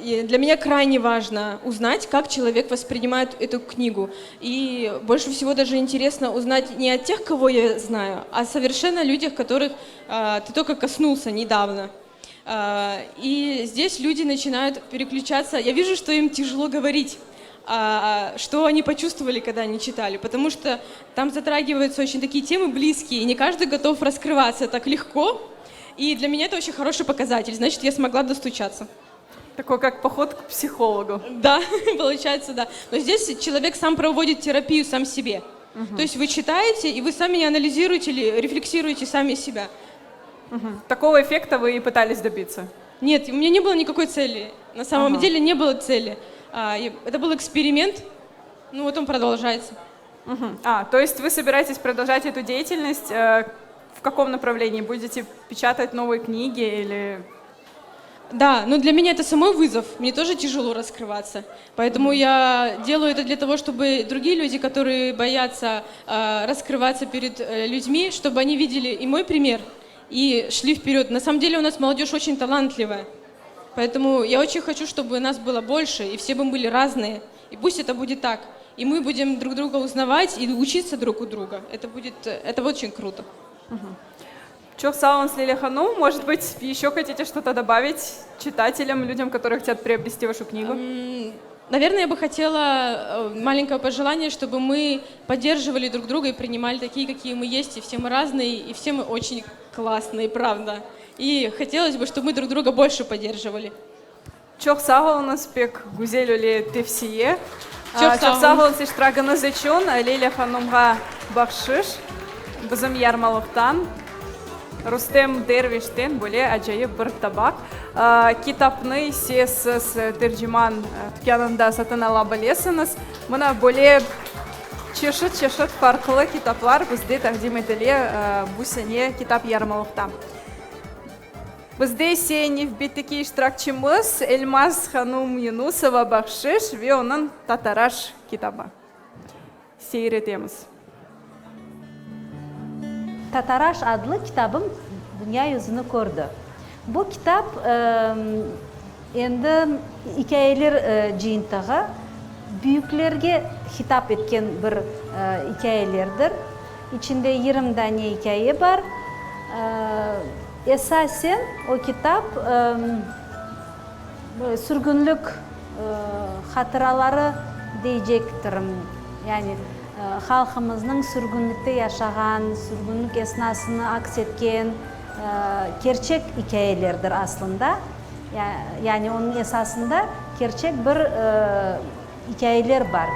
S7: И для меня крайне важно узнать, как человек воспринимает эту книгу. И больше всего даже интересно узнать не от тех, кого я знаю, а совершенно людях, которых э, ты только коснулся недавно. Э, и здесь люди начинают переключаться. Я вижу, что им тяжело говорить а, что они почувствовали, когда они читали, потому что там затрагиваются очень такие темы близкие, и не каждый готов раскрываться так легко. И для меня это очень хороший показатель, значит, я смогла достучаться.
S4: Такой как поход к психологу.
S7: Да, получается, да. Но здесь человек сам проводит терапию сам себе. Угу. То есть вы читаете, и вы сами анализируете или рефлексируете сами себя.
S4: Угу. Такого эффекта вы и пытались добиться?
S7: Нет, у меня не было никакой цели. На самом ага. деле не было цели. А, это был эксперимент, ну вот он продолжается.
S4: Угу. А, то есть вы собираетесь продолжать эту деятельность? Э, в каком направлении? Будете печатать новые книги или
S7: да, но для меня это самой вызов, мне тоже тяжело раскрываться. Поэтому я делаю это для того, чтобы другие люди, которые боятся э, раскрываться перед э, людьми, чтобы они видели и мой пример, и шли вперед. На самом деле у нас молодежь очень талантливая. Поэтому я очень хочу, чтобы нас было больше, и все мы были разные. И пусть это будет так. И мы будем друг друга узнавать и учиться друг у друга. Это будет, это очень круто.
S4: Çoq sağ oluñız, Лилия hanım. Может быть, еще хотите что-то добавить читателям, людям, которые хотят приобрести вашу книгу?
S7: Наверное, я бы хотела э, маленькое пожелание, чтобы мы поддерживали друг друга и принимали такие, какие мы есть, и все мы разные, и все мы очень классные, правда. И хотелось бы, чтобы мы друг друга больше поддерживали.
S4: Çoq sağ oluñız, pek güzel öyle tevsiye.
S7: Çoq
S4: Çoq sağ oluñız iştiragıñız içün. Leyla hanımğa bahşış bizim yarmalıqtan, Rustem Dervişten böyle acayip bir tabaq. Kitapnı ise siz Terciman tükânında satın ala bilesiñiz. Mına böyle çeşit-çeşit farqlı kitaplar bizde taqdim etile bu sene kitap yarmalıqta. Bizde ise nevbetteki iştirakçimiz Elmaz hanum Yunusova bahşış ve onıñ Tataraş kitabı. Seyir etemiz.
S2: Tataraş adlı kitabım dünya yüzüni kördi. Bu kitap endi ikâyeler cıyıntığı, büyüklerge hitap etken bir ikâyelerdir. İçinde 20 dane ikâye bar. Esasen o kitap sürgünlik hatıraları deycektirim. Yani halqımıznıñ sürgünlikte yaşağan, sürgünlik esnasını aks etken kerçek ikâyelerdir aslında. Yani onıñ esasında kerçek bir ikâyeler bar.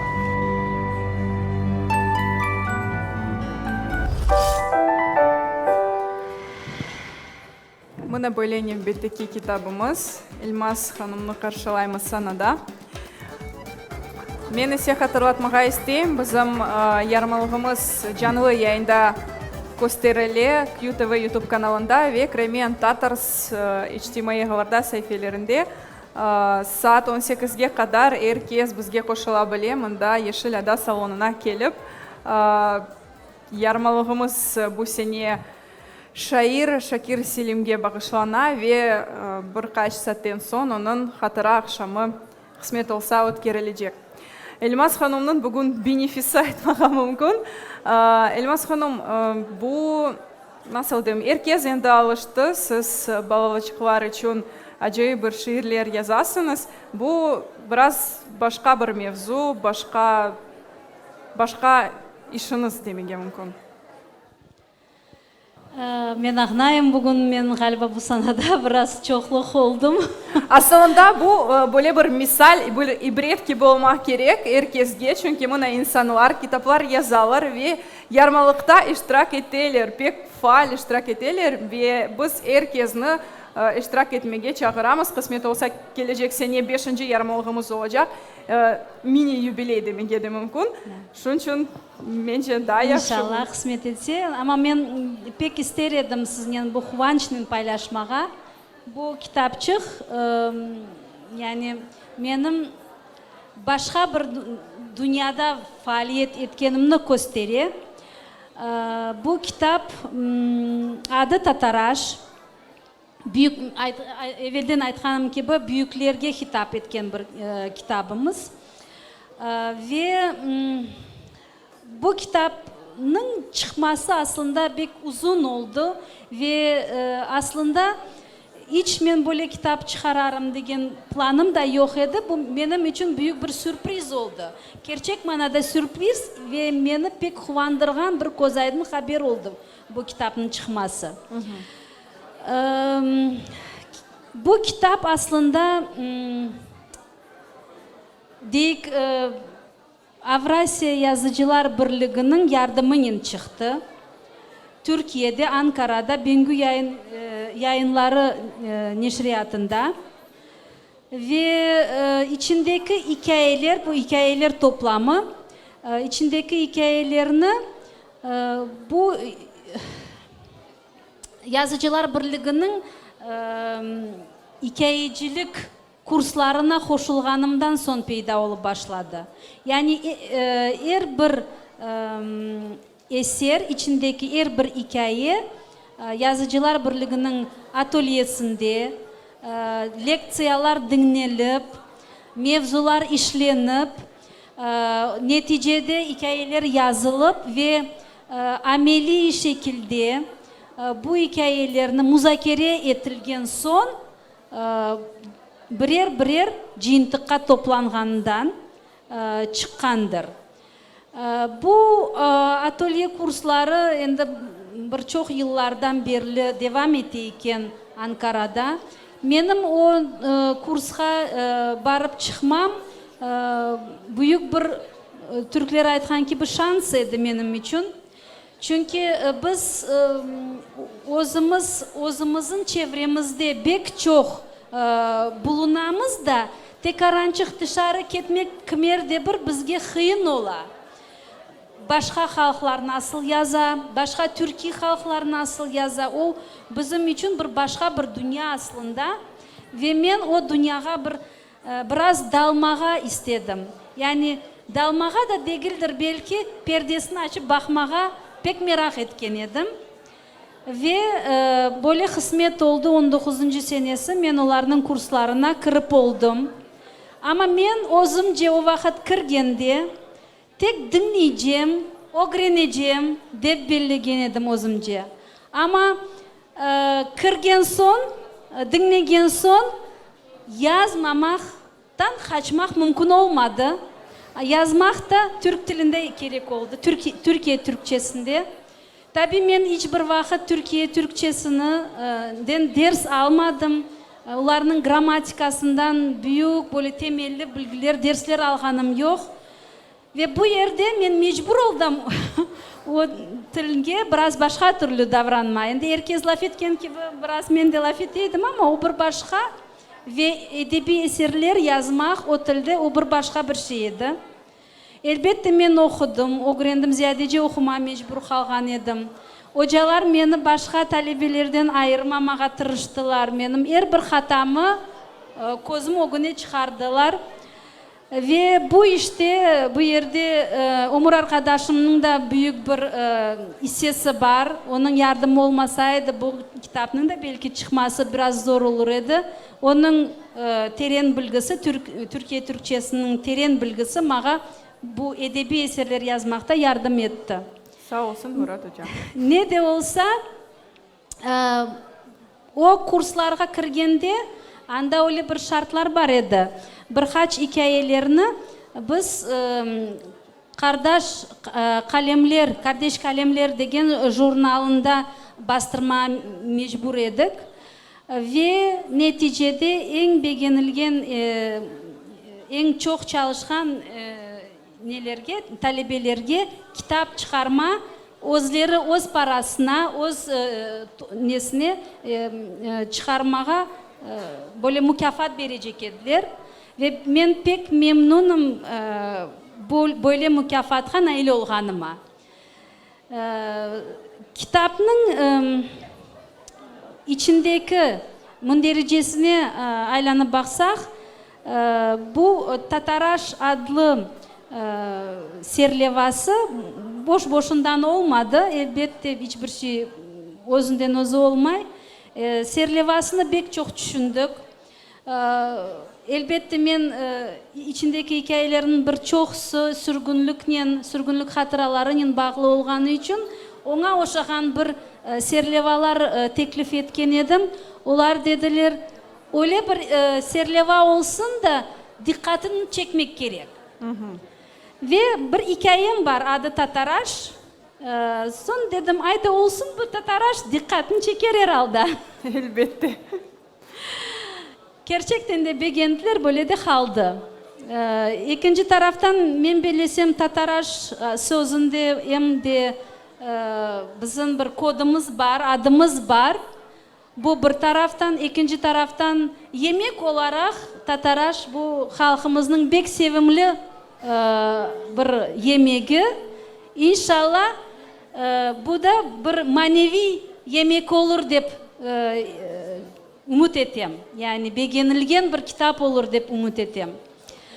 S4: Mına böyle nevbetteki kitabımız. Elmaz hanımnı qarşılaymız sanada. Men ise hatırlatmağa isteyim, bizim yarmalığımız canlı yayında kösterile QTV YouTube kanalında ve Crimean Tatars içtimaiy ağlarda saifelerinde. Saat on sekizge qadar er kes bizge qoşula bile, mında Yeşil ada salonına kelip. Yarmalığımız bu sene şair Şakir Selimge bağışlana ve bir qaç saatten soñ onıñ hatıra aqşamı, qısmet olsa, ötkerilecek. Elmaz hanımnıñ bugün benefisi aytmağa mümkün. Elmaz hanım, bu, nasıl deyim, er kes endi alıştı, siz balalıçıqlar içün acayip bir şiirler yazasıñız. Bu biraz başqa bir mevzu, başqa, başqa işiñiz demege mümkün.
S2: Men ağnayım, bugün men, ğaliba, bu sanada biraz çoqluq oldım.
S4: Asılında bu böyle bir misal, bir ibret kibi olmaq kerek er kesge, çünki mına insanlar kitaplar yazalar ve yarmalıqta iştirak eteler, pek faal iştirak eteler ve biz er kesni iştirak etmege çağıramız. Qısmet olsa, kelecek sene beşinci yarmalığımız olacaq, mini yubiley demege de mümkün. Şunıñ içün Mence, daa yahşı.
S2: İnşallah, qısmet etse. Amma men pek ister edim siznen bu quvançnen paylaşmağa. Bu kitapçıq, yani menim başqa bir dünyada faaliyet etkenimni köstere. Bu kitap adı Tataraş. Büyük, evelden aytqanım kibi, büyüklerge hitap etken bir kitabımız. Ve bu kitapnıñ çıqması aslında pek uzun oldı ve aslında iç men böyle kitap çıqararım degen planım da yoq edi. Bu menim içün büyük bir sürpriz oldı. Kerçek manada sürpriz ve meni pek quvandırğan bir közaydın haber oldı bu kitapnıñ çıqması. Bu kitap aslında, deyik, Avrasiya yazıcılar birliginiñ yardımınen çıqtı. Türkiyede, Ankarada Bengü yayın yayınları neşriyatında. Ve içindeki ikâyeler, bu ikâyeler toplamı, içindeki ikâyelerni bu Yazıcılar birliginiñ ikâyecilik kurslarına qoşulğanımdan soñ peyda olıp başladı. Yani er bir eser, içindeki er bir ikâye Yazıcılar birliginiñ atölyesinde lektsiyalar diñlenip, mevzular işlenip, neticede ikâyeler yazılıp ve Ameliy şekilde bu ikâyelerni muzakere etilgen soñ birer-birer cıyıntıqqa toplanğanından çıqqandır. Bu atölye kursları endi bir çoq yıllardan berli devam ete eken Ankarada. Menim o kursqa barıp çıqmam büyük bir Türkler aytqan kibi, şans edi menim içün. Çünki biz özümiz, özümizin çevremizde bek çoq bulunamız da, tekarançıq tışarı ketmek kimerde bir bizge qıyın ola. Başqa halqlar nasıl yaza, başqa türkiy halqlar nasıl yaza, o bizim içün bir başqa bir dünya aslında. Ve men o dünyağa bir Biraz dalmağa istedim. Yani, dalmağa da degildir, belki, perdesini açıp baqmağa pek meraq etken edim. Ve böyle qısmet oldı, on doquzıncı senesi men olarnıñ kurslarına kirip oldım. Amma men özümce o vaqıt kirgende, tek diñleycem, ögrenecem, dep bellegen edim özümce. Amma kirgen soñ, diñlegen soñ, Yazmamaqtan qaçmaq mümkün olmadı. Yazmaq da türk tilinde kerek oldı, Türkiye türkçesinde. Tabiy, men iç bir vaqıt Türkiye türkçesini den ders almadım, olarnıñ grammatikasından büyük, böyle temelli bilgiler, dersler alğanım yoq. Ve bu yerde men mecbur oldım o tilge biraz başqa türlü davranma. Endi er kes laf etken kibi biraz men de laf ete edim, amma o bir başqa ve edebiy eserler yazmaq o tilde o bir başqa bir şey edi. Elbette, men oqudım, ögrendim, ziyadece oqumağa mecbur qalğan edim. Ocalar meni başqa talebelerden ayırmamağa tırıştılar, menim er bir hatamı közüm ögüne çıqardılar. Ve bu işte, bu yerde ömür arqadaşımnıñ da büyük bir issesi bar. Onıñ yardımı olmasaydı, bu kitapnıñ da belki çıqması biraz zor olur edi. Onıñ teren bilgisi, Türkiye türkçesiniñ teren bilgisi maña bu edebiy eserler yazmaqta yardım etti.
S4: Sağ olsun Murat ocam.
S2: Ne de olsa, O kurslarğa kirgende, anda öyle bir şartlar bar edi, bir qaç ikâyelerni biz Qardaş qalemler, Kardeş kalemler degen jurnalında bastırmağa mecbur edik. Ve neticede eñ begenilgen, eñ çoq çalışqan Nelerge, talebelerge kitap çıqarma, özleri öz parasına, öz nesine çıqarmağa böyle mukâfat berecek ediler. Ve men pek memnunım böyle mukâfatqa nail olğanıma. Kitapnıñ içindeki mündericesine aylanıp baqsaq, bu Tataraş adlı serlevası boş-boşundan olmadı, elbette, iç bir şey özünden özü olmay. Serlevasını pek çoq tüşündik. Elbette, men içindeki ikâyelerniñ bir çoqusı sürgünliknen, sürgünlik hatıralarınen bağlı olğanı içün, oña oşağan bir serlevalar teklif etken edim. Olar dediler, öyle bir serleva olsun da, diqqatını çekmek kerek. Ve bir ikâyem bar, adı Tataraş. Soñ dedim, ayda olsun bu Tataraş, diqqatını çeker er alda.
S4: Elbette.
S2: Kerçekten de begendiler, böyle de qaldı. Ekinci taraftan, men bellesem, tataraş sözünde em de bizim bir kodumız bar, adımız bar. Bu bir taraftan, ekinci taraftan, yemek olaraq tataraş bu halqımıznıñ bek sevimli bir yemegi. İnşalla, bu da bir maneviy yemek olur dep ümüt etem. Yani begenilgen bir kitap olur dep ümüt etem.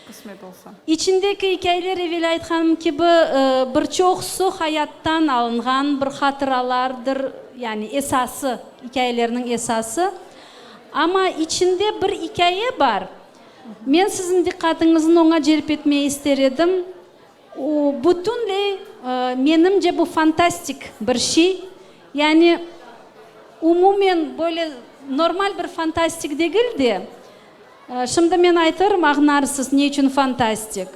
S4: Qısmet olsa.
S2: İçindeki ikâyeler, evel aytqanım kibi, bir çoqusı hayattan alınğan bir hatıralardır, yani esası, ikâyelerniñ esası. Amma içinde bir ikâye bar, men siziñ diqqatıñıznı oña celp etmeye ister edim. O, bütünley, menimce, bu fantastik bir şey. Yani, umumen, böyle normal bir fantastik degil de, şimdi men aytırım, añlarsız, ne içün fantastik.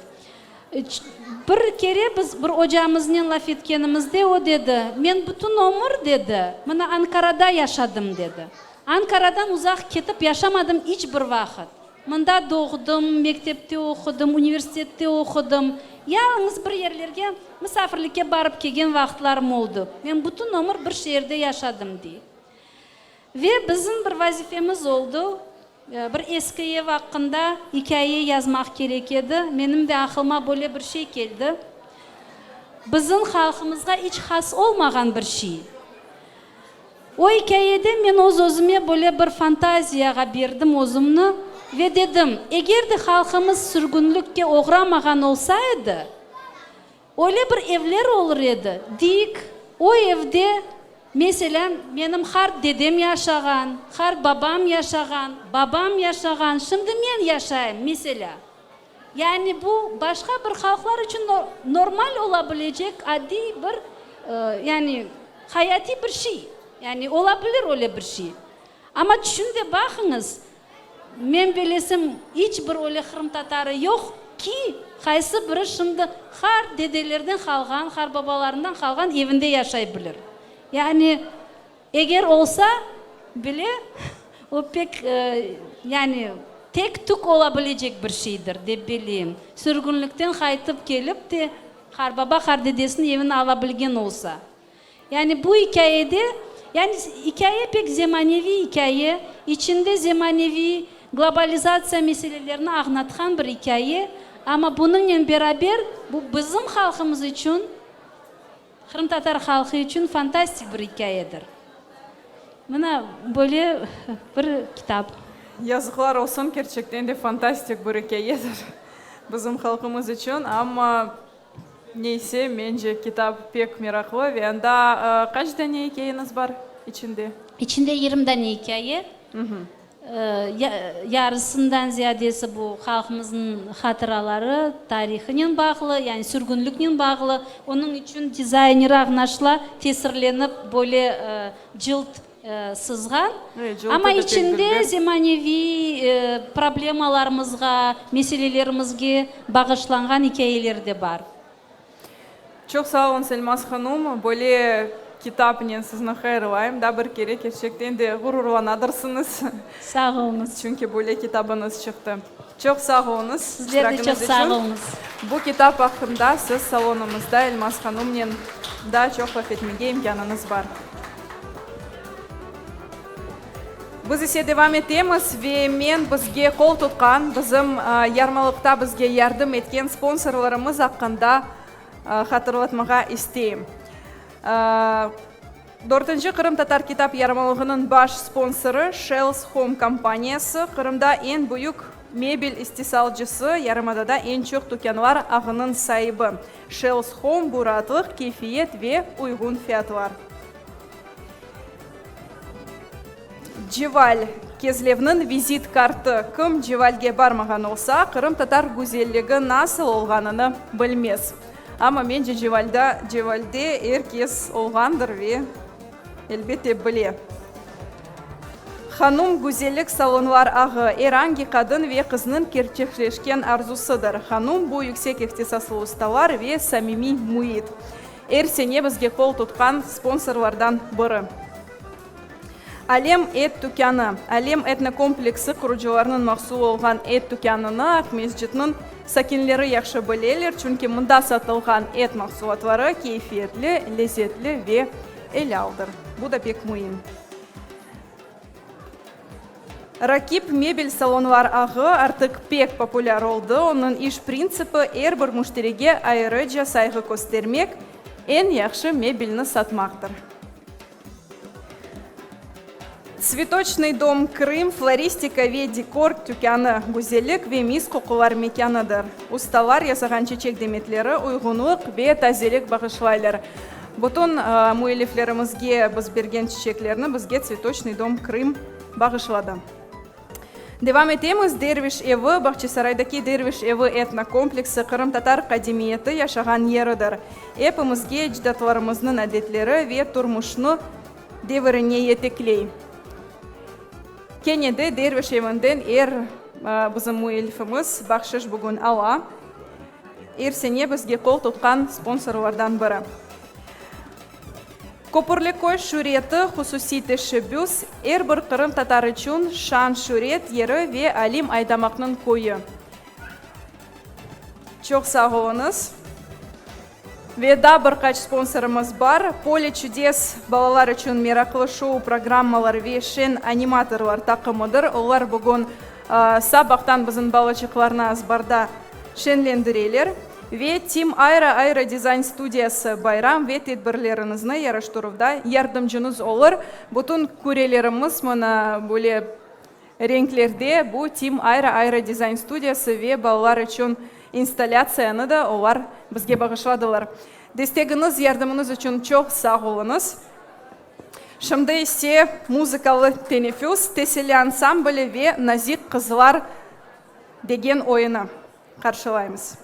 S2: Bir kere biz bir ocamıznen laf etkenimizde, o dedi, men bütün ömür, dedi, mına Ankarada yaşadım, dedi. Ankaradan uzaq ketip yaşamadım iç bir vaqıt. Mında doğdım, mektepte oqudım, universitette oqudım. Yalıñız bir yerlerge misafirlikke barıp kelgen vaqıtlarım oldı. Men bütün ömür bir şeerde yaşadım, dey. Ve bizim bir vazifemiz oldı, bir eski ev aqqında ikâye yazmaq kerek edi. Menim de aqlıma böyle bir şey keldi. Bizim halqımızğa iç has olmağan bir şey. O ikâyede men öz-özüme böyle bir fantaziyağa berdim özümni ve dedim, eger de halqımız sürgünlikke oğramağan olsa edi, öyle bir evler olur edi, deyik, o evde, meselâ, menim qart dedem yaşağan, qart babam yaşağan, babam yaşağan, şimdi men yaşayım, meselâ. Yani bu başqa bir halqlar içün normal ola bilecek adiy bir, yani hayatiy bir şey. Yani ola bilir öyle bir şey. Amma tüşün de baqıñız, men bilesem, iç bir öyle qırımtatarı yoq ki, qaysı biri şimdi qart dedelerden qalğan, qartbabalarından qalğan evinde yaşay bilir. Yani Eger olsa bile, o pek, yani tek-tük ola bilecek bir şeydir, dep belleyim. Sürgünlikten qaytıp kelip de, qarbaba, qardedesiniñ evini ala bilgen olsa. Yani bu ikâyede, yani ikâye pek zemaneviy ikâye, içinde zemaneviy globalizatsiya meselelerini añlatqan bir ikâye, amma bunıñnen beraber bu bizim halqımız içün, Qırımtatar halqı içün fantastik bir ikâyedir. Mına böyle bir kitap.
S4: Yazıqlar olsun, kerçekten de fantastik bir ikâyedir. Bizim halqımız içün, amma neyse, mence, kitap pek meraqlı ve anda qaç dane ikâyeñiz bar içinde?
S2: İçinde 20 dane ikâye. Yarısından ziyadesi bu halqımıznıñ hatıraları, tarihınen bağlı, yani sürgünliknen bağlı. Onıñ içün dizayneri ağnaşla tesirlenip böyle cılt sızğan. Amma içinde zemaneviy problemalarımızğa, meselelerimizge bağışlanğan ikâyeler de bar.
S4: Çoq sağ oluñız, Elmaz hanum, böyle kitapnen sizni hayırlayım. Daa bir kere kerçekten de ğururlanadırsıñız.
S2: Sağ oluñız.
S4: Çünki böyle kitabıñız çıqtı. Çoq sağ oluñız
S2: Sizler de çoq
S4: iştirakiñiz
S2: sağ
S4: içün.
S2: oluñız.
S4: Bu kitap aqqında siz salonımızda Elmaz hanumnen daa çoq laf etmege imkânıñız bar. Biz ise devam etemiz ve men bizge qol tutqan, bizim yarmalıqta bizge yardım etken sponsorlarımız aqqında hatırlatmağa isteyim. Dörtünci Qırımtatar kitap yarmalığınıñ baş sponsorı Shells Home kompaniyası, Qırımda eñ büyük mebel istisalcısı, yarımadada eñ çoq tükânlar ağınıñ saibi. Shells Home, bu raatlıq, keyfiyet ve uyğun fiyatlar. Ceval, Kezlevniñ vizit kartı. Kim Cevalge barmağan olsa, qırımtatar güzelligi nasıl olğanını bilmez. Amma mence Cevalda, Cevalde er kes olğandır ve elbette bile. Hanum güzellik salonlar ağı, er angi qadın ve qıznıñ kerçekleşken arzusıdır. Hanum, bu yüksek ihtisaslı ustalar ve samimiy müit. Er sene bizge qol tutqan sponsorlardan biri. Alem et tükânı. Alem etnokompleksi qurucılarınıñ mahsulı olğan et tükânını Aqmescitniñ sakinleri yahşı bileler, çünki mında satılğan et mahsulatları keyfiyetli, lezetli ve elâldır. Bu da pek müim. Rakip mebel salonlar ağı artıq pek populâr oldı. Onıñ iş printsipi, er bir müşterige ayrıca sayğı köstermek, eñ yahşı mebelni satmaqtır. Tsvetoçnıy dom Krım floristika ve dekor tükânı, güzellik ve mis qoqular mekânıdır. Ustalar yasağan çeçek demetleri uyğunlıq ve tazelik bağışlaylar. Bütün müelliflerimizge biz bergen çiçeklerni bizge Tsvetoçnıy dom Krım bağışladı. Devam etemiz, Derviş evi, Bağçasaraydaki Derviş evi etnokompleksi qırımtatar qadimiyeti yaşağan yeridir. Epimizge ecdatlarımıznıñ adetleri ve turmuşnı devirine yetekley. Kene de Derviş evinden er bizim müellifimiz bahşış bugün ala. Er sene bizge qol tutqan sponsorlardan biri. Köpürliköy şüreti, hususiy teşebbüs, er bir qırımtatar içün şan-şüret yeri ve Alim Aydamaqnıñ köyü. Çoq sağ oluñız. Ve daa bir qaç sponsorımız bar, Pole çudes balalar içün meraqlı şou programmalar ve şeñ animatorlar taqımıdır. Olar bugün sabahtan bizim balaçıqlarnı azbarda şeñlendireler. Ve Team Ayra Ayra dizayn studiyası bayram ve tedbirleriñizni yaraştıruvda yardımcıñız olur. Bütün kürelerimiz mına böyle renklerde, bu Team Ayra Ayra dizayn studiyası ve balalar içün installâtsiyanı da olar bizge bağışladılar. Destegiñiz, yardımıñız içün çoq sağ oluñız. Şimdi ise muzıkalı teneffüs, Teselli ansambli ve Nazik qızlar degen oyunı qarşılaymız.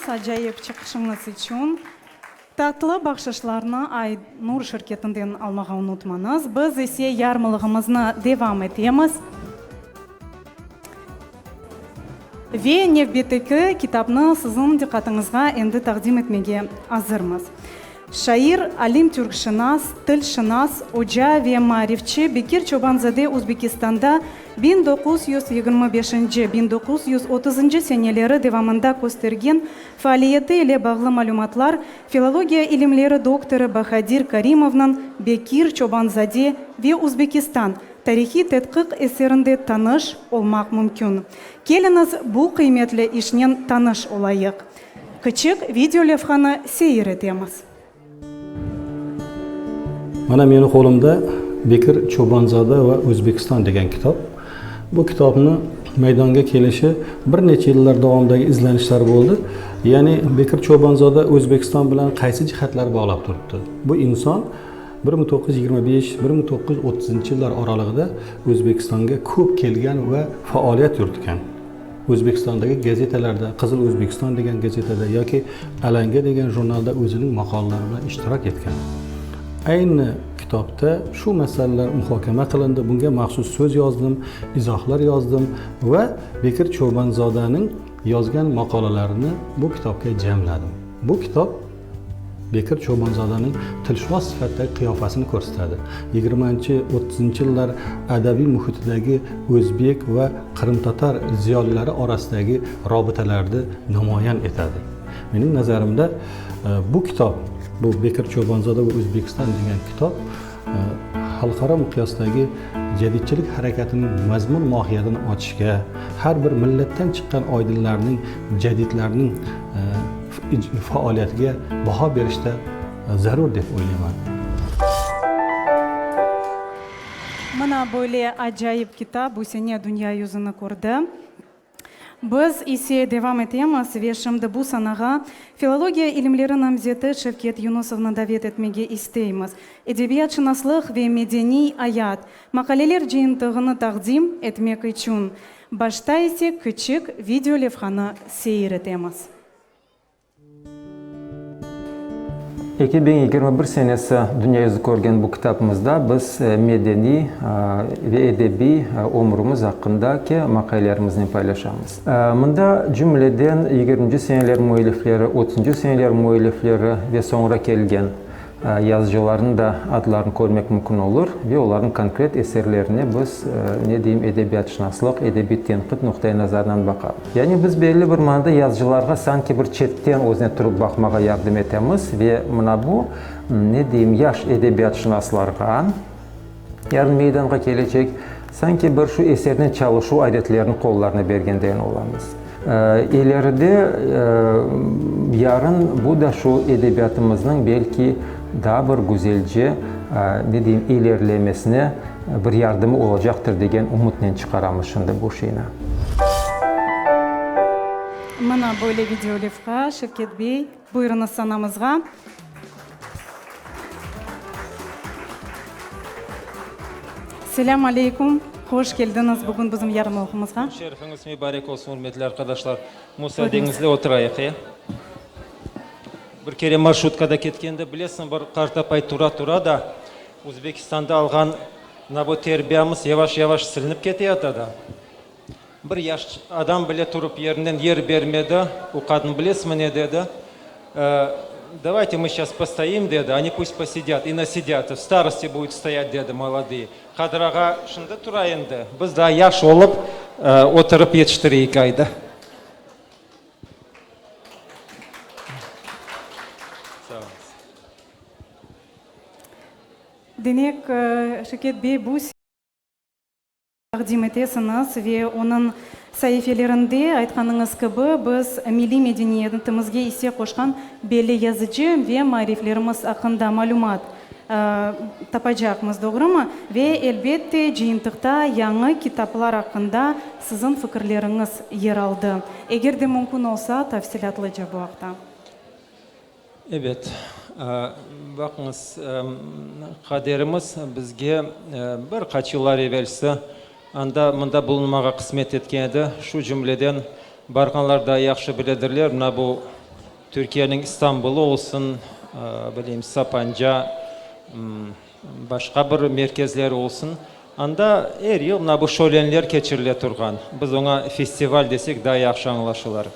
S3: oluñız, acayip çıqışıñız içün. Tatlı bahşışlarnı Ay Nur şirketinden almağa unutmañız. Biz ise yarmalığımıznı devam etemiz. Ve nevbetteki kitapnı siziñ diqqatıñızğa endi taqdim etmege azırmız. Şair, alim türkşınas, tilşınas, oca ve maarifçi Bekir Çoban-zade Özbekistanda 1925-nci, 1930-ncı seneleri devamında köstergen faaliyeti ile bağlı malümatlar filologiya ilimleri doktorı Bahadir Karimovnıñ Bekir Çoban-zade ve Özbekistan, tarihiy tedqiq eserinde tanış olmaq mümkün. Keliñiz, bu qıymetli işnen tanış olayıq. Kiçik videolevhanı seyir etemiz.
S19: Mana meni qolumda Bekir Çobanzade ve Özbekistan degen kitap. Bu kitapnı meydanğa kelişi bir neçe yıllar devamındaki izlenişler boldı. Yani Bekir Çobanzade Özbekistan bilen qaysı cihetler bağlap turıptı? Bu insan 1925, 1930 yıllar aralığında Özbekistanğa köp kelgen ve faaliyet yürütken. Özbekistandaki gazetalerde, Qızıl Özbekistan degen gazetada yoki Alanga degen jurnalda özüniñ maqaleleri bilen iştirak etken. Aynı kitapta şu meseleler muhakeme qılındı, bunga mahsus söz yazdım, izohlar yazdım ve Bekir Çobanzadeniñ yazgan maqalelerini bu kitapqa cemledim. Bu kitap Bekir Çobanzadeniñ tilşınas sıfattaki qıyafasını körsetedi. Yigirmanchi, otuzınçı yıllar adabiy mühitidagi özbek ve qırımtatar ziyolileri orasidagi robitalarni namoyan etedi. Menim nazarimda, bu kitap, bu Bekir Çobanzade ve Özbekistan degen kitap halqara mıqyasdagi cedidçilik hareketiniñ mazmun mohiyatini ochishga, har bir millatdan chiqqan oydinlarniñ, cedidlarniñ faaliyetiga baho berishda zarur dep o'ylayman.
S3: Mına böyle acayip kitap bu sene dünya yüzüni kördi. Biz ise devam etemiz ve şimdi bu sanağa filologiya ilimleri namzeti Şevket Yunusovnı davet etmege isteymiz. Edebiyatşınaslıq ve medeniy ayat maqaleler cıyıntığını taqdim etmek içün. Başta ise kiçik video levhanı seyir etemiz.
S20: 2021 senesi dünya yüzü körgen bu kitapımızda biz medeniy ve edebiy ömrümiz aqqındaki maqalelerimiznen paylaşamız. Mında cümleden yigirminci seneler müellifleri, otuzıncı seneler müellifleri ve soñra kelgen Yazıcılarnıñ da adlarını körmek mümkün olur ve olarnıñ konkret eserlerine biz, ne deyim, edebiyatşınaslıq, edebiy tenqit noqtai nazarından baqamız. Yani biz belli bir manada yazıcılarğa sanki bir çetten özüne turıp baqmağa yardım etemiz ve mına bu, ne deyim, yaş edebiyatşınaslarğa, yarın meydanğa kelecek, sanki bir şu esernen çalışuv adetlerini qollarına bergendeyin olamız. İleride, yarın bu da şu edebiyatımıznıñ belki daa bir güzelce, ne deyim, ilerilemesine bir yardımı olacaqtır degen ümütnen çıqaramız şimdi bu şeyni.
S3: Mına böyle videolevha, Şevket bey, buyurıñız sanamızğa. Selâm aleyküm, hoş keldiñiz bugün bizim yarımlıqımızğa.
S22: Şerifiñiz mübarek olsun, ürmetli arqadaşlar. Musaadeñizle oturayıq, e? Bir kere marşrutkada ketkende, bilesiñ, bir qartapay tura-tura da, Özbekistanda alğan mına bu terbiyamız yavaş-yavaş silinip keteyata da. Bir yaş adam bile turıp yerinden yer bermedi. O qadın bilesizmi ne dedi? Davayte mı seyças postoyim, dedi, oni pust posidât i nasidâtsa, v starosti budut stoyat, dedi, molodые. Qadır ağa şimdi tura endi, biz daa yaş olıp oturıp yetiştireyik, ayda. Sağ oluñız.
S3: Demek, Şevket bey, bu. Taqdim etesiñiz ve onıñ saifelerinde, aytqanıñız kibi, biz milliy medeniyetimizge isse qoşqan belli yazıcı ve maariflerimiz aqqında malümat tapacaqmız, doğrumı? Ve, elbette, cıyıntıqta yañı kitaplar aqqında siziñ fikirleriñiz yer aldı. Eger de mümkün olsa, tafsilâtlıca bu aqta.
S22: Ebet, baqıñız, qaderimiz bizge bir qaç yıllar evelsi anda, mında bulunmağa qısmet etken edi. Şu cümleden, barğanlar daa yahşı biledirler, mına bu. Türkiyeniñ İstanbulı olsun, bileyim, Sapanca, başqa bir merkezleri olsun, anda er yıl mına bu şölenler keçirile turğan. Biz oña festival desek, daa yahşı añlaşılır.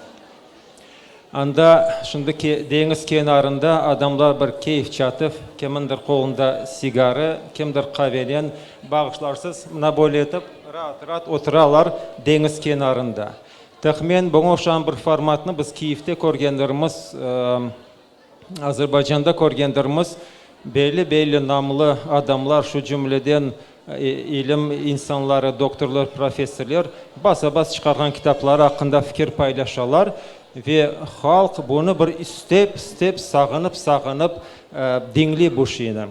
S22: Anda şimdiki deñiz kenarında adamlar bir keyf çatıp, kimindir qolunda sigarı, kimdir qavenen, bağışlarsız, mına böyle etip, raat-raat oturalar deñiz kenarında. Tahminen buña oşağan bir formatnı biz Kiyevde körgendirmiz, Azerbaycanda körgendirmiz. Belli-belli namlı adamlar, şu cümleden ilim insanları, doktorlar, professorlar basa-bas çıqarğan kitapları aqqında fikir paylaşalar ve halq bunı bir istep-istep, sağınıp-sağınıp diñley bu şeyni.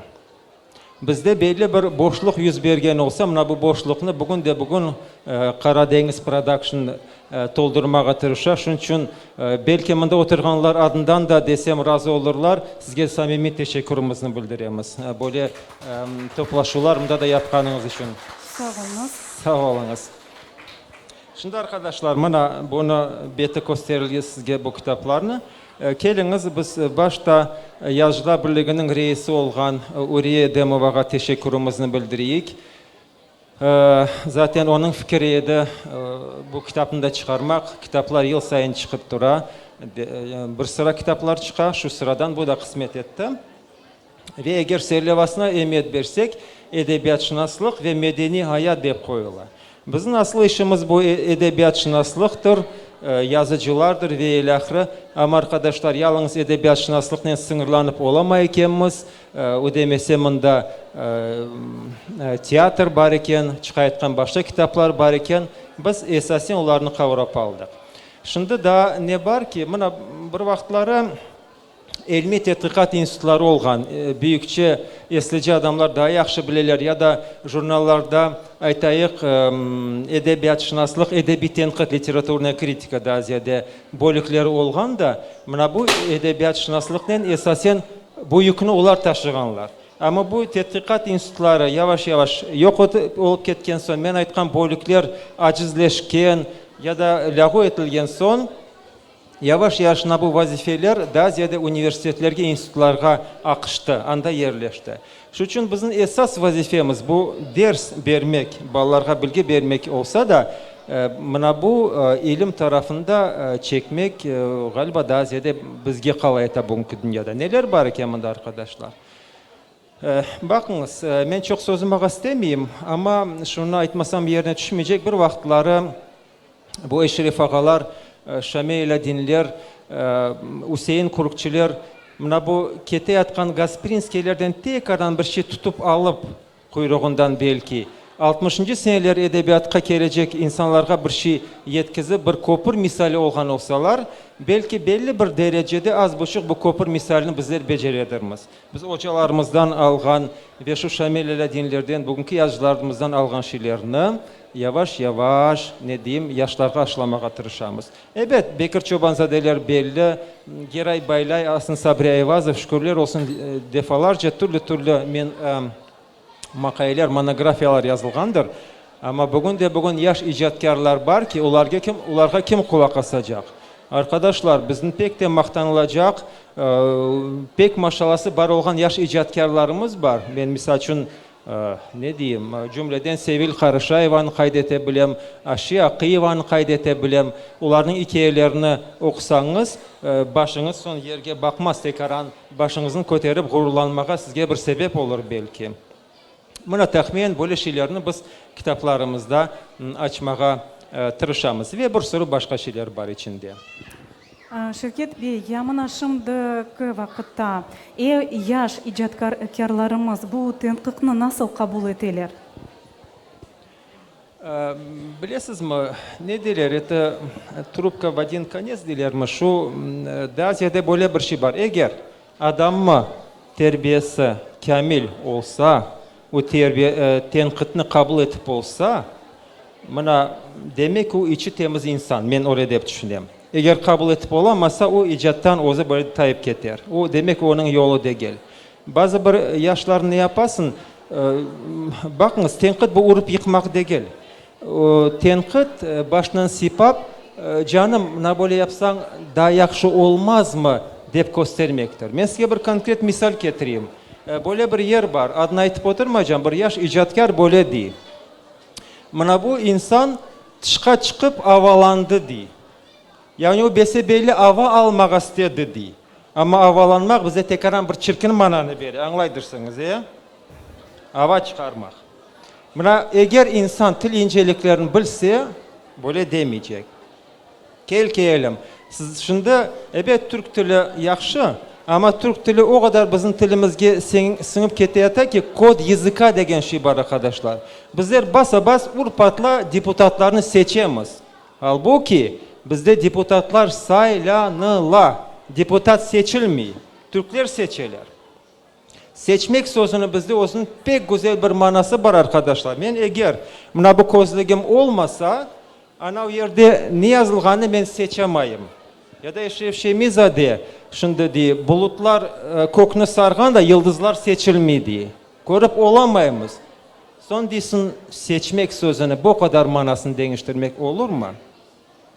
S22: Bizde belli bir boşluq yüz bergen olsa, mına bu boşluqnı bugün de bugün Qara deñiz prodakşn toldurmağa tırışa. Şunıñ içün, belki mında oturğanlar adından da desem razı olurlar, sizge samimiy teşekkürimizni bildiremiz, böyle toplaşuvlar mında da yapqanıñız içün.
S3: Sağ oluñız.
S22: Sağ oluñız. Şimdi, arqadaşlar, mına bunı beti kösterilge sizge bu kitaplarnı. Keliñiz, biz başta Yazıcılar birliginiñ reisi olğan Uriye Edemovağa teşekkürimizni bildireyik. Zaten onıñ fikiri edi bu kitapnı da çıqarmaq. Kitaplar yıl sayın çıqıp tura. Bir sıra kitaplar çıqa, şu sıradan bu da qısmet etti. Ve eger serlevasına emiyet bersek, edebiyatşınaslıq ve medeniy ayat dep qoyula. Bizim asıl işimiz bu edebiyatşınaslıqtır, yazıcılardır ve ilâhre. Amma, arqadaşlar, yalıñız edebiyatşınaslıqnen sıñırlanıp olamay ekenmiz. Ödemese mında teatr bar eken, çıqayatqan başqa kitaplar bar eken. Biz esasen olarnı qavrap aldıq. Şimdi daa ne bar ki, mına, bir vaqıtları elmiy tedqiqat institutları olğan, büyükçe, eslice adamlar daa yahşı bileler, ya da jurnallarda, aytayıq, edebiyatşınaslıq, edebiy tenqit, literaturnaya kritika, daa ziyade bölükleri olğan da, mına bu edebiyatşınaslıqnen esasen bu yükni olar taşığanlar. Amma bu tedqiqat institutları yavaş-yavaş yoq olıp ketken soñ, men aytqan bölükler acizleşken ya da lâğu etilgen soñ, Yavaş-yavaş mına bu vazifeler daa ziyade universitetlerge, institutlarğa aqıştı, anda yerleşti. Şu içün bizim esas vazifemiz bu ders bermek, balalarğa bilgi bermek olsa da, mına bu ilim tarafını da çekmek, ğaliba, daa ziyade bizge qala eta bugünki dünyada. Neler bar eken mında, arqadaşlar? Baqıñız, men çoq sozulmağa istemeyim, amma şunı aytmasam yerine tüşmeycek, bir vaqıtları Bu Eşref ağalar, Şamil Alâdinler, Üsein Kürkçiler mına bu keteyatqan Gasprinskiylerden tekrardan bir şey tutıp alıp, quyruğından belki, altmışıncı seneler edebiyatqa kelecek insanlarğa bir şey yetkizip, bir köpür misali olğan olsalar, belki belli bir derecede az buçuq bu köpür misalini bizler beceredirmiz. Biz ocalarımızdan alğan ve şu Şamil Alâdinlerden, bugünki yazıcılarımızdan alğan şeylerni Yavaş-yavaş, ne deyim, yaşlarğa aşılamağa tırışamız. Ebet, Bekir Çobanzadeler belli, Geray Baylay, Asan Sabri Ayvazov, şükürler olsun, defalarca türlü-türlü men maqaleler, monografiyalar yazılğandır. Amma bugün de-bugün yaş icatkârlar bar ki, olarge kim, olarğa kim qulaq asacaq? Arqadaşlar, bizim pek te maqtanılacaq, pek maşalası bar olğan yaş icatkârlarımız bar. Men, misal içün, Ne deyim, cümleden Sevil Qarışayevanı qayd ete bilem, Aşiye Aqiyevanı qayd ete bilem. Olarnıñ ikâyelerini oqusañız, başıñız soñ yerge baqmaz, tekaran başıñıznı köterip ğururlanmağa sizge bir sebep olur belki. Mına tahminen böyle şeylerni biz kitaplarımızda açmağa tırışamız. Ve bir sürü başqa şeyler bar içinde.
S3: Şevket bey, ya mına şimdiki vaqıtta e yaş icatkârlarımız bu tenqiqni nasıl qabul eteler?
S22: Bilesizmi, ne deyler, eto trubka v odin konets deylermi, şu daa ziyade böyle bir şey bar, eger adamma terbiyesi kâmil olsa, o terbiye tenqitni qabul etip olsa, Mına, demek o içi temiz insan, men öyle dep tüşünem. Eger qabul etip olamasa, o icattan özü böyle tayıp keter. O, demek onıñ yolu degil. Bazı bir yaşlar ne yapasıñ, baqıñız, tenqit bu urıp yıqmaq degil. Tenqit, başından sıypap, canım, mına böyle yapsañ, daa yahşı olmazmı? Dep köstermektir. Men sizge bir konkret misal ketireyim. Böyle bir yer bar, adını aytıp oturmaycam, bir yaş icatkâr böyle dey, Mına bu insan tışqa çıqıp avalandı, dey. Yani o bese-belli ava almağa istedi, dey. Amma avalanmaq bize tekaran bir çirkin mananı bere, añlaydırsıñız, e? Ava çıqarmaq. Mına eger insan til inceliklerini bilse, böyle demeycek. Kel, kelim. Siz şimdi, ebet, türk tili yahşı, amma türk tili o qadar bizim tilimizge siñip keteyata ki, kod yazıka degen şey bar, arqadaşlar. Bizler basa-bas ur-patla deputatlarnı seçemiz. Albu ki, bizde deputatlar saylanıla, deputat seçilmey, türkler seçeler. Seçmek sözüni bizde özüniñ pek güzel bir manası bar, arqadaşlar. Men eger mına bu közlügim olmasa, anav yerde ne yazılğanını men seçemayım. Ya da Eşref Şemi-zade şimdi dey, bulutlar kökni sarğan da, yıldızlar seçilmey dey. Körip olamaymız. Soñ deysiñ, seçmek sözüni bu qadar manasını deñiştirmek olurmı?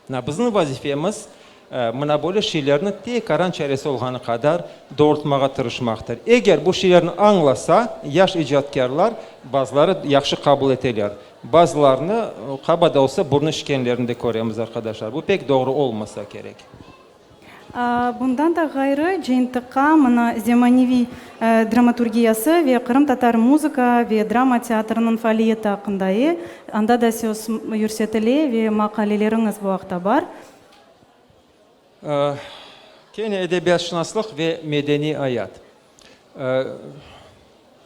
S22: Mına bizim vazifemiz, mına böyle şeylerni tekaran çaresi olğanı qadar doğrultmağa tırışmaqtır. Eger bu şeylerni añlasa, yaş icatkârlar, bazıları yahşı qabul eteler, bazılarını, qaba da olsa, burnu şişkenlerini de köremiz, arqadaşlar. Bu pek doğru olmasa kerek.
S3: Bundan da ğayrı, cıyıntıqqa mına zemaneviy dramaturgiyası ve qırımtatar muzıka ve drama teatrınıñ faaliyeti aqqında e, anda da söz yürsetile ve maqaleleriñiz bu aqta bar.
S22: Kene edebiyatşınaslıq ve medeniy ayat.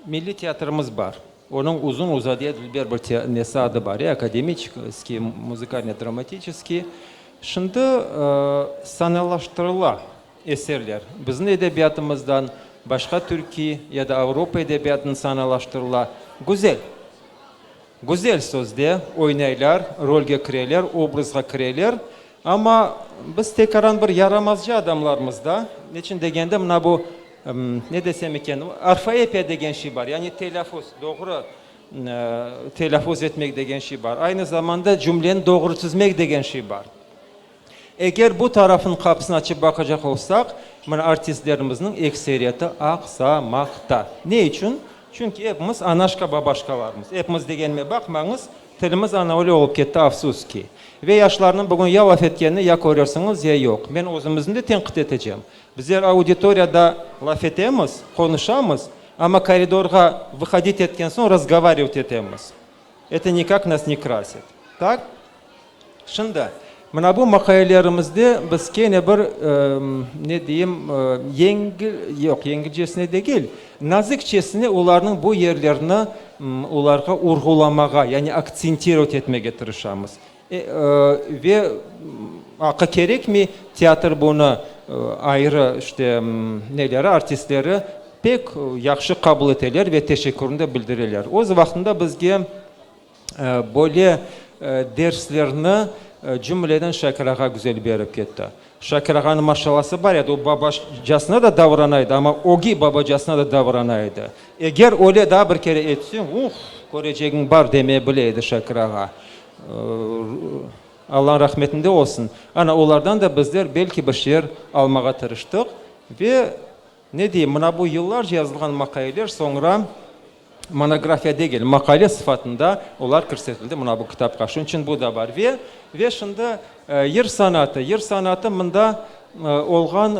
S22: Milliy teatrımız bar. Onıñ uzun-uzadıya dülber bir nesi adı bar, Akademiçeskiy muzıkalno-dramatiçeskiy. Şimdi sanalaştırıla eserler. Bizim edebiyatımızdan, başqa türkiy ya da avropa edebiyatından sanalaştırıla. Güzel. Güzel sözde oynaylar, rolge kireler, obrazğa kireler. Amma biz tekaran bir yaramazca adamlarmız da. Neçün degende, mına bu, ne desem eken, orfoepiya degen şey bar, yani telâfuz, doğru telâfuz etmek degen şey bar. Aynı zamanda cümleni doğru tizmek degen şey bar. Eger bu tarafnıñ qapısını açıp baqacaq olsaq, mına artistlerimizniñ ekseriyeti aqsamaqta. Ne içün? Çünki epimiz anaşka-babaşkalarmız. Epimiz degenime baqmañız, tilimiz ana öyle olıp ketti, afsus ki. Ve yaşlarnıñ bugün ya laf etkenini ya körersiñiz, ya yoq. Men özümizni de tenqit etecem. Bizler auditoriyada laf etemiz, qonuşamız, amma koridorğa vıhodit etken soñ razgovarivat etemiz. Eto nikak nas ne krasit. Tak? Şimdi, mına bu maqalelerimizde biz kene bir, ne deyim, yengil, yoq, yengilcesine degil, nazikçesine olarnıñ bu yerlerini olarğa urğulamağa, yani aktsentirovat etmege tırışamız. Ve aqı kerekmey, teatr bunı ayrı, işte, neleri, artistleri pek yahşı qabul eteler ve teşekkürni de bildireler. Öz vaqtında bizge Böyle derslerni cümleden Şakir ağa güzel berip ketti. Şakir ağanıñ maşalası bar edi, o babacasına da davrana edi, amma ögey babacasına da davrana edi. Eger öyle daa bir kere etseñ, uh, körecegiñ bar demeye bile edi Şakir ağa. Allanıñ rahmetinde olsun. Ana, olardan da bizler belki bir şeyler almağa tırıştıq ve, ne deyim, mına bu yıllarca yazılğan maqaleler soñra Monografiya degil, maqale sıfatında olar kirsetildi mına bu kitapqa. Şunıñ içün bu da bar. Ve, ve şimdi yır sanatı. Yır sanatı mında olğan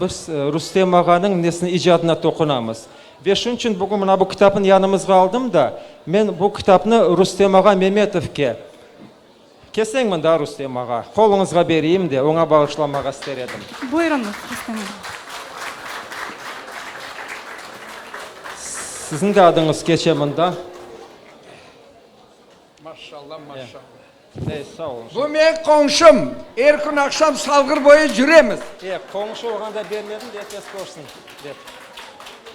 S22: biz Rustem ağanıñ nesine, icadına toqunamız. Ve şunıñ içün bugün mına bu kitapnı yanımızğa aldım da, men bu kitapnı Rustem ağa Memetovke, Kelseñ mında, Rustem ağa, qoluñızğa bereyim de, oña bağışlamağa ister edim.
S3: Buyurıñız, Rustem ağa.
S22: Siziñ de adıñız keçe mında.
S1: Maşallah, maşallah.
S22: Ey, sağ oluñ.
S1: Bu menim qoñşum. Er kün aqşam Salğır boyu cüremiz.
S22: E, qoñşu olğanda bermedim de, tez körsin, dep.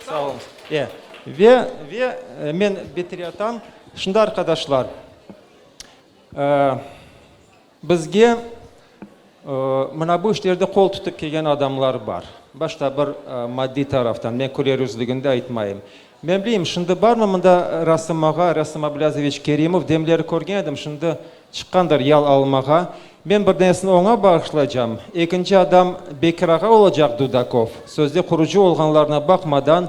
S22: Sağ oluñız. E, ve, ve men bitiretam. Şimdi, arqadaşlar, Bizge mına bu işlerde qol tutıp kelgen adamlar bar. Başta bir maddiy taraftan, men külerüzlügini de aytmayım. Men bileyim, şimdi barmı mında Rasım ağa, Rasım Ablâzoviç Kerimov, demleri körgen edim, şimdi çıqqandır yal almağa. Men bir danesini oña bağışlaycam. Ekinci adam Bekir ağa olacaq Dudakov. Sözde qurucı olğanlarına baqmadan,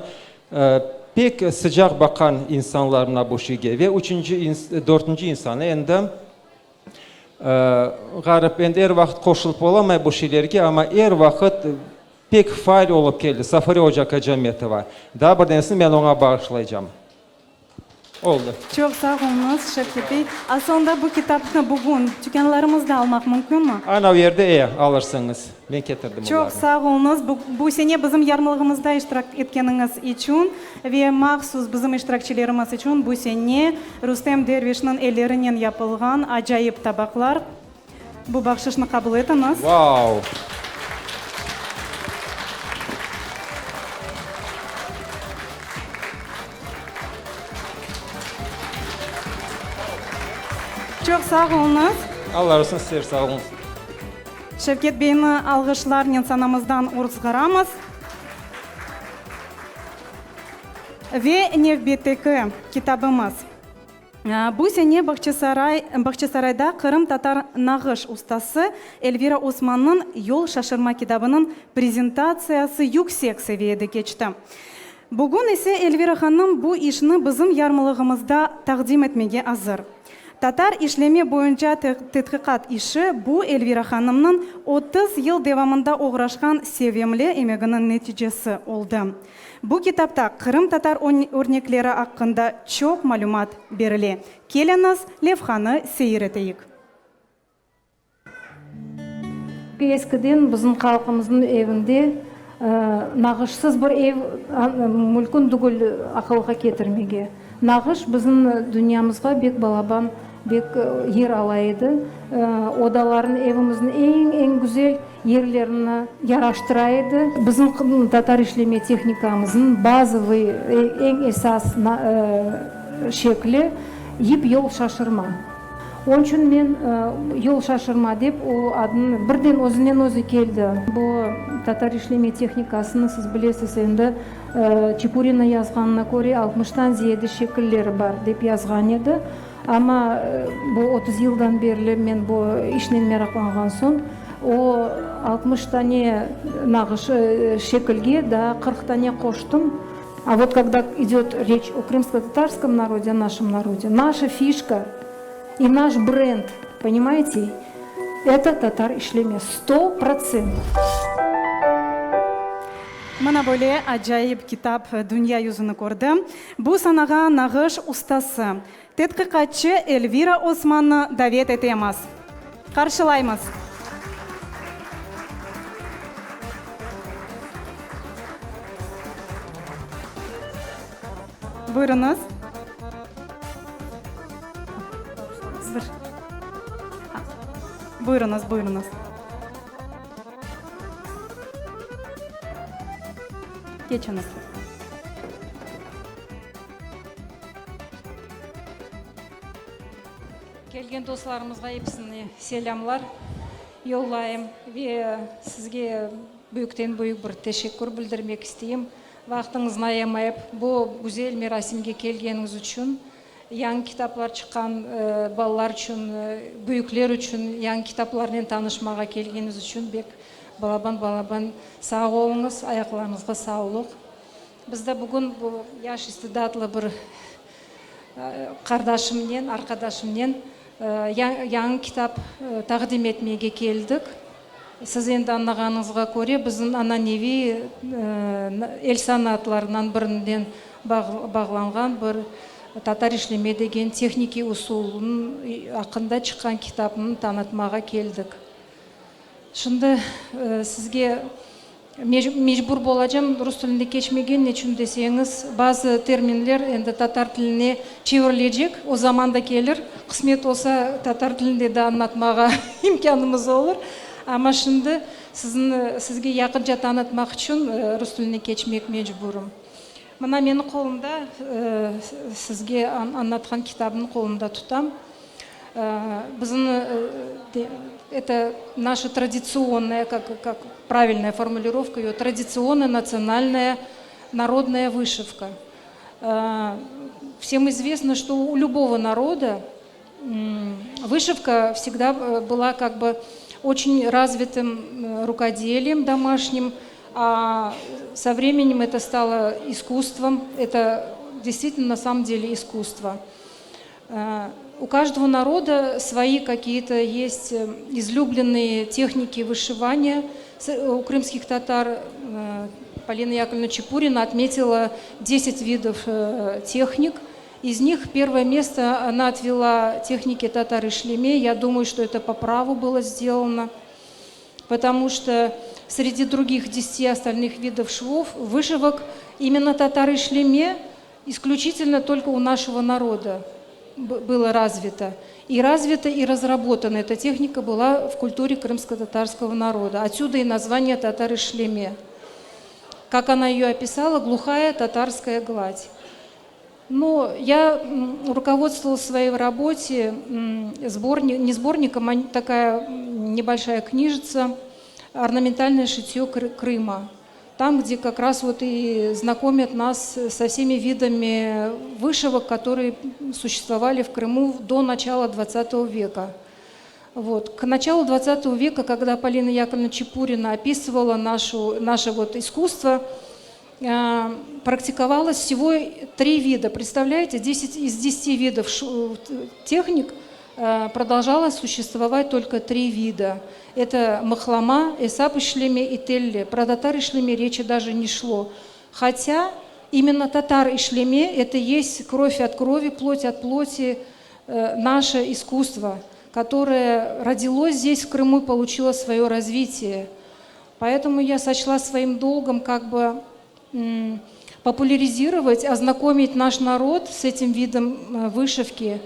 S22: pek sıcaq baqqan insanlar mına bu şeyge. Ve üçünci, dörtünci insanı endi Ğarip endi er vaqıt qoşulıp olamay bu şeylerge, amma er vaqıt pek faal olıp keldi, Safure oca Kacametova. Daa bir danesini men oña bağışlaycam. Oldı.
S3: Çoq sağ oluñız, Şevket bey. Asılında bu kitapnı bugün tükânlarımızda almaq mümkünmi?
S22: Ana o yerde, e, alırsıñız. Men ketirdim
S3: Çoq
S22: olarnı.
S3: sağ oluñız, bu, bu sene bizim yarmalığımızda iştirak etkeniñiz içün ve mahsus bizim iştirakçilerimiz içün bu sene Rustem Dervişniñ ellerinen yapılğan acayip tabaqlar. Bu bahşışnı qabul etiñiz.
S22: Vau!
S3: Çoq sağ oluñız.
S22: Alla razı olsun, sizler sağ oluñız.
S3: Şevket beyni alğışlarnen sanamızdan urzğıramız. Ve nevbetteki kitabımız. Bu sene Bağçasaray, Bağçasarayda qırımtatar nağış ustası Elvira Osmannıñ Yol şaşırma kitabınıñ prezentatsiyası yüksek seviyede keçti. Bugün ise Elvira hanım bu işni bizim yarmalığımızda taqdim etmege azır. Tatar işleme boyunca tedqiqat işi bu Elvira hanımnıñ 30 yıl devamında oğraşqan sevimli emeginiñ neticesi oldı. Bu kitapta qırımtatar örnekleri aqqında çoq malümat berile. Keliñiz, levhanı seyir eteyik.
S6: Eskiden bizim halqımıznıñ evinde nağışsız bir ev mülkün tügül aqılğa ketirmege. Nağış bizim dünyamızğa bek balaban, bek yer ala edi. Odaların, evimizniñ eñ-eñ güzel yerlerini yaraştıra edi. Bizim tatar işleme tehnikamıznıñ bazovıy, eñ esas şekli, yip yol şaşırma. Onıñ içün men Yol şaşırma dep o adnı birden özünden özü keldi. Bu tatar işleme tehnikasını siz bilesiz endi, Çepurina yazğanına köre altmıştan ziyade şekilleri bar dep yazğan edi. Amma bu 30 yıldan berli men bu işnen meraqlanğan soñ o 60 tane nağış şekilge daa 40 tane qoştım. A vot kogda idöt reç o krımsko-tatarskom narode, o našem narode, naşa fişka i naş brend, ponimayete, eto tatar işleme, sto protsentov.
S3: Mına böyle acayip kitap dünya yüzüni kördi. Bu sanağa nağış ustası, tedqiqatçı Elvira Osmannı davet etemiz. Qarşılaymız! Buyurıñız. Buyurıñız, buyurıñız. Keçiñiz.
S6: Kelgen dostlarımızğa episine selâmlar yollayım ve sizge büyükten-büyük bir teşekkür bildirmek isteyim. Vaqtıñıznı ayamayıp bu güzel merasimge kelgeniñiz içün, yañı kitaplar çıqqan balalar içün, büyükler içün yañı kitaplarnen tanışmağa kelgeniñiz içün bek balaban-balaban sağ oluñız, ayaqlarıñızğa sağlıq. Biz de bugün bu yaş istidatlı bir Qardaşımnen, arqadaşımnen yañı kitap taqdim etmege keldik. Siz endi añlağanıñızğa köre, bizim ananeviy el sanatlarından birinden bağlanğan bir tatar işleme degen tehnikiy usulnıñ aqqında çıqqan kitapnı tanıtmağa keldik. Şimdi sizge mecbur bolacam rus tilinde keçmege, neçün deseñiz, bazı terminler endi tatar tiline çevirilecek, o zaman da kelir, qısmet olsa, tatar tilinde de añlatmağa imkânımız olur, amma şimdi sizni sizge yaqınca tanıtmaq içün rus tiline keçmek mecburım. Mına meni qolumda sizge añlatqan kitabnı qolumda tutam. Bizim eto naşa traditsionaya, kak kak pravilnaya formulirovka eyo, traditsionaya natsionalnaya narodnaya vışivka. Vsem izvestno, çto u lübogo naroda. Вышивка всегда была как бы очень развитым рукоделием домашним, а со временем это стало искусством. Это действительно на самом деле искусство. У каждого народа свои какие-то есть излюбленные техники вышивания. У крымских татар Полина Яковлевна Чепурина отметила 10 видов техник. Из них первое место она отвела технике tatar işleme. Я думаю, что это по праву было сделано, потому что среди других 10 остальных видов швов, вышивок, именно tatar işleme исключительно только у нашего народа было развито. И развита, и разработана эта техника была в культуре крымско-татарского народа. Отсюда и название tatar işleme. Как она ее описала, глухая татарская гладь. Но я руководствовалась в своей работе сборник, не сборником, а такая небольшая книжица «Орнаментальное шитье Крыма». Там, где как раз вот и знакомят нас со всеми видами вышивок, которые существовали в Крыму до начала XX века. Вот. К началу XX века, когда Полина Яковлевна Чепурина описывала нашу, наше вот искусство, практиковалось всего три вида. Представляете, 10 из 10 видов техник продолжало существовать только три вида. Это mıhlama, esap işleme и telle. Про tatar işleme речи даже не шло. Хотя именно tatar işleme – это есть кровь от крови, плоть от плоти, наше искусство, которое родилось здесь, в Крыму, и получило свое развитие. Поэтому я сочла своим долгом как бы популяризировать, ознакомить наш народ с этим видом вышивки,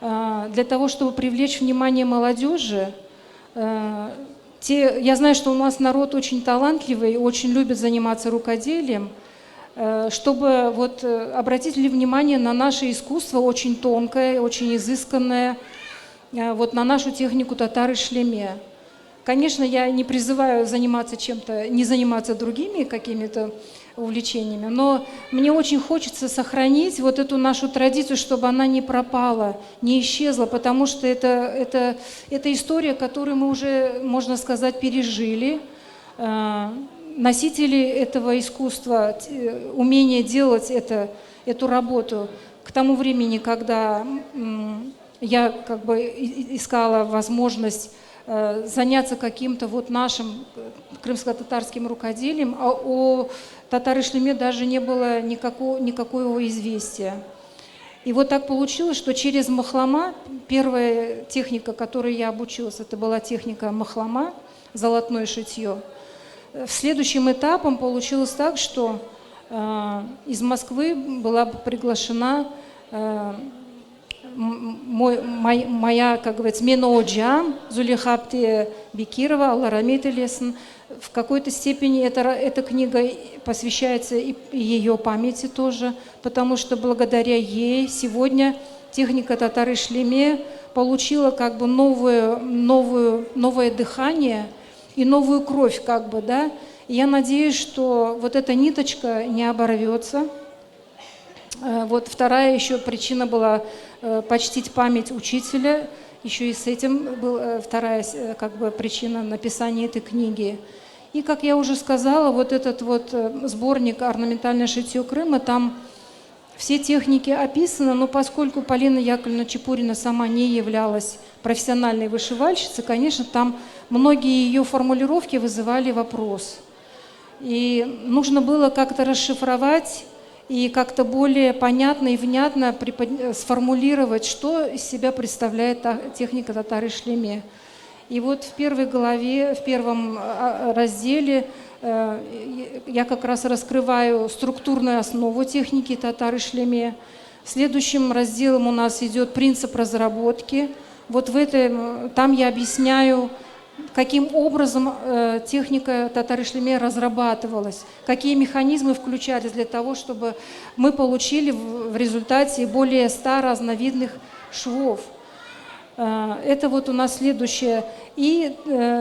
S6: для того, чтобы привлечь внимание молодежи. Те, я знаю, что у нас народ очень талантливый, очень любит заниматься рукоделием, чтобы вот обратили внимание на наше искусство, очень тонкое, очень изысканное, вот на нашу технику tatar işleme. Конечно, я не призываю заниматься чем-то, не заниматься другими какими-то увлечениями, но мне очень хочется сохранить вот эту нашу традицию, чтобы она не пропала, не исчезла, потому что это, это, это история, которую мы уже, можно сказать, пережили. Носители этого искусства, умение делать это, эту работу к тому времени, когда я как бы искала возможность заняться каким-то вот нашим крымско-татарским рукоделием, а о tatar işleme даже не было никакого, никакого известия. И вот так получилось, что через mıhlama, первая техника, которой я обучилась, это была техника mıhlama, золотное шитье. Следующим этапом получилось так, что из Москвы была приглашена мой, мой, моя, как говорится, menim ocam Зулейха apte Бекирова, Alla ramet eylesin. В какой-то степени эта, эта книга посвящается и ее памяти тоже, потому что благодаря ей сегодня техника tatar işleme получила как бы новую, новую, новое дыхание и новую кровь, как бы, да. И я надеюсь, что вот эта ниточка не оборвется. Вот вторая еще причина была почтить память учителя. Еще и с этим была вторая как бы причина написания этой книги. И, как я уже сказала, вот этот вот сборник «Орнаментальное шитье Крыма», там все техники описаны, но поскольку Полина Яковлевна Чепурина сама не являлась профессиональной вышивальщицей, конечно, там многие ее формулировки вызывали вопрос. И нужно было как-то расшифровать и как-то более понятно и внятно сформулировать, что из себя представляет техника tatar işleme. И вот в первой главе, в первом разделе я как раз раскрываю структурную основу техники tatar işleme. Следующим разделом у нас идет принцип разработки. Вот в этом, там я объясняю, каким образом техника tatar işleme разрабатывалась, какие механизмы включались для того, чтобы мы получили в результате более 100 разновидных швов. Это вот у нас следующее. И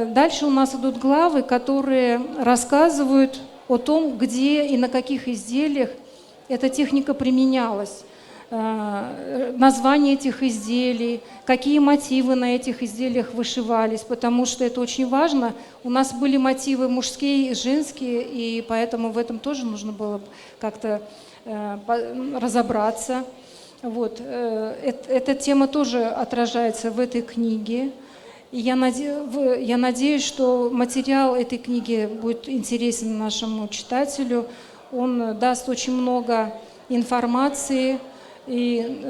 S6: дальше у нас идут главы, которые рассказывают о том, где и на каких изделиях эта техника применялась. Название этих изделий, какие мотивы на этих изделиях вышивались, потому что это очень важно. У нас были мотивы мужские и женские, и поэтому в этом тоже нужно было как-то разобраться. Вот. Эта тема тоже отражается в этой книге. И я, наде, я надеюсь, что материал этой книги будет интересен нашему читателю. Он даст очень много информации. И,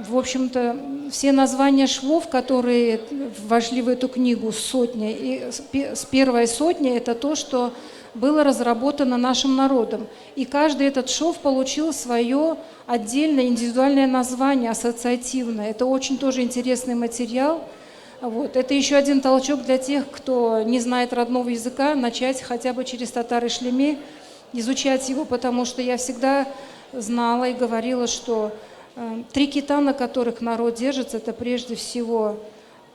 S6: в общем-то, все названия швов, которые вошли в эту книгу, сотня, и с первой сотни, это то, что было разработано нашим народом. И каждый этот шов получил свое отдельное индивидуальное название, ассоциативное. Это очень тоже интересный материал. Вот. Это еще один толчок для тех, кто не знает родного языка, начать хотя бы через tatar işleme изучать его, потому что я всегда знала и говорила, что три кита, на которых народ держится, это прежде всего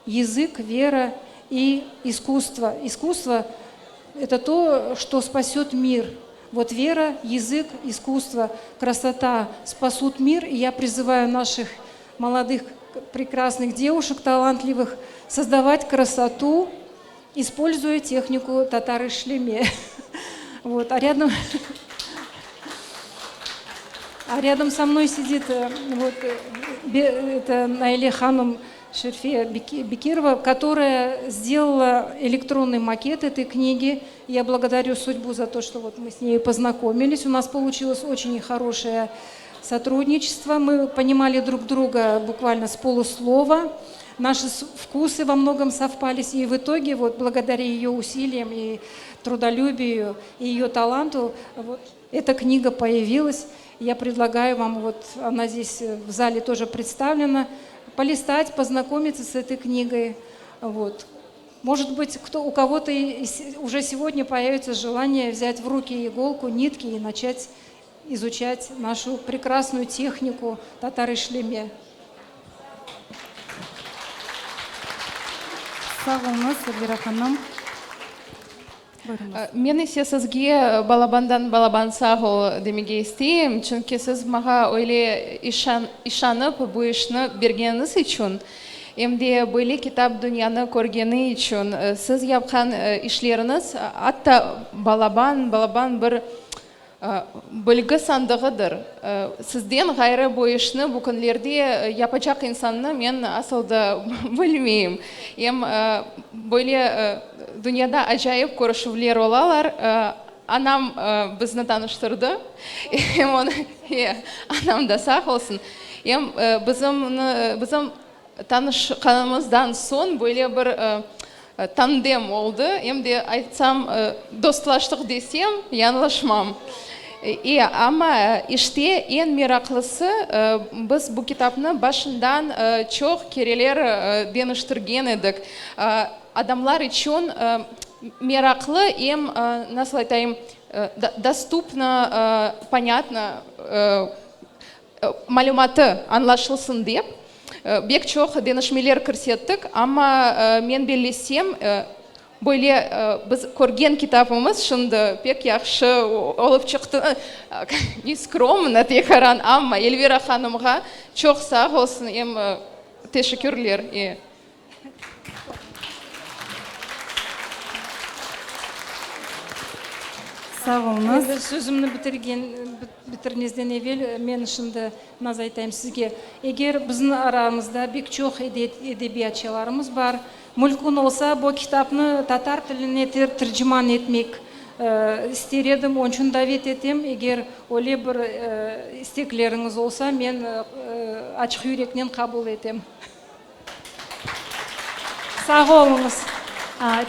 S6: язык, вера и искусство. Искусство – это то, что спасет мир. Вот вера, язык, искусство, красота спасут мир. И я призываю наших молодых прекрасных девушек, талантливых, создавать красоту, используя технику tatar işleme. Вот. А рядом, а рядом со мной сидит вот, это Наиле Ханум Шерфия Бекирова, которая сделала электронный макет этой книги. Я благодарю судьбу за то, что вот мы с ней познакомились. У нас получилось очень хорошее сотрудничество. Мы понимали друг друга буквально с полуслова. Наши вкусы во многом совпались. И в итоге, вот, благодаря ее усилиям и трудолюбию, и ее таланту, вот, эта книга появилась. Я предлагаю вам, вот она здесь в зале тоже представлена, полистать, познакомиться с этой книгой. Вот. Может быть, кто, у кого-то уже сегодня появится желание взять в руки иголку, нитки и начать изучать нашу прекрасную технику tatar işleme.
S3: Sağ oluñız, Elvira hanım.
S4: Men ise sizge balabandan balaban sağ ol demege isteyim, çünki siz maña öyle işanıp bu işni bergeniñiz içün, em de böyle kitap dünyanı körgeni içün. Siz yapqan işleriñiz atta balaban, balaban bir bilgi sandığıdır. Sizden ğayrı bu işni bu künlerde yapacaq insannı men asıl da bilmeyim. Em böyle dünyada acayip körüşüvler olalar. Anam bizni tanıştırdı. Em onı, anam da sağ olsun. Em bizim tanışqanımızdan soñ böyle bir tandem oldı, em de aytsam, dostlaştıq desem, yañlışmam. E, amma işte eñ meraqlısı, biz bu kitapnı başından çoq kereler deñiştirgen edik. Adamlar içün meraqlı em, nasıl aytayım, dostupno, ponâtno, malümatı añlaşılsın dep, bek çoq deñişmeler kirsettik, amma men bellesem, böyle biz körgen kitabımız şimdi pek yahşı olıp çıqtı, ne skromno tekaran, amma Elvira hanımğa çoq sağ olsun, em teşekkürler.
S3: Sağ oluñız.
S6: Endi sözümni bitirgen, bitirmezden evel men şimdi naz aytayım sizge. Eger bizim aramızda bek çoq edebiyatçılarımız bar, mülkün olsa bu kitapnı tatar tiline terciman etmek ister edim. Onıñ içün davet etem, eger öyle bir istekleriñiz olsa, men açıq yüreknen qabul etem. Sağ oluñız.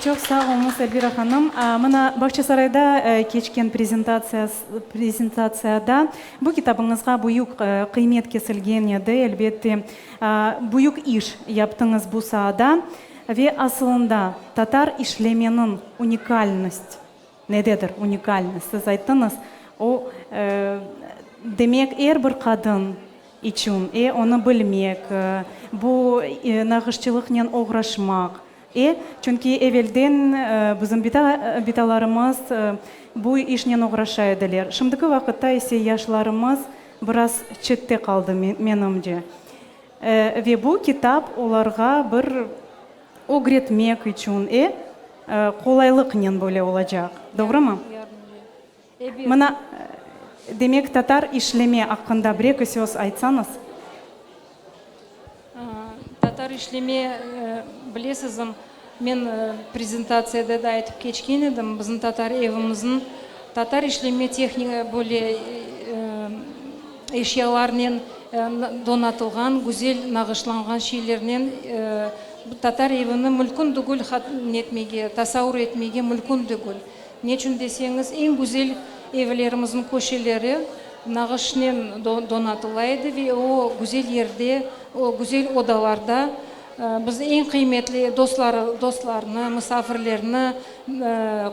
S3: Çoq sağ oluñız, Elvira hanım. Mına, Bağçasarayda keçken prezentatsiyada bu kitabıñızğa büyük qıymet kesilgen edi, elbette, büyük iş yaptıñız bu saada. Ve asılında tatar işlemeniñ unikalnost nededir, unikalnost, siz ayttıñız, o, demek, er bir qadın İçün, e, onı bilmek, bu nağışçılıqnen oğraşmaq, e, çünki evelden bizim bita, bitalarımız bu işnen oğraşa ediler. Şimdiki vaqıtta ise yaşlarımız. biraz çette qaldı, menimce. Ve bu kitap olarğa bir ögretmek içün, e, qolaylıqnen böyle olacaq, doğrumı? Mına, demek, tatar işleme aqqında bir-eki söz aytsañız.
S6: Tatar işleme, bilesizm, men prezentatsiyada da aytıp keçken edim, bizim tatar evimizniñ tatar işleme tehnika böyle eşyalarnen donatılğan, güzel nağışlanğan şeylernen tatar evini mülkün tügül netmege, tasavur etmege mülkün tügül. Neçün deseñiz, eñ güzel evlerimizniñ köşeleri nağışnen donatıla edi ve o güzel yerde, o güzel odalarda biz eñ qıymetli dostlarnı, musafirlerni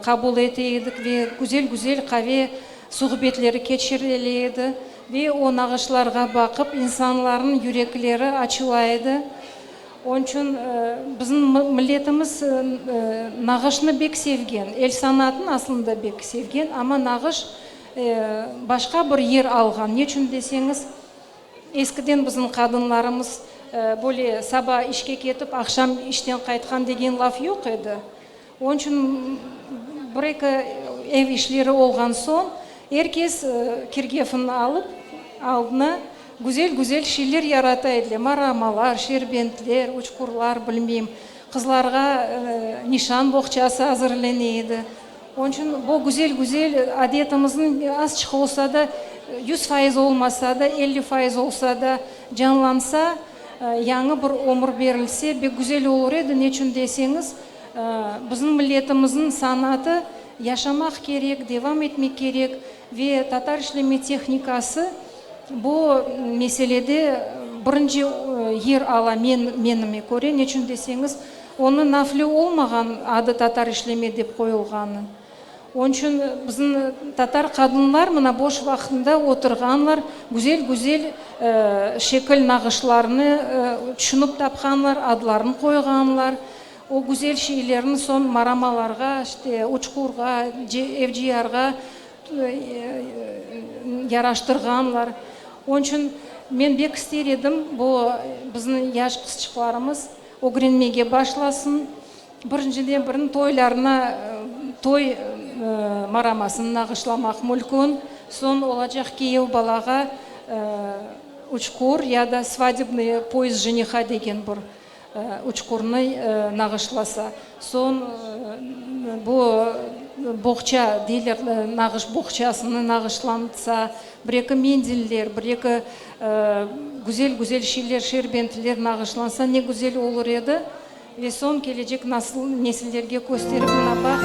S6: qabul ete edik ve güzel-güzel qave suhbetleri keçirile edi ve o nağışlarğa baqıp insanlarnıñ yürekleri açıla edi. Onıñ içün bizim milletimiz nağışnı bek sevgen, el sanatını aslında bek sevgen, amma nağış başqa bir yer alğan. Neçün deseñiz, eskiden bizim qadınlarımız böyle saba işke ketip, aqşam işten qaytqan degen laf yoq edi. Onıñ içün bir-eki ev işleri olğan soñ, er kes kirgefini alıp, aldına güzel-güzel şeyler yarata ediler, maramalar, şerbentler, uçqurlar, bilmeyim, qızlarğa nişan boğçası azırlene edi. Onıñ içün bu güzel-güzel adetimizniñ azçıq olsa da, 100% olmasa da, 50% olsa da canlansa, yañı bir ömür berilse, bek güzel olur edi. Neçün deseñiz, Bizim milletimizniñ sanatı yaşamaq kerek, devam etmek kerek ve tatar işleme tehnikası bu meselede birinci yer ala menime köre, neçün deseñiz, onı nafle olmağan adı tatar işleme dep qoyulğanı. Onıñ içün bizim tatar qadınlar mına boş vaqtında oturğanlar, güzel-güzel şekil nağışlarnı tüşünip tapqanlar, adlarını qoyğanlar. O güzel şeylerni soñ maramalarğa, işte, uçqurğa, evciyarğa yaraştırğanlar. Onıñ içün men bek ister edim, bu bizim yaş qızçıqlarımız ögrenmege başlasın. Birinciden biriniñ toylarına toy maramasını nağışlamaq mülkün, soñ olacaq kiyev balağa uçqur ya da svadebnıy poyaz jeniha degen bir uçqurnı nağışlasa, soñ bu boğça deyler, nağış boğçasını nağışlansa, bir-eki mendiller, bir-eki güzel-güzel şeyler, şerbentler nağışlansa ne güzel olur edi. Ve soñ kelecek nasıl nesillerge kösterip mına baq.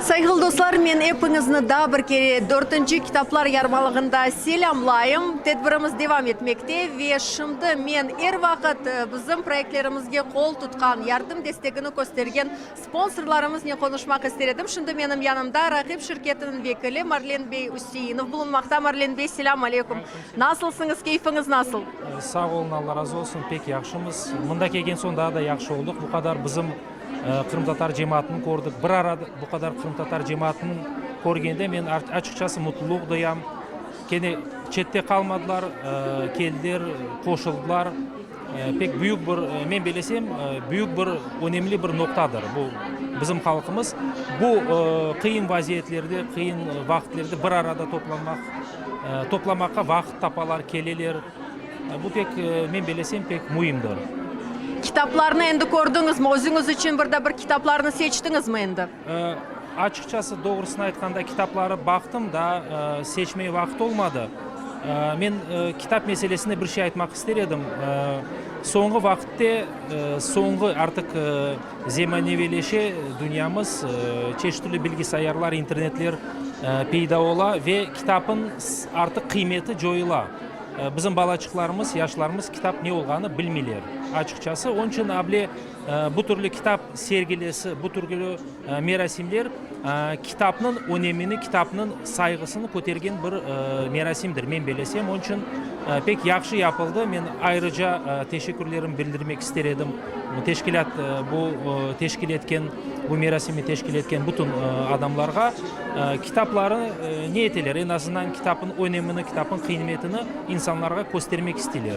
S9: Sayğılı dostlar, men epiñizni daa bir kere dörtünci kitaplar yarmalığında selâmlayım. Tedbirimiz devam etmekte ve şimdi men er vaqıt bizim proyektlerimizge qol tutqan, yardım destegini köstergen Sponsorlarımıznen qonuşmaq ister edim. Şimdi menim yanımda Raqip şirketiniñ vekili Marlen bey Üseinov bulunmaqta. Marlen bey, selâm aleykum. Nasılsıñız, keyfiñiz nasıl?
S11: Sağ olun, Alla razı olsun, pek yahşımız. Mında kelgen soñ daa da yahşı olduq. Bu qadar bizim qırımtatar cemaatını kördik. Bir arada bu qadar qırımtatar cemaatını körgende men açıqçası mutluluq duyam. Kene çette qalmadılar, keldiler, qoşuldılar. Pek büyük bir, men belesem, büyük bir, önemli bir noqtadır bu bizim halqımız. Bu qıyın vaziyetlerde, qıyın vaqıtlerde bir arada toplanmaq, toplamaqqa vaqıt tapalar, keleler. Bu pek, men belesem, pek müimdir.
S9: Kitaplarnı endi kördiñizmi? Özüñiz içün bir de bir kitaplarnı seçtiñizmi endi?
S11: Açıqçası, doğrusını aytqanda, kitapları baqtım, daa seçmege vaqıt olmadı. Men kitap meselesinde bir şey aytmaq ister edim. Soñğı vaqıtte, soñğı artıq zemaneviyleşe dünyamız, çeşit türlü bilgisayarlar, internetler peyda ola ve kitapnıñ artıq qıymeti coyula. Bizim balaçıqlarımız, yaşlarımız kitap ne olğanı bilmeyler. açıqçası. Onıñ içün able bu türlü kitap sergilesi, bu türlü merasimler kitapnıñ önemini, kitapnıñ sayğısını kötergen bir merasimdir, men belesem. Onıñ içün pek yahşı yapıldı. Men ayrıca teşekkürlerimi bildirmek ister edim teşkilât, bu teşkil etken, bu merasimni teşkil etken bütün adamlarğa. Kitapları ne eteler? Eñ azından kitapnıñ önemini, kitapnıñ qıymetini insanlarğa köstermek isteyler.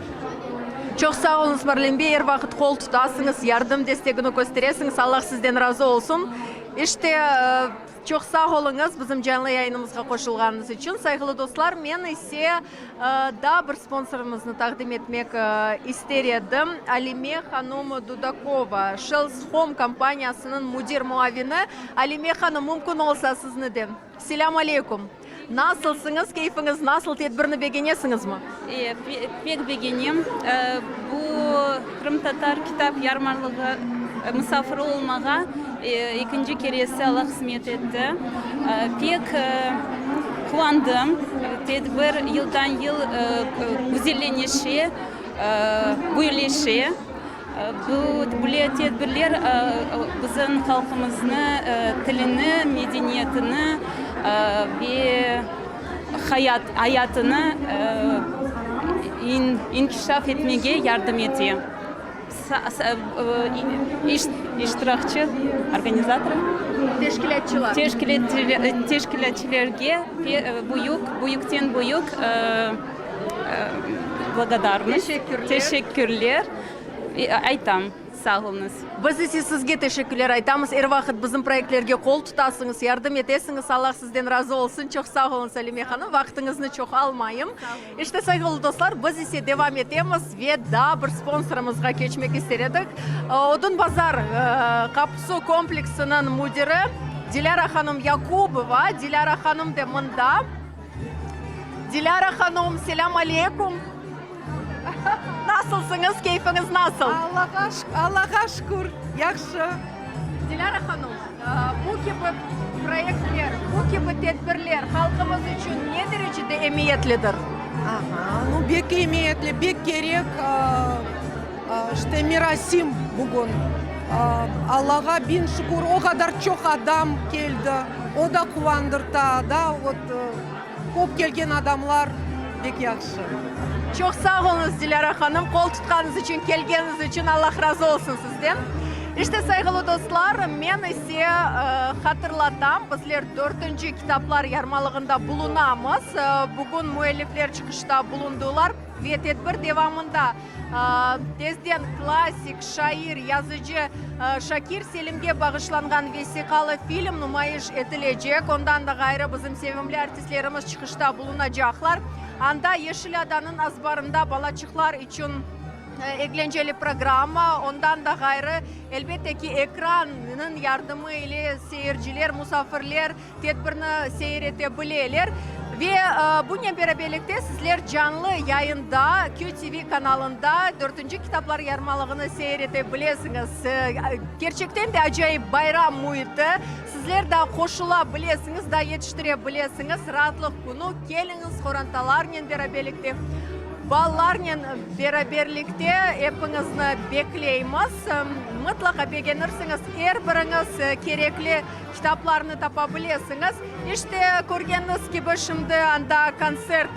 S9: Çoq sağ oluñız, Marlen bey, er vaqıt qol tutasıñız, yardım destegini kösteresiñiz, Allah sizden razı olsun. İşte, çoq sağ oluñız bizim canlı yayınımızğa qoşulğanıñız içün. Sayğılı dostlar, men ise daa bir sponsorımıznı taqdim etmek ister edim, Alime hanum Dudakova, Shells Home kompaniyasınıñ müdir muavini. Alime hanım, mümkün olsa sizni de. Selâm aleyküm! Nasılsıñız, keyfiñiz nasıl, tedbirni begenesiñizmi?
S12: E, pek begenem. Bu qırımtatar kitap yarmarlığı musafiri olmağa ekinci keresi Alla qısmet etti. Pek quvandım. Tedbir yıldan-yıl güzelleneşe, büyüleşe. Bu böyle tedbirler bizim halqımıznı tilini, medeniyetini ve hayat ayatını inkişaf etmege yardım ete. İştirakçı, organizatorı.
S9: Teşkilâtçılar.
S12: Teşkilâtçılarge büyük, büyükten büyük Blagodarnost.
S9: Teşekkürler.
S12: Teşekkürler aytam. Sağ oluñız.
S9: Biz ise sizge teşekkürler aytamız. Er vaqıt bizim proyektlerge qol tutasıñız, yardım etesiñiz. Allah sizden razı olsun. Çoq sağ oluñ, Salime hanım. Vaqtıñıznı çoq almayım. İşte, sayğılı dostlar, biz ise devam etemiz ve daa bir sponsorımızğa keçmek ister edik. Odun bazar qapusu kompleksiniñ müdiri Dilâra hanım Yakubova. Dilâra hanım de mında. Dilâra hanım, selâm aleykum! Nasılsıñız, keyfiñiz nasıl?
S21: Allağa, Allağa şükür, yahşı.
S9: Dilâra hanım, bu kibi proyektler, bu kibi tedbirler halqımız içün ne derecede emiyetlidir?
S21: Aha, nu, bek emiyetli, bek kerek, işte, merasim bugün. Allağa biñ şükür, o qadar çoq adam keldi. O da quvandırta, da, vot, köp kelgen adamlar bek yahşı.
S9: Çoq sağ oluñız, Dilâra hanım, qol tutqanıñız içün, kelgeniñiz içün, Allah razı olsun sizden. İşte, sayğılı dostlar, men ise hatırlatam, bizler dörtünci kitaplar yarmalığında bulunamız. Bugün müellifler çıqışta bulundılar ve tedbir devamında Tezden klassik şair, yazıcı Şakir Selimge bağışlanğan vesiqalı film numayış etilecek. Ondan da ğayrı bizim sevimli artistlerimiz çıqışta bulunacaqlar. Anda Yeşil adanıñ azbarında balaçıqlar içün eglenceli programma, ondan da ğayrı, elbette ki, ekrannıñ yardımı ile seyirciler, musafirler Tedbirni seyir ete bileler. Ve bunen beraberlikte sizler canlı yayında QTV kanalında dörtünci kitaplar yarmalığını seyir ete bilesiñiz. Kerçekten de acayip bayram müiti. Sizler da qoşula bilesiñiz, da yetiştire bilesiñiz. Raatlıq künü, keliñiz qorantalarnen beraberlikte, balalarnen beraberlikte epiñizni bekleymiz. Mıtlaqa begenirsiñiz, er biriñiz kerekli Kitaplarnı tapa bilesiñiz. İşte, körgeniñiz kibi, şimdi anda kontsert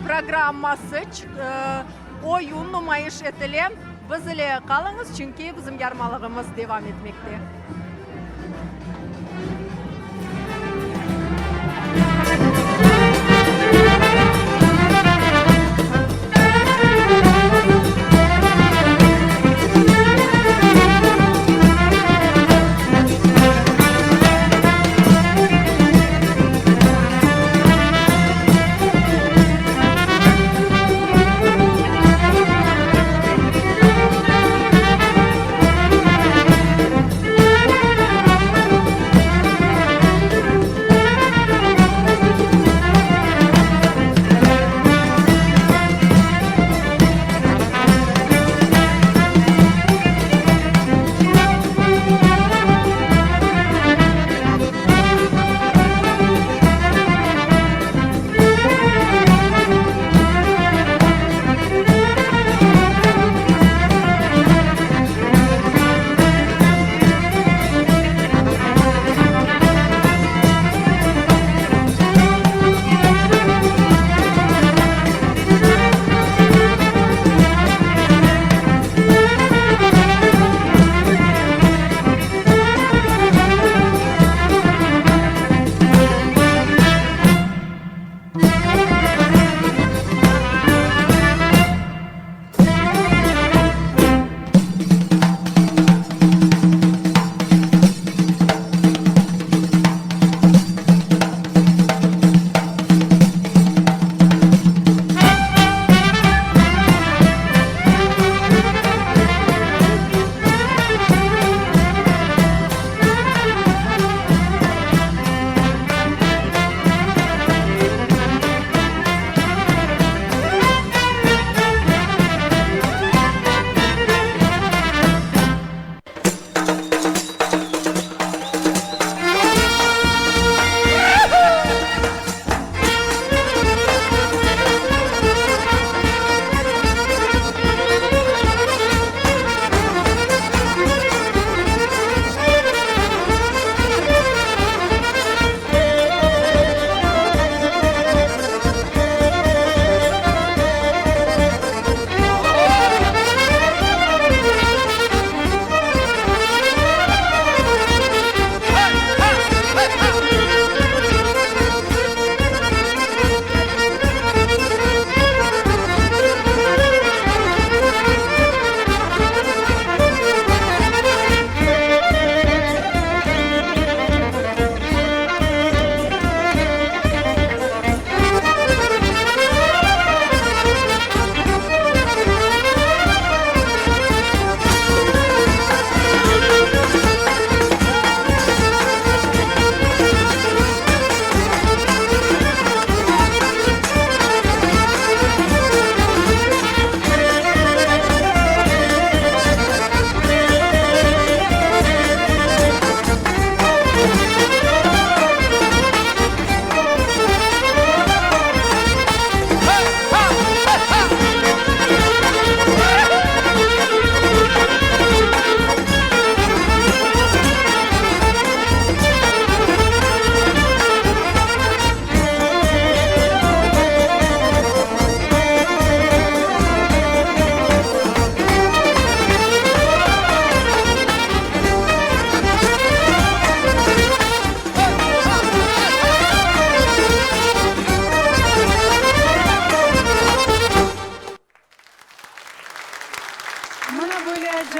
S9: programması, oyun numayış etile. Biz ile qalıñız, çünki bizim yarmalığımız devam etmekte.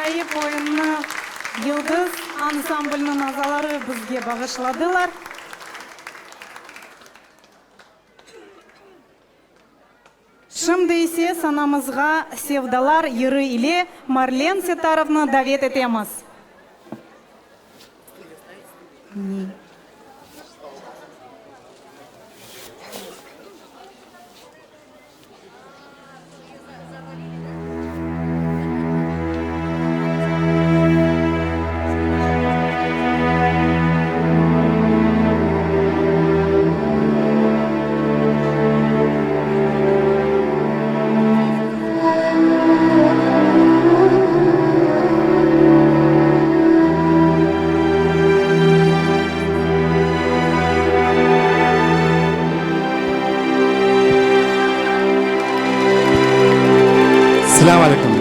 S3: acayip oyunnı Yıldız ansambliniñ azaları bizge bağışladılar. Şimdi ise sanamızğa Sevdalar yırı ile Marlen Settarovnı davet etemiz.
S10: Selâm aleyküm.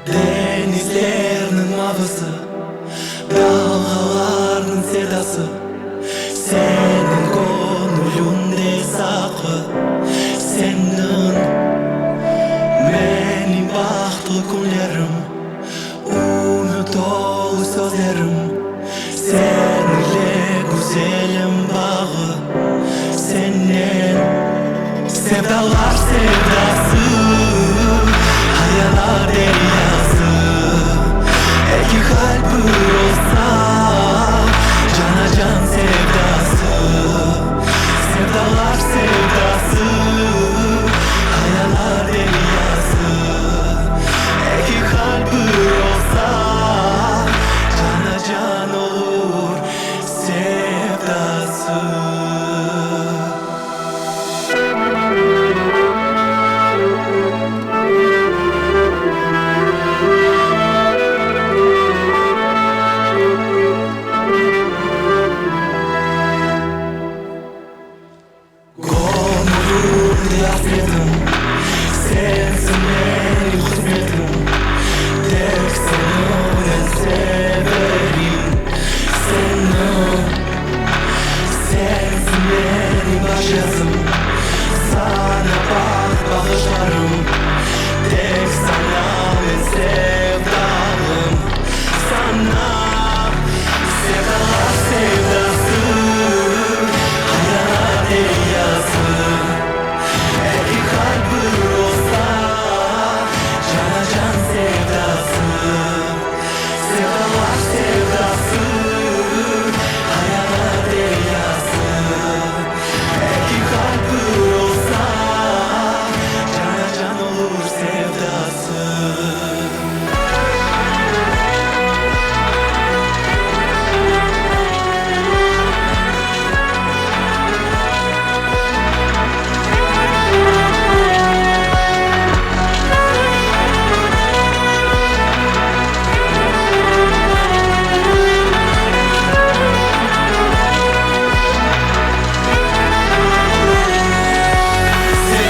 S13: Deñizlerniñ mavısı, dalğalarnıñ sedası, Seniñ köñlüñde saqlı, seniñ Menim bahtlı künlerim, ümüt tolu sözlerim, Seninle güzelim bağlı, sennen Sevdalar sevdası, hayallar deryası, Eki qalp bir olsa, cana-can sevdası. Sevdalar sevdası, hayallar deryası, Eki qalp bir olsa, cana-can olur sevdası. Göñlümde asretim, sensiñ menim qısmetim, Tek seni men severim, seni. Sensiñ menim başyazım, saña baht bağışlarım, Tek saña men sevdalım, saña. Sevdalar sevdası, hayallar deryası, Eki qalp bir olsa, cana-can sevdası. Sevdalar sevdası, hayallar deryası, Eki qalp bir olsa, cana-can olur sevdası.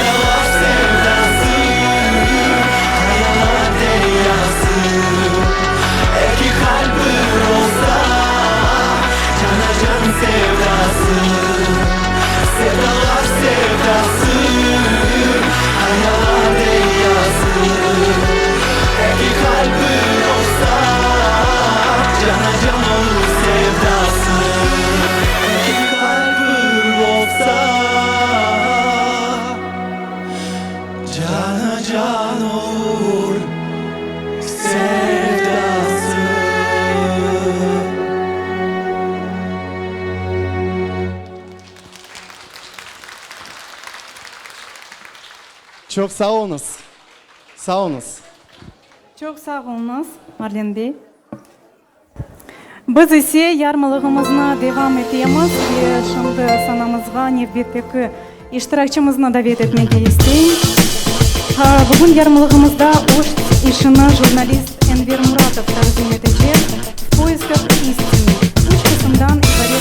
S13: Sevdalar sevdası, hayallar deryası, Eki qalp bir olsa, cana-can sevdası. Sevdalar sevdası, hayallar deryası, Eki qalp bir olsa, cana-can olur sevdası. Eki qalp bir olsa, cana-can olur sevdası.
S10: Çoq sağ oluñız. Sağ oluñız.
S3: Çoq sağ oluñız, Marlen bey. Biz ise yarmalığımıznı devam etemiz ve şimdi sanamızğa nevbetteki iştirakçimizni davet etmege isteyim. Bugün yarmalığımızda öz işini jurnalist Enver Muratov taqdim etecek, V poiskah istiny, üç qısımdan ibaret.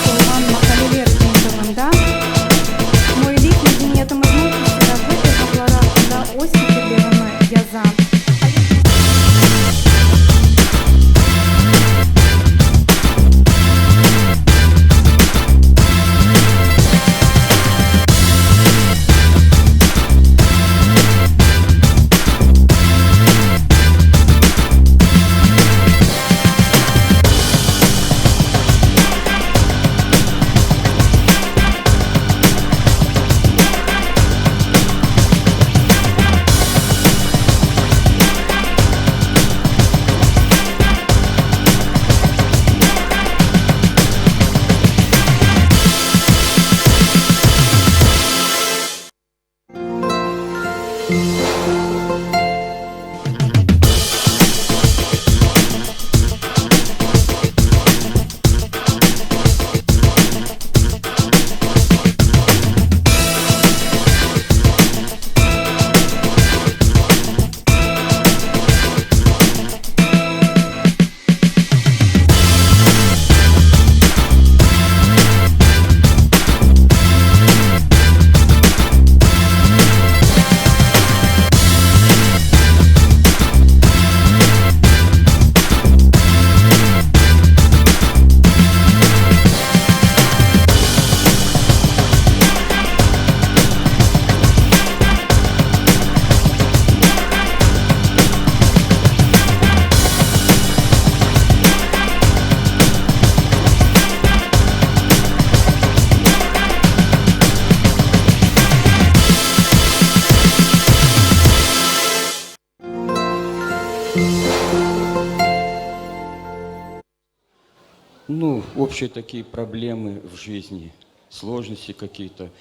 S5: Ну, общие такие проблемы в жизни, сложности какие-то.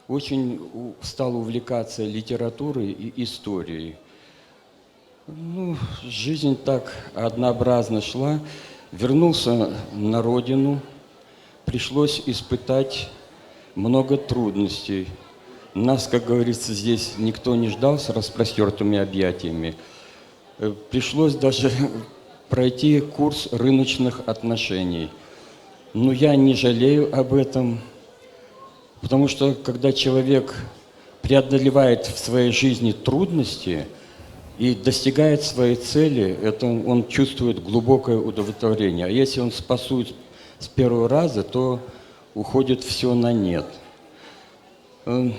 S5: Очень стал увлекаться литературой и историей. Ну, жизнь так однообразно шла. Вернулся на родину, пришлось испытать много трудностей. Нас, как говорится, здесь никто не ждал с распростертыми объятиями. Э, пришлось даже пройти курс рыночных отношений. Но я не жалею об этом, потому что когда человек преодолевает в своей жизни трудности и достигает своей цели, это он чувствует глубокое удовлетворение. А если он спасует с первого раза, то уходит все на нет. Эм,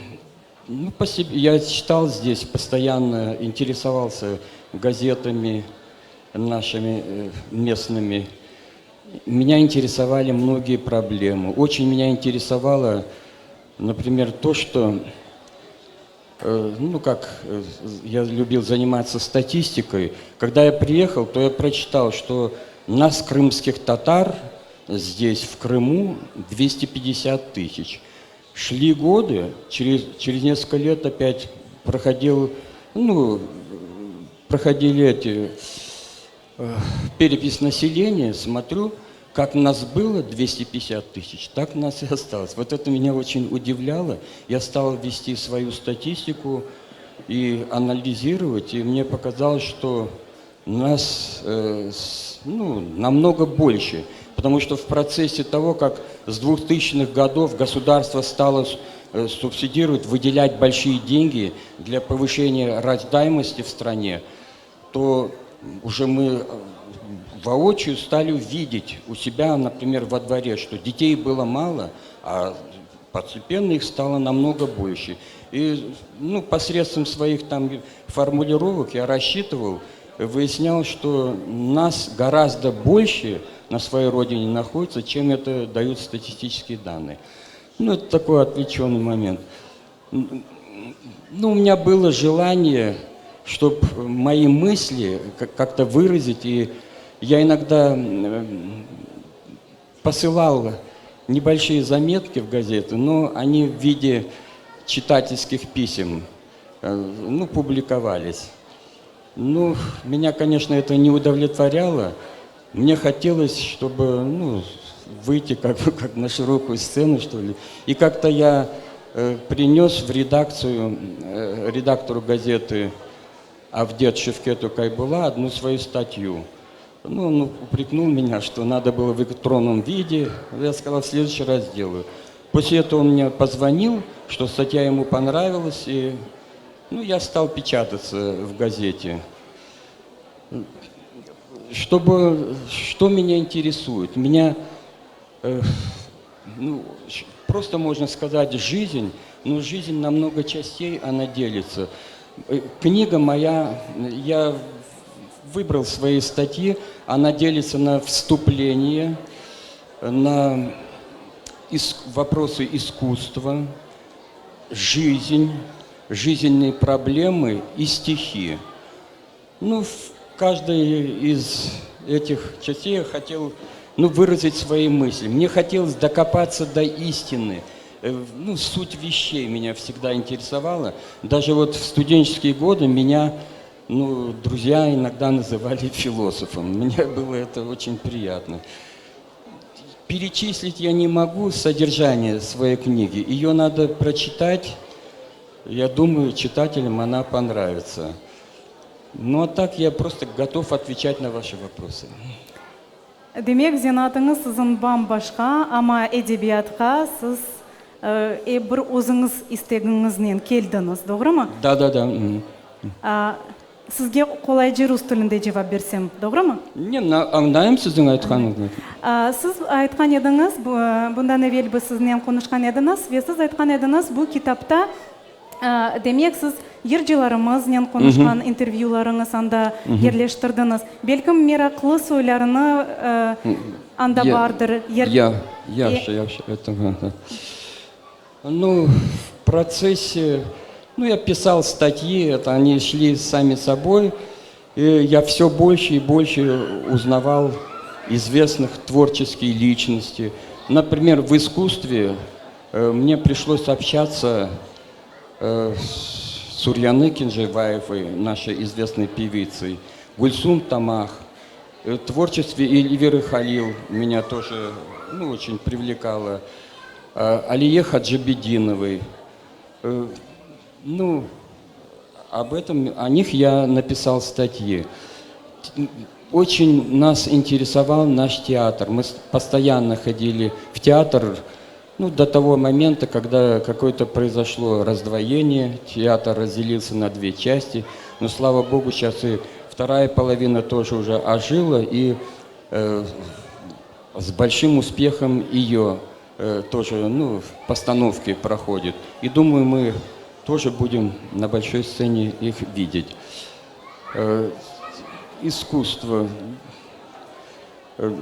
S5: ну, по себе, я читал здесь, постоянно интересовался газетами нашими э, местными. Меня интересовали многие проблемы. Очень меня интересовало, например, то, что, э, ну, как э, я любил заниматься статистикой. Когда я приехал, то я прочитал, что нас, крымских татар, здесь, в Крыму, 250 тысяч. Шли годы, через, через несколько лет опять проходил, ну, проходили эти э, перепись населения, смотрю, как нас было 250 тысяч, так нас и осталось. Вот это меня очень удивляло. Я стал вести свою статистику и анализировать, и мне показалось, что нас э, с, ну, намного больше. Потому что в процессе того, как с 2000-х годов государство стало э, субсидировать, выделять большие деньги для повышения рождаемости в стране, то уже мы э, воочию стали видеть у себя, например, во дворе, что детей было мало, а постепенно их стало намного больше. И ну, посредством своих там формулировок я рассчитывал, выяснял, что нас гораздо больше на своей родине находится, чем это дают статистические данные. Ну, это такой отвлеченный момент. Ну, у меня было желание, чтобы мои мысли как-то выразить, и я иногда посылал небольшие заметки в газеты, но они в виде читательских писем э, ну, публиковались. Ну, меня, конечно, это не удовлетворяло. Мне хотелось, чтобы ну, выйти как бы как на широкую сцену, что ли. И как-то я э, принес в редакцию, э, редактору газеты Авдет Шевкету Кайбула одну свою статью. Ну, он упрекнул меня, что надо было в электронном виде. Я сказал, в следующий раз сделаю. После этого он мне позвонил, что статья ему понравилась, и ну, я стал печататься в газете. Чтобы, что меня интересует? Меня, э, ну, просто можно сказать, жизнь, но жизнь на много частей, она делится. Э, книга моя, я выбрал свои статьи, она делится на вступление, на вопросы искусства, жизнь, жизненные проблемы и стихи. Ну, в каждой из этих частей я хотел ну, выразить свои мысли. Мне хотелось докопаться до истины. Э, ну, суть вещей меня всегда интересовала. Даже вот в студенческие годы меня ну, друзья иногда называли философом. Мне было это очень приятно. Перечислить я не могу содержание своей книги. Ее надо прочитать. Я думаю, читателям она понравится. Ну а так я просто готов отвечать на ваши вопросы.
S3: Demek, zenaatıñız siziñ bam-başqa, amma edebiyatqa siz ep bir özüñiz istegiñiznen keldiñiz, doğrumı?
S5: Da, da, da.
S3: Sizge qolayca rus tilinde cevap bersem, doğrumı?
S5: Ne, añlayım siziñ aytqanıñıznı.
S3: Siz aytqan ediñiz, bundan evel biz siznen qonuşqan ediñiz, ve siz aytqan ediñiz, bu kitapta, demek, siz yırcılarımıznen qonuşqan intervyularıñız anda yerleştirdiñiz. Belkim, meraqlı soylarını anda bardır.
S5: Ya, yahşı, yahşı. Ну, в процессе, ну, я писал статьи, это они шли сами собой, и я все больше и больше узнавал. известных творческие личности. Например, в искусстве э, мне пришлось общаться э, с Сурьяной Кенжебаевой, нашей известной певицей, Гульсум Тамах. Э, творчестве Эльвиры Халил меня тоже ну, очень привлекало. Алие Хаджибединовой. Ну, об этом, о них я написал статьи. Очень нас интересовал наш театр. Мы постоянно ходили в театр, ну, до того момента, когда какое-то произошло раздвоение, театр разделился на две части. Но, слава богу, сейчас и вторая половина тоже уже ожила, и э, с большим успехом ее э, тоже ну, постановки проходит. И думаю, мы тоже будем на большой сцене их видеть. Э, искусство, э,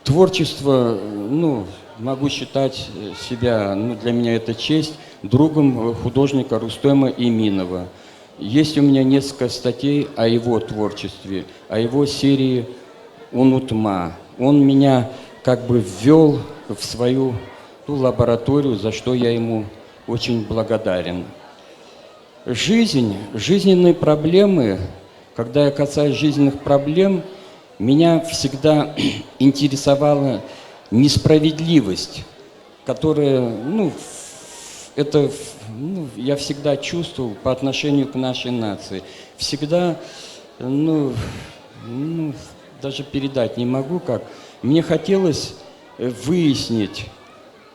S5: творчество, ну, могу считать себя, ну, для меня это честь, другом художника Рустема Иминова. Есть у меня несколько статей о его творчестве, о его серии «Унутма». Он меня как бы ввел в свою ту лабораторию, за что я ему очень благодарен. Жизнь, жизненные проблемы, когда я касаюсь жизненных проблем, меня всегда интересовала несправедливость, которая, ну, это ну, я всегда чувствовал по отношению к нашей нации. Всегда, ну, ну, даже передать не могу как. Мне хотелось э, выяснить,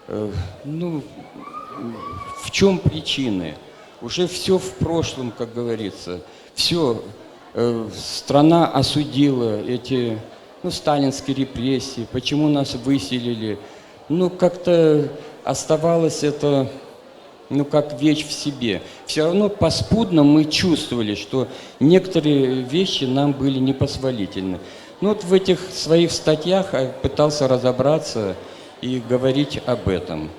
S5: э, ну, в чем причины. Уже все в прошлом, как говорится. Все, э, страна осудила эти ну, сталинские репрессии, почему нас выселили. Ну, как-то оставалось это, ну, как вещь в себе. Все равно поспудно мы чувствовали, что некоторые вещи нам были непозволительны. Ну, вот в этих своих статьях я пытался разобраться и говорить об этом.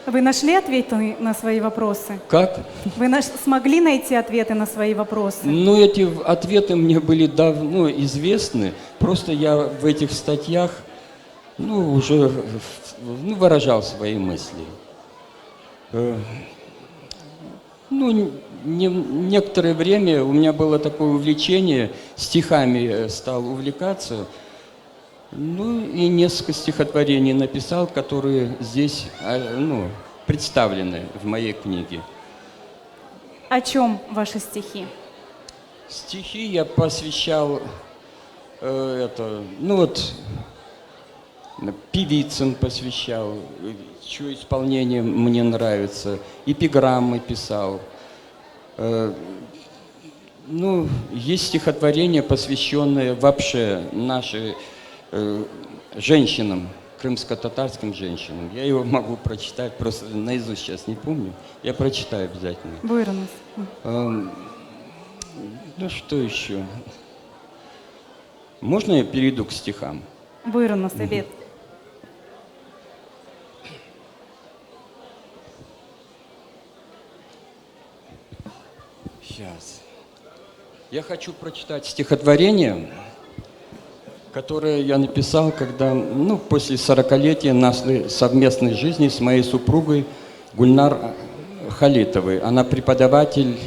S3: Вы нашли ответы на свои вопросы?
S5: Как?
S3: Вы наш смогли найти ответы на свои вопросы?
S5: Ну, эти ответы мне были давно известны. Просто я в этих статьях ну, уже ну, выражал свои мысли. Э, ну, не, некоторое время у меня было такое увлечение, стихами э, стал увлекаться. Ну, и несколько стихотворений написал, которые здесь а, ну, представлены в моей книге.
S3: О чем ваши стихи?
S5: Стихи я посвящал э, это, ну вот, певицам посвящал, чье исполнение мне нравится, эпиграммы писал. Э, ну, есть стихотворение, посвященное вообще нашей э, женщинам, крымско-татарским женщинам. Я его могу прочитать, просто наизусть сейчас не помню. Я прочитаю обязательно.
S3: Buyurıñız.
S5: Эм, ну, что еще? Можно я перейду к стихам?
S3: Buyurıñız, ebet.
S5: Сейчас. Я хочу прочитать стихотворение, которое я написал, когда, ну, после сорокалетия нашей совместной жизни с моей супругой Гульнар Халитовой. Она преподаватель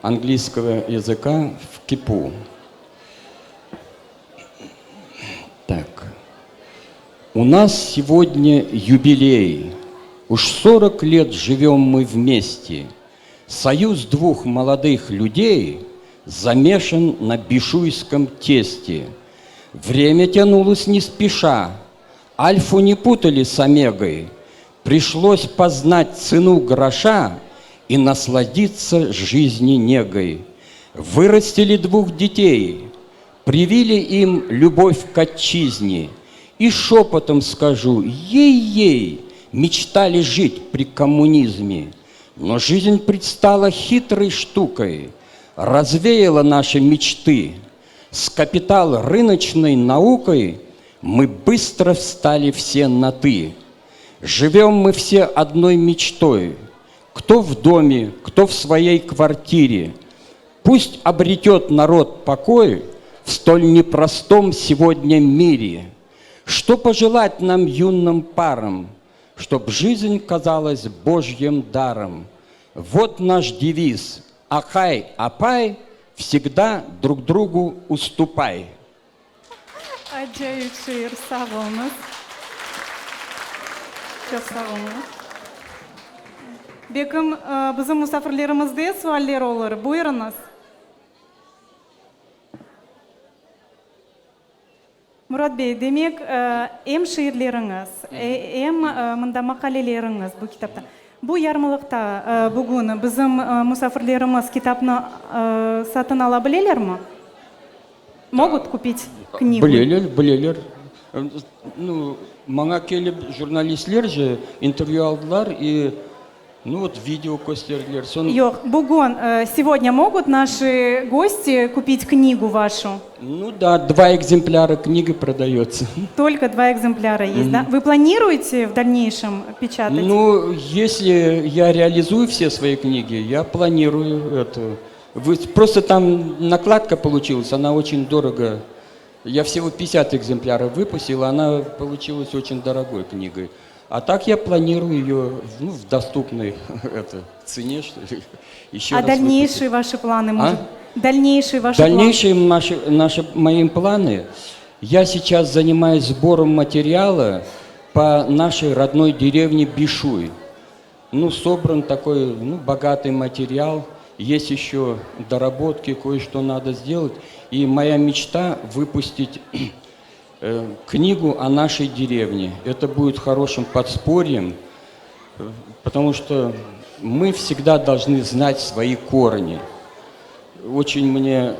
S5: английского языка в КИПУ. Так. У нас сегодня юбилей. Уж 40 лет живем мы вместе. Союз двух молодых людей замешан на бишуйском тесте. Время тянулось не спеша, Альфу не путали с омегой. Пришлось познать цену гроша и насладиться жизни негой. Вырастили двух детей, привили им любовь к отчизне. И шепотом скажу, ей-ей, мечтали жить при коммунизме. Но жизнь предстала хитрой штукой, развеяла наши мечты. С капитал рыночной наукой мы быстро встали все на «ты». Живем мы все одной мечтой. Кто в доме, кто в своей квартире. Пусть обретет народ покой в столь непростом сегодня мире. Что пожелать нам юным парам, Чтоб жизнь казалась Божьим даром? Вот наш девиз: Aqay, apay, всегда друг другу уступай.
S3: Acayip şiir, sağ oluñız. Çoq sağ oluñız. Belkim, bizim musafirlerimizde sualler olur. Buyurıñız. Murat bey, demek, em şiirleriñiz, em mında maqaleleriñiz bu kitapta. Bu yarmalıqta bugün bizim musafirlerimiz kitapnı satın ala bilelermi? Mogut kupit knigu?
S5: Bileler, bileler. Nu, maña kelip jurnalistler je intervyu aldılar i, nu vot, video kösterdiler. Soñ.
S3: Yoq, bugün, segodnâ mogut naşı gosti kupit knigu vaşu?
S5: Nu da, dva ekzemplyara knigi prodayotsa.
S3: Tolko dva ekzemplyara est, da? Vı planiruете v dalneyşem peçatat?
S5: Nu, esli ya realizuyu vse svoi knigi, ya planiruyu eto. Prosto tam nakladka poluçilas, ona oçen dorogo. Ya vsego 50 ekzemplârov vıpustil, ona poluçilas oçen dorogoy knigой. A tak ya planiruyu eyo, nu, v dostupnoy eto tsene, çto li, eşçe
S3: A
S5: raz vıpustit.
S3: dalneyşie vaşi planı,
S5: A?
S3: может, dalneyşie vaşi planı?
S5: Dalneyşie naşı, naşı, moim planı, ya seyças zanimayus sborом materiala po našey rodnoy derevne Bişuy. Nu, sobran takoy, nu, bogatый material, est eşçe dorabotkı, koye-çto nado sdelat. I moya meçta vıpustit knigu o našey derevne. Eto budet horoşim podsporyem, potomu çto mı vsegda dolžnı znat svoi korni. Oçen mne,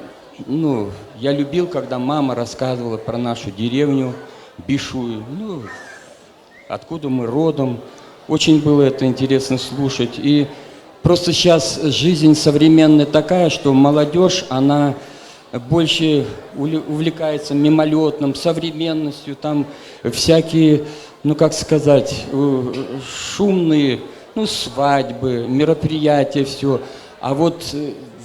S5: nu, ya lübil, kogda mama rasskazyvala pro našu derevnü Bişuy, nu, Otkuda mı rodom. Oçen bylo eto interesno sluşat. I prosto seyças jizn sovremennaya takaya, çto molodej, ona bolşe uvlekayetsya mimoletnım, sovremennostyu, tam vsyakiye, nu kak skazat, şumnıye, nu svadbı, meropriyatiya, vsyo. A vot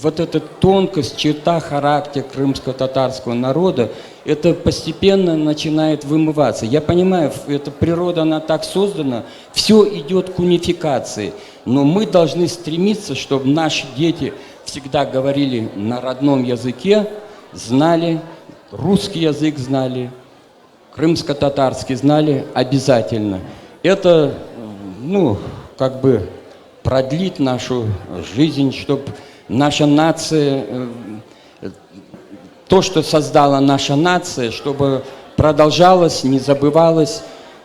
S5: vot eta tonkost, çerta harakter krımsko-tatarskogo naroda, eto postepenno naçinayet vımıvatsya. Ya ponimayu, eto priroda, ona tak sozdana, vsyo idet k unifikatsii, no mı dolžnı stremitsya, çtob naşı deti vsegda govorili na rodnom yazıke, znali, russkiy yazık znali, krımsko-tatarskiy znali obязательно. Eto, nu, kak bı prodlit našu jizn, çtob naşa natsiya, to, çto sozdala naşa natsiya, çtobı prodolžalos, ne zabıvalos,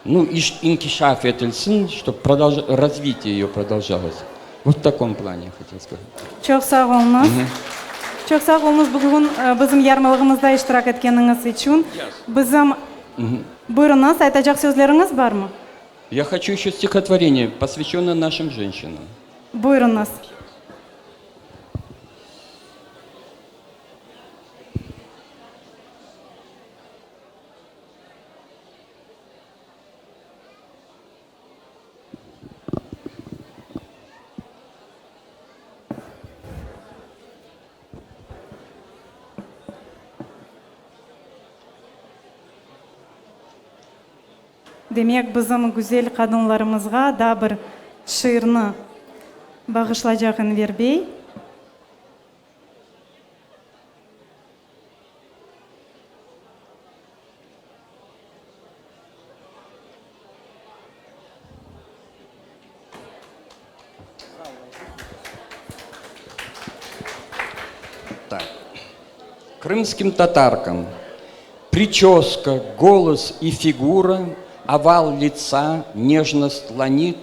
S5: nu, inkişaf etilsin, çtob razvitiye eyo prodolžalos. Vot v takom plane ya hotel skazat.
S3: Çoq sağ oluñız. Çoq sağ oluñız bugün bizim yarmalığımızda iştirak etkeniñiz içün. Bizim Buyurıñız, aytacaq sözleriñiz barmı?
S5: Ya hoçu eşçe stihotvoreniye, posvyaşçennoye našim jenşinam.
S3: Buyurıñız. Demek, bizim güzel qadınlarımızğa daa bir şiirni bağışlaycaq Enver bey.
S5: Tak. Krımskim tatarkam. Priçöska, golos i figura, oval litsa, nejnost lanit,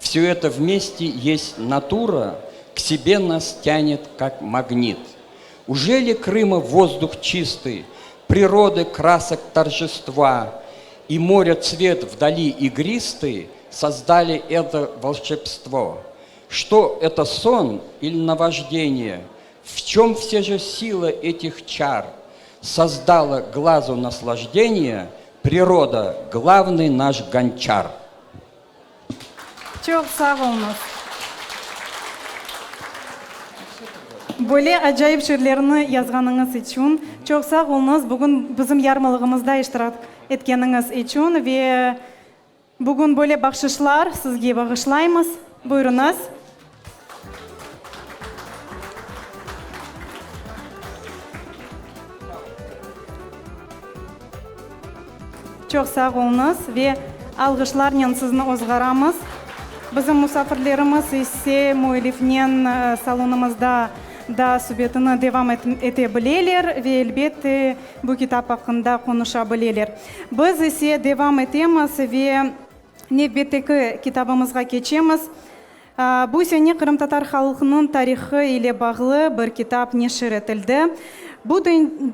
S5: vsё eto vmeste est natura, k sebe nas tânet, kak magnit. Ужели Крыма воздух чистый, природы красок торжества и моря цвет вдали игристый создали это волшебство? Что это сон или наваждение? В чем все же сила этих чар? Создала глазу наслаждение природа, главный наш гончар.
S3: Çoq sağ oluñız. Böyle acayip şiirlerni yazğanıñız içün çoq sağ oluñız. Bugün bizim yarmalığımızda iştirak. etkeniñiz içün ve bugün böyle bahşışlar sizge bağışlaymız. Buyurıñız. Çoq sağ oluñız ve alğışlarnen sizni ozğaramız. Bizim musafirlerimiz ise müellifnen salonımızda daa subetini devam ete bileler ve, elbette, bu kitap aqqında qonuşa bileler. Biz ise devam etemiz ve nevbetteki kitabımızğa keçemiz. Bu sene qırımtatar halqınıñ tarihı ile bağlı bir kitap neşir etildi. Bu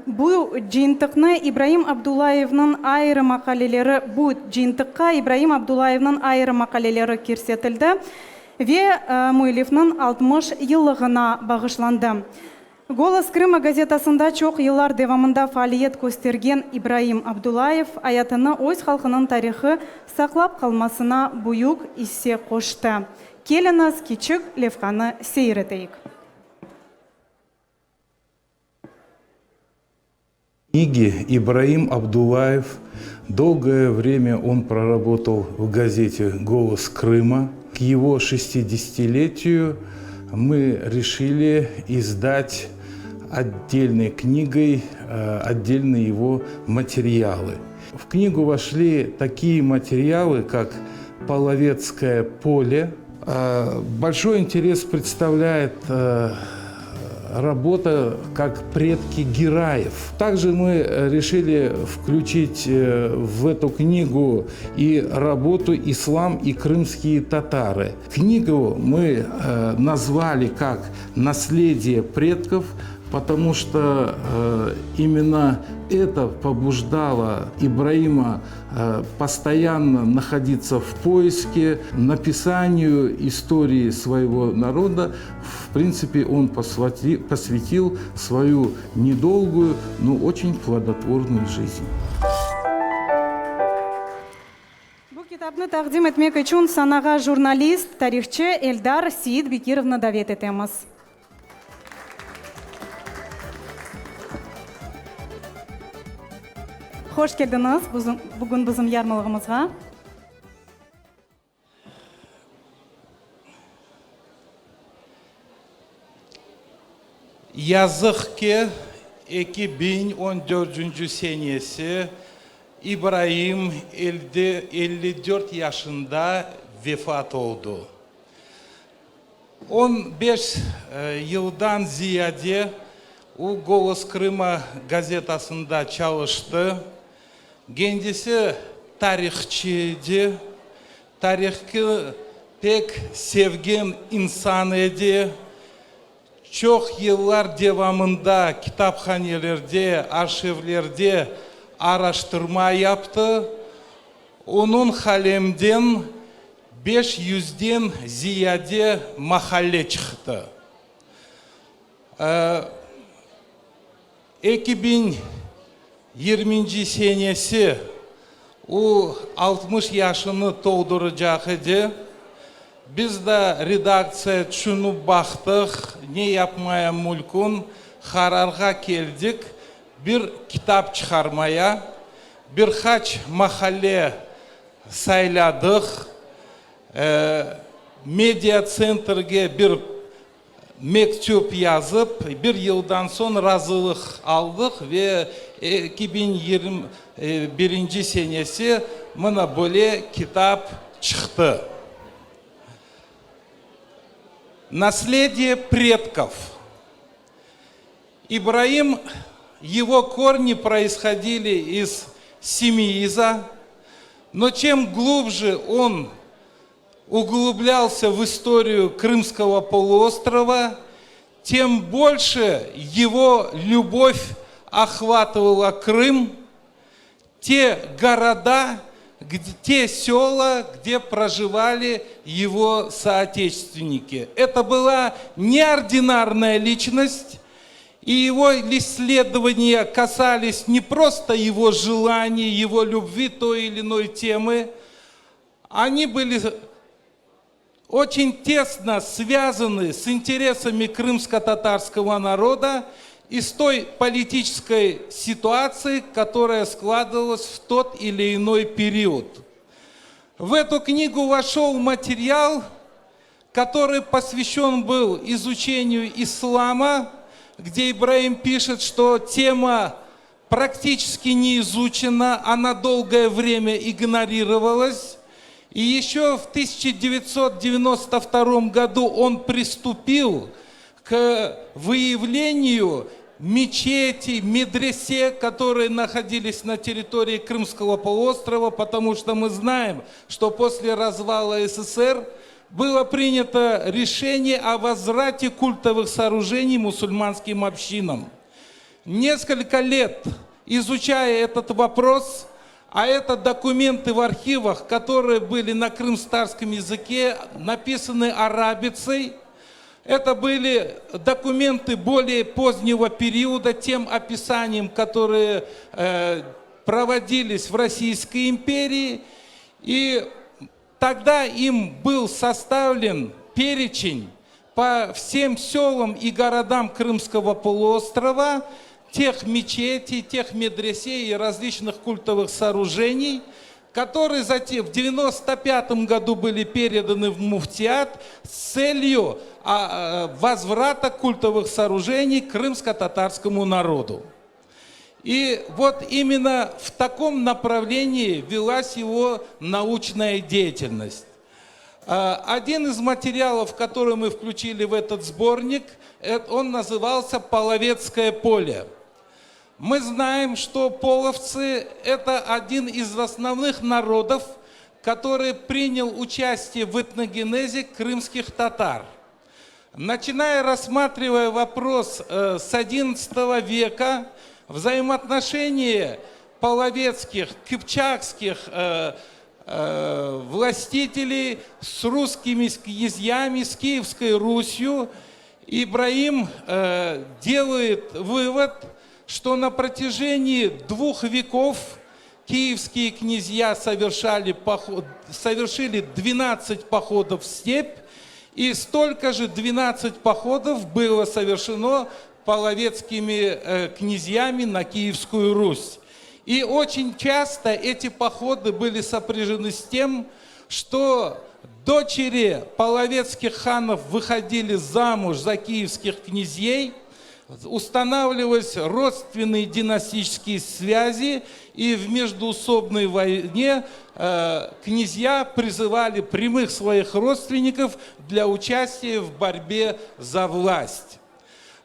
S3: bu cıyıntıqnı İbraim Abdullayevniñ ayrı maqaleleri bu cıyıntıqqa İbraim Abdullayevniñ ayrı maqaleleri kirsetildi ve müellifniñ 60 yıllığına bağışlandı. Golos Krıma gazetasında çoq yıllar devamında faaliyet köstergen İbraim Abdullayev ayatını öz halqınıñ tarihı saqlap qalmasına büyük isse qoştı. Keliñiz, kiçik levhanı seyir eteyik.
S14: Книги Ибраим Абдулаев. Долгое время он проработал в газете «Голос Крыма». К его 60-летию мы решили издать отдельной книгой э, отдельные его материалы. В книгу вошли такие материалы, как «Половецкое поле». Э, большой интерес представляет э, работа как предки Гераев. Также мы решили включить э, в эту книгу и работу «Ислам и крымские татары». Книгу мы э, назвали как «Наследие предков», потому что э, именно это побуждало Ибраима э, постоянно находиться в поиске, написанию истории своего народа. В принципе, он посвятил свою недолгую, но очень плодотворную жизнь.
S3: Bu kitapnı taqdim etmek içün sanağa jurnalist, tarihçı Eldar Seyitbekirovnı davet etemiz. Hoş keldiñiz bugün bizim yarmalığımızğa.
S14: Yazıq ki, 2014 senesi İbraim 54 yaşında vefat oldu. 15 yıldan ziyade o Golos Krıma gazetasında çalıştı. Kendisi tarihçı edi, tarihqı pek sevgen insan edi. Çoq yıllar devamında kitaphanelerde, arşivlerde araştırma yaptı. Onıñ qalemden 500-den ziyade maqale çıqtı. 2020 senesi o 60 yaşını tolduracaq edi. Biz de redaktsiya tüşünip baqtıq, ne yapmaya mümkün, qararğa keldik, bir kitap çıqarmaya, bir qaç maqale sayladıq, media-tsentrge bir mektüp yazıp, bir yıldan soñ razılıq aldıq ve 2021 senesi mına böyle kitap çıqtı. Наследие предков. Ибраим, его корни происходили из Симеиза, но чем глубже он углублялся в историю Крымского полуострова, тем больше его любовь охватывала Крым, те города, где, те села, где проживали его соотечественники. Это была неординарная личность, и его исследования касались не просто его желаний, его любви той или иной темы, они были очень тесно связаны с интересами крымско-татарского народа. Из той политической ситуации, которая складывалась в тот или иной период. В эту книгу вошел материал, который посвящен был изучению ислама, где Ибраим пишет, что тема практически не изучена, она долгое время игнорировалась. И еще в 1992 году он приступил к выявлению мечети, медресе, которые находились на территории Крымского полуострова, потому что мы знаем, что после развала СССР было принято решение о возврате культовых сооружений мусульманским общинам. Несколько лет изучая этот вопрос, а это документы в архивах, которые были на крымстарском языке, написаны арабицей, это были документы более позднего периода, тем описанием, которые э, проводились в Российской империи. И тогда им был составлен перечень по всем селам и городам Крымского полуострова, тех мечетей, тех медресе и различных культовых сооружений, которые затем в 1995 году были переданы в муфтиат с целью а, а, возврата культовых сооружений крымско-татарскому народу. И вот именно в таком направлении велась его научная деятельность. А, один из материалов, который мы включили в этот сборник, он назывался «Половецкое поле». Мы знаем, что половцы – это один из основных народов, который принял участие в этногенезе крымских татар. Начиная рассматривая вопрос э, с XI века, взаимоотношения половецких, кыпчакских э, э, властителей с русскими князьями, с Киевской Русью, Ибраим делает вывод – что на протяжении двух веков киевские князья совершали поход, совершили 12 походов в степь, и столько же 12 походов было совершено половецкими э, князьями на Киевскую Русь. И очень часто эти походы были сопряжены с тем, что дочери половецких ханов выходили замуж за киевских князей – устанавливались родственные династические связи, и в междуусобной войне э, князья призывали прямых своих родственников для участия в борьбе за власть.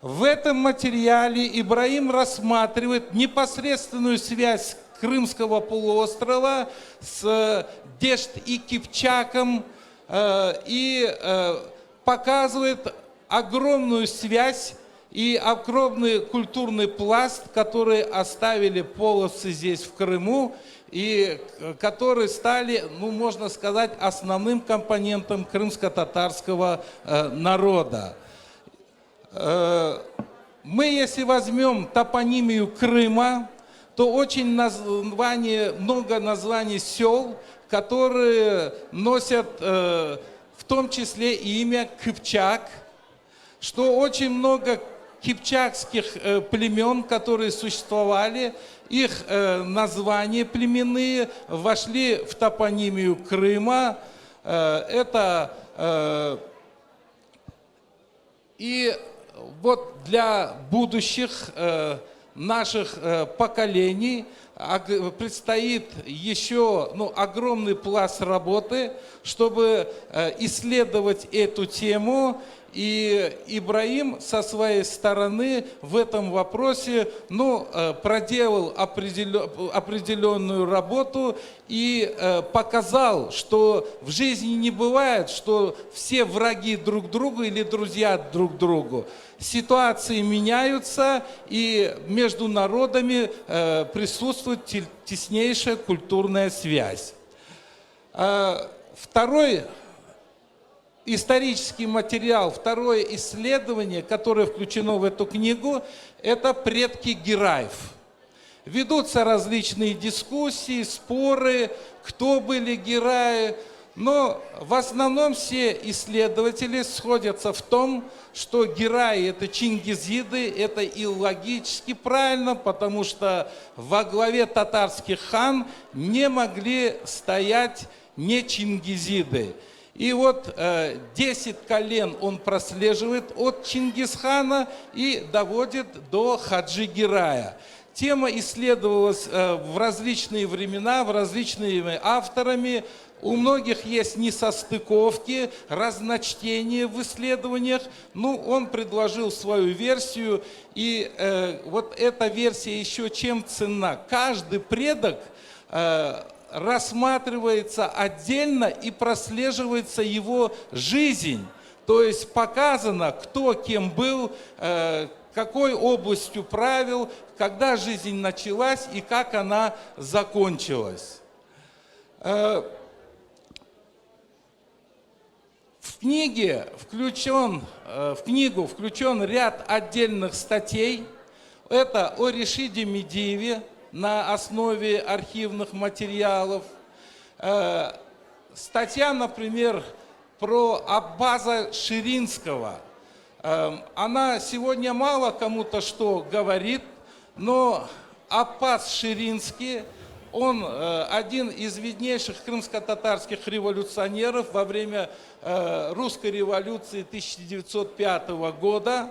S14: В этом материале Ибраим рассматривает непосредственную связь Крымского полуострова с Дешт и Кипчаком э, и э, показывает огромную связь и огромный культурный пласт, который оставили половцы здесь, в Крыму, и которые стали, ну, можно сказать, основным компонентом крымско-татарского э, народа. Э, мы, если возьмем топонимию Крыма, то очень название, много названий сел, которые носят э, в том числе имя Кыпчак, что очень много кипчакских э, племен, которые существовали, их э, названия племенные вошли в топонимию Крыма. Э, это и вот для будущих наших поколений предстоит еще ну, огромный пласт работы, чтобы исследовать эту тему и Ибраим со своей стороны в этом вопросе ну, э, проделал определенную работу и э, показал, что в жизни не бывает, что все враги друг другу или друзья друг другу. Ситуации меняются, и между народами э, присутствует теснейшая культурная связь. Второй исторический материал, второе исследование, которое включено в эту книгу, это предки Гераев. Ведутся различные дискуссии, споры, кто были Гераи. Но в основном все исследователи сходятся в том, что Гераи это чингизиды, это и логически правильно, потому что во главе татарских хан не могли стоять не чингизиды. И вот 10 э, колен он прослеживает от Чингисхана и доводит до Хаджи Герая. Тема исследовалась э, в различные времена, в различными авторами. У многих есть несостыковки, разночтения в исследованиях. Ну, он предложил свою версию, и э, вот эта версия еще чем ценна? Каждый предок э, рассматривается отдельно и прослеживается его жизнь. То есть показано, кто кем был, э, какой областью правил, когда жизнь началась и как она закончилась. Э, в книге включен, э, в книгу включен ряд отдельных статей. Это о Решиде Медиеве на основе архивных материалов. Э, статья, например, про Аббаза Ширинского. Эм, она сегодня мало кому-то что говорит, но Аббас Ширинский, он э, один из виднейших крымско-татарских революционеров во время э, русской революции 1905 года.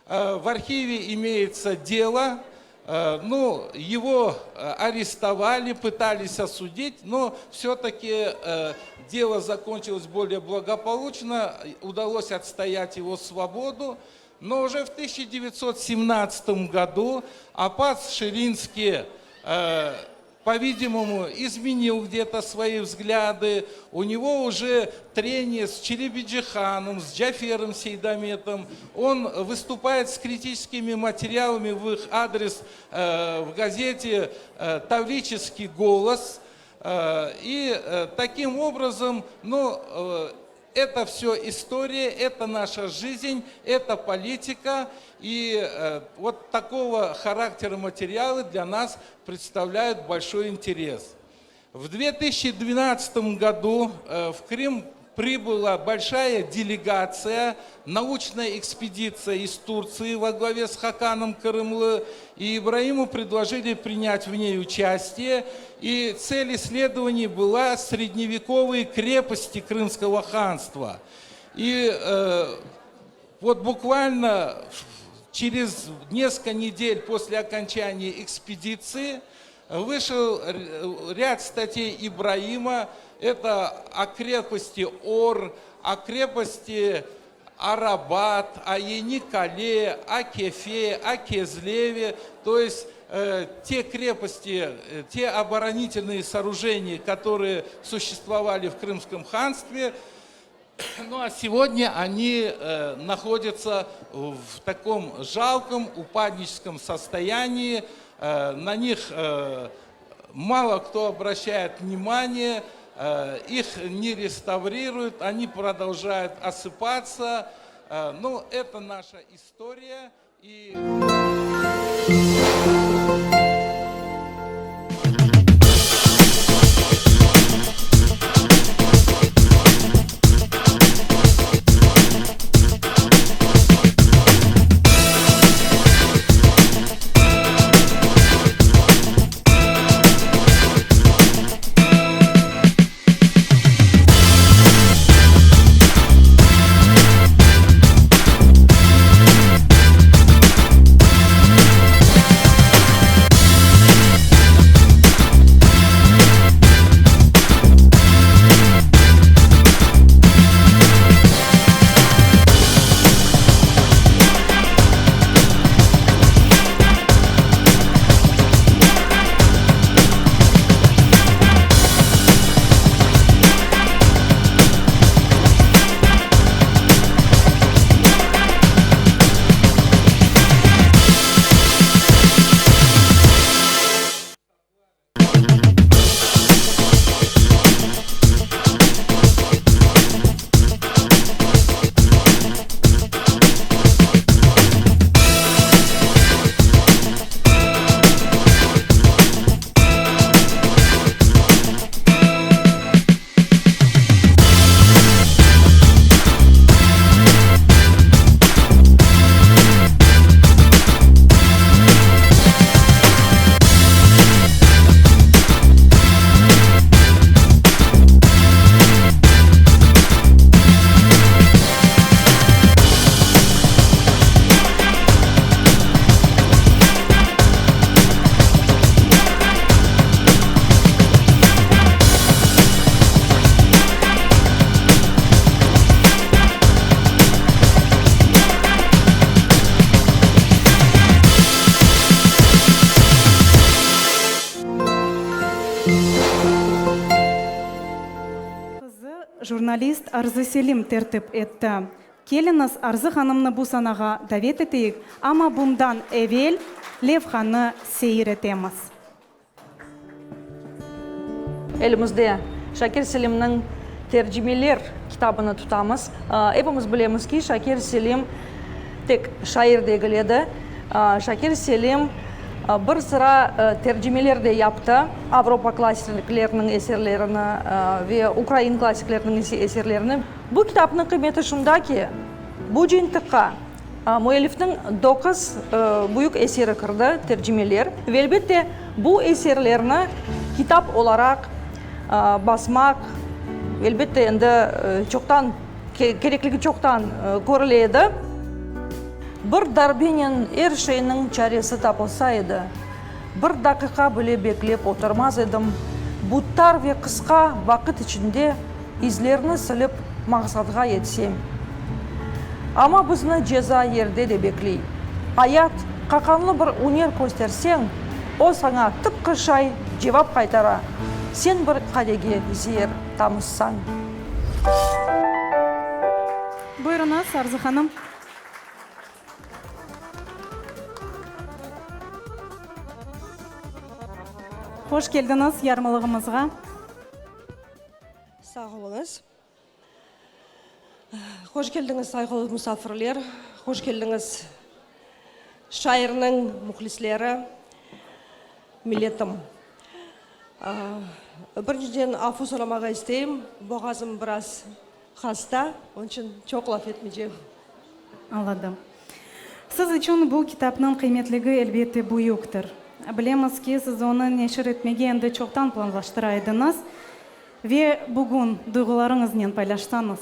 S14: Э, в архиве имеется дело, ну, его арестовали, пытались осудить, но все-таки дело закончилось более благополучно, удалось отстоять его свободу. Но уже в 1917 году Апас Ширинский по-видимому, изменил где-то свои взгляды. У него уже трение с Челебиджиханом, с Джафером Сейдаметом. Он выступает с критическими материалами в их адрес э, в газете э, «Таврический голос». Э, и таким образом, ну, это все история, это наша жизнь, это политика. И э, вот такого характера материалы для нас представляют большой интерес. В 2012 году э, в Крым прибыла большая делегация, научная экспедиция из Турции во главе с Хаканом Карымлы, и Ибраиму предложили принять в ней участие. И цель исследований была средневековые крепости Крымского ханства. И э, вот буквально через несколько недель после окончания экспедиции вышел ряд статей Ибраима, это о крепости Ор, о крепости Арабат, о Еникале, о Кефе, о Кезлеве. То есть э, те крепости, э, те оборонительные сооружения, которые существовали в Крымском ханстве, ну а сегодня они э, находятся в таком жалком упадническом состоянии, э, на них э, мало кто обращает внимание, Э, их не реставрируют, они продолжают осыпаться. Э, ну, это наша история. И...
S3: jurnalist Arzı Selim tertip etti. Keliñiz, Arzı hanımnı bu sanağa davet eteyik, amma bundan evel levhanı seyir etemiz.
S4: Elimizde Şakir Selimniñ Tercimeler kitabını tutamız. Epimiz bilemiz ki, Şakir Selim tek şair degil edi. Şakir Selim bir sıra tercimeler de yaptı, Avropa klassikleriniñ eserlerini ve ukrain klassikleriniñ eserlerini. Bu kitapnıñ qıymeti şunda ki, bu cıyıntıqqa Müellifniñ doquz büyük eseri kirdi, tercimeler, ve elbette, bu eserlerni kitap olaraq basmaq, elbette, endi çoqtan kerekligi çoqtan körüle edi. Bir darbenen er şeyniñ çaresi tapılsa edi, bir daqiqa bile beklep oturmaz edim, bu tar ve qısqa vaqıt içinde İzlerni silip, maqsadğa yetsem. Amma bizni ceza yerde de bekley. Ayat, qaqanlı bir üner kösterseñ, o saña tıpqı şay cevap qaytara, sen bir qadege zeer tamızsañ.
S3: Buyurıñız, Arzı hanım. Hoş keldiñiz yarmalığımızğa.
S15: Sağ oluñız. Hoş keldiñiz, sayğılı musafirler, hoş keldiñiz, şairniñ mühlisleri, milletim. Birinciden afu soramağa isteyim, boğazım biraz hasta, onıñ içün çoq laf etmeycem.
S3: Añladım. Siz içün bu kitapnıñ qıymetligi, elbette, büyüktir. Bilemiz ki, siz onı neşir etmege endi çoqtan planlaştıra ediñiz. Ve bugün duyğularıñıznen paylaşsañız.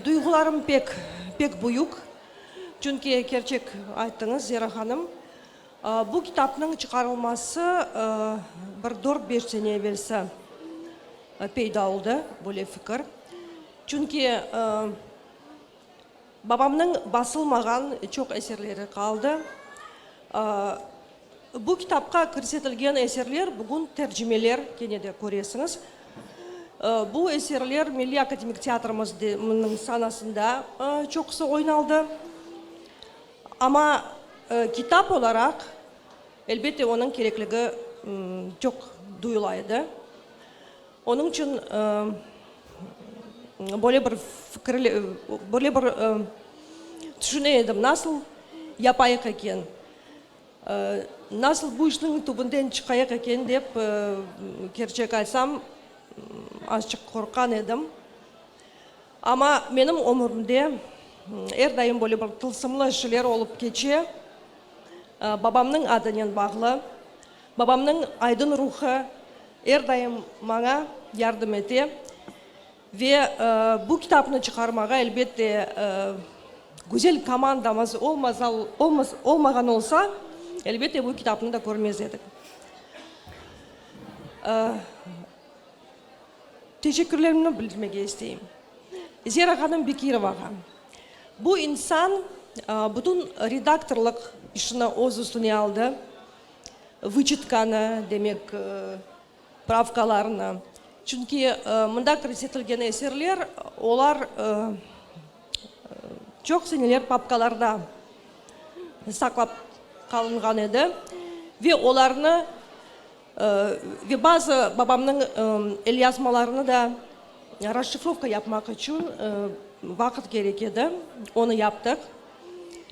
S15: Duyğularım pek, pek büyük. Çünki, kerçek ayttıñız, Zera hanım, bu kitapnıñ çıqarılması bir dört-beş sene evelsi peyda oldı, böyle fikir. Çünki babamnıñ basılmağan çoq eserleri qaldı. Bu kitapqa kirsetilgen eserler bugün tercimeler, kene de köresiñiz. Bu eserler Milliy akademik teatrimizniñ sanasında çoqusı oynaldı. Amma kitap olaraq, elbette, onıñ kerekligi çoq duyula edi. Onıñ içün böyle bir fikir, böyle bir tüşüne edim, nasıl yapayıq eken, nasıl bu işniñ tübünden çıqayıq eken dep, kerçek aytsam, azçıq qorqqan edim. Amma menim ömürimde er daim böyle bir tılsımlı şeyler olıp keçe, babamnıñ adınen bağlı. Babamnıñ aydın ruhı er daim maña yardım ete ve bu kitapnı çıqarmağa, elbette, güzel komandamız olmağan olsa, elbette, bu kitapnı da körmez edik. Teşekkürlerimni bildirmege isteyim Zera hanım Bekirovağa. Bu insan bütün redaktorlıq işini öz üstüne aldı. Vıçıtkanı, demek, pravkalarnı. Çünki mında kirsetilgen eserler, olar çoq seneler papkalarda saqlap qalınğan edi ve olarnı ve bazı babamnıñ elyazmalarını da rasşifrovka yapmaq içün vaqıt kerek edi, onı yaptıq.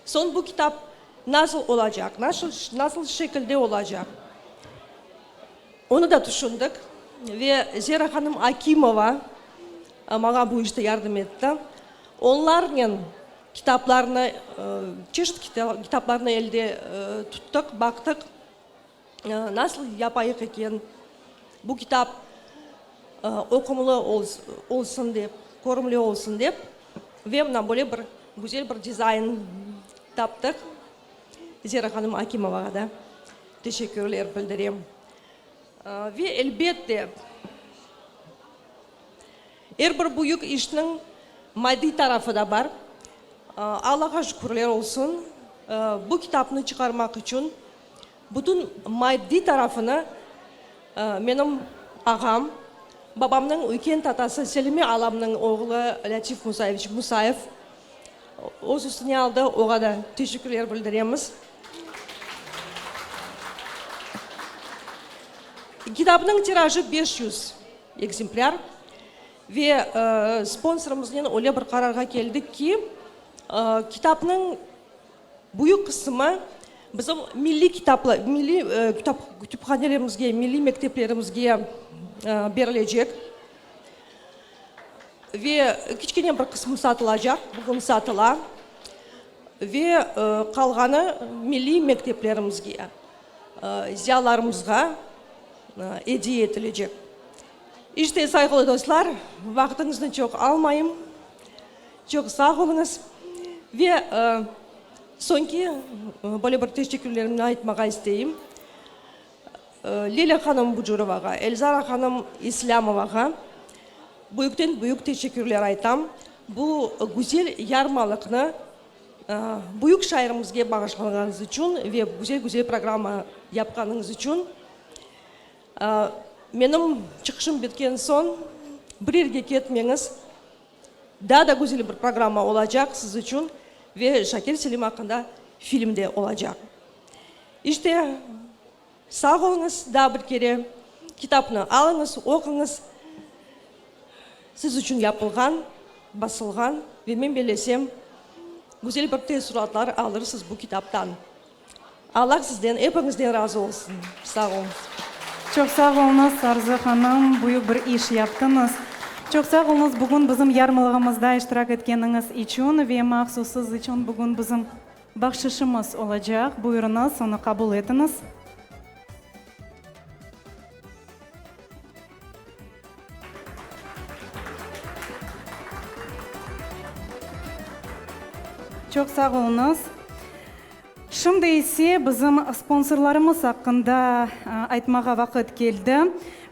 S15: Soñ bu kitap Nasıl olacaq, nasıl şekilde olacaq, onı da tüşündik ve Zera hanım Akimova maña bu işte yardım etti. Onlarnen kitaplarnı, çeşit kitaplarnı elde tuttıq, baqtıq, nasıl yapayıq eken, bu kitap oqumlı olsun dep, körümli olsun dep ve mına böyle bir güzel bir dizayn taptıq. Zera hanım Akimovağa da teşekkürler bildirem. Ve elbette, er bir büyük işniñ maddiy tarafı da bar. Allağa şükürler olsun, bu kitapnı çıqarmaq içün bütün maddiy tarafını menim ağam. Babamnıñ üyken tatası Selime alamnıñ oğlu Lâtif Musayeviç Musayev öz üstüne aldı, oğa da teşekkürler bildiremiz. Kitapnıñ tirajı 500 ekzemplâr ve sponsorımıznen öyle bir qararğa keldik ki, kitapnıñ büyük qısımı bizim milliy kitapla, milliy kütüphanelerimizge, milliy mekteplerimizge berilecek ve kiçkene bir qısmı satılacaq, bugün satıla, ve qalğanı milliy mekteplerimizge, ziyalarımızğa ediye etilecek. İşte, sayğılı dostlar, vaqtıñıznı çoq almayım. Çoq sağ oluñız. Ve soñki böyle bir teşekkürlerimni aytmağa isteyim. Lilâ hanım Bucurovağa, Elzara hanım İslâmovağa büyükten büyük teşekkürler aytam. Bu güzel yarmalıqnı büyük şairimizge bağışlağanıñız içün ve güzel-güzel programma yapqanıñız içün. Menim çıqışım bitken soñ bir yerge ketmeñiz, daa da güzel bir programma olacaq siz içün ve Şakir Selim aqqında film de olacaq. İşte, sağ oluñız daa bir kere, kitapnı alıñız, oquñız, siz içün yapılğan, basılğan ve men bellesem, güzel bir teessuratlar alırsız bu kitaptan. Allah sizden, epiñizden razı olsun. Sağ oluñız.
S3: Çoq sağ oluñız, Arzı hanım, büyük bir iş yaptıñız. Çoq sağ oluñız, bugün bizim yarmalığımızda iştirak etkeniñiz içün ve mahsus siz içün bugün bizim bahşışımız olacaq. Buyurıñız, onı qabul etiñiz. Çoq sağ oluñız. Şimdi ise bizim sponsorlarımız aqqında aytmağa vaqıt keldi.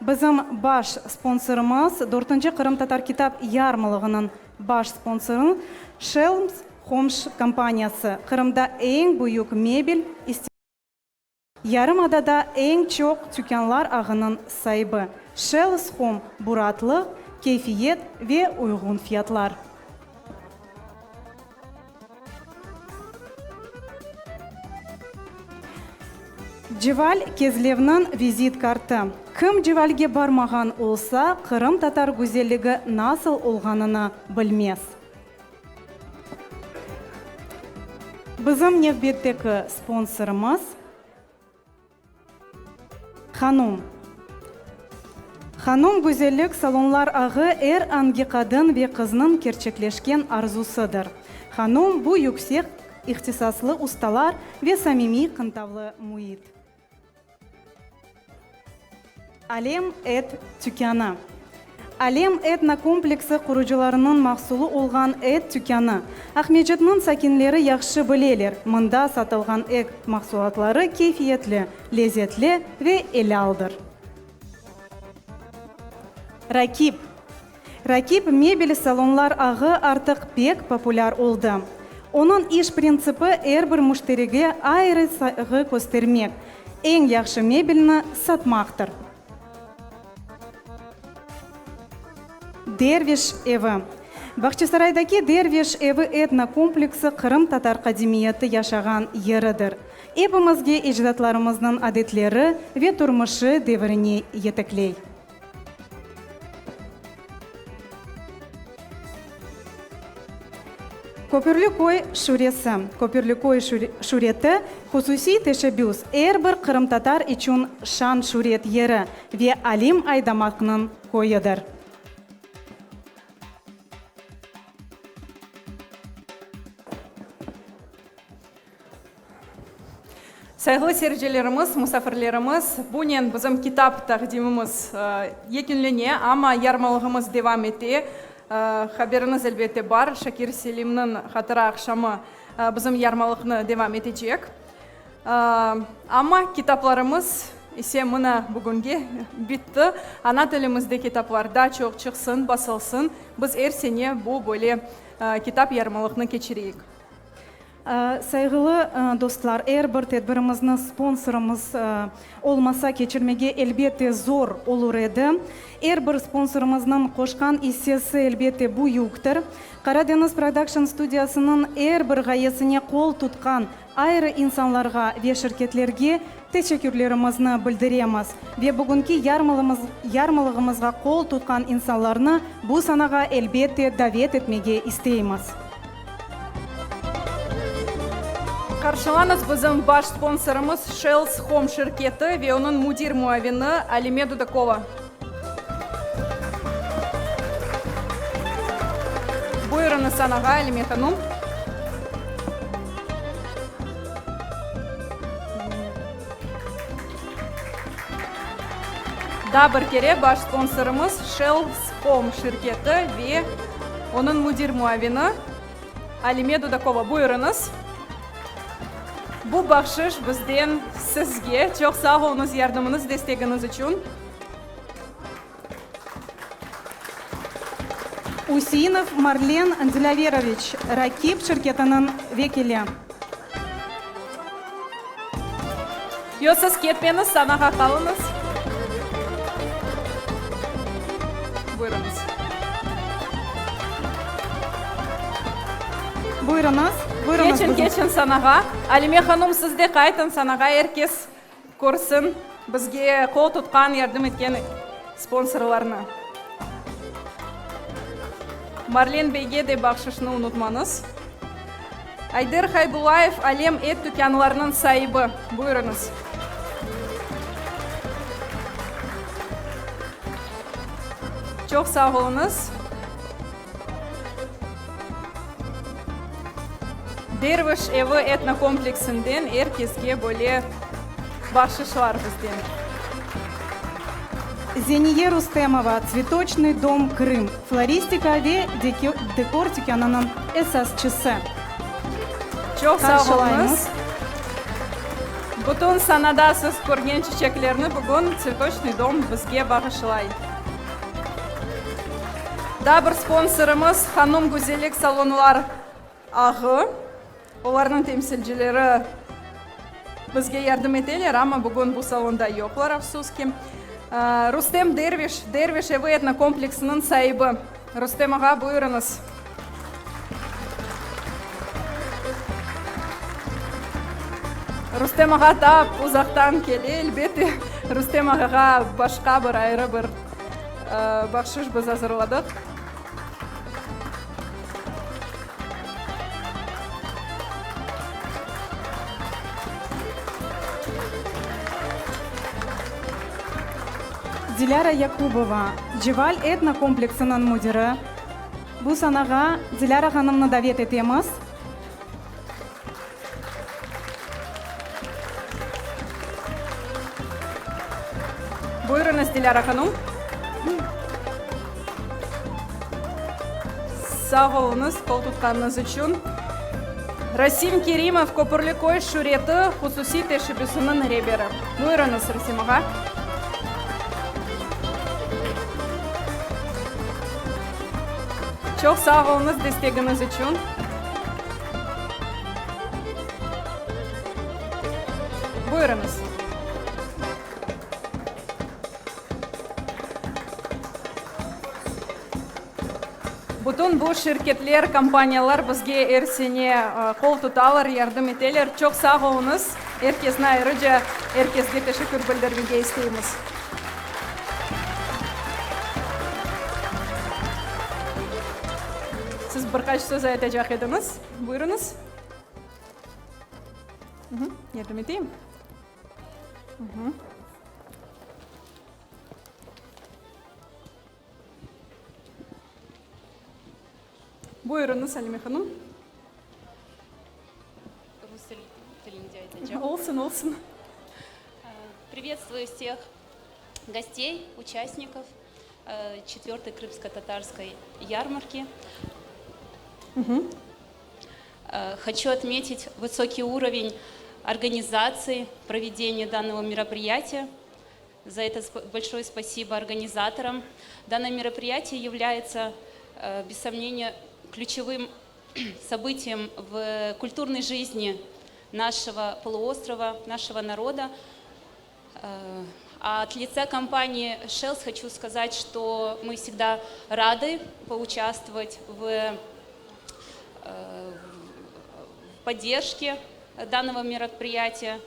S3: Bizim baş sponsorımız, dörtünci Qırımtatar kitap yarmalığınıñ baş sponsorı Shelms Homes kompaniyası, Qırımda eñ büyük mebel Yarımadada eñ çoq tükânlar ağınıñ saibi Shells Home bu raatlıq, keyfiyet ve uyğun fiyatlar. Cival, Kezlevniñ vizit kartı. Kim Civalge barmağan olsa, qırımtatar güzelligi nasıl olğanını bilmez. Bizim nevbetteki sponsorımız, Hanum. Hanum güzellik salonlar ağı er angi qadın ve qıznıñ kerçekleşken arzusıdır. Hanum, bu yüksek ihtisaslı ustalar ve samimiy qıntavlı müit. Alem et tükânı. Alem etnokompleksi qurucılarınıñ mahsulı olğan et tükânı. Aqmescitniñ sakinleri yahşı bileler, mında satılğan et mahsulatları keyfiyetli, lezetli ve elâldır. Rakip. Rakip mebel salonlar ağı artıq pek populâr oldı. Onıñ iş printsipi er bir müşterige ayrı sayğı köstermek, eñ yahşı mebelni satmaqtır. Derviş evi. Bağçasaraydaki Derviş evi etno-kompleksi qırımtatar qadimiyeti yaşağan yeridir. Epimizge ecdatlarımıznıñ adetleri ve turmuşı devirine yetekley. Köpürli köy şuresi, Köpürli köy şureti, hususiy teşebbüs, er bir qırımtatar içün şan-şüret yeri ve Alim Aydamaqnıñ köyüdir.
S4: Sayğılı seyircilerimiz, musafirlerimiz, bunen bizim kitap taqdimimiz yekünlene, amma yarmalığımız devam ete. Haberiñiz, elbette, bar, Şakir Selimniñ hatıra aqşamı bizim yarmalıqnı devam etecek. Amma kitaplarımız ise mına bugünge bitti. Ana tilimizde kitaplar daa çoq çıqsın, basılsın, biz er sene bu böyle kitap yarmalıqnı keçireyik.
S3: Sayğılı dostlar, er bir tedbirimizni sponsorımız olmasa keçirmege elbette zor olur edi. Er bir sponsorımıznıñ qoşqan issesi elbette büyüktir. Qaradeñiz Prodakşn studiyasınıñ er bir ğayesine qol tutqan ayrı insanlarğa ve şirketlerge teşekkürlerimizni bildiremiz ve bugünki yarmalığımızğa qol tutqan insanlarnı bu sanağa elbette davet etmege isteymiz.
S4: Qarşılañız bizim baş sponsorımız Shells Home şirketi ve onıñ müdir muavini Alime Dudakova. Buyurıñız sanağa, Alime hanum. Daa bir kere baş sponsorımız Shells Home şirketi ve onıñ müdir muavini Alime Dudakova. Buyurıñız. Bu bahşış bizden sizge. Çoq sağ oluñız yardımıñız, destegiñiz içün.
S3: Üseinov Marlen Dilâveroviç, Rakip şirketiniñ vekili.
S4: Yo, siz ketmeñiz, sanağa qalıñız. Buyurıñız.
S3: Buyurıñız, buyurıñız.
S4: Keçin, keçin sanağa. Alime hanum, siz de qaytıñ sanağa, er kes körsin bizge qol tutqan, yardım etken sponsorlarnı. Marlen beyge de bahşışnı unutmañız. Ayder Haybullayev, Alem et tükânlarınıñ saibi. Buyurıñız. Çoq sağ oluñız. Derviş evi etnokompleksinden er keske böyle bahşışlar bizden.
S3: Zeniye Rustemova, Tsvetoçnıy dom Krım floristika ve dekor tükânınıñ esasçısı.
S4: Çoq sağ oluñız. Bütün sanada siz körgen çiçeklerni bugün Tsvetoçnıy dom bizge bağışlay. Daa bir sponsorımız Hanum güzellik salonlar ağı. Olarnıñ temsilcileri bizge yardım eteler, amma bugün bu salonda yoqlar, afsus ki. Rustem Derviş, Derviş evi etnokompleksiniñ saibi. Rustem ağa, buyurıñız. Rustem ağa ta uzaqtan kele, elbette, Rustem ağağa başqa bir, ayrı bir bahşış biz azırladıq.
S3: Dilâra Yakubova, Ceval etnokompleksiniñ müdiri. Bu sanağa Dilâra hanımnı davet etemiz.
S4: Buyurıñız, Dilâra hanım. Sağ oluñız, qol tutqanıñız içün. Rasim Kerimov, Köpürli köy şüreti hususiy teşebbüsiniñ reberi. Buyurıñız, Rasim ağa. Çoq sağ oluñız destegiñiz içün. Buyurıñız. Bütün bu şirketler, kompaniyalar bizge er sene qol tutalar, yardım eteler. Çoq sağ oluñız. Er kesni ayrıca er kesge teşekkür bildirmege isteymiz. Siz bir qaç söz aytacaq ediñiz. Buyurıñız. Yardım eteyim? Buyurıñız, Alime hanım.
S12: Rus tilinde aytacağım.
S4: Olsun, olsun.
S12: Приветствую всех гостей, участников четвертой крымско-татарской ярмарки. Хочу отметить высокий уровень организации проведения данного мероприятия. За это большое спасибо организаторам. Данное мероприятие является, без сомнения, ключевым. событием в культурной жизни нашего полуострова, нашего народа. А от лица компании Shells хочу сказать, что мы всегда рады поучаствовать в в поддержке данного мероприятия,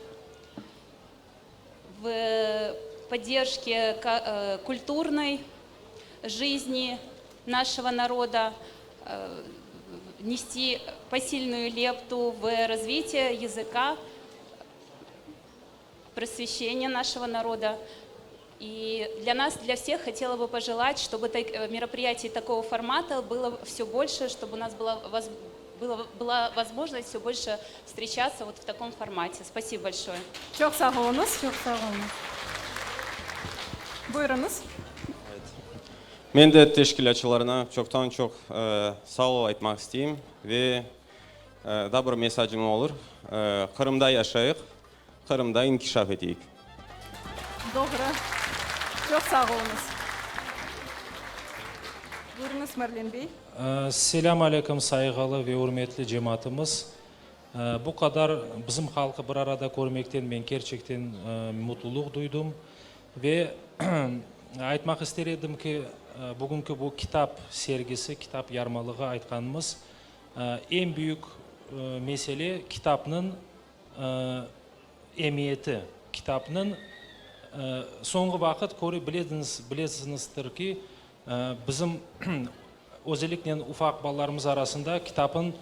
S12: в поддержке культурной жизни нашего народа, внести посильную лепту в развитие языка, просвещение нашего народа. И для нас, для всех хотела бы пожелать, чтобы мероприятий такого формата было все больше, чтобы у нас была, было, была возможность все больше встречаться вот в таком формате. Спасибо большое.
S4: Çoq sağ oluñız.
S3: Çoq sağ oluñız.
S4: Buyurıñız.
S17: Men de teşkilâtçılarına çoqtan çoq sağ ol aytmaq isteyim ve daa bir mesacım olur, Qırımda yaşayıq, Qırımda inkişaf eteyik.
S4: Doğru. Çoq sağ oluñız. Buyurıñız, Marlen bey.
S11: Selâm aleyküm, sayğılı ve ürmetli cemaatımız. Bu qadar bizim halqı bir arada körmekten men kerçekten mutluluq duydım. Ve aytmaq ister edim ki, bugünki bu kitap sergisi, kitap yarmalığı aytqanımız eñ büyük mesele kitapnıñ emiyeti, kitapnıñ soñğı vaqıt köre bilediñiz, bilesiñizdir ki, bizim özelliknen ufaq balalarımız arasında kitapnıñ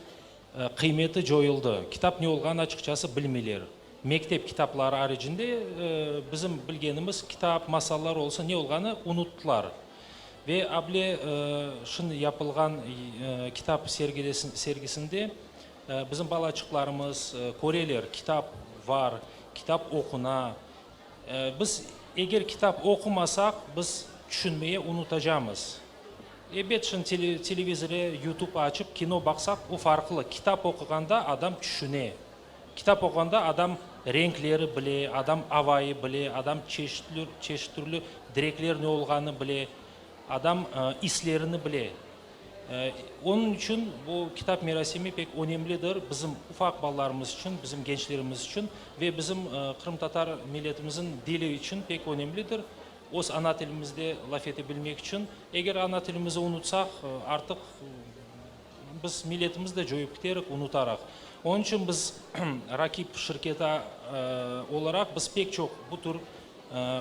S11: qıymeti coyuldı. Kitap ne olğanını açıqçası bilmeyler. Mektep kitapları aricinde bizim bilgenimiz kitap, masallar olsa ne olğanı unuttılar. Ve able şimdi yapılğan kitap sergisinde bizim balaçıqlarımız köreler, kitap var, kitap oquna. Biz eger kitap oqumasaq, biz tüşünmeye unutacamız. Ebet, şimdi televizore, YouTube açıp kino baqsaq, o farqlı. Kitap oquğanda adam tüşüne. Kitap oquğanda adam renkleri bile, adam avayı bile, adam çeşit türlü direkler ne olğanını bile, adam islerini bile. Onıñ içün bu kitap merasimi pek önemlidir bizim ufaq balalarımız içün, bizim gençlerimiz içün ve bizim qırımtatar milletimizniñ dili içün pek önemlidir. Öz ana tilimizde laf ete bilmek içün. Eger ana tilimizi unutsaq, artıq biz milletimizni de coyıp kiterik, unutaraq. Onıñ içün biz Rakip şirketi olaraq biz pek çoq bu tür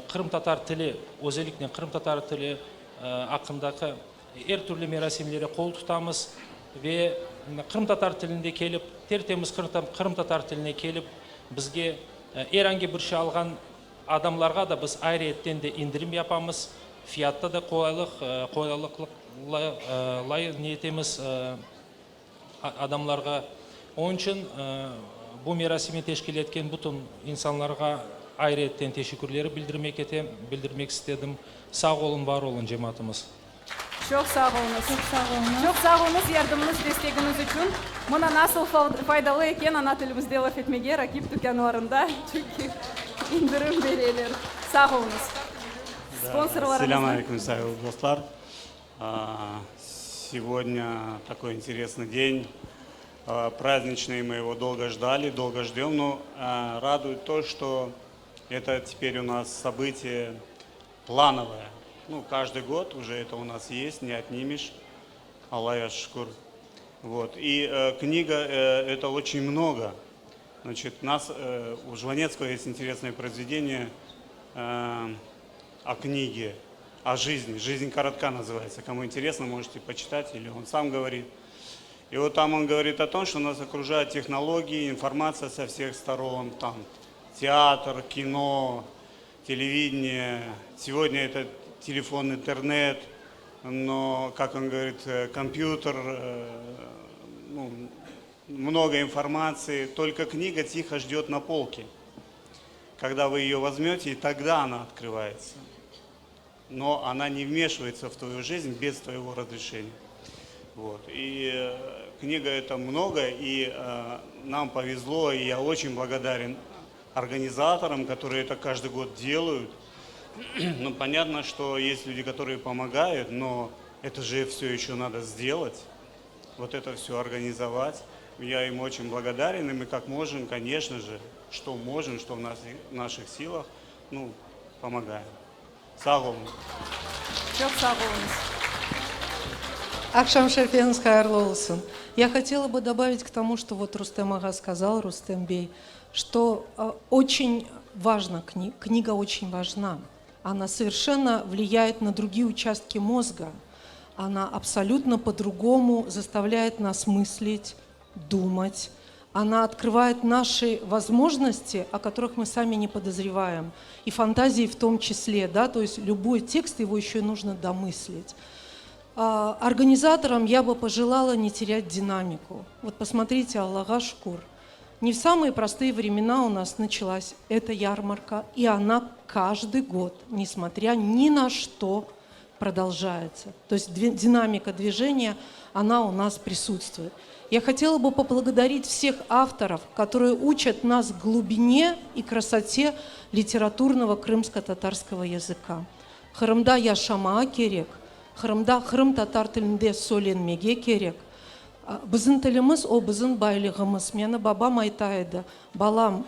S11: qırımtatar tili, özelliknen qırımtatar tili aqqındaki er türlü merasimlere qol tutamız ve qırımtatar tilinde kelip, ter-temiz qırımtatar tiline kelip bizge er angi bir şey alğan adamlarğa da biz ayrıyetten de indirim yapamız, fiyatta da qolaylıq, qolaylıqlay ne etemiz adamlarğa. Onıñ içün bu merasimni teşkil etken bütün insanlarğa ayrıyetten teşekkürleri bildirmek etem, bildirmek istedim. Sağ olun, var olun, cemaatımız.
S4: Çoq sağ oluñız.
S3: Çoq sağ oluñız.
S4: Çoq sağ oluñız yardımıñız, destegiñiz içün. Mına nasıl faydalı eken ana tilimizde laf etmege Rakip tükânlarında, çünki indirim bereler. Sağ oluñız. Sponsorlarımıznı.
S18: Selâm aleyküm, sayğılı dostlar. Сегодня такой интересный день, праздничный, мы его долго ждали, долго ждем, но радует то, что это теперь у нас событие плановое. Ну, каждый год уже это у нас есть, не отнимешь. Allağa şükür. Вот. И э, книга э, это очень много. Значит, нас, э, у Жванецкого есть интересное произведение э, о книге, о жизни. «Жизнь коротка» называется. Кому интересно, можете почитать, или он сам говорит. И вот там он говорит о том, что нас окружают технологии, информация со всех сторон, там театр, кино, телевидение. Сегодня это телефон, интернет, но, как он говорит, э, компьютер, э, ну, много информации. Только книга тихо ждет на полке. Когда вы ее возьмете, и тогда она открывается. Но она не вмешивается в твою жизнь без твоего разрешения. Вот. И э, книга это много, и э, нам повезло, и я очень благодарен организаторам, которые это каждый год делают. Ну, понятно, что есть люди, которые помогают, но это же все еще надо сделать. вот это все организовать. Я им очень благодарен, и мы как можем, конечно же, что можем, что в наших силах, ну, помогаем. Sağ oluñ.
S4: Çoq sağ oluñız.
S21: Aqşam şerifeñiz hayırlı olsun. Я хотела бы добавить к тому, что вот Рустем ağa сказал, Рустем Бей, что очень важно, книга очень важна. Она совершенно влияет на другие участки мозга. Она абсолютно по-другому заставляет нас мыслить, думать. Она открывает наши возможности, о которых мы сами не подозреваем. И фантазии в том числе, да, то есть любой текст, его еще нужно домыслить. А, организаторам я бы пожелала не терять динамику. Вот посмотрите, Allağa şükür. Не в самые простые времена у нас началась эта ярмарка, и она каждый год, несмотря ни на что, продолжается. То есть динамика движения, она у нас присутствует. Я хотела бы поблагодарить всех авторов, которые учат нас глубине и красоте литературного крымско-татарского языка. Qırımda yaşamağa kerek, Qırımda qırımtatar tilinde söylenmege kerek. Bizim tilimiz o bizim baylığımız. Meni babam ayta edi, Balam,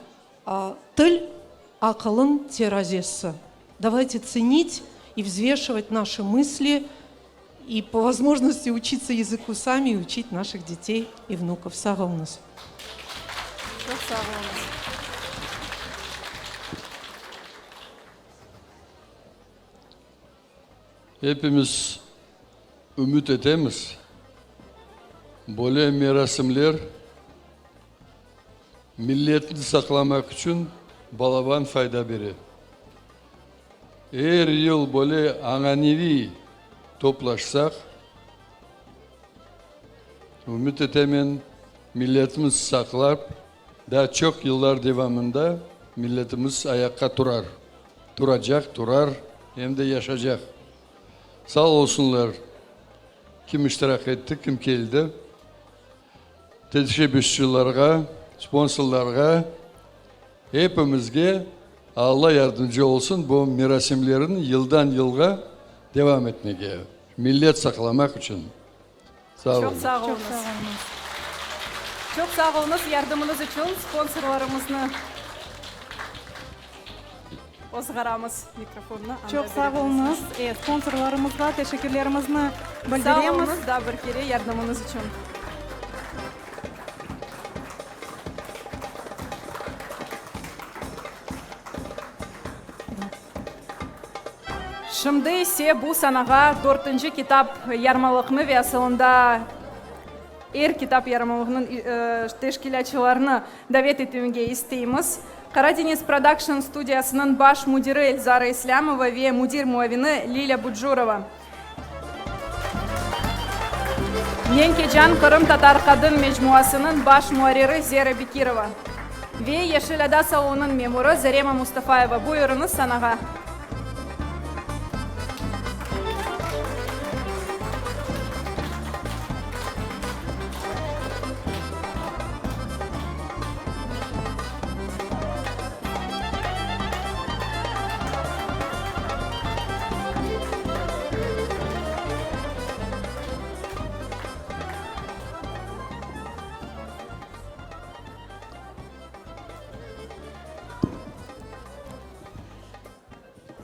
S21: til aqılnıñ terazesi. Давайте ценить и взвешивать наши мысли и по возможности учиться языку сами и учить наших детей и внуков. Sağ oluñız.
S4: Çoq sağ oluñız.
S8: Epimiz ümüt etemiz, böyle merasimler milletni saqlamaq içün balaban fayda bere. Er yıl böyle ananeviy toplaşsaq, ümüt etemen, milletimiz saqlap, daa çoq yıllar devamında milletimiz ayaqqa turar, turacaq, turar, em de yaşacaq. Sağ olsunlar, kim iştirak etti, kim keldi. Teşebbüsçılarğa, sponsorlarğa, epimizge Alla yardımcı olsun bu merasimlerni yıldan-yılğa devam etmege, millet saqlamaq içün. Sağ
S4: Çoq
S8: oluñ.
S4: sağ oluñız. Çoq sağ oluñız yardımıñız içün, sponsorlarımıznı ozğaramız mikrofonnı. Anda
S3: Çoq sağ
S4: beremiz.
S3: oluñız. E, sponsorlarımızğa teşekkürlerimizni
S4: Sağ
S3: bildiremiz.
S4: oluñız daa bir kere yardımıñız içün. Şimdi ise bu sanağa dörtünci kitap yarmalıqnı ve asılında er kitap yarmalığınıñ teşkilâtçılarını davet etmege isteymiz. Qaradeñiz Production studiyasınıñ baş müdiri Elzara İslâmova ve müdir muavini Lilâ Bucurova. Nenkecan qırımtatar qadın mecmuasınıñ baş muarriri Zera Bekirova ve Yeşil ada salonınıñ memurı Zarema Mustafayeva. Buyurıñız sanağa.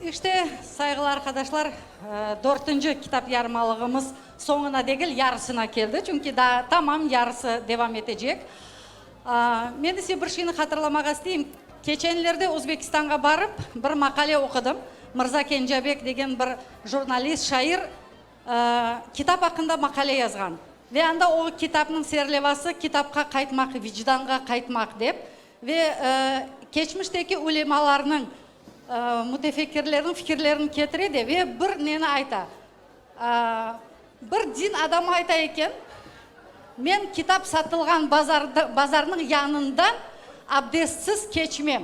S16: İşte, sayğılı arqadaşlar, dörtünci kitap yarmalığımız soñuna degil, yarısına keldi, çünki daa tamam yarısı devam etecek. Men ise bir şeyni hatırlamağa isteyim. Keçenlerde Özbekistanğa barıp, bir maqale oqudım. Mırza Kencabek degen bir jurnalist, şair kitap aqqında maqale yazğan. Ve anda o kitapnıñ serlevası Kitapqa qaytmaq, vicdanğa qaytmaq dep. Ve keçmişteki ulemalarnıñ, mütefekkirlerniñ fikirlerini ketire de ve bir neni ayta, Bir din adamı ayta eken, Men kitap satılğan bazarnıñ yanından abdestsiz keçmem.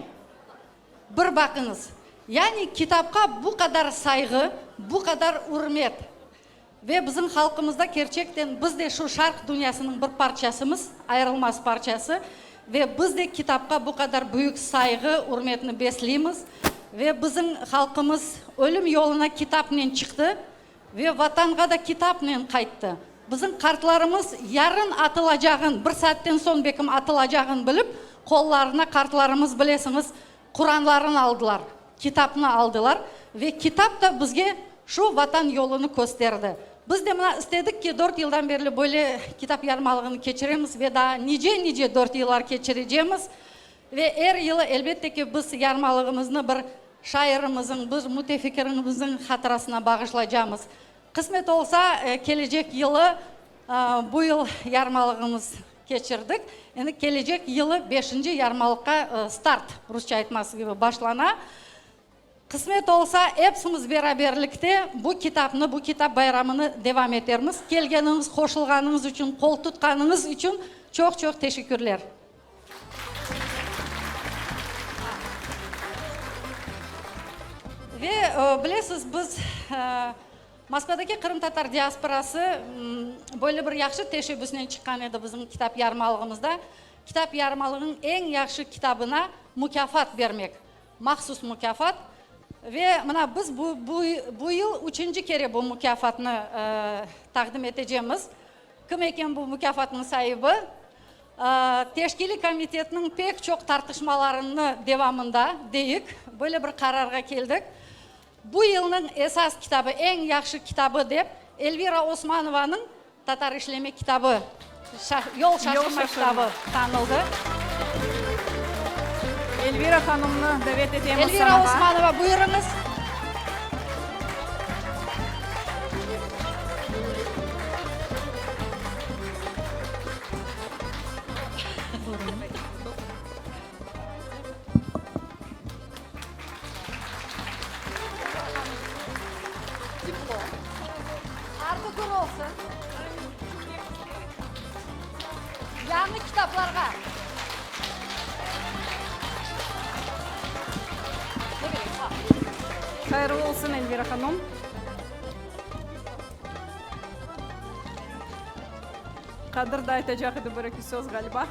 S16: Bir baqıñız, yani kitapqa bu qadar sayğı, bu qadar ürmet. Ve bizim halqımızda kerçekten biz de şu şarq dünyasınıñ bir parçasımız, ayırılmaz parçası. Ve biz de kitapqa bu qadar büyük sayğı, ürmetni besleymiz. Ve bizim halqımız ölüm yoluna kitapnen çıqtı. Ve Vatanğa da kitapnen qayttı. Bizim qartlarımız yarın atılacağın, bir saatten soñ bekim atılacağın bilip, qollarına qartlarımız, bilesiñiz, Quranlarını aldılar, kitapnı aldılar ve kitap da bizge şu Vatan yolunı kösterdi. Biz de mına istedik ki, dört yıldan berli böyle kitap yarmalığını keçiremiz ve daa nice-nice dört yıllar keçirecemiz. Ve er yılı, elbette ki, biz yarmalığımıznı bir şairimizniñ, bir mütefikirimizniñ hatırasına bağışlaycamız. Qısmet olsa, kelecek yılı, bu yıl yarmalığımız keçirdik, endi kelecek yılı beşinci yarmalıqqa start, rusça aytması kibi, başlana. Qısmet olsa, epsimiz beraberlikte bu kitapnı, bu kitap bayramını devam etermiz. Kelgeniñiz, qoşulğanıñız içün, qol tutqanıñız içün çoq-çoq teşekkürler. Ve bilesiz, biz Moskvadaki qırımtatar diasporası böyle bir yahşı teşebbüsnen çıqqan edi bizim kitap yarmalığımızda, kitap yarmalığınıñ eñ yahşı kitabına mukâfat bermek, mahsus mukâfat. Ve mına biz bu bu yıl üçünci kere bu mukâfatnı taqdim etecemiz. Kim eken bu mukâfatnıñ saibi? Teşkiliy komitetniñ pek çoq tartışmalarını devamında, deyik, böyle bir qararğa keldik, bu yılnıñ esas kitabı, eñ yahşı kitabı dep Elvira Osmanovanıñ Tatar işleme kitabı, Yol şaşırma kitabı tanıldı.
S4: Elvira hanımnı davet etemiz
S16: Elvira
S4: sanağa.
S16: Osmanova, buyurıñız. Artı kör olsun. Yañı kitaplarğa.
S4: Hayırlı olsun, Elvira hanım. Qadır da aytacaq edi bir-eki söz, ğaliba.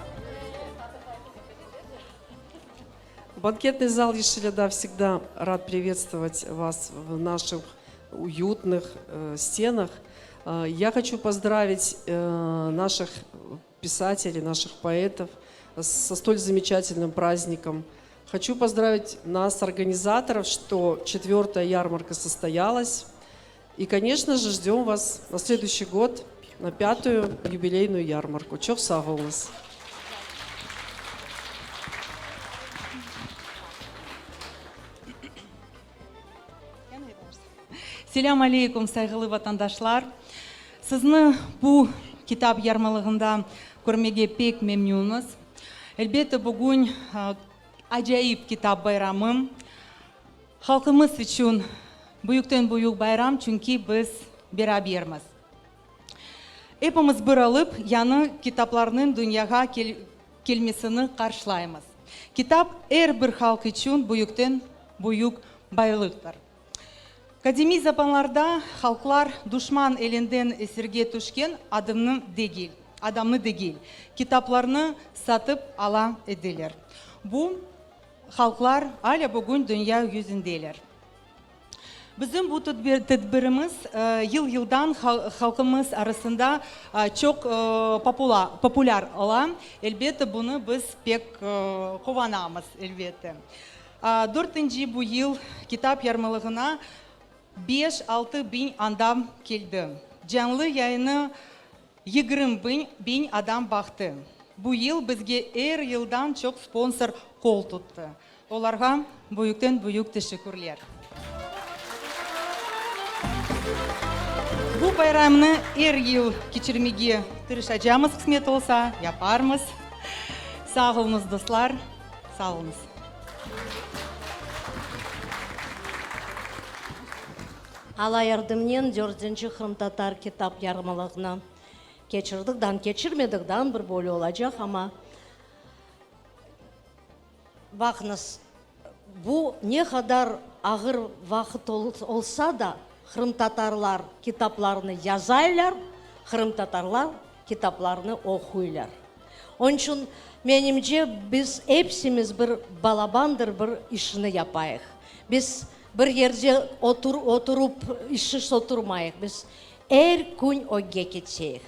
S2: Банкетный зал Yeşilada всегда рад приветствовать вас в наших уютных стенах. Я хочу поздравить наших писателей, наших поэтов со столь замечательным праздником. Хочу поздравить нас, организаторов, что четвертая ярмарка состоялась. И, конечно же, ждем вас на следующий год, на пятую юбилейную ярмарку. Çoq sağ oluñız.
S7: Selâm aleykum, sayğılı vatandaşlar! Sizni bu kitap yarmalığında körmege pek memnünmiz. Elbette, bugün acayip kitap bayramı. Halqımız içün büyükten-büyük bayram, çünki biz berabermiz. Epimiz bir olıp, yañı kitaplarnıñ dünyağa kelmesini qarşılaymız. Kitap er bir halq içün büyükten-büyük baylıqtır. Qadimiy zamanlarda halqlar duşman elinden esirge tüşken adımnı degil, adamnı degil, kitaplarnı satıp ala ediler. Bu halqlar alâ bugün dünya yüzündeler. Bizim bu tedbirimiz yıl-yıldan halqımız arasında çoq populâr ola. Elbette, bunı biz pek quvanamız, elbette. Dörtünci bu yıl kitap yarmalığına beş-altı biñ adam keldi. Canlı yayını 20 biñ adam baqtı. Bu yıl bizge er yıldan çoq sponsor qol tuttı. Olarğa büyükten-büyük teşekkürler. Bu bayramnı er yıl keçirmege tırışacamız, qısmet olsa, yaparmız. Sağ oluñız, dostlar, sağ oluñız.
S23: Alla yardımnen dördünci qırımtatar kitap yarmalığını keçirdik, dan keçirmedik, dan bir bölü olacaq, amma baqıñız, bu ne qadar ağır vaqıt olsa da, qırımtatarlar kitaplarını yazaylar, qırımtatarlar kitaplarını oquylar. Onıñ içün, menimce, biz epsimiz bir balabandır bir işni yapayıq. Biz bir yerde otur oturup işsiz oturmayıq. Biz. Er kün ögge ketseyik.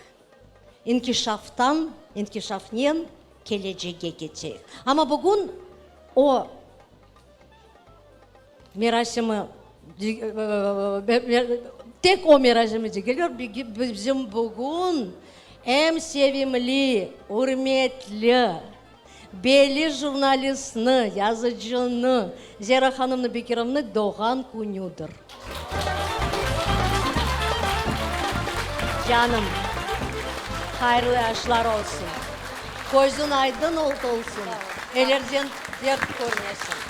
S23: İnkişaftan, inkişafnen kelecege ketseyik. Amma bugün o merasimi, tek o merasimi degil, bizim bugün em sevimli, ürmetli, belli jurnalistni, yazıcını Zera hanımnı Bekirovnı doğğan künüdir. Canım, hayırlı yaşlar olsun, közüñ aydın olsun, ellerden dert körmesin.